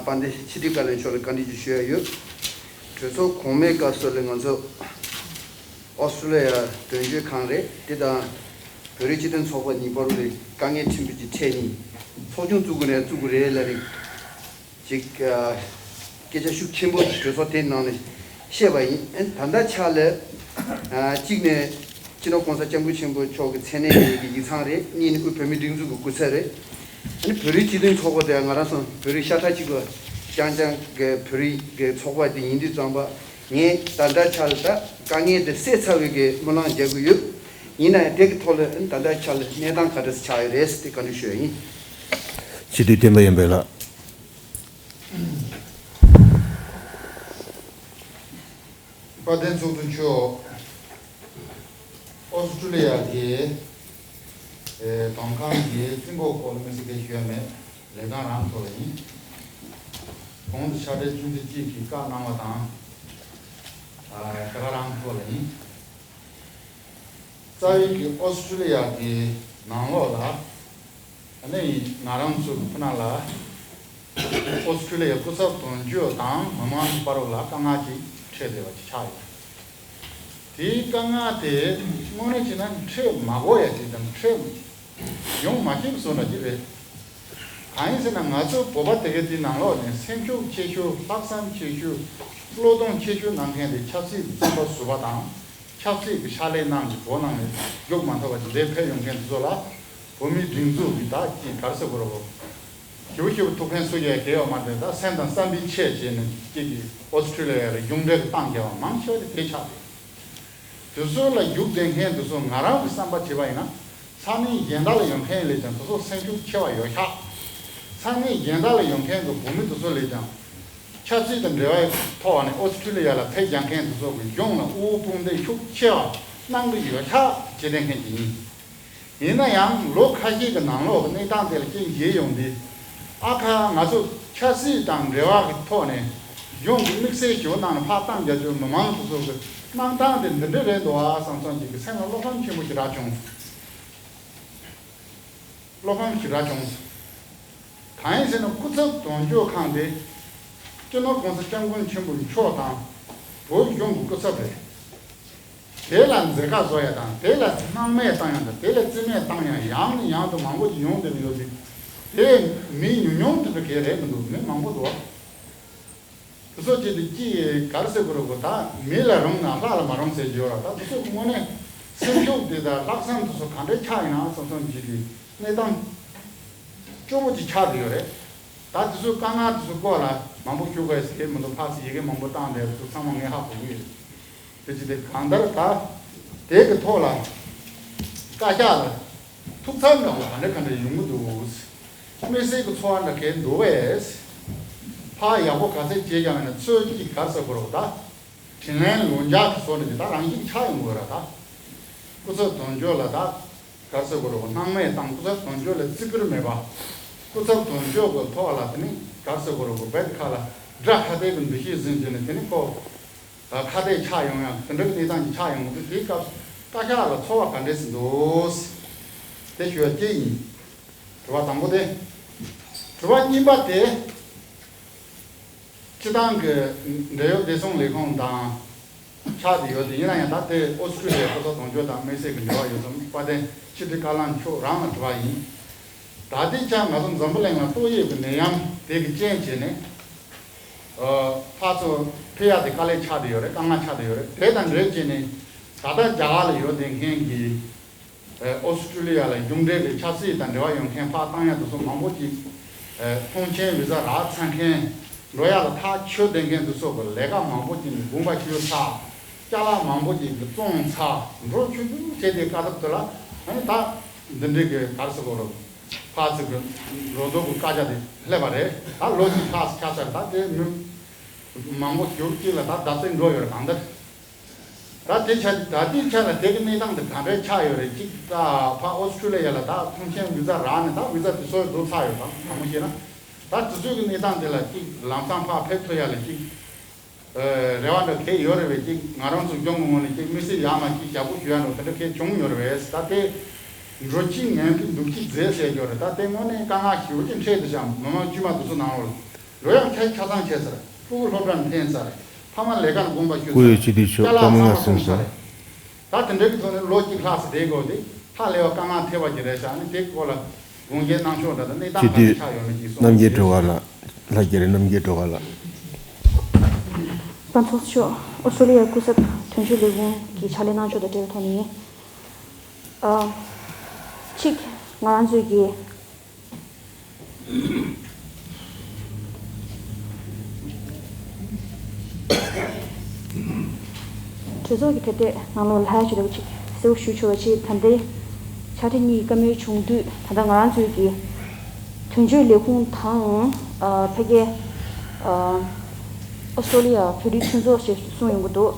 དཔལ་ལྡན་ཕྱི་དྲིལ་བཀའ་བློན་མཆོག་ལ་བཀའ་འདྲི་ཅིག་ཞུ་ཡ་ཡོད། གྲོས་ཚོགས་གོང་མའི་སྐབས་སུ་ལ་ང་ཚོ་ཨོ་སི་ཀྲོ་ལི་ཡ་དོན་གཅོད་ཁང་རེད། དེ་དང་བོད་རིགས་སྤྱི་མཐུན་ཚོགས་པ་གཉིས་བར་ལ་དཀའ་ངལ་ཕྲན་བུ་ཅིག་འཕྲད་ནས་ཚོགས་ཆུང་བཙུགས་དགོས་རེད་བཙུགས་དགོས་རེད་ལབ་རེད། ཅིག་ཨ་སྐད་ཆ་ཤུགས་ཆེན་པོ་གྲོས་ཚོགས་དེའི་ནང་ནས་བཤད་པ་ཡིན། ཨ་ནི་ད་ལྟ་ཆ་ལ་ཨ་གཅིག་ནས་སྤྱི་ནོར་གོང་ས་སྐྱབས་མགོན་ཆེན་པོ་མཆོག་གི་མཚན་གནས་ཡིན་གྱི་ཡིག་ཚང་རེད། གཉིས་ནས་དབུས་བོད་མིའི་སྒྲིག་འཛུགས་ཀྱི་སྐུ་ཚབ་རེད། ཨ་ནི་བོད་རིགས་སྤྱི་མཐུན་ཚོགས་པ་དེ་ང་རང་ཚོ་བོད་རིགས་ཤ་ཁྲག་གཅིག་པ་རྐྱང་རྐྱང་གི་བོད་རིགས་ཀྱི་ཚོགས་པ་དེ་ཡིན་དུས་ཙམ་པ་ངས་ད་ལྟ་ཆ་ལ་ད་དཀའ་ངལ་དེ་སེལ་ཚར་བའི་གི་སྨོན་ལམ་རྒྱག་གི་ཡོད། ཡིན་ན་ཡང་དེ་གི་ཐོག་ལ་ཨ་ནི་ད་ལྟ་ཆ་ལ་གནས་སྟངས་ག་འདྲ་ཆགས་ཡོད་རེད་ཟེར་དེ་བཀའ་འདྲི་ཞུ་ཡ་ཡིན། སྤྱི་འཐུས་བསྟན་པ་ཡོན་ཕེབས་ལགས། དཔལ་ལྡན་ཚོགས་གཙོ་མཆོག་ཨོ་སི་ཀྲུ་ལི་ཡ་གི་ཨེ་དོན་ཁང་གི་རྩིས་འགོ་སྐོར་ལ་དམིགས་བསལ་སྐད་ཆ་ཞུ་ཡ་མེད། ལས་སྟངས་རང་ཐོག་ལ་ཡིན། གོང་དུ་ཕྱག་སྦྲེལ་ཆུང་ཆུང་གཅིག་གིས་བཀའ་གནང་བ་དང་། ཨ་དེ་ག་རང་ཐོག་ལ་ཡིན། རྩ་བའི་གི་ཨོ་སི་ཀྲུ་ལི་ཡ་གི་ནང་ལོགས་ལ་ཨ་ནི་ང་རང་ཚོ་ཁོ་ན་ལ་ཨོ་སི་ཀྲུ་ལི་ཡ་སྐུ་ཚབ་དོན་གཅོད་དང་མི་མང་བར་ལ་དཀའ་ངལ་ཅིག་འཕྲད་བསྡད་པ་ཅིག་ཆགས་ཡོད། དེའི་དཀའ་ངལ་དེ་དངོས་གནས་བྱས་ན་འཕྲད་མ་དགོས་ཡ་ཅིག་དང་འཕྲད་ཡོང་མ་ཤེས་པ་བཟོ་འདྲ་ཅིག་རེད། གང་ཡིན་ཟེར་ན་ང་ཚོ་བོད་པ་དེ་གའི་དེའི་ནང་ལོགས་ནས་སེམས་ཤུགས་ཆེ་ཤོས་ལྷག་བསམ་ཆེ་ཤོས་བློས་གཏོང་ཆེ་ཤོས་གནང་མཁན་དེ་ཆབ་སྲིད་བཙོན་པ་ཟུར་པ་དང་། ཆབ་སྲིད་ཀྱི་ཕྱག་ལས་གནང་གི་བོད་ནང་ནས་རྒྱུགས་མ་ཐུབ་པ་དེ་འདྲའི་ཕེབས་ཡོང་མཁན་དེ་ཚོ་ལ་བོད་མིའི་སྒྲིག་འཛུགས་ཀྱི་ད་ཅིག་ག་རེ་ཟེར་དགོས་རེད་གོ། ཞེ་པོ་ཞེ་པོ་ཐུགས་ཕན་གསོས་ཡས་གལ་ཡོད་མ་རེད། ད་སེམས་དང་བསམ་པའི་ཆེད་བྱས་ནས་ཅིག་གིས་ཨོ་སི་ཀྲུ་ལི་ཡ་ལ་གཞུང་འབྲེལ་གྱི་སྟངས་འཁེལ་བ་མང་ཆེ་བ་དེ་དེ་ཆགས་རེད། དེ་ཚོ་ལ་རྒྱུགས་འདེད་མཁན་དེ་ཚོ་ང་རང་གི་བསམ་པ་བྱས་པ་ཡིན་ན་ས་གནས་གཞན་དག་ལ་ཡོད་མཁན་ལས་ཀྱང་དེ་ཚོ་སེམས་ཤུགས་ཆེ་བ་ཡོད་ཤག་ས་གནས་གཞན་དག་ལ་ཡོད་མཁན་གྱི་བོད་མི་དེ་ཚོ་ལས་ཀྱང་ཆབ་སྲིད་དང་འབྲེལ་བའི་ཐོག་ནས་ཨོ་སི་ཀྲུ་ལི་ཡ་ལ་ཐད་རྒྱག་མཁན་དེ་ཚོ་གི་གཞུང་ལ་དབུ་བོ་དཔུང་འདེགས་ཤུགས་ཆེ་བ་གནང་གི་ཡོད་ཤག་ཅེས་བསྟན་མཁན་ཅིག་ཡིན། ཡིན་ན་ཡང་ལོ་ཁ་ཤས་ཀྱི་ནང་ལོགས་ཀྱི་གནས་སྟངས་དེ་ལ་རྐྱེན་བྱས་ཡོང་དུས་ཨ་ཁ་ང་ཚོ་ཆབ་སྲིད་དང་འབྲེལ་བ་གི་ཐོག་ནས་གཞུང་གི་དམིགས་བསལ་ཞུ་གནང་ནས་ཕར་བཏང་རྒྱ་ཆེའི་མི་མང་དེ་ཚོ་གི་གནང་སྟངས་དེ་འདི་འདྲ་རེད་འདུག་ཨ་བསམ་སོང་ཅིག་གི་སེམས་ལ་བློ་ཕམ་ཆེན་པོ་ཞེ་དྲག་བྱུང་། བློ་ཕམ་ཞེ་དྲག་བྱུང་། གང་ཡིན་ཟེར་ན་སྐུ་ཚབ་དོན་གཅོད་ཁང་དེ་སྤྱི་ནོར་༸གོང་ས་༸སྐྱབས་མགོན་ཆེན་པོ་མཆོག་དང་བོད་གཞུང་གི་སྐུ་ཚབ་རེད། དེ་ལ་མཛད་དཀའ་བཟོ་ཡ་དང་དེ་ལ་སྣང་མེད་བཏང་ཡ་དང་དེ་ལ་རྩིས་མེད་བཏང་ཡ་ཡང་ནས་ཡང་དུ་མང་པོ་ཞིག་ཡོང་བསྡད་ཡོད་དེ། དེ་མི་ཉུང་ཉུང་དེ་འདྲ་གས་རེད་མི་འདུག་མི་མང་པོ་འདུག་དེ་ཚོ་བྱས་ཏེ་ཅི་ག་རེ་ཟེར་དགོས་རེད་གོ། ད་མི་ལ་རུང་ན་ལྷ་ལ་མ་རུང་ཟེར་གྱི་ཡོད་ར། ད་དེ་ཚོ་དངོས་གནས་སེམས་ཤུགས་དེ་དང་ལྷག་བསམ་དེ་ཚོ་ག་འདྲས་ཆགས་ཡིན་ན་བསམ་བསམ་བྱས་ཏེ་གནས་སྟངས་སྐྱོ་པོ་ཅིག་ཆགས་བསྡད་ཡོད་རེད། ད་དེ་ཚོའི་དཀའ་ངལ་དེ་ཚོའི་སྐོར་ལ་མང་པོ་ཞུ་དགོས་ཟེར་མི་འདུག་ཕར་ཚུར་ཡི་གེ་མང་པོ་བཏང་བསྡད་དེ་ཚོ་ཚང་མ་ངས་ཧ་གོ་གི་ཡོད། དེ་ཅི་སྟེ་གང་ལྟར་ད་དེ་གི་ཐོག་ལ་བཀའ་ཤག་ལ་ཐུགས་འཚབ་འདྲ་བོ་ག་འདྲ་ག་འདྲ་ཡོང་གི་འདུག་དམིགས་བསལ་གྱི་ཚོར་བ་འདྲ་གས་འདུག་བས། ཕར་ཡག་པོ་ག་ཚད་བྱས་ཀྱང་ན་ཚོད་ཀྱིས་ག་ཟེར་དགོས་རེད་ད། དྲིན་ལན་ལོག་འཇལ་གྱི་བཟོ་འདྲ་ཅིག་ད་རང་བཞིན་ཆགས་ཡོང་གི་རེད་ད། སྐུ་ཚབ་དོན་གཅོད་ལ་ད་ག་ཟེར་དགོས་རེད་སྣང་མེད་དང་སྐུ་ཚབ་དོན་གཅོད་ལ་བརྩི་བཀུར་མེད་པ། སྐུ་ཚབ་དོན་གཅོད་ཀྱི་ཐོག་ལ་དེ་ནི་ག་ཟེར་དགོས་རེད་བེད་ཁ་ལ་དགྲ་ཁ་གཏད་ཀྱི་འདུ་ཤེས་ཟིན་བྱས་ནས་དེ་ནི་ཁོ། ཁ་གཏད་ཆགས་ཡོང་ཡང་དེ་འདྲ་གི་གནས་སྟངས་ཀྱི་ཆགས་ཡོང་གི་དུས་དེའི་སྐབས་བཀའ་ཤག་ལ་ཚོར་བ་ག་འདྲས་སེ་འདུག་དེ་ཞུ་བ་གཅིག་ཡིན། དྲི་བ་དང་པོ་དེ། དྲི་བ་གཉིས་པ་དེ། སྤྱི་བཏང་གི་འབྲེལ་ཡོད་བདེ་སྲུང་ལས་ཁུངས་དང་ཆགས་བསྡད་ཡོད་དེ་ཡིན་ན་ཡང་ད་ལྟའི་ཨོ་སི་ཀྲུ་ལི་ཡའི་སྐུ་ཚབ་དོན་གཅོད་དང་དམིགས་བསལ་གྱི་འབྲེལ་བ་ཡོད་ཙམ་དཔལ་ལྡན་ཕྱི་དྲིལ་བཀའ་བློན་མཆོག་རང་ལ་དྲི་བ་ཡིན། ད་ལྟའི་ཆར་ང་ཚོ་འཛམ་བུ་གླིང་ལ་ཏོག་དབྱིབས་ཀྱི་ནད་ཡམས་དེ་གི་རྐྱེན་བྱས་ནས། ཕར་ཚུར་ཕེབས་ཡག་དེ་དཀའ་ལས་ཆགས་བསྡད་ཡོད་རེད། དཀའ་ངལ་ཆགས་བསྡད་ཡོད་རེད། དེ་དང་འབྲེལ་བྱས་ནས་ད་ལྟ་རྒྱ་གར་ལ་ཡོད་བསྡད་མཁན་གྱི་ཨོ་སི་ཀྲུ་ལི་ཡ་ལ་གཞུང་འབྲེལ་གྱི་ཆབ་སྲིད་དང་འབྲེལ་བ་ཡོད་མཁན་ཕར་བཏང་ཡག་དེ་ཚོ་མང་པོ་ཅིག་ཐོངས་མཆན་བི་ཟ་རག་ཚར་མཁན་འགྲོ་ཡག་ལ་ཐག་ཆོད་བསྡད་མཁན་དེ་ཚོ་གི་ལས་ཀ་མང་པོ་ཅིག་དགོངས་པ་ཞུས་ཚར། ཅ་ལག་མང་པོ་ཅིག་གི་བཙོངས་ཚར། འགྲོ་ཆུང་ཆུང་བྱས་ཏེ་དཀའ་ཐུབ་དེ་ལ་ཨ་ནི་ད་འདི་འདྲའི་གི་ག་རེ་ཟེར་དགོས་རེད། ཕར་ཚུར་གྱི་རོགས་སྐྱོར་གྱི་བཀའ་རྒྱ་དེ་སླེབས་པ་རེད། ད་ལོ་གཅིག་ལྷག་ཙམ་ཆགས་ཚར། ད་དེ་མི་མང་པོ་ཞིག་གཅིག་ལ་ད་བརྡབ་གསིག་འགྲོ་ཡོད་རེད་གང་ལྟར། ད་དེ་ཆ་ད་ལྟའི་ཆ་ལ་དེ་གི་གནས་སྟངས་དེ་ག་འདྲའི་ཆགས་ཡོད་རེད། གཅིག་ད་ཕར་ཨོ་སི་ཀྲུ་ལི་ཡ་ལ་ད་ཐོངས་མཆན་བི་ཟ་རག་ནས་ད་བི་ཟ་དེ་ཚོ་བཟོ་ཚར་ཡོད་དམ་དྲང་མོ་བཤད་ན། ད་དེ་ཚོའི་གི་གནས་སྟངས་དེ་ལ་གཅིག་ལམ་སང་ཕར་ཕེབས་ཐུབ་ཡ་ལ་གཅིག་རེ་བ་འདྲ་གས་ཡོད་རེད་པས། ཅིག་ང་རང་ཚོ་གཞུང་གི་ངོས་ནས་ཅིག་དམིགས་བསལ་ཡར་མར་ཅིག་ཞབས་སྐུ་ཞུ་ཡ་འདྲ་དེ་འདྲ་གས་བྱུང་ཡོད་རེད་པས། ད་དེ་འགྲོ་གཅིག་ངན་གྱི་འདུག་གཅིག་མཛེས་ཟེར་ཡོད་རེད། ད་དེ་དངོས་གནས་དཀའ་ངལ་ཞེ་པོ་ཅིག་འཕྲད་འདུག་ཤག་མི་མང་དཀྱུས་མ་དེ་ཚོ་ནང་ལོགས་ལ་འགྲོ་ཡག་ཆ་ཆ་ཚང་བྱས་ཚར། ཕྲུ་གུ་སློབ་གྲྭར་འཐེན་ཚར། ཕ་མ་ལས་ཀར་དགོངས་པ་ཞུས་ཚར། སྐུ་ཡོད་སྤྱི་འཐུས་མཆོག་ཅ་ལག་བཀའ་མོལ་ཚང་མ་གནང་སོང་ཚར། ད་དེ་འདྲ་གི་ཐོག་ནས་ལོ་གཅིག་ལྷག་ཙམ་བསྡད་དགོས་ཏེ་ཧ་ལས་པ་དཀའ་ངལ་འཕྲད་པ་ཅིག་རེད་ཤག་ཨ་ནི་དེ་སྐོར་ལ་དགོངས་འགལ་གནང་ཕྱོགས་འདྲ་དང་གནས་སྟངས་ག་འདྲ་ཆགས་ཡོད་མེད་ཅིག་གསུངས་རྣམ་རྒྱལ་སྒྲོལ་དཀར་ལགས། ལྷ་རྒྱལ་རི་རྣམ་རྒྱལ་སྒྲོལ་དཀར་ལགས། རྣམ་ཚོགས་མཆོག་ཨོ་སི་ཀྲོ་ལི་ཡའི་སྐུ་ཚབ་དོན་གཅོད་ལས་ཁུངས་ཀྱི་ཕྱག་ལས་གནང་ཕྱོགས་དང་འབྲེལ་བའི་ཐོག་ནས་ཡིན། ཨ། གཅིག་ང་རང་ཚོའི་གི་གྲོས་ཚོགས་ཀྱི་དེབ་ཐེར་ནང་ལོགས་ལ་ལྷག་ཡ་ཅིག་རེད་པ། ཅིག་གསལ་པོ་ཞུ་ཆོག་པ་ཅིག་ད་ལྟའི་ཕྱག་བྲིས་གཉིས་ཀྱི་བཀའ་མོལ་བྱུང་དུས་ད་ལྟ་ང་རང་ཚོའི་གི་དོན་གཅོད་ལས་ཁུངས་དང་ཨ་ཕ་གིའི་ཨ་ཨོ་སི་ཀྲོ་ལི་ཡ་བོད་རིགས་མཐུན་ཚོགས་ཞེས་གསུངས་ཡོང་གི་འདུག་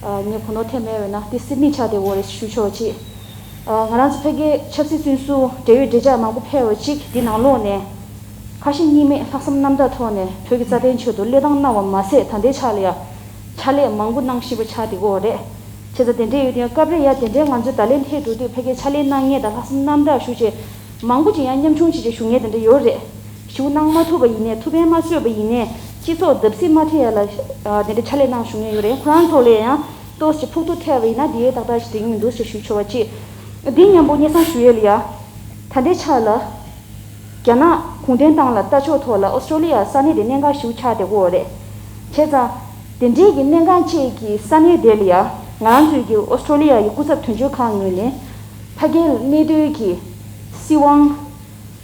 ཨ་ངས་གོ་ནོར་ཐེབས་མེད་པ་ཡིན་ན་དེ་སིད་ནི་ཆགས་བསྡད་ཡོད་རེད་ཞུ་ཆོག་པ་ཅིག་ཨ་ང་རང་ཚོ་ཕ་གིའི་ཆབ་སྲིད་བཙོན་ཟུར་འབྲེལ་ཡོད་འབྲེལ་ཆགས་མང་པོ་ཕེབས་པ་ཅིག་འདི་ནང་ལོགས་ནས་ཁ་ཞེ་གཉིས་མེད་ལྷག་བསམ་རྣམ་དག་ཐོག་ནས་བོད་ཀྱི་རྩ་དོན་ཆེད་དུ་བློས་བཏང་གནང་བ་མ་ཟད་ད་ལྟའི་ཆ་ལ་ཡང་ཕྱག་ལས་མང་པོ་གནང་བཞིན་པ་ཆགས་བསྡད་ཡོད་རེད། བྱས་ བྱས་ཙང་དེ་འདྲས་ཡོད་དུས་ཡང་སྐབས་རེ་ཡང་དེ་འདྲའི་ང་ཚོ་ད་ལན་ཐད་འགྲོ་དུས་ཕ་གིའི་ཕྱག་ལས་གནང་མཁན་དང་ལྷག་བསམ་རྣམ་དག་ཞུ་བྱས་མང་པོ་ཅིག་ཡང་ཉམ་ཆུང་བྱས་བྱས་ཞུ་མཁན་དེ་འདྲ་ཡོད་རེད། ཞུ་གནང་མ་ཐུབ་པ་ཡིན་ནའི་ཐུགས་ཕན་མ་གསོས་པ་ཡིན་ནའི་སྤྱི་ཚོགས་བརྡབ་གསིག་མ་འཕྲད་ཡ་ལ་དེ་འདྲའི་ཕྱག་ལས་གནང་ཞུ་མཁན་ཡོད་རེད། ཁོ་རང་ཚོ་ལ་ཡང་ཏོག་ཙམ་ཕུགས་གཏོར་ཐེབས་པ་ཡིན་ན་དེ་ཡས་ཏག་ཏག་ཞིག་འགྲིག་གི་མི་འདུག་ཅེས་ཞུ་ཆོག་པ་གཅིག་འདི་མཉམ་པོ་སྙན་སེང་ཞུ་ཡས་ལ་ཡ། ད་ལྟའི་ཆ་ལ། རྒྱ་ནག་གུང་ཁྲན་ཏང་ལ་ལྟ་ཕྱོགས་ཐོག་ལ་ཨོ་སི་ཀྲོ་ལི་ཡ་ས་གནས་དེ་གནད་འགག་ཞིག་ཆགས་བསྡད་ཀྱི་ཡོད་རེད། བྱས་ཙང་། དེ་འདྲའི་གི་གནད་འགག་ཅིག་གི་ས་གནས་དེ་ལ་ཡ་ང་རང་ཚོའི་གི་ཨོ་སི་ཀྲོ་ལི་ཡ་ཡི་སྐུ་ཚབ་དོན་གཅོད་ཁང་ངོས་ནས་ཕ་གིའི་གནད་དོན་གྱི་སྲིད་དབང་།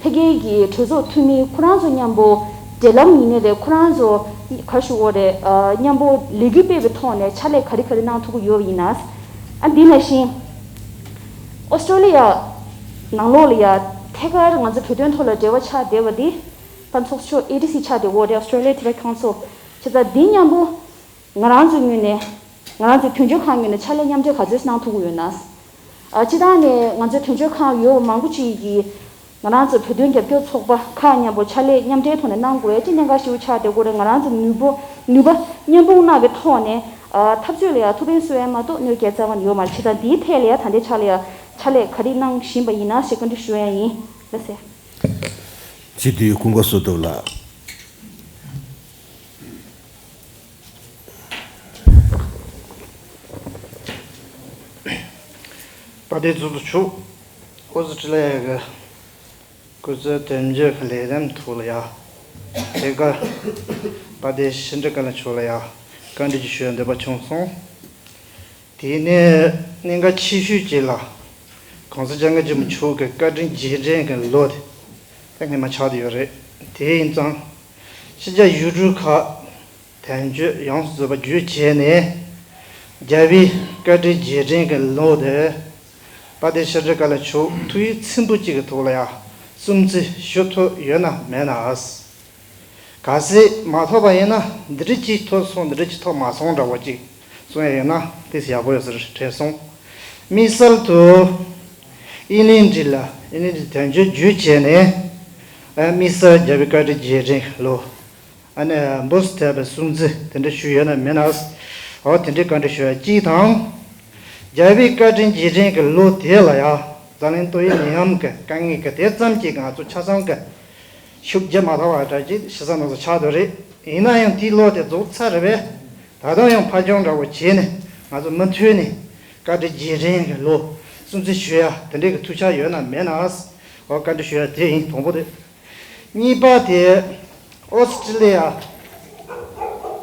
ཕ་གིའི་གི་གྲོས་ཚོགས་འཐུས་མི་ཁོ་རང་ཚོ་མཉམ་པོ་འབྲེལ་ལམ་ཡིན་ནའི་རེད། ཁོ་རང་ཚོ་ག་ཞུ་དགོས་རེད། མཉམ་པོ་ལས་འགུལ་སྤེལ་བའི་ཐོག་ནས་ཕྱག་ལས་ག་རེ་ག་རེ་གནང་ཐུབ་ཀྱི་ཡོད་པ་ཡིན་ན། ཨ་འདི་ནང་བཞིན། ཨོ་སི་ཀྲོ་ལི་ཡ་ནང་ལོགས་ལ་ཡ་ཐད་ཀར་ང་ཚོ་བོད་དོན་ཐོག་ལ་འབྲེལ་བ་ཆགས་བསྡད་པ་འདི་ད་ཚོགས་གཙོ་ཨེ་ཌི་སི་ཆགས་བསྡད་ཡོད་རེད། Australia Tibet Council། བྱས་ཙང་འདི་མཉམ་པོ་ང་རང་ཚོའི་ངོས་ནས་ང་རང་ཚོའི་དོན་གཅོད་ཁང་ངོས་ནས་ཕྱག་ལས་མཉམ་འབྲེལ་ག་ཚོད་གནང་ཐུབ་ཀྱི་ཡོད་ན། ཨ་སྤྱིར་བཏང་ནས་ང་ཚོའི་དོན་གཅོད་ཁང་ཡོད་པ་མང་པོ་ཅིག་གིས་ང་རང་ཚོའི་བོད་དོན་རྒྱབ་སྐྱོར་ཚོགས་པ་ཁག་མཉམ་པོ་ཕྱག་ལས་མཉམ་འབྲེལ་ཐོག་ནས་གནང་དགོས་ཡ་ཅི་གནད་འགག་ཞེ་པོ་ཆགས་བསྡད་ཡོད་རེད། ང་རང་ཚོ་ནུས་པ་ནུས་པ་མཉམ་སྤུངས་གནང་བའི་ཐོག་ནས་ཨ་འཐབ་རྩོད་ལ་ཡ་ཐུགས་ཕན་གསོས་ཡ་མ་གཏོགས་གནོད་སྐྱེལ་རྩ་བ་ནས་ཡོད་མ་རེད། བྱས་ཙང་འདིའི་ཐད་ལ་ཡ་ད་ལྟའི་ཆ་ལ་ཡ་ཕྱག་ལས་ག་རེ་གནང་བཞིན་པ་ཡིན་ན་ཞེས་བཀའ་འདྲི་ཞུ་ཡ་ཡིན། ལགས་སེ། སྤྱི་འཐུས་ཀུན་དགའ་བསོད་སྟོབས་ལགས། དཔལ་ལྡན་ཚོགས་གཙོ་མཆོག་ཨོ་སི་ཀྲི་ལི་ཡ་གི་སྐུ་ཚབ་དོན་གཅོད་ཀྱི་ལས་རིམ་ཐོག་ལ་ཡ། དེ་ག་དཔལ་ལྡན་ཕྱི་དྲིལ་བཀའ་བློན་མཆོག་ལ་ཡ་བཀའ་འདྲི་ཞུ་ཡ་འདོད་པ་བྱུང་སོང་། དེ་ནས་གནད་འགག་ཆེ་ཤོས་གཅིག་ལ། གོང་ས་སྐྱབས་མགོན་ཆེན་པོ་མཆོག་གི་བཀའ་དྲིན་རྗེས་དྲན་གྱི་ལོ་དེ་ད་སྔོན་མ་ཆགས་བསྡད་ཡོད་རེད། དེ་ཡིན་ཙང་། ཕྱི་རྒྱལ་ཡུལ་གྲུ་ཁག་དོན་གཅོད་ཡོངས་སུ་རྫོགས་པ་བརྒྱུད་བྱས་ནས། རྒྱལ་བའི་བཀའ་དྲིན་རྗེས་དྲན་གྱི་ལོ་དེ། དཔལ་ལྡན་ཕྱི་དྲིལ་བཀའ་བློན་མཆོག་ཐུགས་ཡིད་ཚིམ་པོ་གཅིག་གི་ཐོག་ལ་ཡང་སྲུང་བརྩི་ཞུ་ཐུབ་ཡོད་ན་མེད་ན། གལ་སྲིད་མ་ཐོབ་པ་ཡིན་ན་འདི་འདྲ་ཅིག་ཐོབ་སོང་འདི་འདྲ་ཅིག་ཐོབ་མ་སོང་འདྲ་བོ་ཅིག་གསུང་ཡ་ཡོད་ན་དེ་ཡག་པོ་ཡོད་ཟེར་དྲན་སོང་། དམིགས་བསལ་དུ་ཨིན་ལན་ཌི་ལ་ཨིན་ལན་ཌི་དོན་གཅོད་བརྒྱུད་བྱས་ནས་དམིགས་བསལ་རྒྱལ་བའི་བཀའ་དྲིན་རྗེས་དྲན་ལོ་ཨ་ནི་འབུམ་ཐེབས་པའི་སྲུང་བརྩི་དེ་འདྲ་ཞུས་ཡོད་ན་མེད་ན། འོ་དེ་འདྲའི་བཀའ་འདྲི་ཞུ་ཡ་གཅིག་དང་། རྒྱལ་བའི་བཀའ་དྲིན་རྗེས་དྲན་གྱི་ལོ་དེ་ལ་ཡང་འཛམ་གླིང་ཏོག་དབྱིབས་ནད་ཡམས་ཀྱི་དཀའ་ངལ་གྱི་དེ་ཙམ་གྱིས་ང་ཚོ་ཆ་ཚང་གི་ཤུགས་རྒྱབ་མ་ཐག་པ་འདྲ་ཅིག་ཤི་ས་ནང་དུ་ཆགས་འདུག་རེད། ཡིན་ན་ཡང་དེའི་ལོ་དེ་རྫོགས་ཚར་རེད་པས། ད་དུང་ཡང་ཕར་ཕྱོགས་འདྲ་བོ་བྱས་ནས་ང་ཚོ་མུ་མཐུད་ནས་བཀའ་དྲིན་རྗེས་དྲན་གྱི་ལོ་སྲུང་བརྩི་ཞུ་ཡ་དེ་འདྲའི་གི་ཐུགས་འཆར་ཡོད་ན་མེད་ན། འོ་བཀའ་འདྲི་ཞུ་ཡ་དེ་ཡིན་དང་པོ་དེ། གཉིས་པ་དེ་ཨོ་སི་ཀྲི་ལི་ཡ།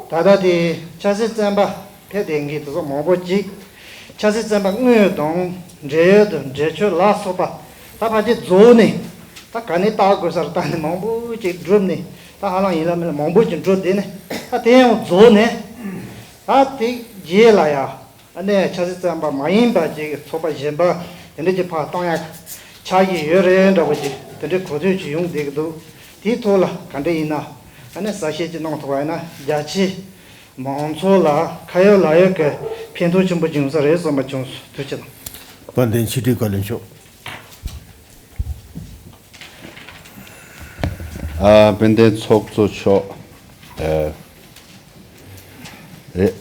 ད་ལྟ་དེ་ཆབ་སྲིད་བཙོན་པ་ཕེབས་བསྡད་མཁན་དེ་ཚོ་མང་པོ་ཅིག་ཆབ་སྲིད་བཙོན་པ་དངོས་དང་འབྲེལ་ཡོད་དང་འབྲེལ་ཆོད་ལ་སོགས་པ་ད་ཕལ་ཆེར་རྫོགས་ནས་ད་ག་ནས་བལྟ་དགོས་སར་བལྟ་ནས་མང་པོ་ཅིག་བསྒྲུབས་ནས་ད་ཧ་ལམ་ཡིན་ལ་མིན་ལ་མང་པོ་ཅིག་བསྒྲུབས་བསྡད་ནས་ད་དེ་ཡང་རྫོགས་ནས་ད་དེ་རྗེས་ལ་ཡ། ཨ་ནེ་ཆབ་སྲིད་བཙོན་པ་མ་ཡིན་པ་ཅིག་གི་ཚོགས་པ་གཞན་པ་དེ་འདྲ་ཅིག་ཕར་གཏོང་ཡག་ཆགས་ཀྱི་ཡོད་རེད་འདྲ་བོ་ཅིག་དེ་འདྲའི་གོ་ཐོས་ཅིག་ཡོང་བསྡད་ཀྱི་འདུག་དེའི་ཐོག་ལ་ག་འདྲ་ཡིན་ན་ཨ་ནེ་གསལ་བཤད་ཅིག་གནང་ཐུབ་པ་ཡིན་ན་རྒྱ་ཆེ་མང་ཚོགས་ལ་ཁ་ཡོད་ལག་ཡོད་ཀྱི་ཕན་ཐོགས་ཆེན་པོ་འབྱུང་ས་རེད་བསམ་པ་བྱུང་སོང་། ཐུགས་རྗེ་གནང་། དཔལ་ལྡན་ཕྱི་དྲིལ་བཀའ་བློན་མཆོག་ཨ་དཔལ་ལྡན་ཚོགས་གཙོ་མཆོག་ཨ་རེད།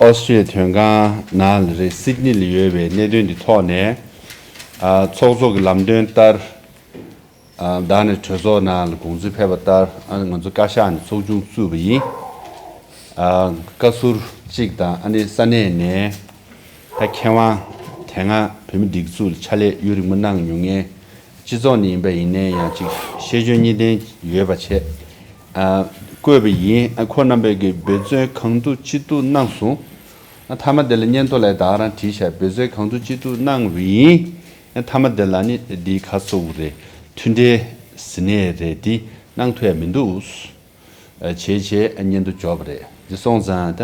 ཨོ་སི་ཀྲི་ལི་ཡའི་དོན་ཁང་ནང་ལ་རེད། སིད་ནི་ལ་ཡོད་པའི་གནད་དོན་འདི་ཐོག་ནས་ཨ་ཚོགས་གཙོ་གི་ལམ་སྟོན་ལྟར་ཨ་ད་ནི་གྲོས་ཚོགས་ནང་ལ་དགོངས་ཚུལ་ཕེབས་པ་ལྟར་ཨ་ནི་ང་ཚོ་བཀའ་ཤག་ནས་ཚོགས་ཆུང་བཙུགས་པ་ཡིན། ཨ་བཀའ་ཟུར་གཅིག་དང་ཨ་ནི་ས་གནས་ནས་ད་མཁས་དབང་དེ་སྔ་བོད་མི་སྒྲིག་འཛུགས་ལ་ཕྱག་ལས་ཡུན་རིང་པོ་གནང་མྱོང་མཁན་སྤྱི་ཚོགས་ནས་ཡིན་པ་ཡིན་ནའི་ཡང་ཅིག་ཤེས་འཇོན་གཉིས་ལྡན་ཡོད་པ་བྱས། ཨ་བསྐོས་པ་ཡིན། ཨ་ཁོ་རྣམ་པས་ཀྱི་འབད་བརྩོན་གང་ཐུབ་ཅི་ཐུབ་གནང་སོང་། ཨ་མཐའ་མ་དེ་ལ་སྙན་ཐོ་ལ་ད་ག་རང་བྲིས་ཤག་འབད་བརྩོན་གང་ཐུབ་ཅི་ཐུབ་གནང་བ་ཡིན། ཨ་མཐའ་མ་དེ་ལ་ནི་འདི་ག་སོ་བོ་རེད། མཐུན་འབྲེལ་ཟེར་ནས་རེད། འདི་གནང་ཐུབ་ཡ་མི་འདུག་ཨ་བྱས་བྱས་ཨ་སྙན་ཐོ་འབྱོར་བ་རེད། འདི་སོང་ཙང་ད་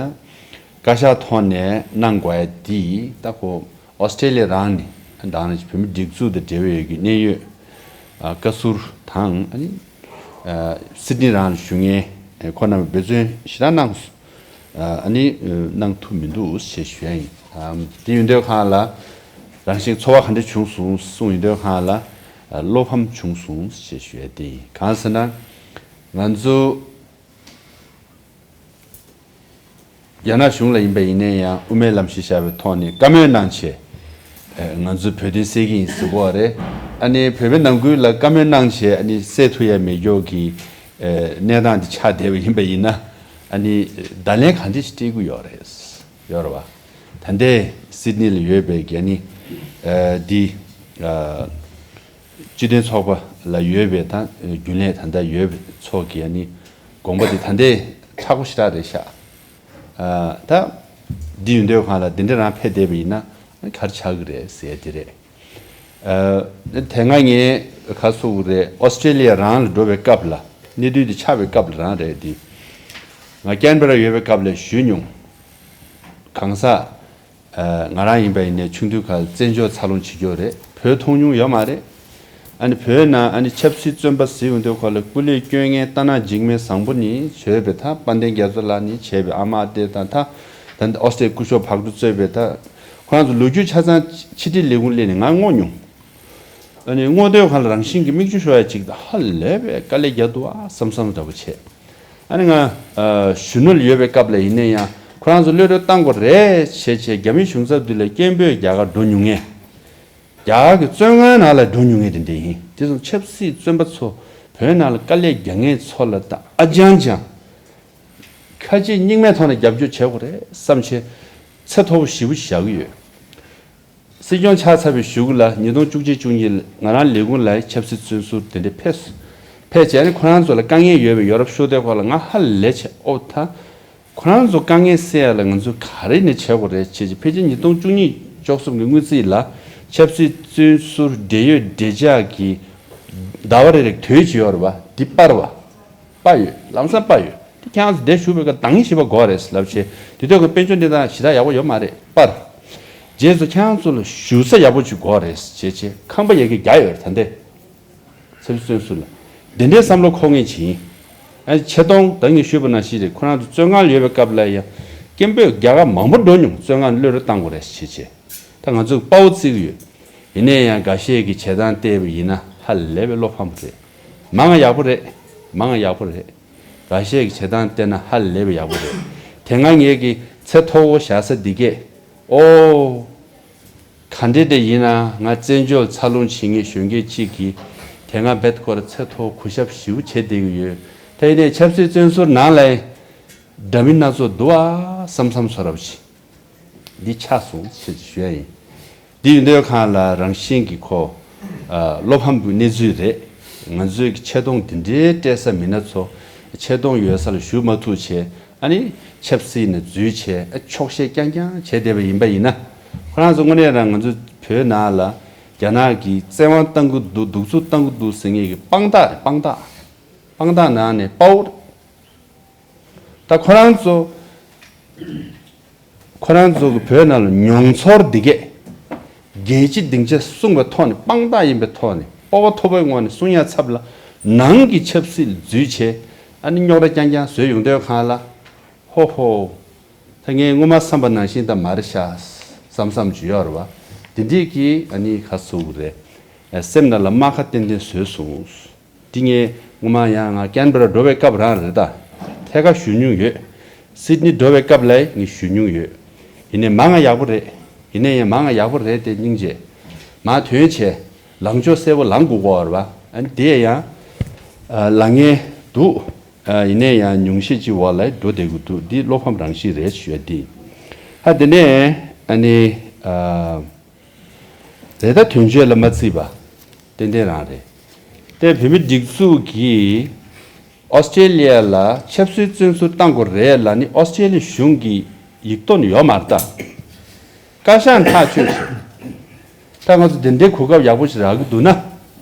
བཀའ་ཤག་ཐོག་ནས་གནང་དགོས་ཡ་འདི་ད་ཁོ་ཨོ་སི་ཀྲི་ལི་ཡ་རང་ནས་རང་ནས་བོད་མི་སྒྲིག་འཛུགས་དང་འབྲེལ་བའི་གི་གནད་ཡོད་ཨ་བཀའ་ཟུར་དང་ཨ་ནི་ཨ་སིད་ནི་རང་ལ་བཞུགས་མཁན་ཁོ་རྣམས་འབད་བརྩོན་ཞེ་དྲག་གནང་སོང་། ཨ་ནི་གནང་ཐུབ་མི་འདུག་ཞེས་ཞུ་ཡ་ཡིན། དེ་ཡིན་དུས་གང་ལ་རང་བཞིན་ཚོར་བ་ག་འདྲ་བྱུང་སོང་གསུངས་ཡིན་དུས་གང་ལ་བློ་ཕམ་བྱུང་སོང་ཞེས་ཞུ་ཡ་དེ་ཡིན། གང་ཟེར་ན་ང་ཚོ་ རྒྱ་ནག་གཞུང་ལ་ཡིན་པ་ཡིན་ན་ཡང་དབུ་མའི་ལམ་གཞི་བཞག་པའི་ཐོག་ནས་བཀའ་མོལ་གནང་བྱས། ཨ་ང་ཚོས་བོད་དོན་སེལ་གྱི་ཡིན་ཟེར་གོ་བ་རེད། ཨ་ནི་བོད་པའི་ནང་ཁུལ་ལ་བཀའ་མོལ་གནང་བྱས་ཨ་ནི་སེལ་ཐུབ་ཡ་མེད་མཁན་གྱི་ཨ་གནས་སྟངས་འདི་ཆགས་བསྡད་པ་ཡིན་པ་ཡིན་ན། ཨ་ནི་བརྡ་ལན་ག་འདྲ་ཞིག་སྤྲད་ཀྱི་ཡོད་རེད། ཡོད་རེད་བ། ད་ལྟའི་སིད་ནི་ལ་ཡོད་པའི་རྒྱ་ནི་ཨ་འདི་ཨ་སྤྱི་མཐུན་ཚོགས་པ་ལ་ཡོད་པའི་ད་རྒྱུན་ལས་ད་ལྟ་ཡོད་པའི་ཚོགས་ཀྱི་ཨ་ནི་དགོངས་པ་འདི་ད་ལྟའི་མཁྲེགས་པོ་ཞེ་དྲག་རེད་ཤག་ཨ་ད་འདི་ཡོད་འདོད་གང་ལ་འདི་འདྲ་རང་ཕེབས་བསྡད་པ་ཡིན་ན་ག་རེ་ཆགས་ཀྱི་རེད་ཟེར་དེ་རེད། ཨ་དེ་སྔ་ངས་ག་སོགས་རེད། ཨོ་སི་ཀྲེ་ལི་ཡ་རང་ལ་འགྲོ་བའི་སྐབས་ལ་གནས་དུས་དེ་ཆགས་པའི་སྐབས་ལ་རང་རེད་དེ། ང་ཀན་བེ་ར་ཡོད་པའི་སྐབས་ལ་ཞུས་མྱོང་། གང་ཟག་ཨ་ང་རང་ཡིན་པ་ཡིན་ནའི་ཆུང་དུས་ཁར་བཙན་བྱོལ་འཚར་ལོངས་བྱེད་རྒྱུ་རེད། བོད་མཐོང་མྱོང་ཡོད་མ་རེད། ཨ་ནི་བོད་ནང་ཨ་ནི་ཆབ་སྲིད་བཙོན་པ་ཟེར་ཡོང་དུས་ཁོ་ལ་སྐུ་ལས་སྐྱོན་མཁན་རྟ་ནག་འཇིགས་མེད་བཟང་པོ་ནི་བྱོས་པའི་ད་དཔལ་ལྡན་རྒྱ་མཚོ་ལགས་ནི་བྱས་པའི་ཨ་མ་ཏེ་དང་ད་ད་ཨོ་སི་ཀྲེ་སྐུ་ཞབས་བག་གྲོ་གཙོས་པའི་ད་ཁོ་རང་ཚོ་ལོ་རྒྱུས་ཆ་ཚང་ཕྱི་དྲིལ་ལས་ཁུངས་སླེབས་ནས་ང་བསྔོ་མྱོང་། ཨ་ནི་བསྔོ་དུས་ཁ་ལ་རང་བཞིན་གྱི་མིག་ཆུ་ཤོར་ཡ་ཅིག་ད་ཧ་ལས་པའི་དཀའ་ལས་རྒྱག་འདུག་ཨ་བསམ་བསམ་འདྲ་པོ་བྱས། ཨ་ནི་ང་ཨ་གཞོན་ནུ་ལ་ཡོད་པའི་སྐབས་ལ་ཡིན་ན་ཡང་ཁོ་རང་ཚོ་གློད་གྲོལ་བཏང་དགོས་རེད་བྱས་བྱས་རྒྱ་མིའི་གཞུང་ཚབ་འདི་ལ་སྐད་འབོད་རྒྱག་གར་འགྲོ་མྱོང་ངས། རྒྱ་གར་གྱི་བཙོན་ཁང་ནང་ལ་འགྲོ་མྱོང་མཁན་དེ་འདྲ་ཡིན། དེ་ཚོ་ཆབ་སྲིད་བཙོན་པ་ཚོ་བོད་ནང་ལ་དཀའ་ལས་རྒྱག་མཁན་ཚོ་ལ་ད་ཨ་ཅང་ཅང་ཁ་ལྕེ་སྙིགས་མའི་ཐོག་ནས་རྒྱབ་སྐྱོར་བྱེད་དགོས་རེད་བསམ་བྱས་ཚད་མཐོ་པོ་ཞེ་པོ་བཞག་གི་ཡོད། སྲིད་སྐྱོང་ཆགས་ཚར་བའི་གཞུག་ལ་ཉིས་སྟོང་བཅུ་གཅིག་བཅུ་གཉིས་ལ་ང་རང་ལས་ཁུངས་ལ་ཆབ་སྲིད་བཙོན་ཟུར་དེ་འདྲ་ཕེབས་སོང་། ཕེབས་བྱས་ནས་ཁོ་རང་ཚོ་ལ་དཀའ་ངལ་ཡོད་པའི་ཡོ་རོབ་ཤོག་སྡེ་ཁག་ལ་ང་ཧ་ལས་བྱས་ཨོ་ད། ཁོ་རང་ཚོ་དཀའ་ངལ་སེལ་ཡ་ལ་ང་ཚོས་ག་རེ་ནས་བྱེད་དགོས་རེད་བྱས་ཀྱི་ཕལ་ཆེར་ཉིས་སྟོང་བཅུ་གཉིས་བཅུ་གསུམ་གྱི་སྔོན་རྩིས་ལ་ཆབ་སྲིད་བཙོན་ཟུར་འབྲེལ་ཡོད་འབྲེལ་ཆགས་ཀྱི་ཟླ་བ་རེ་རེ་དོད་ཅིག་ཡོད་རེད་བ། འདི་སྤར་བ། པ་ཡོད། ལམ་སང་པ་ཡོད། དེ་ཁྱེད་རང་ཚོ་བསྡད་བཞུགས་པའི་སྐབས་འདང་ཞིག་པ་དགོས་རེད་ལབ་བྱས་དེ་དུས་ཀྱི་དཔལ་འབྱོར་གནས་སྟངས་ཞེ་དྲག་ཡག་པོ་ཡོད་མ་རེད་པར། རྗེས་སུ་ཁྱེད་རང་ཚོ་ལ་བཞུགས་ས་ཡག་པོ་ཅིག་དགོས་རེད་བྱས་བྱས་ཁང་པ་ཡ་གི་རྒྱ་ཡོད་རེད་ད་ལྟའི་ཚབ་བཙོན་ཟུར་ལ། དེ་འདྲའི་བསམ་བློ་འཁོར་མཁན་ཅིག་ཡིན། ཨ་ཆེ་མཐོང་ད་ངས་ཞུས་པ་ནང་བཞིན་རེད། ཁོ་རང་ཚོ་བཙོན་ཁང་ལ་ཡོད་པའི་སྐབས་ལ་ཡང་སྐད་འབོད་རྒྱག་ག་མང་པོ་འགྲོ་མྱོང་། བཙོན་ཁང་གློད་གྲོལ་བཏང་དགོས་རེད་བྱས་བྱས། ད་ང་ཚོས་དཔའ་བོ་བརྩི་གི་ཡོད། ཡིན་ནའི་ཡང་འགའ་ཤས་ཀྱི་བྱེད་སྟངས་བལྟས་པ་ཡིན་ན་ཧ་ལས་པའི་བློ་ཕམ་རེད། མང་ང་ཡག་པོ་རེད། མང་ང་ཡག་པོ་རེད། འགའ་ཤས་ཀྱི་བྱེད་སྟངས་བལྟས་ན་ཧ་ལས་པའི་ཡག་པོ་རེད། དེ་སྔ་ངེད་ཀྱི་ཚད་མཐོ་བོ་བཞག་ས་འདི་གས། ཨོ། ག་འདྲས་དེ་ཡིན་ན་ང་བཙན་བྱོལ་འཚར་ལོངས་བྱེད་མཁན་གཞོན་སྐྱེས་གཅིག་གིས་དེ་སྔ་བེད་ཀོ་ར་ཚད་མཐོ་བོ་གུས་ཞབས་ཞེ་པོ་བྱེད་བསྡད་ཀྱི་ཡོད། དེ་ཡིན་ནའི་ཆབ་སྲིད་བཙོན་ཟུར་ནང་ལ་འདྲ་མིན་སྣ་ཚོགས་འདུག་ཨ་བསམ་བསམ་ཚོར་རབ་ཅིག་འདི་ཆགས་སོང་ཞེས་ཞུ་ཡ་ཡིན། འདི་ཡོད་འདོད་ཁང་ལ་རང་བཞིན་གྱི་ཁོ་ཨ་བློ་ཕམ་གྱི་གནས་ཚུལ་རེད། ང་ཚོའི་ཆེ་མཐོང་འདི་འདྲའི་སྤྲད་ས་མི་སྣ་ཚོ་ཆེ་མཐོང་ཡོད་ས་ལ་བཞུགས་མ་ཐུབ་བྱས་ཨ་ནི་ཆབ་སྲིད་ནས་འཛུལ་བྱས་ཨ་འཁྱོག་བཤད་རྐྱང་རྐྱང་བྱས་བསྡད་པ་ཡིན་པ་ཡིན་ན། ཁོ་རང་ཚོ་དངོས་གནས་རང་ང་ཚོ་བོད་ནང་ལ་རྒྱ་ནག་གིས་བཙན་དབང་བཏང་གི་འདུག་གདུག་རྩུབ་བཏང་གི་འདུག་ཟེར་མཁན་གྱི་དཔང་རྟགས་རེད། དཔང་རྟགས། དཔང་རྟགས་ནང་ནས་དཔའ་བོ། ད་ཁོ་རང་ཚོ་ཁོ་རང་ཚོ་གི་བོད་ནང་ལ་མྱོང་ཚོར་འདི་གས་རྒྱལ་སྤྱི་སྡིངས་ཆ་སྲུང་བའི་ཐོག་ནས་དཔང་རྟགས་ཡིན་པའི་ཐོག་ནས་སྤོབས་པ་མཐོ་པོའི་ངང་ནས་གསུང་ཡ་ཚབ་ལ་ནང་གི་ཆབ་སྲིད་འཛུལ་བྱས་ཨ་ནི་རྙོག་དྲ་རྐྱང་རྐྱང་བཟོས་ཡོང་དུས་གང་ལ་ཧོ་ཧོ། ད་ངས་སྔོན་མ་བསམ་པ་ནང་བཞིན་ད་མ་རེད་ཤག་བསམ་བསམ་ཅིག་ཡོད་རེད་བ། འདི་འདྲས་ཀྱིས་ཨ་ནི་ཁ་ཟུག་རེད། སེམས་ནང་ལ་རྨ་ཁ་ཏན་ཏན་བཟོས་སོང་། འདི་ངས་སྔོན་མ་ཡང་ང་ཀན་བྷེ་ར་འགྲོ་བའི་སྐབས་རང་རེད་ད། ཐད་ཀར་ཞུ་མྱོང་ཡོད། སིད་ནི་འགྲོ་བའི་སྐབས་ལ་ངས་ཞུ་མྱོང་ཡོད། ཡིན་ནའི་མང་ང་ཡག་པོ་རེད། ཡིན་ནའི་ཡང་མང་ང་ཡག་པོ་རེད་དེ་སྙིང་རྗེ། མ་དོན་བྱས། ལངས་ཕྱོགས་གསལ་པོ་ལངས་དགོས་ཀྱི་ཡོད་རེད་བ། ཨ་ནི་དེ་ཡང་། ལངས་ངེས་འདུག་ཡིན་ནའི་ཡང་ཉུང་ཤས་ཅིག་འོག་ལ་འགྲོ་བསྡད་དགོས་འདུག་འདི་བློ་ཕམ་རང་བཞིན་རེད་ཞུ་ཡ་འདི། ཧ་དེ་ནས་ཨ་ནི། རེད་ད་དོན་གཅོད་ལ་མ་བརྩིས་པ། ཏན་ཏན་རང་རེད། དེ་བོད་མི་སྒྲིག་འཛུགས་ཀྱིས་ཨོ་སི་ཀྲེ་ལི་ཡ་ལ་ཆབ་སྲིད་བཙོན་ཟུར་བཏང་དགོས་རེད་ལབ་ནི་ཨོ་སི་ཀྲེ་ལི་ཡ་གཞུང་གི་ཡིག་ཐོག་ནས་ཡོད་མ་རེད་ད། བཀའ་ཤག་ཐག་གཅོད་བྱས། ད་ང་ཚོ་དེ་འདྲའི་གོ་སྐབས་ཡག་པོ་ཞིག་རག་གི་འདུག་ན།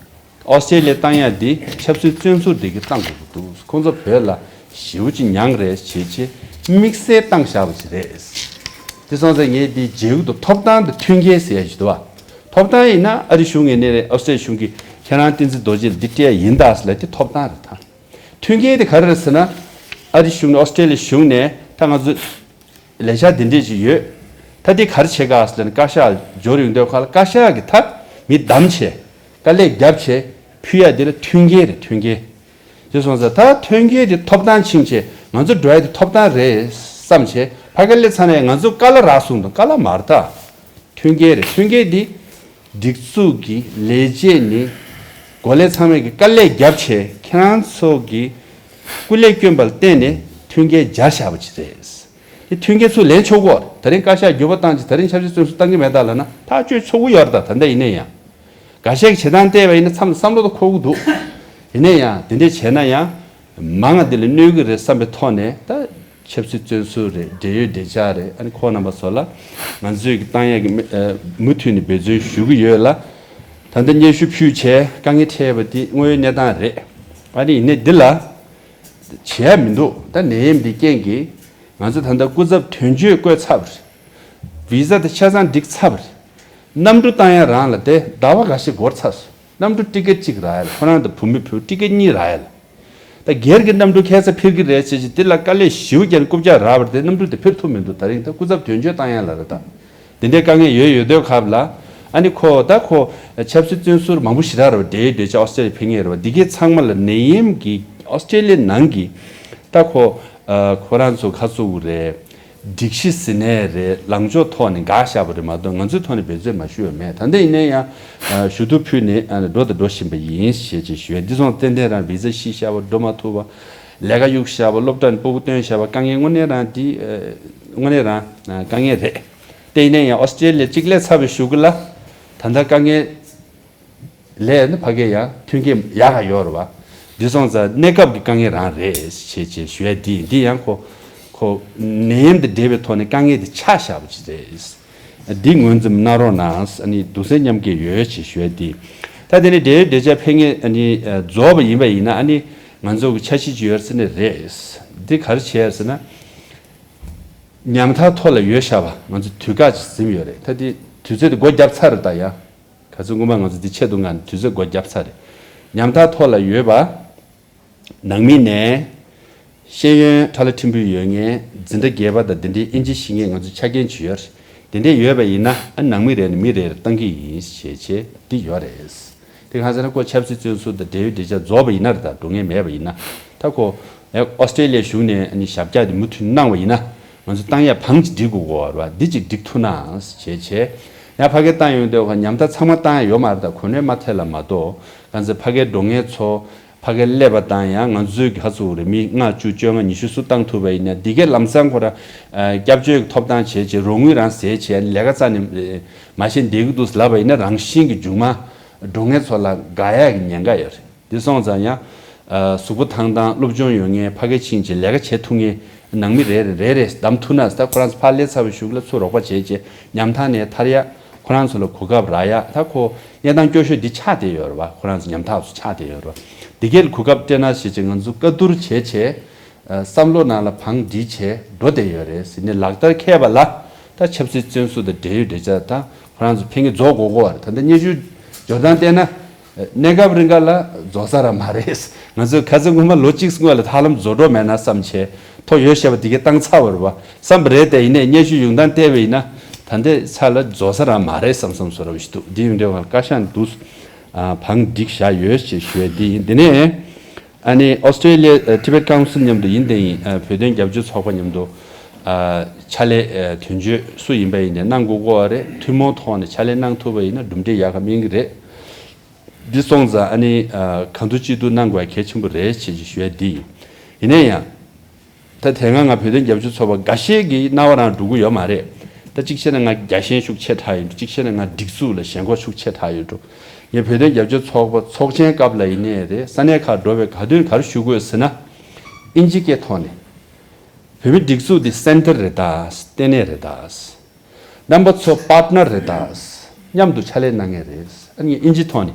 ཨོ་སི་ཀྲེ་ལི་ཡ་བཏང་ཡ་འདི་ཆབ་སྲིད་བཙོན་ཟུར་དེ་གིས་བཏང་དགོས་ཀྱི་འདུག་ཁོང་ཚོ་བོད་ལ་ཞེ་པོ་ཅིག་མྱངས་རེད་བྱས་བྱས་དམིགས་བསལ་བཏང་བཞག་པ་ཅིག་རེད། དེ་སོང་ཙང་ངས་འདི་མཇལ་གི་འདུག་ཐོབ་ཐང་དང་མཐུན་རྐྱེན་ཟེར་ཡ་ཞིག་འདུག་བ། ཐོབ་ཐང་ཡིན་ན་ཨ་རི་གཞུང་ངོས་ནས་རེད། ཨོ་སི་ཀྲེ་ལི་ཡ་གཞུང་གིས་ཁྱེད་རང་བསྟན་འཛིན་རྡོ་རྗེ་ལ་འདི་སྤྲད་ཡ་ཡིན་ད་ཟེར་ལབ་དེ་ཐོབ་ཐང་རེད་ད། མཐུན་རྐྱེན་དེ་ག་རེ་རེད་ཟེར་ན། ཨ་རི་གཞུང་ནས་ཨོ་སི་ཀྲེ་ལི་ཡ་གཞུང་ནས་ད་ང་ཚོ་ལས་འཆར་འདི་འདྲས་ཅིག་ཡོད། ད་འདི་ག་རེ་བྱེད་ག་ཟེར་ན་བཀའ་ཤག་འབྱོར་ཡོང་དུས་ཁ་ལ་བཀའ་ཤག་གིས་ད་མི་བདམས་བྱས། དཀའ་ལས་བརྒྱབ་བྱས་ཕུལ་ཡ་འདི་ལ་མཐུན་རྐྱེན་རེད་མཐུན་རྐྱེན། དེ་སོང་ཙང་ད་མཐུན་རྐྱེན་དེ་ཐོབ་ཐང་ཕྱིན་བྱས་ང་ཚོ་འགྲོ་ཡ་དེ་ཐོབ་ཐང་རེད་བསམ་བྱས་ ཕ་གི་སླེབས་ཚར་ནས་ང་ཚོ་དཀའ་ལས་རག་སོང་དང་། དཀའ་ལས་མ་རེད་ད། མཐུན་རྐྱེན་རེད། མཐུན་རྐྱེན་འདི་སྒྲིག་འཛུགས་ཀྱི་ལས་བྱེད་ནི་འགོ་ལས་ཚང་མས་ཀྱི་དཀའ་ལས་བརྒྱབ་བྱས། ཁྱེད་རང་ཚོ་གི་སྐུ་ལས་བསྐྱོན་པ་ལ་བརྟེན་ནས་མཐུན་རྐྱེན་སྦྱར་བཞག་པ་ཅིག་རེད། དེ་མཐུན་རྐྱེན་ཚུར་ལེན་ཆོག་གོ། ད་རིང་བཀའ་ཤག་འགྱུར་བ་བཏང་ཅིག་ད་རིང་ཆབ་སྲིད་བཙོན་ཟུར་བཏང་གི་མེད་ད་ལབ་ན་ཐག་གཅོད་ཆོག་གི་ཡོད་རེད་ད། ད་ལྟ་ཡིན་ན་ཡང་འགའ་ཤས་ཀྱི་བྱེད་སྟངས་བལྟས་པ་ཡིན་ན་མཚམས་བསམ་བློ་ད་འཁོར་གི་འདུག་ཡིན་ན་ཡང་དེ་འདྲས་བྱས་ན་ཡང་མང་ང་འདི་ལ་གནོད་གི་རེད་བསམ་པའི་ཐོག་ནས། ད་ཆབ་སྲིད་བཙོན་ཟུར་རེད། འབྲེལ་ཡོད་བདེ་འཇགས་རེད། ཨ་ནི་ཁོང་རྣམ་པ་ཚོ་ལ་ང་ཚོས་ཀྱི་བཏང་ཡག་གི་མི་ཨ་མུ་མཐུད་ནས་འབད་བརྩོན་ཞུ་གི་ཡོད་ལ། ད་ལྟ་སྙན་ཞུ་ཕུལ་བྱས་དཀའ་ངལ་འཕྲད་པ་འདི་དངོས་ཡོད་གནས་སྟངས་རེད། ཨ་ནི་ཡིན་ནའི་འདི་ལ་བྱེད་ཡ་མི་འདུག་ད་ནད་ཡམས་འདི་རྐྱེན་གྱིས་ང་ཚོ་ད་ལྟ་སྐུ་ཚབ་དོན་གཅོད་བསྐོས་ཚར་བ་རེད། བི་ཟ་དེ་ཆ་ཚང་འགྲིག་ཚར་བ་རེད། གནམ་གྲུ་བཏང་ཡ་རང་ལ་དེ་ཟླ་བ་འགའ་ཤས་འགོར་ཚར་སོང་། གནམ་གྲུ་ཊི་ཀེ་ཊི་གཅིག་རག་ཡ་ལ་ཁོ་རང་དང་བུ་མོའི་བུ་ཊི་ཀེ་ཊི་གཉིས་རག་ཡ་ལ། ད་སྒེར་གྱི་གནམ་གྲུ་ཁ་སང་འཕུར་གྱི་རེད་ཟེར་གྱི་དེ་ལ་དཀའ་ལས་ཞེ་པོ་བརྒྱབ་ནས་རྐུབ་བཀྱག་རག་པ་རེད་དེ། གནམ་གྲུ་དེ་འཕུར་ཐུབ་མི་འདུག་ད་རིང་ད་སྐུ་ཚབ་དོན་གཅོད་བཏང་ཡ་ལ་རེད་ད། དེ་འདྲའི་དཀའ་ངལ་ཡོད་ཡོད་དུས་སྐབས་ལ། ཨ་ནི་ཁོ་ད་ཁོ་ཆབ་སྲིད་བཙོན་ཟུར་མང་པོ་ཞེ་དྲག་རེད་པ། འབྲེལ་ཡོད་བདེ་འཇགས་ཨོ་སི་ཀྲི་ལི་ཡ་ཕེབས་མཁན་རེད་པ། འདི་གའི་ཚང་མ་ལ་ནད་ཡམས་ཀྱི་ཨོ་སི་ཀྲི་ལི་ཡ་ནང་གི་ད་ཁོ་ཨ་ཁོ་རང་ཚོ་ཁ་ཚུགས་རེད། སྒྲིག་གཞི་ཟིན་ནས་རེད། ལངས་ཕྱོགས་ཐོག་ནས་འགག་བཞག་པ་རེད་མ་གཏོགས་ང་ཚོའི་ཐོག་ནས་འབད་བརྩོན་མ་ཞུས་པ་མེད། ད་ལྟ་ཡིན་ན་ཡང་ཞུ་གཏུག་ཕུལ་ནས་འགྲོ་དང་འགྲོ་བཞིན་པ་ཡིན་ཞེས་ཅིག་ཞུ་ཡ། འདི་སོང་ཏན་ཏན་རང་བི་ཟ་ཤི་བཞག་པ། འགྲོ་མ་ཐུབ་པ། ལས་ཀ་གཡུག་བཞག་པ། སློབ་གྲྭ་ནས་སྤོ་བོ་བཏོན་བཞག་པ། དཀའ་ངལ་དངོས་གནས་རང་འདི་དངོས་གནས་རང་དཀའ་ངལ་རེད། དེ་ཡིན་ན་ཡང་ཨོ་སི་ཀྲི་ལི་ཡ་གཅིག་སླེབས་ཚར་བའི་གཞུག་གུ་ལ་ད་ལྟ་དཀའ་ངལ་ལས་ནི་ཕ་གི་ཡང་མཐུན་རྐྱེན་ཡག་ག་ཡོད་རེད་པ། འདི་སོང་ཙང་གནས་སྐབས་ཀྱི་དཀའ་ངལ་རང་རེད་ཞེས་ཅེས་ཞུ་ཡ་འདི་འདི་ཡང་ཁོ་ཁོ་ནད་ཡམས་དང་འབྲེལ་བའི་ཐོག་ནས་དཀའ་ངལ་དེ་ཆགས་བཞག་པ་ཅིག་རེད། འདི་ངོས་འཛིན་གནང་རོགས་གནང་། ཨ་ནི་གདུང་སེམས་མཉམ་སྐྱེད་ཡོད་ཅེས་ཞུ་ཡ་འདི། ད་དེ་ནི་འབྲེལ་ཡོད་བདེ་འཇགས་ཕེབས་མཁན་ཨ་ནི་རྫོགས་པ་ཡིན་པ་ཡིན་ན་ཨ་ནི་ང་ཚོ་གི་འཆར་གཞི་ཅིག་ཡོད་ཟེར་ནི་རེད། འདི་ག་རེ་བྱས་ཟེར་ན། ཉམ་ཐག་ཐོག་ལ་ཡོད་བཞག་པ་ང་ཚོ་དུས་བཀག་ཅིག་ཟིན་ཡོད་རེད། ད་དེ་དུས་ཚོད་དེ་སྒོ་བརྒྱབ་ཚར་རེད་ད་ཡ། ག་ཚོད་སྔོན་མ་ང་ཚོ་འདི་ཆེད་དུ་ང་དུས་ཚོད་སྒོ་བརྒྱབ་ཚར་རེད། ཉམ་ཐག་ཐོག་ལ་ཡོད་པ། ནང་མི་ནས་ཤེས་ཡོན་ཁྲ་ལ་ཁྲིམས་ཕུད་ཡོད་མཁན། འཛིན་གྲྭ་བརྒྱད་པ་དང་འདི་འདྲའི་ཨིན་ཇི་ཤེས་མཁན་ང་ཚོ་ཆ་རྐྱེན་ཅིག་ཡོད་རེད། དེ་འདྲས་ཡོད་པ་ཡིན་ན་ཨ་ནང་མི་རེ་ནས་མི་རེ་རེ་བཏང་གི་ཡིན་ཞེས་བྱས་འདི་ཡོད་རེད། དེ་གང་ཟེར་ན་ཁོ་ཆབ་སྲིད་བཙོན་ཟུར་དང་འབྲེལ་ཡོད་འབྲེལ་ཆ་རྫོགས་པ་ཡིན་ན་རེད་ད། འགྲོ་མཁན་མེད་པ་ཡིན་ན། ད་ཁོ་ཨོ་སི་ཀྲི་ལི་ཡའི་གཞུང་ནས་ཨ་ནི་ཞབས་བཀྱག་དེ་མུ་མཐུད་གནང་བ་ཡིན་ན་ང་ཚོ་བཏང་ཡ་བང་ཅིག་སྒྲིག་དགོས་གོ་བ་རེད་བ། འདི་ཅིག་སྒྲིག་ཐུབ་ན་ཞེས་བྱས། ཡང་ཕ་གིར་བཏང་ཡོང་དུས་ཁོ་ཉམ་ཐག་ཚང་མ་བཏང་ཡ་ཡོད་མ་རེད་ད། གོ་གནས་མ་ཐེབས་ལ་མ་གཏོགས་གང་ཟེར་ཕ་གིར་འགྲོ་མཁན་ཚོ། ཕ་གིར་སླེབས་པ་དང་ཡང་ང་ཚོའི་ག་ཚོད་རེད། མི་ལྔ་བཅུ་བཅོ་ལྔ་ཉི་ཤུ་སུ་བཏང་ཐུབ་པ་ཡིན་ན་འདི་གའི་ལམ་སང་ཁོ་ར་ཨ་སྐྱབས་བཅོལ་གྱི་ཐོབ་ཐང་བྱས་བྱས་རོགས་དངུལ་རང་ཟས་བྱས་ལས་ཀ་རྩ་ནས་མ་བྱས་བསྡད་ཀྱི་འདུག་ལབ་པ་ཡིན་ན་རང་བཞིན་གྱི་མཇུག་མ་འགྲོ་མཁན་ཚོ་ལ་དགའ་ཡག་གི་ཉེན་ཁ་ཡོད་རེད། འདི་སོང་ཙང་ཡང་ཨ་གཟུགས་པོ་ཐང་ཐང་སློབ་སྦྱོང་ཡོད་མཁན་ཕ་གིར་ཕྱིན་བྱས་ལས་ཀ་བྱེད་ཐུབ་མཁན་ནང་མི་རེ་རེ་རེ་རེ་བདམས་ཐུབ་ན་ཟེར། ད་ཁོ་རང་ཚོ་ཕར་སླེབས་ཚར་བའི་གཞུག་ལ་ཚུར་རོགས་པ་བྱས་བྱས་ཉམ་ཐག་ནས་ཐར་ཡག་ཁོ་རང་ཚོ་ལ་གོ་སྐབས་རག་ཡ། ད་ཁོ་གནས་སྟངས་སྐྱོ་ཤོས་འདི་ཆགས་བསྡད་ཡོད་རེད་བ། ཁོ་རང་ཚོ་ཉམ་ཐག་ཚོ་ཆགས་བསྡད་ཡོད་རེད་བ། འདི་གའི་གོ་སྐབས་སྤྲད་ན་ཞེས་བྱས་ང་ཚོ་བཀའ་བསྡུར་བྱས་བྱས་ཨ་བསམ་བློ་ནང་ལ་བང་སྒྲིག་བྱས་འགྲོ་བསྡད་ཡོད་རེད་ཟེར་ནས་ལག་བསྟར་འཁེལ་བ་ལ་ད་ཆབ་སྲིད་བཙོན་ཟུར་དང་འབྲེལ་ཡོད་འབྲེལ་ཆ་ད་ཁོ་རང་ཚོ་ཕེབས་མཁན་རྫོགས་དགོས་དགོས་བ་རེད། ད་ལྟ་སྙན་ཞུ་འབྱོར་སྟངས་བལྟས་ན། གནས་སྐབས་རིང་ག་ལ་རྫོགས་ས་ར་མ་རེད། ང་ཚོས་ཁ་སང་སྔོན་མ་ལོ་གཅིག་སྔོན་ལ་ཧ་ལམ་རྫོགས་འགྲོ་མེད་ན་བསམ་བྱས་ཐོ་ཡོད་བཤད་པ་འདི་གའི་བཏང་ཚར་བ་རེད་བ། བསམ་པ་རེད་དེ་ཡིན་ནའི་སྙན་ཞུ་ཡོང་སྟངས་བལྟས་པ་ཡིན་ན་ད་ལྟའི་ཆ་ལ་རྫོགས་ས་ར་མ་རེད་བསམ་བསམ་བཟོ་འདྲ་བ་ཞིག་འདུག་འདི་ཡིན་དུས་ང་བཀའ་ཤག་འདུག་བང་སྒྲིག་བཞག་ཡོད་ཅེས་ཞུ་ཡས་འདི་ཡིན། འདི་ནས་ཨ་ནི་ཨོ་སི་ཀྲེ་ལི་ཡ་ཊི་བེཊ་ཀའུན་སིལ་མཉམ་དུ་ཡིན་དེ་ཡིན་བོད་དོན་རྒྱབ་སྐྱོར་ཚོགས་པ་མཉམ་དུ་ཕྱག་ལས་དོན་གཅོད་སུ་ཡིན་པ་ཡིན་ནའི་གནང་དགོས་ཀྱི་ཡོད་རེད། ཐུན་མོང་ཐོག་ནས་ཕྱག་ལས་གནང་ཐུབ་པ་ཡིན་ན་གྲུབ་འབྲས་ཡག་ག་སྨིན་གྱི་རེད། འདི་སོང་ཙང་ཨ་ནི་གང་ཐུབ་ཅི་ཐུབ་གནང་དགོས་གལ་ཆེན་པོ་རེད་ཅེས་ཞུ་ཡ་འདི་ཡིན། ཡིན་ན་ཡང་ད་དེ་སྔ་ང་བོད་དོན་རྒྱབ་སྐྱོར་ཚོགས་པ་འགའ་ཤས་ཀྱི་རྣ་བ་རང་འགྲོ་གི་ཡོད་མ་རེད། ད་གཅིག་བཤད་ན་ང་རྒྱལ་ཞེན་ཤུགས་ཆེ་དྲགས་ཡོད་འགྲོ། གཅིག་བཤད་ན་ང་སྒྲིག་འཛུགས་ལ་ཞེན་ཁོག་ཤུགས་ཆེ་དྲགས་ཡོད་འགྲོ། ངས་བོད་དོན་རྒྱབ་སྐྱོར་ཚོགས་པ་ཚོགས་ཆེན་སྐབས་ལ་ཡིན་ནའི་རེད། ས་གནས་ཁག་འགྲོ་བའི་ག་དུས་ག་རེ་ཞུ་དགོས་ཟེར་ན། ཨིན་ཇི་སྐད་ཐོག་ནས། བོད་མི་སྒྲིག་འཛུགས་འདི་སེན་ཊར་རེད་ད། ལྟེ་གནས་རེད་ད། རྣམ་པ་ཚོ་པར་ཊི་ནར་རེད་ད། མཉམ་དུ་ཕྱག་ལས་གནང་མཁན་རེད། ཨ་ནི་ཨིན་ཇི་ཐོག་ནས།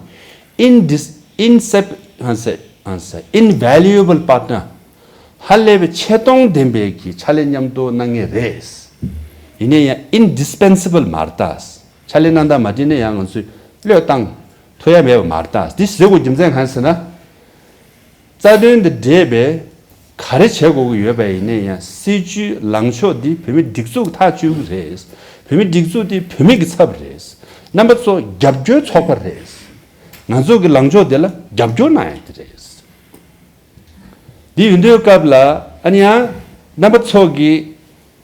ཨིན་ཌིས་ཨིན་སེབ་ཨན་སེ་ཨན་སེ་ཨིན་ཝེ་ལུ་ཨེ་བལ་པར་ཊི་ནར། ཧ་ལས་པའི་ཆེ་མཐོང་ལྡན་པའི་གི་ཕྱག་ལས་མཉམ་དུ་གནང་མཁན་རེད། ཡིན་ནའི་ཡང་ཨིན་ཌིས་པེན་སི་བལ་མ་རེད་ད། ཕྱག་ལས་གནང་སྟངས་མ་འགྲིག་ན་ཡང་ང་ཚོས་བློས་བཏང་ཐུབ་ཡ་མེད་པ་མ་རེད་ད། འདི་ཟེར་དགོས་རྒྱུ་མཚན་གང་ཟེར་ན། རྩ་དོན་དང་འབྲེལ་བའི་ག་རེ་བྱེད་དགོས་ཀྱི་ཡོད་པ་ཡིན་ན་ཡང་སྲིད་ཇུས་ལངས་ཕྱོགས་འདི་བོད་མི་སྒྲིག་འཛུགས་ཐག་གཅོད་ཀྱི་རེད། བོད་མི་སྒྲིག་འཛུགས་འདི་བོད་མི་གི་ཚབ་རེད། རྣམ་པ་ཚོ་རྒྱབ་སྐྱོར་ཚོགས་པ་རེད། ང་ཚོ་གི་ལངས་ཕྱོགས་འདི་ལ་རྒྱབ་སྐྱོར་གནང་ཡ་དེ་རེད། འདི་ཡིན་དུས་སྐབས་ལ་ཨ་ནི་ཡང་རྣམ་པ་ཚོ་གི་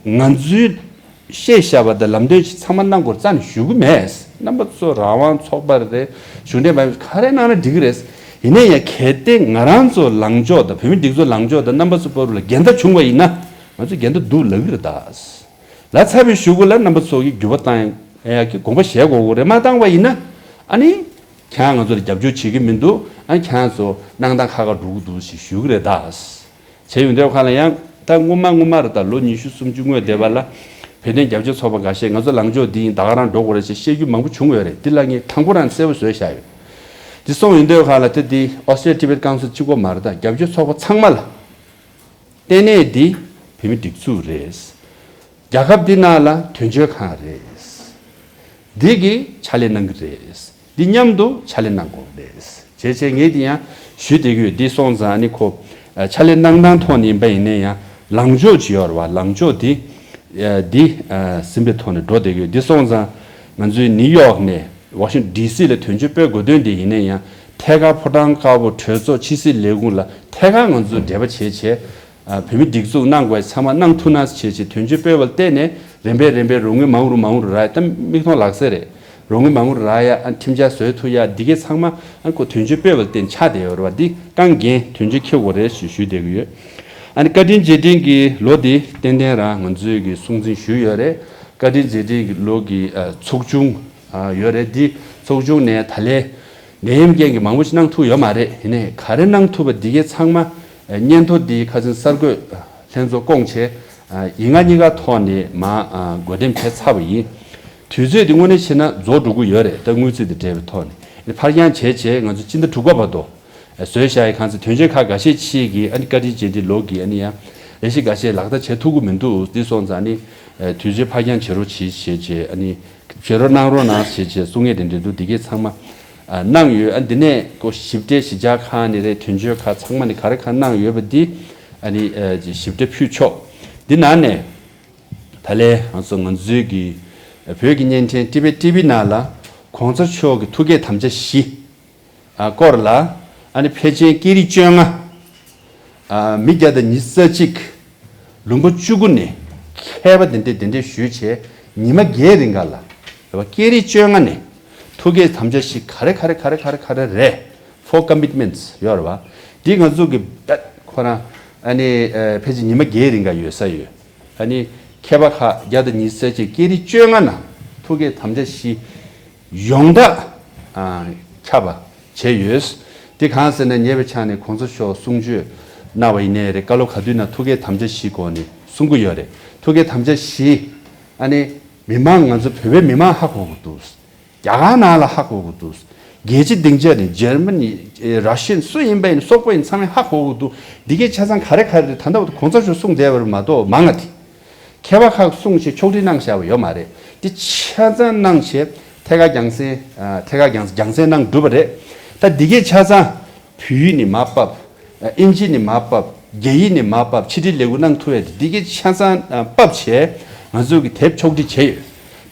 ང་ཚོའི་བཤད་བཞག་པ་དང་ལམ་སྟོན་ཚང་མ་གནང་དགོས་རྩ་ནས་ཞུ་གི་མེད། རྣམ་པ་ཚོ་རང་དབང་ཚོགས་པ་རེད། གཞུང་འབྲེལ་མ་ཡིན་ག་རེ་གནང་ན་འགྲིག་གི་རེད། ཡིན་ན་ཡང་གལ་ཏེ་ང་རང་ཚོ་ལངས་ཕྱོགས་དང་བོད་མི་སྒྲིག་འཛུགས་ལངས་ཕྱོགས་དང་རྣམ་པ་ཚོ་བར་ལ་འགལ་ཟླ་བྱུང་བ་ཡིན་ན། ང་ཚོ་འགལ་ཟླ་འདུག་ལབ་ཀྱི་རེད་ད། ལབ་ཚར་བའི་གཞུག་གུ་ལ་རྣམ་པ་ཚོ་གིས་འགྱུར་བ་བཏང་ཡག་གི་དགོངས་པ་བཞེས་དགོས་ཀྱི་རེད། མ་བཏང་བ་ཡིན་ན། ཨ་ནི། ཁྱེད་རང་ང་ཚོ་ལ་རྒྱབ་སྐྱོར་བྱེད་ཀྱི་མི་འདུག་ཨ་ནི་ཁྱེད་རང་ཚོ་གནང་སྟངས་ཁག་ཁག་འགྲོ་གི་འདུག་ཞེས་ཞུ་གི་རེད་ད། བྱས་ཡོང་དུས་ཁ་ལ་ཡང་ད་སྔོན་མ་སྔོན་མ་རེད་ད། ལོ་ཉི་ཤུ་སུམ་ཅུ་སྔོན་དེ་བ་ལ་བོད་དོན་རྒྱབ་སྐྱོར་ཚོགས་པ་འགའ་ཤས་ང་ཚོ་ལངས་ཕྱོགས་འདི་ཡིན། ད་ག་རང་འགྲོ་དགོས་རེད་ཅེས་བཤད་རྒྱུ་མང་པོ་བྱུང་ཡོད་རེད། འདི་ལ་ངས་དང་པོ་རང་གསལ་པོ་བཟོས་བཞག་ཡོད། འདི་སོང་ཡོང་དུས་ཁ་ལ་ད་འདི་Australia Tibet Council གཅིག་པོ་མ་རེད་ད། རྒྱབ་སྐྱོར་ཚོགས་པ་ཚང་མ་ལ། ལྟེ་གནས་འདི་བོད་མི་སྒྲིག་འཛུགས་རེད། རྒྱལ་ཁབ་འདི་ནང་ལ་དོན་གཅོད་ཁང་རེད། འདི་གི་ཕྱག་ལས་གནང་གི་རེད། འདི་མཉམ་དུ་ཕྱག་ལས་གནང་དགོས་རེད། བྱས་བྱས་ངས་འདི་ཡང་ཞུས་བསྡད་ཀྱི་ཡོད། འདི་སོང་ཙང་ཨ་ནི་ཁོ་ཕྱག་ལས་གནང་སྟངས་ཐོག་ནས་ཡིན་པ་ཡིན་ན་ཡང་ལངས་ཕྱོགས་ཅིག་ཡོད་རེད་བ། ལངས་ཕྱོགས་འདི་འདི་ཟིན་པའི་ཐོག་ནས་འགྲོ་བསྡད་ཀྱི་ཡོད། འདི་སོང་ཙང་ང་ཚོའི་ནིའུ་ཡོག་ནས་Washington D C ལ་དོན་གཅོད་སྤེལ་དགོས་དོན་དེ་ཡིན་ན་ཡང་ཐད་ཀར་ཕོ་བྲང་དཀར་པོ་གྲོས་ཚོགས་ཕྱི་སྲིད་ལས་ཁུངས་ལ་ཐད་ཀར་ང་ཚོ་འབྲེལ་བ་བྱས་བྱས། ཨ། བོད་མི་སྒྲིག་འཛུགས་གནང་དགོས་ཚང་མ་གནང་ཐུབ་ན་བྱས་བྱས་དོན་གཅོད་སྤེལ་བ་ལ་བརྟེན་ནས་རིམ་པས་རིམ་པས་རོགས་དངུལ་མང་རུ་མང་རུ་རག་ཡ། ད་མིག་མཐོང་ལག་ཟེར་རེད། རོགས་དངུལ་མང་རུ་རག་ཡ། ཨ། ཁྲིམས་འཆར་བཟོ་ཐུབ་ཡ། འདི་གས་ཚང་མ་ཨ་ཁོ་དོན་གཅོད་སྤེལ་བ་ལ་བརྟེན་ཆགས་བསྡད་ཡོད་རེད་བ། འདི་རྐང་འགན་དོན་གཅོད་འཁྱེར་དགོས་རེད་ཞེས་ཞུས་བསྡད་ཀྱི་ཡོད། ཨ་ནི་བཀའ་དྲིན་རྗེས་དྲན་གྱི་ལོ་འདི་ཏན་ཏན་རང་ང་ཚོས་ཀྱི་སྲུང་བརྩི་ཞུས་ཡོད་རེད། བཀའ་དྲིན་རྗེས་དྲན་གྱི་ལོ་གི་ཨ་ཚོགས་ཆུང་ཨ་ཡོད་རེད། འདི་ཚོགས་ཆུང་ནས་ད་ལས་ནད་ཡམས་རྐྱེན་གྱིས་མང་པོ་ཞིག་གནང་ཐུབ་ཡོད་མ་རེད། ཡིན་ནའི་ག་རེ་གནང་ཐུབ་པ་འདི་གས་ཚང་མ་སྙན་ཐོ་འདི་ཁ་སང་གསར་འགོད་ལྷན་ཚོགས་བསྐོངས་བྱས་ཡིག་ངག་གཉིས་ཀ་ཐོག་ནས་མར་བགོ་འགྲེམས་བྱས་ཚར་བ་ཡིན། དུས་ཚོད་འདི་དངོས་གནས་བྱས་ན་རྫོགས་འགྲོ་གི་ཡོད་རེད། ད་དངུལ་རྩིས་དང་འབྲེལ་བའི་ཐོག་ནས་ཕར་འགྱངས་བྱས་བྱས་ང་ཚོ་སྤྱི་ཟླ་དྲུག་པ་བར་དུ་བཟོས་བཞག་ཡི། གང་ཚེ་དོན་གཅོད་ཁག་འགའ་ཤས་ཕྱིས་ཀྱི་ཨ་ནི་བཀའ་དྲིན་རྗེས་དྲན་ལོ་གི་ཨ་ནི་ཡང་ལས་གཞི་འགའ་ཤས་ལག་བསྟར་བྱེད་ཐུབ་ཀྱི་མི་འདུག་འདི་སོང་ཙང་ཨ་ནི་དུས་ཚོད་ཕར་འགྱངས་བྱེད་རོགས་བྱེད་བྱས་བྱས་ཨ་ནི། བྱེད་རོགས་གནང་རོགས་གནང་ཞེས་བྱས་གསུང་ཡས་དེ་འདྲ་འདུག་འདི་གས་ཚང་མ་ཨ་གནང་ཡོད། ཨ་འདི་ནས་ཀོ་ཞིབ་ཕྲའི་གཞིས་ཆགས་ཁག་ནས་རེད། དོན་གཅོད་ཁག་ཚང་མ་ནས་ག་རེ་ག་གནང་ཡོད་པ་འདི་ཨ་ནི་ཨ་ཞིབ་ཕྲ་ཕུལ་ཆོག་འདི་ནང་ནས་ད་ལས་ང་ཚོ་ང་ཚོའི་གི་བོད་ཀྱི་བརྙན་འཕྲིན་ཏི་བེ་ཊི་བི་ནང་ལ་གོང་ས་མཆོག་གི་ཐུགས་བསྐྱེད་དམ་བཅའ་བཞི། ཨ་སྐོར་ལ་ཨ་ནི་ཕལ་ཆེར་སྐད་རིགས་བཅོ་ལྔ། ཨ་མི་བརྒྱ་དང་ཉི་ཤུ་རྩ་གཅིག་ལུང་པ་བཅུ་དགུ་ནས་མཁས་པ་དེ་འདྲས་དེ་འདྲས་ཞུས་བྱས་ཉི་མ་བརྒྱད་རིང་ག་ལ་རེད་བ། སྐད་རིགས་བཅོ་ལྔ་ནས་ཐུགས་བསྐྱེད་དམ་བཅའ་བཞི་ག་རེ་ག་རེ་ག་རེ་ག་རེ་ག་རེ་རེད། Four commitments ཡོད་རེད་བ། འདི་ང་ཚོ་གི་ཁོ་རང་ཨ་ནི་ཨ་ཕལ་ཆེར་ཉི་མ་བརྒྱད་རིང་ག་ཡོད་ས་ཡོད། ཨ་ནི་མཁས་པ་ཁག་བརྒྱ་དང་ཉི་ཤུ་རྩ་གཅིག་སྐད་རིགས་བཅོ་ལྔ་ནང་ཐུགས་བསྐྱེད་དམ་བཅའ་བཞི། ཡོངས་གྲགས་ཨ་ཁྱབ་པ་བྱས་ཡོད། དེ་གང་ཟེར་ན་ཉེ་བའི་ཆར་ནས་གོང་ས་མཆོག་གསུང་ཆོས་གནང་བ་ཡིན་ནའི་རེད། བཀའ་སློབ་ག་དུས་ན་ཐུགས་བསྐྱེད་དམ་བཅའ་བཞིའི་སྒོ་ནས་གསུང་གི་ཡོད་རེད། ཐུགས་བསྐྱེད་དམ་བཅའ་བཞི་ཨ་ནི་མི་མང་ང་ཚོ་བོད་པའི་མི་མང་ཧ་གོ་གི་འདུག་རྒྱ་གར་ནང་ལ་ཧ་གོ་གི་འདུག་རྒྱལ་སྤྱི་སྡིངས་ཆ་ནས་འཇར་མ་ནི་ར་ཤི་ཡན་སུ་ཡིན་པ་ཡིན་སོག་པོ་ཡིན་ཚང་མས་ཧ་གོ་གི་འདུག་འདི་གའི་ཆ་ཚང་ག་རེ་ག་རེ་རེད། ད་ལྟ་བར་དུ་གོང་ས་མཆོག་གསུངས་བསྡད་པ་རེད་མ་གཏོགས་མང་ང་དེ། མཁས་པ་ཁག་གསུང་བྱས་ཕྱོགས་སྒྲིག་གནང་བཞག་པ་ཡོད་མ་རེད། དེ་ཆ་ཚང་གནང་བྱས་ཐད་ཀར་རྒྱང་སྲིང་ཐད་ཀར་རྒྱང་རྒྱང་སྲིང་གནང་གྲུབ་པ་རེད། ད་འདི་གའི་ཆ་ཚང་བོད་ཡིག་ནས་མར་ཕབ། ཨིན་ཇི་ནས་མར་ཕབ། རྒྱ་ཡིག་ནས་མར་ཕབ། ཕྱི་དྲིལ་ལས་འགུལ་གནང་ཐུབ་ཡ་དེ་འདི་གའི་ཆ་ཚང་ཕབ་བྱས་ང་ཚོ་གི་དེབ་ཕྱོགས་སྒྲིག་བྱས་ཡོད།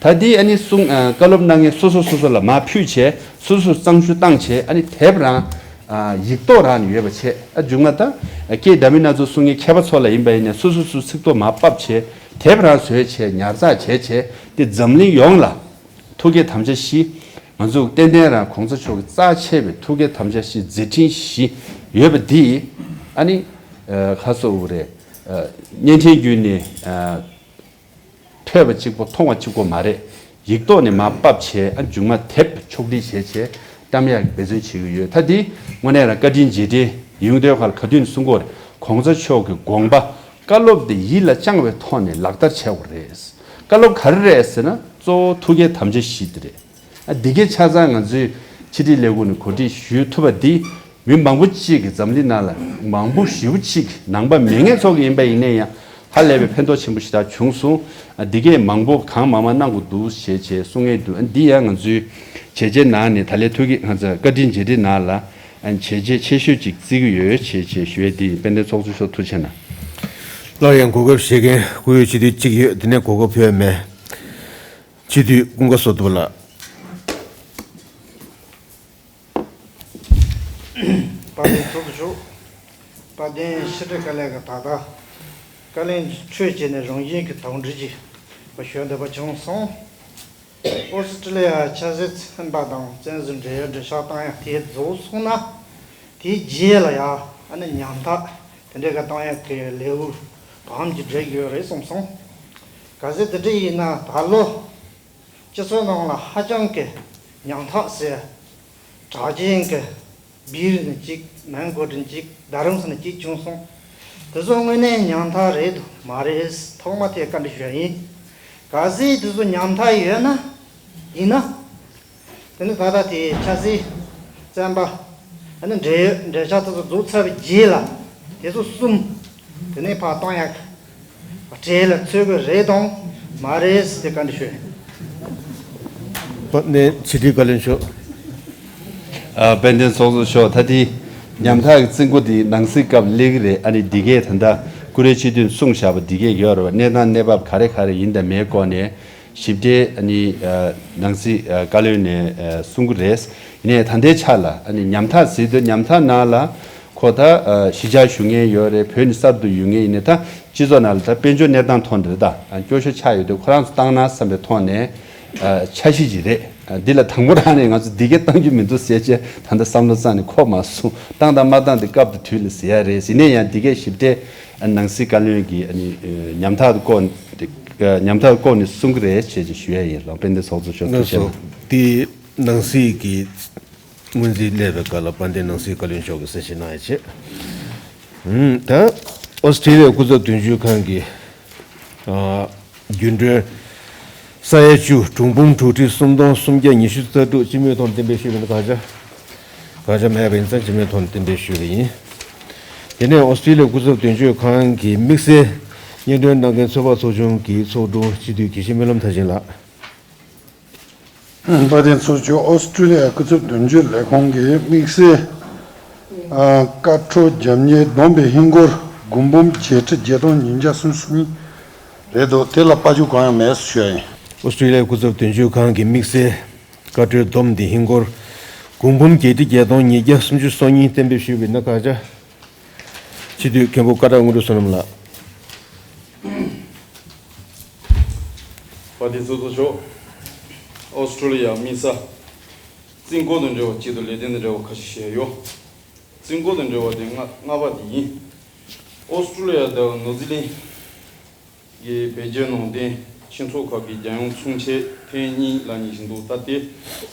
ད་འདི་ཨ་ནི་གསུང་བཀའ་སློབ་གནང་མཁན་སོ་སོ་སོ་སོ་ལ་མར་ཕུལ་བྱས་སོ་སོ་གཙང་ཞུ་བཏང་བྱས་ཨ་ནི་དེབ་རང་། ཨ་ཡིག་ཐོག་རང་ནས་ཡོད་པ་བྱས། ཨ་མཇུག་མ་ད་ཨ་སྐད་འདྲ་མིན་སྣ་ཚོགས་གསུང་མཁན་མཁས་པ་ཚོ་ལ་ཡིན་པ་ཡིན་ནའི་སོ་སོ་སོའི་ཚིག་ཐོ་མར་ཕབ་བྱས་དེབ་རང་བཟོས་བྱས་ཉར་ཚགས་བྱས་བྱས་དེ་འཛམ་གླིང་ཡོངས་ལ་ཐུགས་བསྐྱེད་དམ་བཅའ་བཞི་ང་ཚོ་ཏན་ཏན་རང་གོང་ས་མཆོག་གི་རྩ་ཆེ་བའི་ཐུགས་བསྐྱེད་དམ་བཅའ་བཞི་མཛད་འཕྲིན་བཞི་ཡོད་པ་འདི་ཨ་ནི་ཨ་ཁ་སོ་བོ་རེད། ཨ་བརྙན་འཕྲིན་བརྒྱུད་ནས་ཨ། ཐོས་པ་གཅིག་པོ་མཐོང་བ་གཅིག་པོ་མ་རེད། ཡིག་ཐོག་ནས་མར་ཕབ་བྱས་ཨ་མཇུག་མ་དེབ་ཕྱོགས་སྒྲིག་བྱས་བྱས་བཀྲམ་ཡག་འབད་བརྩོན་བྱེད་ཀྱི་ཡོད། ད་འདི་དངོས་གནས་རང་བཀའ་དྲིན་རྗེས་དྲན་ཡིན་དུས་ཁར་ག་དུས་ནས་གསུང་གི་ཡོད་རེད། གོང་ས་མཆོག་གི་དགོངས་པ་བཀའ་སློབ་དེ་ཡིད་ལ་བཅངས་པའི་ཐོག་ནས་ལག་བསྟར་བྱེད་དགོས་རེད། བཀའ་སློབ་ག་རེ་རེད་ཟེར་ན་གཙོ་བོ་ཐུགས་བསྐྱེད་དམ་བཅའ་བཞི་དེ་རེད། ཨ་འདི་གའི་ཆ་ཚང་ང་ཚོའི་ཕྱི་དྲིལ་ལས་ཁུངས་ནས་གོ་སྒྲིག་ཞུ་ཐུབ་པ་འདི་མི་མང་པོ་གཅིག་གིས་འཛམ་གླིང་ནང་ལ་མང་པོ་ཞེ་པོ་གཅིག་གིས་ནང་པ་མེད་མཁན་ཚོ་གི་ཡིན་པ་ཡིན་ན་ཡང་ཧ་ལས་པའི་ཕན་ཐོགས་ཆེན་པོ་ཞེ་དྲག་བྱུང་སོང་། ཨ་འདི་གས་མང་པོ་གང་མང་མང་གནང་དགོས་འདུག་ཞེས་བྱས་གསུང་ཡས་འདུག་ཨ་འདི་ཡང་ང་ཚོའི་བྱས་རྗེས་ནང་ནས་ད་ལས་ཐུགས་ཀྱི་ང་ཚོ་བཀའ་དྲིན་རྗེས་དྲན་ནང་ལ་ཨ་བྱས་རྗེས་ཆེ་ཤོས་ཅིག་བརྩི་གི་ཡོད་ཞེས་བྱས་ཞུ་ཡས་འདི་ཡིན། དཔལ་ལྡན་ཚོགས་གཙོ་མཆོག་ཐུགས་རྗེ་གནང་། སླར་ཡང་གོ་སྐབས་བཞེས་མཁན་སྐུ་ཡོད་སྤྱི་འཐུས་གཅིག་ཡོད། དེ་ནས་གོ་སྐབས་ཕུལ་ཡ་མེད། སྤྱི་འཐུས་ཀུན་དགའ་བསོད་སྟོབས་ལགས། དཔལ་ལྡན་ཚོགས་གཙོ་མཆོག་དཔལ་ལྡན་ཕྱི་དྲིལ་བཀའ་ལས་ཀྱི་ད་ལྟ་ བཀའ་ལན་འཕྲོས་བྱས་ནས་རང་བཞིན་གྱི་དོགས་འདྲི་ཅིག་ཞུ་འདོད་པ་བྱུང་སོང་། ཨོ་སི་ཀྲི་ལི་ཡ་ཆབ་སྲིད་ཚན་པ་དང་བཙན་བཟུང་འབྲེལ་ཡོད་འགྲེལ་བཤད་བཏང་ཡག་དེ་རྫོགས་སོང་ན། དེའི་རྗེས་ལ་ཡང་ཨ་ནི་ཉམ་ཐག་དེ་འདྲའི་ག་བཏང་ཡག་གི་ལེའུ་གང་ཅིག་འབྲི་དགོས་རེད་བསམ་སོང་། གལ་སྲིད་དེ་འདྲ་ཡིན་ན་ད་ལོ་སྤྱི་ཚོགས་ནང་ལ་ཧ་ཅང་གི་ཉམ་ཐག་ཟེར་གྲགས་ཅན་གྱི་སྦིར་ནས་གཅིག་མན་གོ་ཏྲིན་གཅིག་རྡ་རམ་ས་ནས་གཅིག་བྱུང་སོང་། དེ་ཚོ་དངོས་གནས་ཉམ་ཐག་རེད་འདུག་མ་རེད། ཐོག་མ་དེ་བཀའ་འདྲི་ཞུ་ཡ་ཡིན། གལ་སྲིད་དེ་ཚོ་ཉམ་ཐག་ཡོད་ན་ཡིན་ན། དེ་ནི་ད་ལྟ་དེ་ཆབ་སྲིད་བཙོན་པ་ཨ་ནི་འབྲེལ་ཡོད་འབྲེལ་ཆགས་དེ་ཚོ་རྫོགས་ཚར་བའི་རྗེས་ལ་དེ་ཚོ་གསུམ་དེ་ནས་ཕར་གཏོང་ཡག་གྲལ་ལ་ཚུད་དགོས་རེད་དང་མ་རེད་ཟེར་བཀའ་འདྲི་ཞུ། དཔལ་ལྡན་ཕྱི་དྲིལ་བཀའ་བློན་མཆོག་ཨ་དཔལ་ལྡན་ཚོགས་གཙོ་མཆོག་ད་ལྟའི་ཉམ་ཐག་གི་རྩིས་འགོ་འདི་ནང་སྲིད་སྐབས་སླེབས་ཀྱི་རེད། ཨ་ནི་འདི་གས་ད་ལྟ་ཀུ་རེ་སྤྱི་འཐུས་གསུངས་བཞག་པ་འདི་གས་ཡོད་རེད་བ། གནས་སྟངས་གནས་བབ་ག་རེ་ག་རེ་ཡིན་དང་མེད་སྐོར་ནས་ཞིབ་ཕྲའི་ཨ་ནི་ཨ་ནང་སྲིད་ཨ་བཀའ་བློན་ནས་ཨ་གསུང་གི་རེད། ཡིན་ནའི་ད་ལྟའི་ཆ་ལ་ཨ་ནི་ཉམ་ཐག་ཟེར་དུས་ཉམ་ཐག་ནང་ལ་ཁོ་ད་ཨ་གཞིས་ཆགས་ཞུ་མཁན་ཡོད་རེད། བོད་ནས་གསར་དུ་ཡོང་མཁན་ཡིན་ནའི་ད་སྤྱི་ཚོགས་ནང་ལ་ད་དཔལ་འབྱོར་གནས་སྟངས་ཐོག་ནས་རེད། ད་ཨ་སྐྱོ་ཤོས་ཆགས་ཡོད་དུས་ཁོ་རང་ཚོ་བཏང་ན་བསམ་པའི་ཐོག་ནས་ཨ་འཆར་གཞི་ཅིག་རེད། ཨ་འདི་ལ་དང་པོ་རང་ནས་ང་ཚོ་འདི་གས་བཏང་རྒྱུ་མི་འདུག་ཟེར་བྱས་ད་ལྟ་བསམ་བློ་བཏང་ནས་ཁོ་མ་སོང་། བཏང་དང་མ་བཏང་དེ་སྐབས་དང་དུས་ལ་ཟེར་ཡ་རེད། ཡིན་ནའི་ཡང་འདི་གས་ཞིབ་ཕྲའི་ཨ་ནང་སྲིད་བཀའ་བློན་གྱིས་ཨ་ནི་ཨ་ཉམ་ཐག་ཏུ་བཀོད་དེ་ཨ་ཉམ་ཐག་ཏུ་བཀོད་ནས་གསུང་གི་རེད་ཅེས་ཅིག་ཞུ་ཡ་ཡིན། ལགས་དཔལ་ལྡན་ཚོགས་གཙོ་མཆོག་ཐུགས་རྗེ་གནང་། དེ་ནང་སྲིད་ཀྱི་སྔོན་རྩིས་སླེབས་པའི་སྐབས་ལ་དཔལ་ལྡན་ནང་སྲིད་བཀའ་བློན་མཆོག་གིས་གསལ་བཤད་གནང་ཡ་བྱས། ད་ཨོ་སི་ཀྲི་ལི་ཡའི་སྐུ་ཚབ་དོན་གཅོད་ཁང་གི་ཨ་རྒྱུན་གྲོན་ས་ཡ་བཅུ་གྲོན་འབུམ་དྲུག་ཁྲི་སུམ་སྟོང་སུམ་བརྒྱ་ཉི་ཤུ་རྩ་དྲུག་སྤྱི་མོས་ཐོག་ནས་གཏན་འབེབས་ཞུས་པ་ཡིན་ན་བཀག་ཆ་བཀག་ཆ་མེད་པ་ཡིན་ཙང་སྤྱི་མོས་ཐོག་ནས་གཏན་འབེབས་ཞུས་པ་ཡིན། དེ་ནས་ཨོ་སི་ཀྲི་ལི་ཡའི་སྐུ་ཚབ་དོན་གཅོད་ཁང་གི་དམིགས་བསལ་སྙན་སྒྲོན་གནང་མཁན་ཚོད་དཔག་ཚོགས་ཆུང་གི་ཚོགས་དྲུང་སྤྱི་འཐུས་དགེ་བཤེས་སྨོན་ལམ་མཐར་ཕྱིན་ལགས། དཔལ་ལྡན་ཚོགས་གཙོ། ཨོ་སི་ཀྲི་ལི་ཡ་སྐུ་ཚབ་དོན་གཅོད་ལས་ཁུངས་ཀྱི་དམིགས་བསལ་ཨ་བཀའ་འཁྲོལ་རྒྱབ་གཉེར་བསྡོམས་པའི་ཧིན་སྒོར་དགུ་འབུམ་བརྒྱད་ཁྲི་བརྒྱད་སྟོང་ཉིས་བརྒྱ་སུམ་ཅུ་སོ་གཉིས་རེད་འདུག་དེ་ལ་པ་ཅུ་གང་ཡང་མེད་ཟེར་ཞུ་ཡ་ཡིན། ཨོ་སི་ཀྲི་ལི་ཡའི་སྐུ་ཚབ་དོན་གཅོད་ཁང་གི་དམིགས་བསལ་བཀའ་འཁྲོལ་བསྡོམས་འདི་ཧིན་སྒོར་དགུ་འབུམ་བརྒྱད་ཁྲི་བརྒྱད་སྟོང་ཉིས་བརྒྱ་སུམ་ཅུ་སོ་གཉིས་གཏན་འབེབས་ཞུས་པ་ཡིན་ན་བཀག་ཆ། སྤྱི་འཐུས་མཁན་པོ་ཀ་བྲག་དངོས་གྲུབ་བསོད་ནམས་ལགས། དཔལ་ལྡན་ཚོགས་གཙོ་མཆོག་ཨོ་སི་ཀྲི་ལི་ཡ་དམིགས་བསལ་རྩིས་འགོ་དང་འབྲེལ་བ་གཅིག་ཏུ་ལས་དོན་དང་འབྲེལ་བ་ཁ་ཤས་བཤད་ཡོད། རྩིས་འགོ་དང་འབྲེལ་བ་དེ་ལྔ་ལྔ་པ་དེ་ཡིན། ཨོ་སི་ཀྲི་ལི་ཡ་དང་ནིའུ་ཛི་ལན་གྱི་བེད་སྤྱོད་ནང་བསྟན་སྤྱི་ཚོགས་ཁག་གི་རྒྱལ་ཡོངས་ཚོང་ཆེན་ཐེངས་གཉིས་ལབ་མཁན་ཞིག་འདུག་ད་དེ་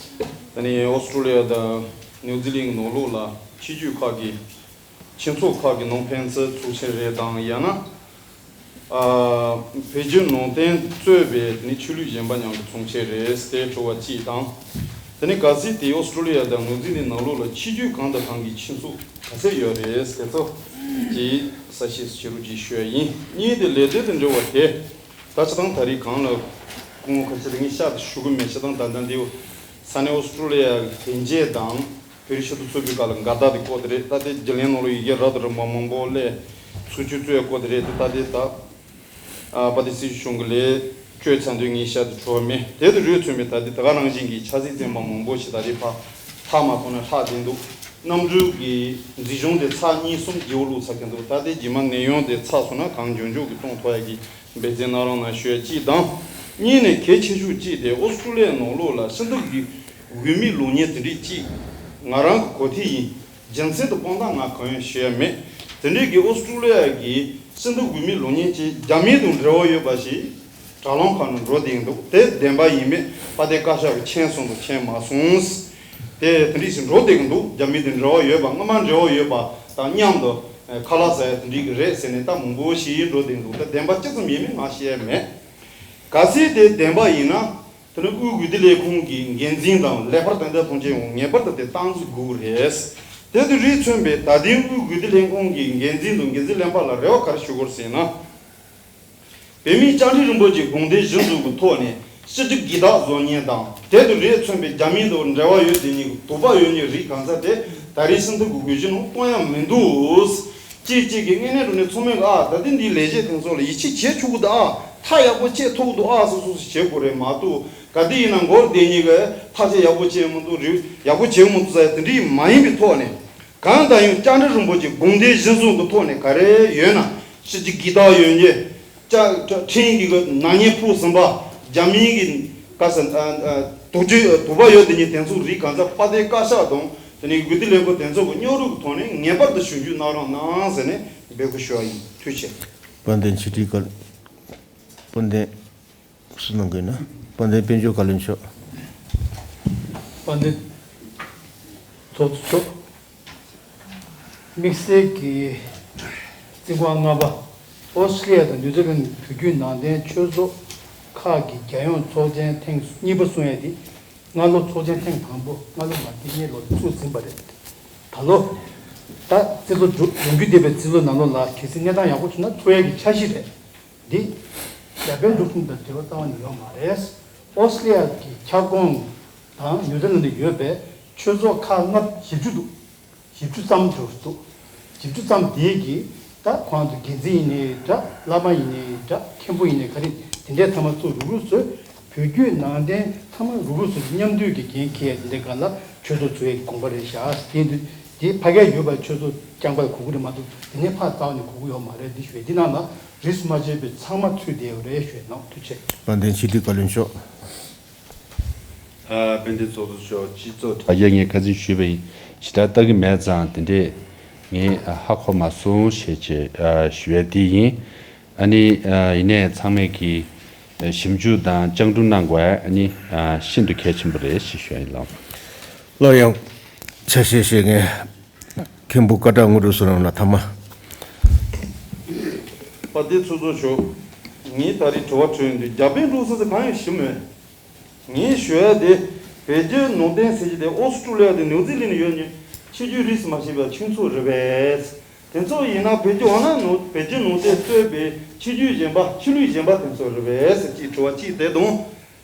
ད་ནི་ཨོ་སི་ཀྲི་ལི་ཡ་དང་ནིའུ་ཛི་ལན་གྱི་ནང་ལོགས་ལ་ཕྱི་རྒྱལ་ཁག་གི་སྤྱི་ཚོགས་ཁག་གི་ནང་ཕན་ཚུན་ཚོགས་ཆེན་རེད་དང་ཡང་ན། ཨ་བེད་སྤྱོད་ནང་བསྟན་གཙོས་པའི་ནི་ཆོས་ལུགས་གཞན་པ་མཉམ་དུ་ཚོགས་ཆེན་རེད་ཟེར་དྲི་བ་གཅིག་དང་། དེ་ནི་གལ་སྲིད་དེ་ཨོ་སི་ཀྲི་ལི་ཡ་དང་ནིའུ་ཛི་ལན་ནང་ལོགས་ལ་ཕྱི་རྒྱལ་གང་དང་གང་གི་སྤྱི་ཚོགས་ག་ཚད་ཡོད་རེད་ཟེར་ཚོ་གཅིག་གསལ་བཤད་བྱེད་རོགས་གཅིག་ཞུ་ཡ་ཡིན། གཉིས་དེ་ལས་དོན་དང་འབྲེལ་བ་དེ་ད་ཆ་དང་ད་རེས་གང་ལ་སྐུ་ངོ་ཁ་ཤས་ལ་ངས་ཤག་ཏུ་ཞུ་གི་མེད་ཆ་དང་ད་ལྟ་འདི་ས་གནས་ཨོ་སི་ཀྲི་ལི་ཡ་གི་དོན་གཅོད་དང་། བོད་རིགས་སྤྱི་མཐུན་ཚོགས་པའི་སྒང་ལ་འགལ་ཟླ་དེ་བཀོད་དེ་རེད། ད་དེ་རྒྱུན་ལས་ནང་ལ་ཡི་གེ་རབ་དང་རིམ་པ་མང་པོ་སླེབས་ཚུགས་ཆུ་ཚོད་བཀོད་དེ་རེད། དེ་ད་དེ་ད་ཨ་པ་དེ་སྲིད་གཞུང་གི་ལས་བཅོས་ཚན་དུ་ངེས་ཤར་དུ་འགྲོ་བ་མེད། དེ་དུ་རུས་མཚོན་པའི་ད་དེ་ད་ག་ནང་བཞིན་གྱི་ཆབ་སྲིད་བཙོན་པ་མང་པོ་ཞིག་ད་དེ་ཕ་ཐག་མ་ཐོག་ནས་ལྷག་བསྡད་འདུག་གནམ་གྲུ་གི་མཛེས་ལྗོངས་དེ་ཚར་གཉིས་གསུམ་བརྗེ་བོ་བླུགས་ཚར་གི་འདུག་ད་དེ་རྗེས་མ་ནད་ཡམས་དེ་ཚར་སོང་ན་གང་མགྱོགས་མགྱོགས་ཀྱི་གཏོང་ཐུབ་ཡ་གི་འབད་བརྩོན་གནང་རོགས་གནང་ཞུ་ཡ་གཅིག་དང་། གཉིས་ནས་གལ་ཆེ་ཤོས་གཅིག་དེ་ཨོ་སི་ཀྲི་ལི་ཡའི་ནང་ལོགས་ལ་ཤིན་ཏུ་གི་འོས་མིའི་ལོ་ཉེས་དེ་འདྲས་གཅིག་ང་རང་གི་གོ་ཐོས་ཡིན། རྒྱུ་མཚན་དང་དཔང་རྟགས་ང་གང་ཡང་ཤེས་ཡ་མེད། དེ་འདྲས་ཀྱི་ཨོ་སི་ཀྲི་ལི་ཡ་གི་ཤིན་ཏུ་འོས་མིའི་ལོ་ཉེས་ཀྱི་རྒྱ་མི་དང་འབྲེལ་བ་ཡོད་པ་ཞིག་དྲ་ལམ་ཁག་ནང་འགྲོ་བསྡད་འདུག་དེ་བདེན་པ་ཡིན་མིན་ཕ་དེ་བཀའ་ཤག་གི་མཁྱེན་སོང་དང་མཁྱེན་མ་སོང་། དེ་དེ་འདྲས་ཞིག་འགྲོ་བསྡད་ཀྱི་འདུག་རྒྱ་མི་དང་འབྲེལ་བ་ཡོད་པ་སྔ་མ་འབྲེལ་བ་ཡོད་པ་དང་མཉམ་དུ་ཁ་ལག་ཟ་ཡ་དེ་འདྲས་ཀྱི་རེད་ཟེར་ནས་ད་མང་པོ་ཞིག་འགྲོ་བསྡད་འདུག་ད་བདེན་པ་ཅི་ཙམ་ཡིན་མིན་ང་ཤེས་ཡ་མེད། གལ་སྲིད་དེ་བདེན་པ་ཡིན་ན། དེ་ནི་དབུས་འོས་བསྡུ་ལས་ཁུངས་ཀྱི་འགན་འཛིན་དང་ལས་ཕར་དོན་དག་མཐོང་ཆེན་འོང་ངེས་པར་དུ་དེ་སྟངས་འཛིན་དགོས་རེད། དེ་དུ་རིགས་མཚོན་པའི་ད་ཐེངས་དབུས་འོས་བསྡུ་ལས་ཁུངས་ཀྱི་འགན་འཛིན་དང་འགན་འཛིན་ལྷན་པ་ལ་རེ་བ་ག་རེ་ཞུ་དགོས་ཟེར་ན། བོད་མིའི་བཅའ་ཁྲིམས་རིན་པོ་ཆེའི་དགོངས་དོན་གཞིར་བཟུང་གི་ཐོག་ནས་སྤྱི་སྤྱོད་སྒེར་བདག་བཟོ་མཁན་དང་དེ་དུ་རིགས་མཚོན་པའི་རྒྱ་མི་དང་འབྲེལ་བ་ཡོད་དེ་ཉིད་ཀྱི་དོགས་པ་ཡོད་མཁན་རིགས་གང་ཚ་དེ་ད་རེས་ཤིན་ཏུ་དགོས་དགོས་ཀྱི་ནང་གཏོང་ཡ་མི་འདུག་གཅིག་གཅིག་གིས་དངོས་གནས་དྲང་གནས་ཚང་མས་ཨ་ད་ལྟའི་འདིའི་ལས་བྱེད་དེ་ཚོ་ལ་ཡིད་ཆེས་བྱེད་ཆོག་གི་འདུག་ཨ་ཐག་ཡག་པོ་བཅད་ཐུབ་ཀྱི་འདུག་ཨ་སོ་སོ་སོ་བྱེད་དགོས་རེད་མ་གཏོགས་ག་དུས་ཡིན་ན་མགོར་བསྡད་མཁན་གྱིས་ཐག་གཅོད་ཡག་པོ་བྱེད་མི་འདུག་རེད་ཡག་པོ་བྱེད་མི་འདུག་ཟེར་དེ་འདྲ་མ་ཡིན་པའི་ཐོག་ནས་གང་ལྟར་ཡང་བཅའ་ཁྲིམས་རིན་པོ་ཆེའི་དགོངས་དོན་གཞིར་བཟུང་གི་ཐོག་ནས་ག་རེ་ཡོད་ན་ ཕྱི་རྒྱལ་གྱི་དག་ཡོད་མཁན། ཅ་ཁྲིན་གྱི་གི་ནག་ཉེས་ཕོག་ཟིན་པ། རྒྱ་མིའི་གི་ག་ས་ཨ་ཨ་དུག་ཅུ་དུག་པ་ཡོད་དེ་ཉིད་དེ་ཚོ་རིགས་གང་ཚ་པ་དེ་བཀའ་ཤག་དང་དེ་ནས་འོས་བསྡུ་ལས་ཁུངས་དེ་ཚོ་གི་སྙོབ་རུབ་ཐོག་ནས་ངེས་པར་དུ་ཞིབ་འཇུག་གནང་རོགས་གནང་ཟེར་ནས་འབོད་སྐུལ་ཞུ་བ་ཡིན། ཐུགས་རྗེ་ཆེ། དཔལ་ལྡན་ཕྱི་དྲིལ་བཀའ་བློན། དཔལ་ལྡན། སུ་གནང་གི་ཡོད་ན། དཔལ་ལྡན་དཔལ་འབྱོར་བཀའ་བློན་མཆོག་དཔལ་ལྡན་ཚོགས་གཙོ་མཆོག་དམིགས་བསལ་གྱི་རྩིས་ཁང་ལྔ་པ། ཨོ་སི་ཀྲི་ལི་ཡ་དང་ནིའུ་ཛི་ལན་བོད་བརྒྱུད་ནང་བསྟན་ཆོས་ཚོགས་ཁག་གི་རྒྱལ་ཡོངས་ཚོགས་ཆེན་ཐེངས་གཉིས་པ་གསུང་ཡས་དེ། སྔ་ལོ་ཚོགས་ཆེན་ཐེངས་དང་པོ་སྔ་ལོ་མ་དེ་སྔའི་ལོ་ཚུགས་ཟིན་པ་རེད། ད་ལོ། ད་རྩིས་ལོ་མཇུག་ཡོང་རྒྱུ་བསྡད་པའི་རྩིས་ལོ་ནང་ལོགས་ལ་གལ་སྲིད་གནས་སྟངས་ཡག་པོ་བྱུང་ན་ཚོགས་ཡས་ཀྱི་འཆར་གཞི་རེད། འདི་རྒྱ་བལ་འབྲུག་གསུམ་དང་འབྲེལ་བ་རྩ་བ་ནས་ཡོད་མ་རེད། ཨོ་སི་ཀྲི་ལི་ཡ་གི་ཁྱབ་ཁོངས་དང་ནིའུ་ཛི་ལན་ལ་ཡོད་པའི་ཆོས་ཚོགས་ཁག་ལྔ་བཞི་བཅུ་འདུག་བཞི་བཅུ་ཙམ་འདུག་བཞི་བཅུ་ཙམ་དེའི་གི་ད་ཁོང་ཚོ་འགན་འཛིན་ཡིན་ནའི་འདྲ། བླ་མ་ཡིན་ནའི་འདྲ། མཁན་པོ་ཡིན་ནའི་ག་རེ། དེ་འདྲའི་ཚང་མ་ཚུར་རུག་རུག་བཟོས། བོད་བརྒྱུད་ནང་བསྟན་ཚང་མ་རུག་རུག་བཟོས། མཉམ་འདུས་ཀྱི་འགན་འཁྱེར་ཡ་དེ་འདྲའི་སྒང་ལ་ཆོས་ཚོགས་ཚུགས་ཡ་གི་དགོངས་པ་རེད་བཞག་དེ་འདི་དེ་ཕ་གིར་ཡོད་པ་ཆོས་ཚོགས་རྐྱང་པ་ལ་གོ་གི་རེད་མ་གཏོགས་དེ་ནས་ཕར་རྩ་བ་ནས་གོ་གི་ཡོད་མ་རེད། འདི་ཞུ་ཡ་འདི་ནང་ལ་རིས་མ་ཆད་པའི་ཚང་མ་ཚུད་བསྡད་ཡོད་རེད་ཞུ་ཡ་ནོ། ཐུགས་རྗེ་ཆེ། དཔལ་ལྡན་ཕྱི་དྲིལ་བཀའ་བློན་མཆོག་ཨ། དཔལ་ལྡན་ཚོགས་གཙོ་མཆོག་སྤྱི་ཚོགས་དྲ་རྒྱ་ངས་ཁ་སང་ཞུས་པ་ཡིན། ཞེ་དྲག་ལྟ་གི་མེད་ཙང་དེ་འདྲས་ངས་ཧ་གོ་མ་སོང་ཞེས་བྱས་ཞུ་ཡ་དེ་ཡིན། ཨ་ནི་ཡིན་ནའི་ཚང་མས་ཀྱིས་ཞིབ་འཇུག་དང་སྤྱང་གྲུང་གནང་དགོས། ཨ་ནི་ཤིན་ཏུ་གལ་ཆེན་པོ་རེད་ཞེས་ཞུ་ཡ་ཡིན་ལགས། སླར་ཡང་ཆ་ཤས་བཞེས་མཁན་མཁན་པོ་སྐད་གྲགས་དངོས་གྲུབ་བསོད་ནམས་ལགས་མཐའ་མ། དཔལ་ལྡན་ཚོགས་གཙོ་མཆོག་ངས་ད་རེས་དྲི་བ་དྲིས་ཡོང་དུས་རྒྱ་བལ་འབྲུག་གསུམ་ཟེར་གང་ཡང་ཞུས་མེད། ངས་ཞུ་ཡ་དེ། བོད་བརྒྱུད་ནང་བསྟན་ཟེར་གྱི་དེ་ཨོ་སི་ཀྲུ་ལི་ཡ་དང་ནིའུ་ཛི་ལན་ཡོད་ནི་ཕྱི་རྒྱུད་རིས་མ་ཆད་པའི་ཁྱིམ་ཚང་རེད་པས། དེ་ཚོ་ཡིན་ན་བོད་བརྒྱུད་འོ་ན་ནང་བོད་བརྒྱུད་ནང་བསྟན་གཙོས་པའི་ཕྱི་རྒྱུད་གཞན་པ་ཕྱི་ལུས་གཞན་པ་དེ་ཚོ་རེད་པས་ཟེར་གྱི་དྲི་བ་གཅིག་དེ་དང་།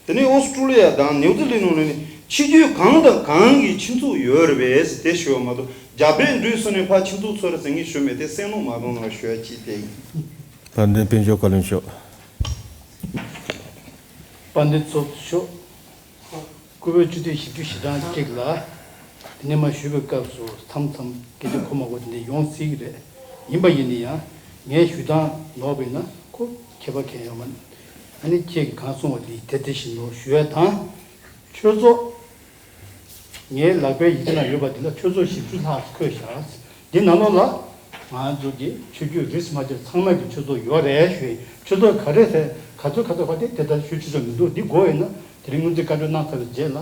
དེ་ནས་ཨོ་སི་ཀྲུ་ལི་ཡ་དང་ནིའུ་ཛི་ལན་ནང་ལ་ནི་ཕྱི་རྒྱུད་གང་དང་གང་གི་ཁྱིམ་ཚང་ཡོད་རེད་པས་ཟེར་དེ་ཞུ་བ་མ་གཏོགས་རྒྱ་བལ་འབྲུག་གསུམ་ནས་ཕར་ཁྱིམ་ཚང་ཚོ་རེད་ཟེར་ངས་ཞུ་མེད། དེ་གསན་ལོང་མ་གཏོང་ནང་ཞུ་ཡ་གཅིག་དེ་ཡིན། དཔལ་ལྡན་དཔལ་འབྱོར་བཀའ་བློན་མཆོག་དཔལ་ལྡན་ཚོགས་གཙོ་མཆོག་སྐུ་བོད་སྤྱི་འཐུས་ཞེ་གཅིག་ལ། དེ་ནས་མ་ཞུས་པའི་སྐབས་སུ་མཚམས་མཚམས་སྐད་ཆ་གོ་མ་གོ་དེ་འདྲ་ཡོང་སྲིད་ཀྱི་རེད། ཡིན་པ་ཡིན་ན་ཡང་ངས་ཞུ་སྟངས་ནོར་བ་ཡིན་ན་ཁོ་ཁྱད་པར་གང་ཡང་ཡོད་མ་རེད། ཨ་ནི་ཁྱེད་ཀྱིས་གང་གསུངས་པ་དེ་དེ་དེ་བཞིན་ནོར་ཞུ་ཡ་དང་། ཆོས་ཚོགས། ངའི་ལག་པའི་ཡིག་ཆ་ནང་ཡོད་པ་དེ་ལ་ཆོས་ཚོགས་བཞི་བཅུ་ལྷག་འཁོད་བཞག་འདི་ནང་ལོགས་ལ་ང་ཚོ་གི་ཆོས་བརྒྱུད་རིས་མ་ཆད་ཚང་མ་གི་ཆོས་ཚོགས་ཡོད་རེད་ཞུ་ཡིན། ཆོས་ཚོགས་ག་རེ་རེད། ག་ཚོད་ག་ཚོད་པ་དེ་དེ་ལྟར་ཞུ་ཆོག་ཆོག་མི་འདུག་འདི་དགོས་ཡོད་ན་དེ་རིང་སྔོན་རྩིས་བཀའ་འཁྲོལ་གནང་ཚར་བའི་རྗེས་ལ་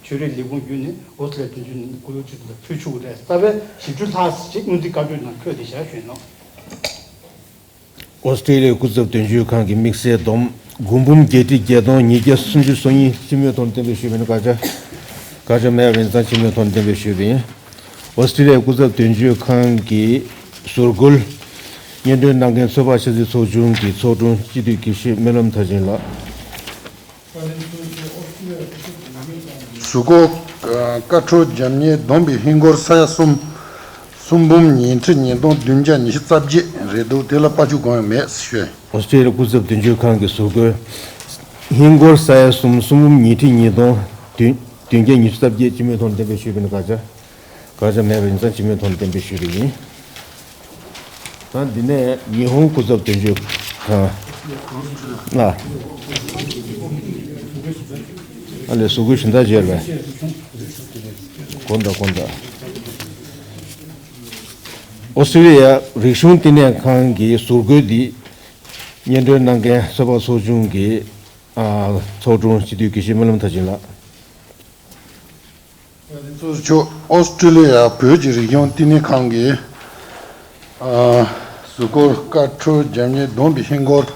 ཆོས་རིག་ལས་ཁུངས་བརྒྱུད་ནས་ཨོ་སི་ལེ་དོན་གཅོད་ནས་སྐུ་ལུས་ཆུ་ཚོད་ལ་ཕུལ་ཆོག་གི་རེད། རྩ་བའི་བཞི་བཅུ་ལྷག་ཅིག་སྔོན་རྩིས་བཀའ་འཁྲོལ་ནང་འཁོད་བསྡད་བཞག་ཞུ་ཡིན་ནོ། ཨོ་སི་ཀྲི་ལི་ཡའི་སྐུ་ཚབ་དོན་གཅོད་ཁང་གི་དམིགས་བསལ་བསྡོམས། སྒོར་འབུམ་བརྒྱད་ཁྲི་བརྒྱད་སྟོང་ཉིས་བརྒྱ་སུམ་ཅུ་སོ་གཉིས་སྤྱི་མོས་ཐོག་ནས་གཏན་འབེབས་ཞུས་པ་ཡིན། བཀའ་རྒྱ། བཀའ་རྒྱ་མེད་པ་ཡིན་ཙང་སྤྱི་མོས་ཐོག་ནས་གཏན་འབེབས་ཞུས་པ་ཡིན། ཨོ་སི་ཀྲི་ལི་ཡའི་སྐུ་ཚབ་དོན་གཅོད་ཁང་གི་ཟུར་བཀོལ། སྙན་སྒྲོན་གནང་མཁན་ཚོད་དཔག་ཤེས་ཚད་ཚོགས་ཆུང་གི་ཚོགས་དྲུང་སྤྱི་འཐུས་དགེ་བཤེས་སྨོན་ལམ་མཐར་ཕྱིན་ལགས། གཟུགས་སྐོར་བཀའ་འཁྲོལ་རྒྱབ་གཉེར་བསྡོམས་པའི་ཧིན་སྒོར་ས་ཡ་གསུམ། གསུམ་འབུམ་ཉིས་ཁྲི་ཉིས་སྟོང་བདུན་བརྒྱ་ཉི་ཤུ་རྩ་བརྒྱད་རེད་འདུག་དེ་ལ་པར་ཆུ་གང་ཡང་མེད་ཞུས། ཨོ་སི་ཀྲི་ལི་ཡ་སྐུ་ཚབ་དོན་གཅོད་ཁང་གི་ཟུར་བཀོལ། ཧིན་སྒོར་ས་ཡ་གསུམ། གསུམ་འབུམ་ཉིས་ཁྲི་ཉིས་སྟོང་བདུན་བདུན་བརྒྱ་ཉི་ཤུ་རྩ་བརྒྱད་སྤྱི་མོས་ཐོག་ནས་གཏན་འབེབས་ཞུས་པ་ཡིན། བཀའ་རྒྱ། བཀའ་རྒྱ་མེད་པ་ཡིན་ཙང་སྤྱི་མོས་ཐོག་ནས་གཏན་འབེབས་ཞུས་པ་ཡིན། ད་འདི་ནས་ཉི་ཧོང་སྐུ་ཚབ་དོན་གཅོད་ཁང་ལ། ཨ་ལས་ཟུར་བཀོལ་གཞན་དག་བརྗེད་པས། དགོངས་དག་དགོངས་དག་ཨོ་སི་ཀྲི་ལི་ཡ་རིག་གཞུང་བསྟི་གནས་ཁང་གི་ཟུར་བཀོལ་འདི་སྙན་སྒྲོན་གནང་མཁན་ཚོད་དཔག་ཚོགས་ཆུང་གི་ཨ་ཚོགས་དྲུང་སྤྱི་འཐུས་དགེ་བཤེས་སྨོན་ལམ་མཐར་ཕྱིན་ལགས། ཚོགས་གཙོ་མཆོག་ཨོ་སི་ཀྲི་ལི་ཡ་བོད་ཀྱི་རིག་གཞུང་བསྟི་གནས་ཁང་གི་ཨ་གཟུགས་སྐོར་བཀའ་འཁྲོལ་རྒྱབ་གཉེར་བསྡོམས་པའི་ཧིན་སྒོར་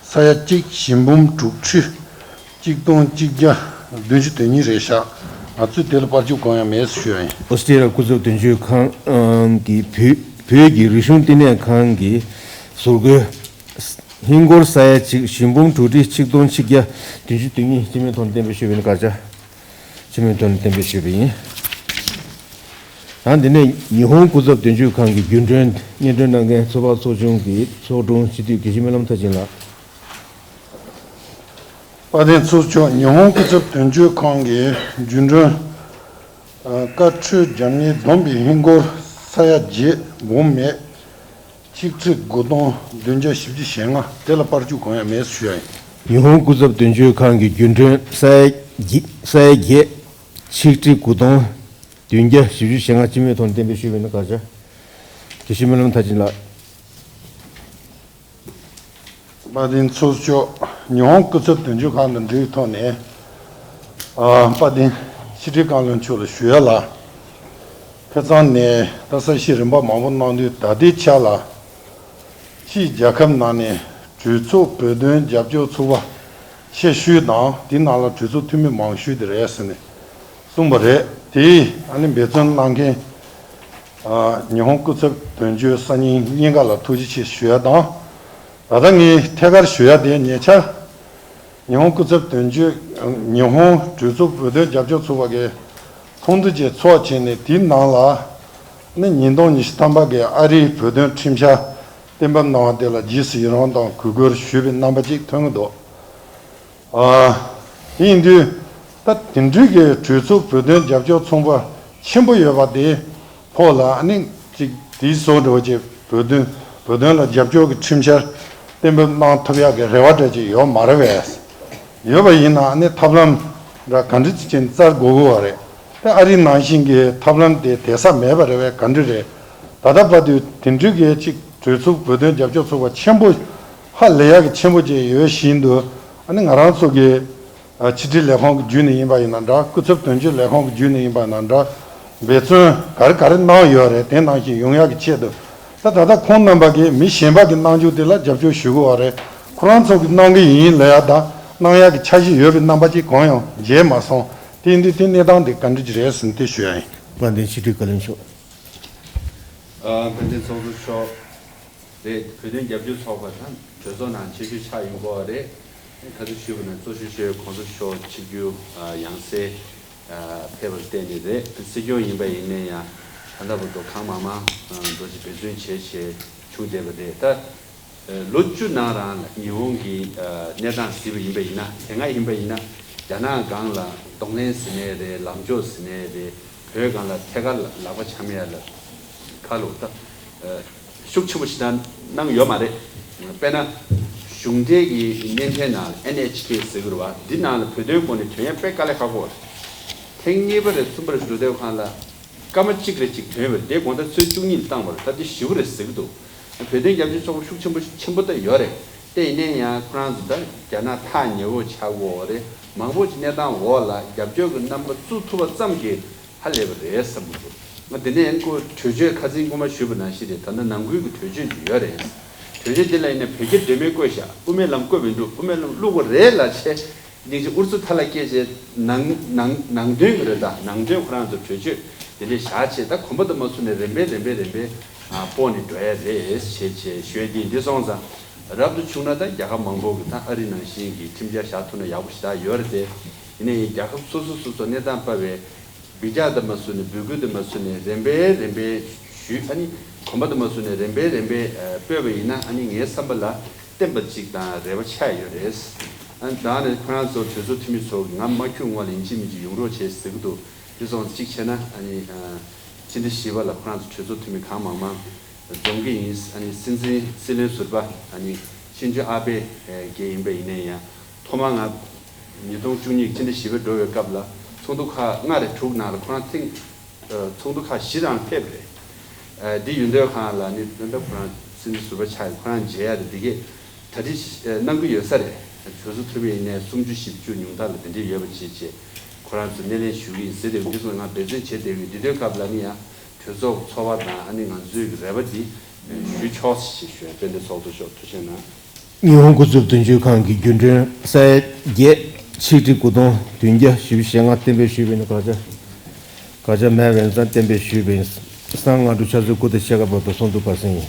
ས་ཡ་གཅིག་བཞི་འབུམ་དྲུག་ཁྲི་གཅིག་སྟོང་གཅིག་བརྒྱ་བདུན་ཅུ་དོན་གཉིས་རེད་བཞག་ང་ཚོས་དེ་ལ་པར་ཆུ་གང་ཡང་མེད་ཟེར་ཞུ་ཡ་ཡིན། ཨོ་སི་ཀྲི་ལི་ཡ་སྐུ་ཚབ་དོན་གཅོད་ཁང་གི་བོད་བོད་ཀྱི་རིག་གཞུང་བསྟི་གནས་ཁང་གི་ཟུར་བཀོལ། ཧིན་སྒོར་ས་ཡ་གཅིག་བཞི་འབུམ་དྲུག་ཁྲི་ཆིག་སྟོང་ཆིག་བརྒྱ་བདུན་ཅུ་དོན་གཉིས་སྤྱི་མོས་ཐོག་ནས་གཏན་འབེབས་ཞུས་པ་ཡིན། བཀའ་རྒྱ། སྤྱི་མོས་ཐོག་ནས་གཏན་འབེབས་ཞུས་པ་ཡིན། ད་འདི་ནས་ཉི་ཧོང་སྐུ་ཚབ་དོན་གཅོད་ཁང་གི་རྒྱུན་གྲོན་སྙན་སྒྲོན་གནང་མཁན་ཚོད་དཔག་ཚོགས་ཆུང་གི་ཚོགས་དྲུང་སྤྱི་འཐུས་དགེ་བཤེས་སྨོན་ལམ་མཐར་ཕྱིན་ལགས། དཔལ་ལྡན་ཚོགས་གཙོ་མཆོག་ཉི་ཧོང་སྐུ་ཚབ་དོན་གཅོད་ཁང་གི་རྒྱུན་གྲོན་བཀའ་འཁྲོལ་རྒྱབ་གཉེར་བསྡོམས་པའི་ཧིན་སྒོར་ས་ཡ་བརྒྱད་འབུམ་མེད། ཆིག་ཁྲི་དགུ་སྟོང་བདུན་བརྒྱ་བཞི་བཅུ་ཞེ་ལྔ་དེ་ལ་པར་བཅུ་གང་ཡང་མེད་ཞུ་ཡ་ཡིན། ཉི་ཧོང་སྐུ་ཚབ་དོན་གཅོད་ཁང་གི་རྒྱུན་གྲོན་ས་ཡ་བརྒྱད། ཆིག་ཁྲི་དགུ་སྟོང་བདུན་བརྒྱ་བཞི་བཅུ་ཞེ་ལྔ་སྤྱི་མོས་ཐོག་ནས་གཏན་འབེབས་ཞུས་པ་ཡིན་ན་དགའ་བྱ། དགེ་བཤེས་སྨོན་ལམ་མཐར་ཕྱིན་ལགས། དཔལ་ལྡན་ཚོགས་གཙོ་མཆོག་ཉི་ཧོང་སྐུ་ཚབ་དོན་གཅོད་ཁང་དང་འབྲེལ་བའི་ཐོག་ནས། ཨ། དཔལ་ལྡན་ཕྱི་དྲིལ་བཀའ་བློན་མཆོག་ལ་ཞུ་ཡ་ལ། ཁ་སང་ནས་ད་གསལ་བཤད་རིམ་པ་མང་པོ་གནང་དུས་ད་ལྟའི་ཆ་ལ། ཕྱིའི་རྒྱལ་ཁབ་ནང་ནས་གྲོས་ཚོགས་བོད་དོན་རྒྱབ་སྐྱོར་ཚོགས་པ་ཆེ་ཤོས་དང་དེའི་ནང་ལ་གྲོས་ཚོགས་འཐུས་མི་མང་ཤོས་དེ་རེད་ཟེར་ནས་གསུངས་པ་རེད། དེའི་ཨ་ནི་འབད་བརྩོན་གནང་མཁན། ཨ། ཉི་ཧོང་སྐུ་ཚབ་དོན་གཅོད་གསར་རྙིང་གཉིས་ཀ་ལ་ཐུགས་རྗེ་ཆེ་ཞུ་ཡ་དང་། ད་ལྟ་ངས་ཐད་ཀར་ཞུ་ཡ་དེ་ཉེ་ཆར། ཉི་ཧོང་སྐུ་ཚབ་དོན་གཅོད། ཉི་ཧོང་གྲོས་ཚོགས་བོད་དོན་རྒྱབ་སྐྱོར་ཚོགས་པ་གི་ཚོགས་འདུ་ཅིག་ཚོགས་བྱས་ནས་དེའི་ནང་ལ་ནི་ཉིས་སྟོང་ཉི་ཤུ་ཐམ་པ་གི་ཨ་རིའི་བོད་དོན་ཁྲིམས་འཆར་གཏན་འབེབས་གནང་བ་དེ་ལ་རྗེས་སུ་ཡི་རང་དང་གུས་བཀུར་ཞུས་པའི་རྣམ་པ་ཅིག་ཐོན་གྱི་འདུག། ཨ། དེ་ཡིན་དུས་ད་དེ་འདྲའི་གི་གྲོས་ཚོགས་བོད་དོན་རྒྱབ་སྐྱོར་ཚོགས་པ་ཆེན་པོ་ཡོད་པ་དེ། ཕོག་ལ་ཨ་ནི་ཅིག་དེའི་བཟོ་འདྲ་བོ་ཅིག་བོད་དོན་བོད་དོན་ལ་རྒྱབ་སྐྱོར་གྱི་ཁྲིམས་འཆར་གཏན་འབེབས་གནང་ཐུབ་ཡག་གི་རེ་བ་འདྲ་ཅིག་ཡོད་མ་རེད་པས། ཡོད་པ་ཡིན་ན་ཨ་ནི་ཐབས་ལམ་འདྲ་ག་འདྲ་ཅིག་བྱས་ནས་བཙལ་དགོས་ཀྱི་ཡོད་རེད། དེ་ཨ་རི་ནང་བཞིན་གྱི་ཐབས་ལམ་དེ་དེ་ས་མེད་པ་རེད་པས། ག་འདྲ་རེད། ད་ལྟ་བར་དུ་དེ་འདྲའི་གི་ཅིག་གྲོས་ཚོགས་བོད་དོན་རྒྱབ་སྐྱོར་ཚོགས་པ་ཆེན་པོ་ཧ་ལས་ཡག་གི་ཆེན་པོ་ཅིག་ཡོད་བཞིན་དུ། ཨ་ནི་ང་རང་ཚོ་གི་ཕྱི་དྲིལ་ལས་ཁུངས་ཀྱི་བརྒྱུད་ནས་ཡིན་པ་ཡིན་ན་འདྲ། སྐུ་ཚབ་དོན་གཅོད་ལས་ཁུངས་ཀྱི་བརྒྱུད་ནས་ཡིན་པ་ཡིན་ན་འདྲ། འབད་བརྩོན་ག་རེ་ག་རེ་གནང་ཡོད་རེད། དེ་ནང་བཞིན་ཡོང་ཡག་གི་ཆེད་དུ། ད་ད་ལྟ་ཁོང་རྣམ་པ་གིས་མི་གཞན་པ་གི་གནང་རྒྱུ་དེ་ལ་རྒྱབ་སྐྱོར་ཞུ་དགོས་པ་རེད། ཁོ་རང་ཚོ་གིས་གནང་གི་ཡིན་ལབ་ཡ་དང་གནང་ཡག་གི་འཆར་གཞི་ཡོད་པའི་རྣམ་པ་ཅིག་གང་ཡང་མཇལ་མ་སོང་། དེ་ཡིན་དུས་དེ་གནས་སྟངས་དེ་ག་འདྲ་ཅིག་རེད་ཟེར་ནས་དེ་ཞུ་ཡ་ཡིན། དཔལ་ལྡན་ཕྱི་དྲིལ་བཀའ་བློན་མཆོག། ཨ། དཔལ་ལྡན་ཚོགས་གཙོ་མཆོག། རེད། བོད་དོན་རྒྱབ་སྐྱོར་ཚོགས་པ་དང་གྲོས་ཚོགས་ནང་ཆེ་ཤོས་ཆགས་ཡོང་གི་ཡོད་རེད། ཁ་སང་ཞུས་པ་ནང་གཙོ་ཤོས་ཤོས་གོང་ས་མཆོག་ཆིབས་བསྒྱུར་ཡང་སེ་ཕེབས་པར་བརྟེན་ནས་རེད། སྲིད་སྐྱོང་ཡིན་པ་ཡིན་ནའི་ཡང་ད་ལྟ་བར་དུ་གང་མང་མང་འགྲོ་ཆེད་འབད་བརྩོན་བྱས་བྱས་བྱུང་བསྡད་པ་རེད། ད་ལོ་བཅུ་ནང་རང་ལ་ཉི་ཧོང་གི་གནས་སྟངས་གཟིགས་པ་ཡིན་པ་ཡིན་ན། དེ་སྔ་ཡིན་པ་ཡིན་ན་རྒྱ་ནག་སྒང་ལ་གདོང་ལེན་ཟེར་ནའི་རེད། ལམ་ཕྱོགས་ཟེར་ནའི་རེད། བོད་སྒང་ལ་ཐད་ཀར་ལག་པ་འཆང་ཡ་ལ་ཁ་ལོ་ད་ཤུགས་ཆེན་པོ་ཞིག་གནང་གནང་ཡོད་མ་རེད། དཔེར་ན་གཞུང་འབྲེལ་གྱི་བརྙན་འཕྲིན་ནང་ཨེན་ཨེཆ་ཀེ་ཟེར་གྱི་རེད་བ། འདི་ནང་ལ་བོད་དོན་སྐོར་ནས་ཐོན་ཡ་དཔེ་དཀའ་ལས་ཁག་པོ་རེད། ཐེངས་གཉིས་པ་རེད་གསུམ་པ་རེད་འགྲོ་དུས་སྒང་ལ་སྐར་མ་གཅིག་རེ་གཅིག་ཐོན་པ་རེད། དེ་དགོང་དག་ཚོུད་བཅུ་གཉིས་བཏང་བ་རེད། ད་འདི་ཞེ་པོ་རེད་ཟེར་གྱི་འདུག། བོད་དོན་རྒྱབ་སྐྱོར་ཚོགས་པ་ཤུགས་ཆེན་པོ་ཆེན་པོ་ད་ཡོད་རེད། དེ་ཡིན་ནའི་ཡང་ཁོ་རང་ཚོ་ད་རྒྱ་ནག་ཐག་ཉེ་བོ་ཆགས་ཀྱི་ཡོད་རེད། མང་པོ་ཅིག་གནས་སྟངས་འོག་ལ་རྒྱབ་སྐྱོར་གྱི་རྣམ་པ་བཙུགས་ཐུབ་པ་ཙམ་གྱིས་ཧ་ལས་པ་རེད་བསམ་གྱི་འདུག། ང་དེ་ནས་ཡང་ཁོ་གྲོས་ཆོད་ཁ་སང་སྔོན་མ་ཞུས་པ་ནང་བཞིན་རེད། ད་ལྟ་ནང་ཁུལ་གྱི་གྲོས་ཆོད་ཅིག་ཡོད་རེད། གྲོས་ཆོད་དེ་ལ་ཡིན་ན་བོད་རྒྱ་འབྲེལ་མོལ་བཀོད་བཞག། དབུ་མའི་ལམ་བཀོད་མི་འདུག། དབུ་མའི་ལམ་བླུག་དགོས་རེད་ལབ་བྱས། སྙིང་རྗེ་ཨུ་ཚུགས་ཐལ་སྐད་བྱས། ནང་ནང་ནང་དོན་གྱི་རེད། ད་ནང་དོན་ཁོ་རང་ཚོ་གྲོས་ཆོད་དེ་འདྲས་བཞག་བྱས། ད་གོམ་པ་དུ་མ་ཚུགས་ནས་རིམ་པས་རིམ་པས་རིམ་པས་ཨ་སྤོ་ནས་འགྲོ་ཡ་རེད་ཞེས་བྱས་ཞུ་ཡ་འདི་འདི་སོང་ཙང་། རབ་ཏུ་བྱུང་ན་ད་རྒྱལ་ཁབ་མང་པོ་གི་ད་ཨ་རི་ནང་བཞིན་གྱི་ཁྲིམས་འཆར་བཞག་ཐུབ་ན་ཡག་པོ་ཞེ་དྲག་ཡོད་རེད་དེ། ཡིན་ནའི་རྒྱལ་ཁབ་སོ་སོ་སོ་སོ་གནས་སྟངས་དཔར་བའི་འབུད་རྒྱག་དུ་མ་བཟོས་ནས་འབོད་སྐུལ་དུ་མ་བཟོས་ནས་རིམ་པས་རིམ་པས་ཞུས། ཨ་ནི་གོམ་པ་དུ་མ་བཟོས་ནས་རིམ་པས་རིམ་པས་སྤོས་པ་ཡིན་ན་ཨ་ནི་ངའི་བསམ་པ་ལ་བརྟན་པ་ཅིག་དང་རེ་བ་ཆགས་ཡོད་རེད། ཨ་ནི་ད་ནི་ཁོ་རང་ཚོ་གྲོས་ཚོགས་འཐུས་མི་ཚོ་ང་མ་འཁྱུད་སྔོན་ལ་ཡིན་གཅིག་མིན་གཅིག་ཡོང་རོགས་བྱེད་ཟེར་གི་འདུག། དེ་སོང་ཙང་གཅིག་བྱས་ན་ཨ་ནི་སྤྱི་ཟླ་བཞི་པ་ལ་ཁོ་རང་ཚོ་གྲོས་ཚོགས་འཐུས་མི་གང་མང་མང་འཛོམས་ཀྱི་ཡིན། ཨ་ནི་སྲིད་འཛིན་སྲིད་བློན་ཟུར་པ་ཨ་ནི་ཆིན་ཅུན་ཨ་པེ་གྱིས་ཡིན་པ་ཡིན་ནའི་ཡང་ཐོག་མར་ང་ཉིས་སྟོང་བཅུ་གཉིས་ཕྱི་ཟླ་བཞི་པ་འགྲོ་བའི་སྐབས་ལ་ཚོགས་འདུ་ཁག་ལྔ་རེ་དྲུག་ནང་ལ་ཁོ་རང་ཐེངས་ཚོགས་འདུ་ཁག་བཞི་རང་ཕེབས་རེད། འདི་ཡོད་འདོད་ཁང་ལ་ནི་ད་ལྟ་ཁོ་རང་སྲིད་འཛིན་ཟུར་པ་ཆགས་ཡོད། ཁོ་རང་མཇལ་ཡ་རེད། འདི་གས་གྲ་སྒྲིག་གནང་གི་ཡོད་ས་རེད། གྲོས་ཚོགས་འཐུས་མི་ཡིན་ནའི་སུམ་ཅུ་བཞི་བཅུ་ཉུང་མཐའ་ལ་དེ་འདྲས་ཡོད་པ་བྱེད་ཅེས་ཁོ་རང་ཚོ་སྣེ་ལེན་ཞུ་གི་ཡིན་ཟེར་ཏེ། འདི་ཚོ་ང་འབད་བརྩོན་བྱེད་བསྡད་ཡོད། འདི་དུས་སྐབས་ལ་ནི་ཡང་གྲོས་ཚོགས་ཚོགས་པ་དང་ཨ་ནི་ང་ཚོའི་གི་རེ་བ་འདི་ཞུ་ཆོག་ཞེས་ཞུ་ཡ། དཔལ་ལྡན་ཚོགས་གཙོ་མཆོག་ཐུགས་རྗེ་གནང་། ཉི་ཧོང་སྐུ་ཚབ་དོན་གཅོད་ཁང་གི་རྒྱུན་གྲོན་ས་ཡ་བརྒྱད། ཆིག་ཁྲི་དགུ་སྟོང་བདུན་བརྒྱ་བཞི་བཅུ་ཞེ་ལྔ་གཏན་འབེབས་ཞུས་པ་ཡིན་ན། དགག་བྱ་དགག་བྱ་མེད་པ་ཡིན་ཙང་གཏན་འབེབས་ཞུས་པ་ཡིན། སང་སྔ་དྲོ་ཆུ་ཚོད་དགུ་དང་ཕྱེད་ཀ་བར་དུ་ཚོགས་འདུ་ཕར་ཕྱིན་ཡིན།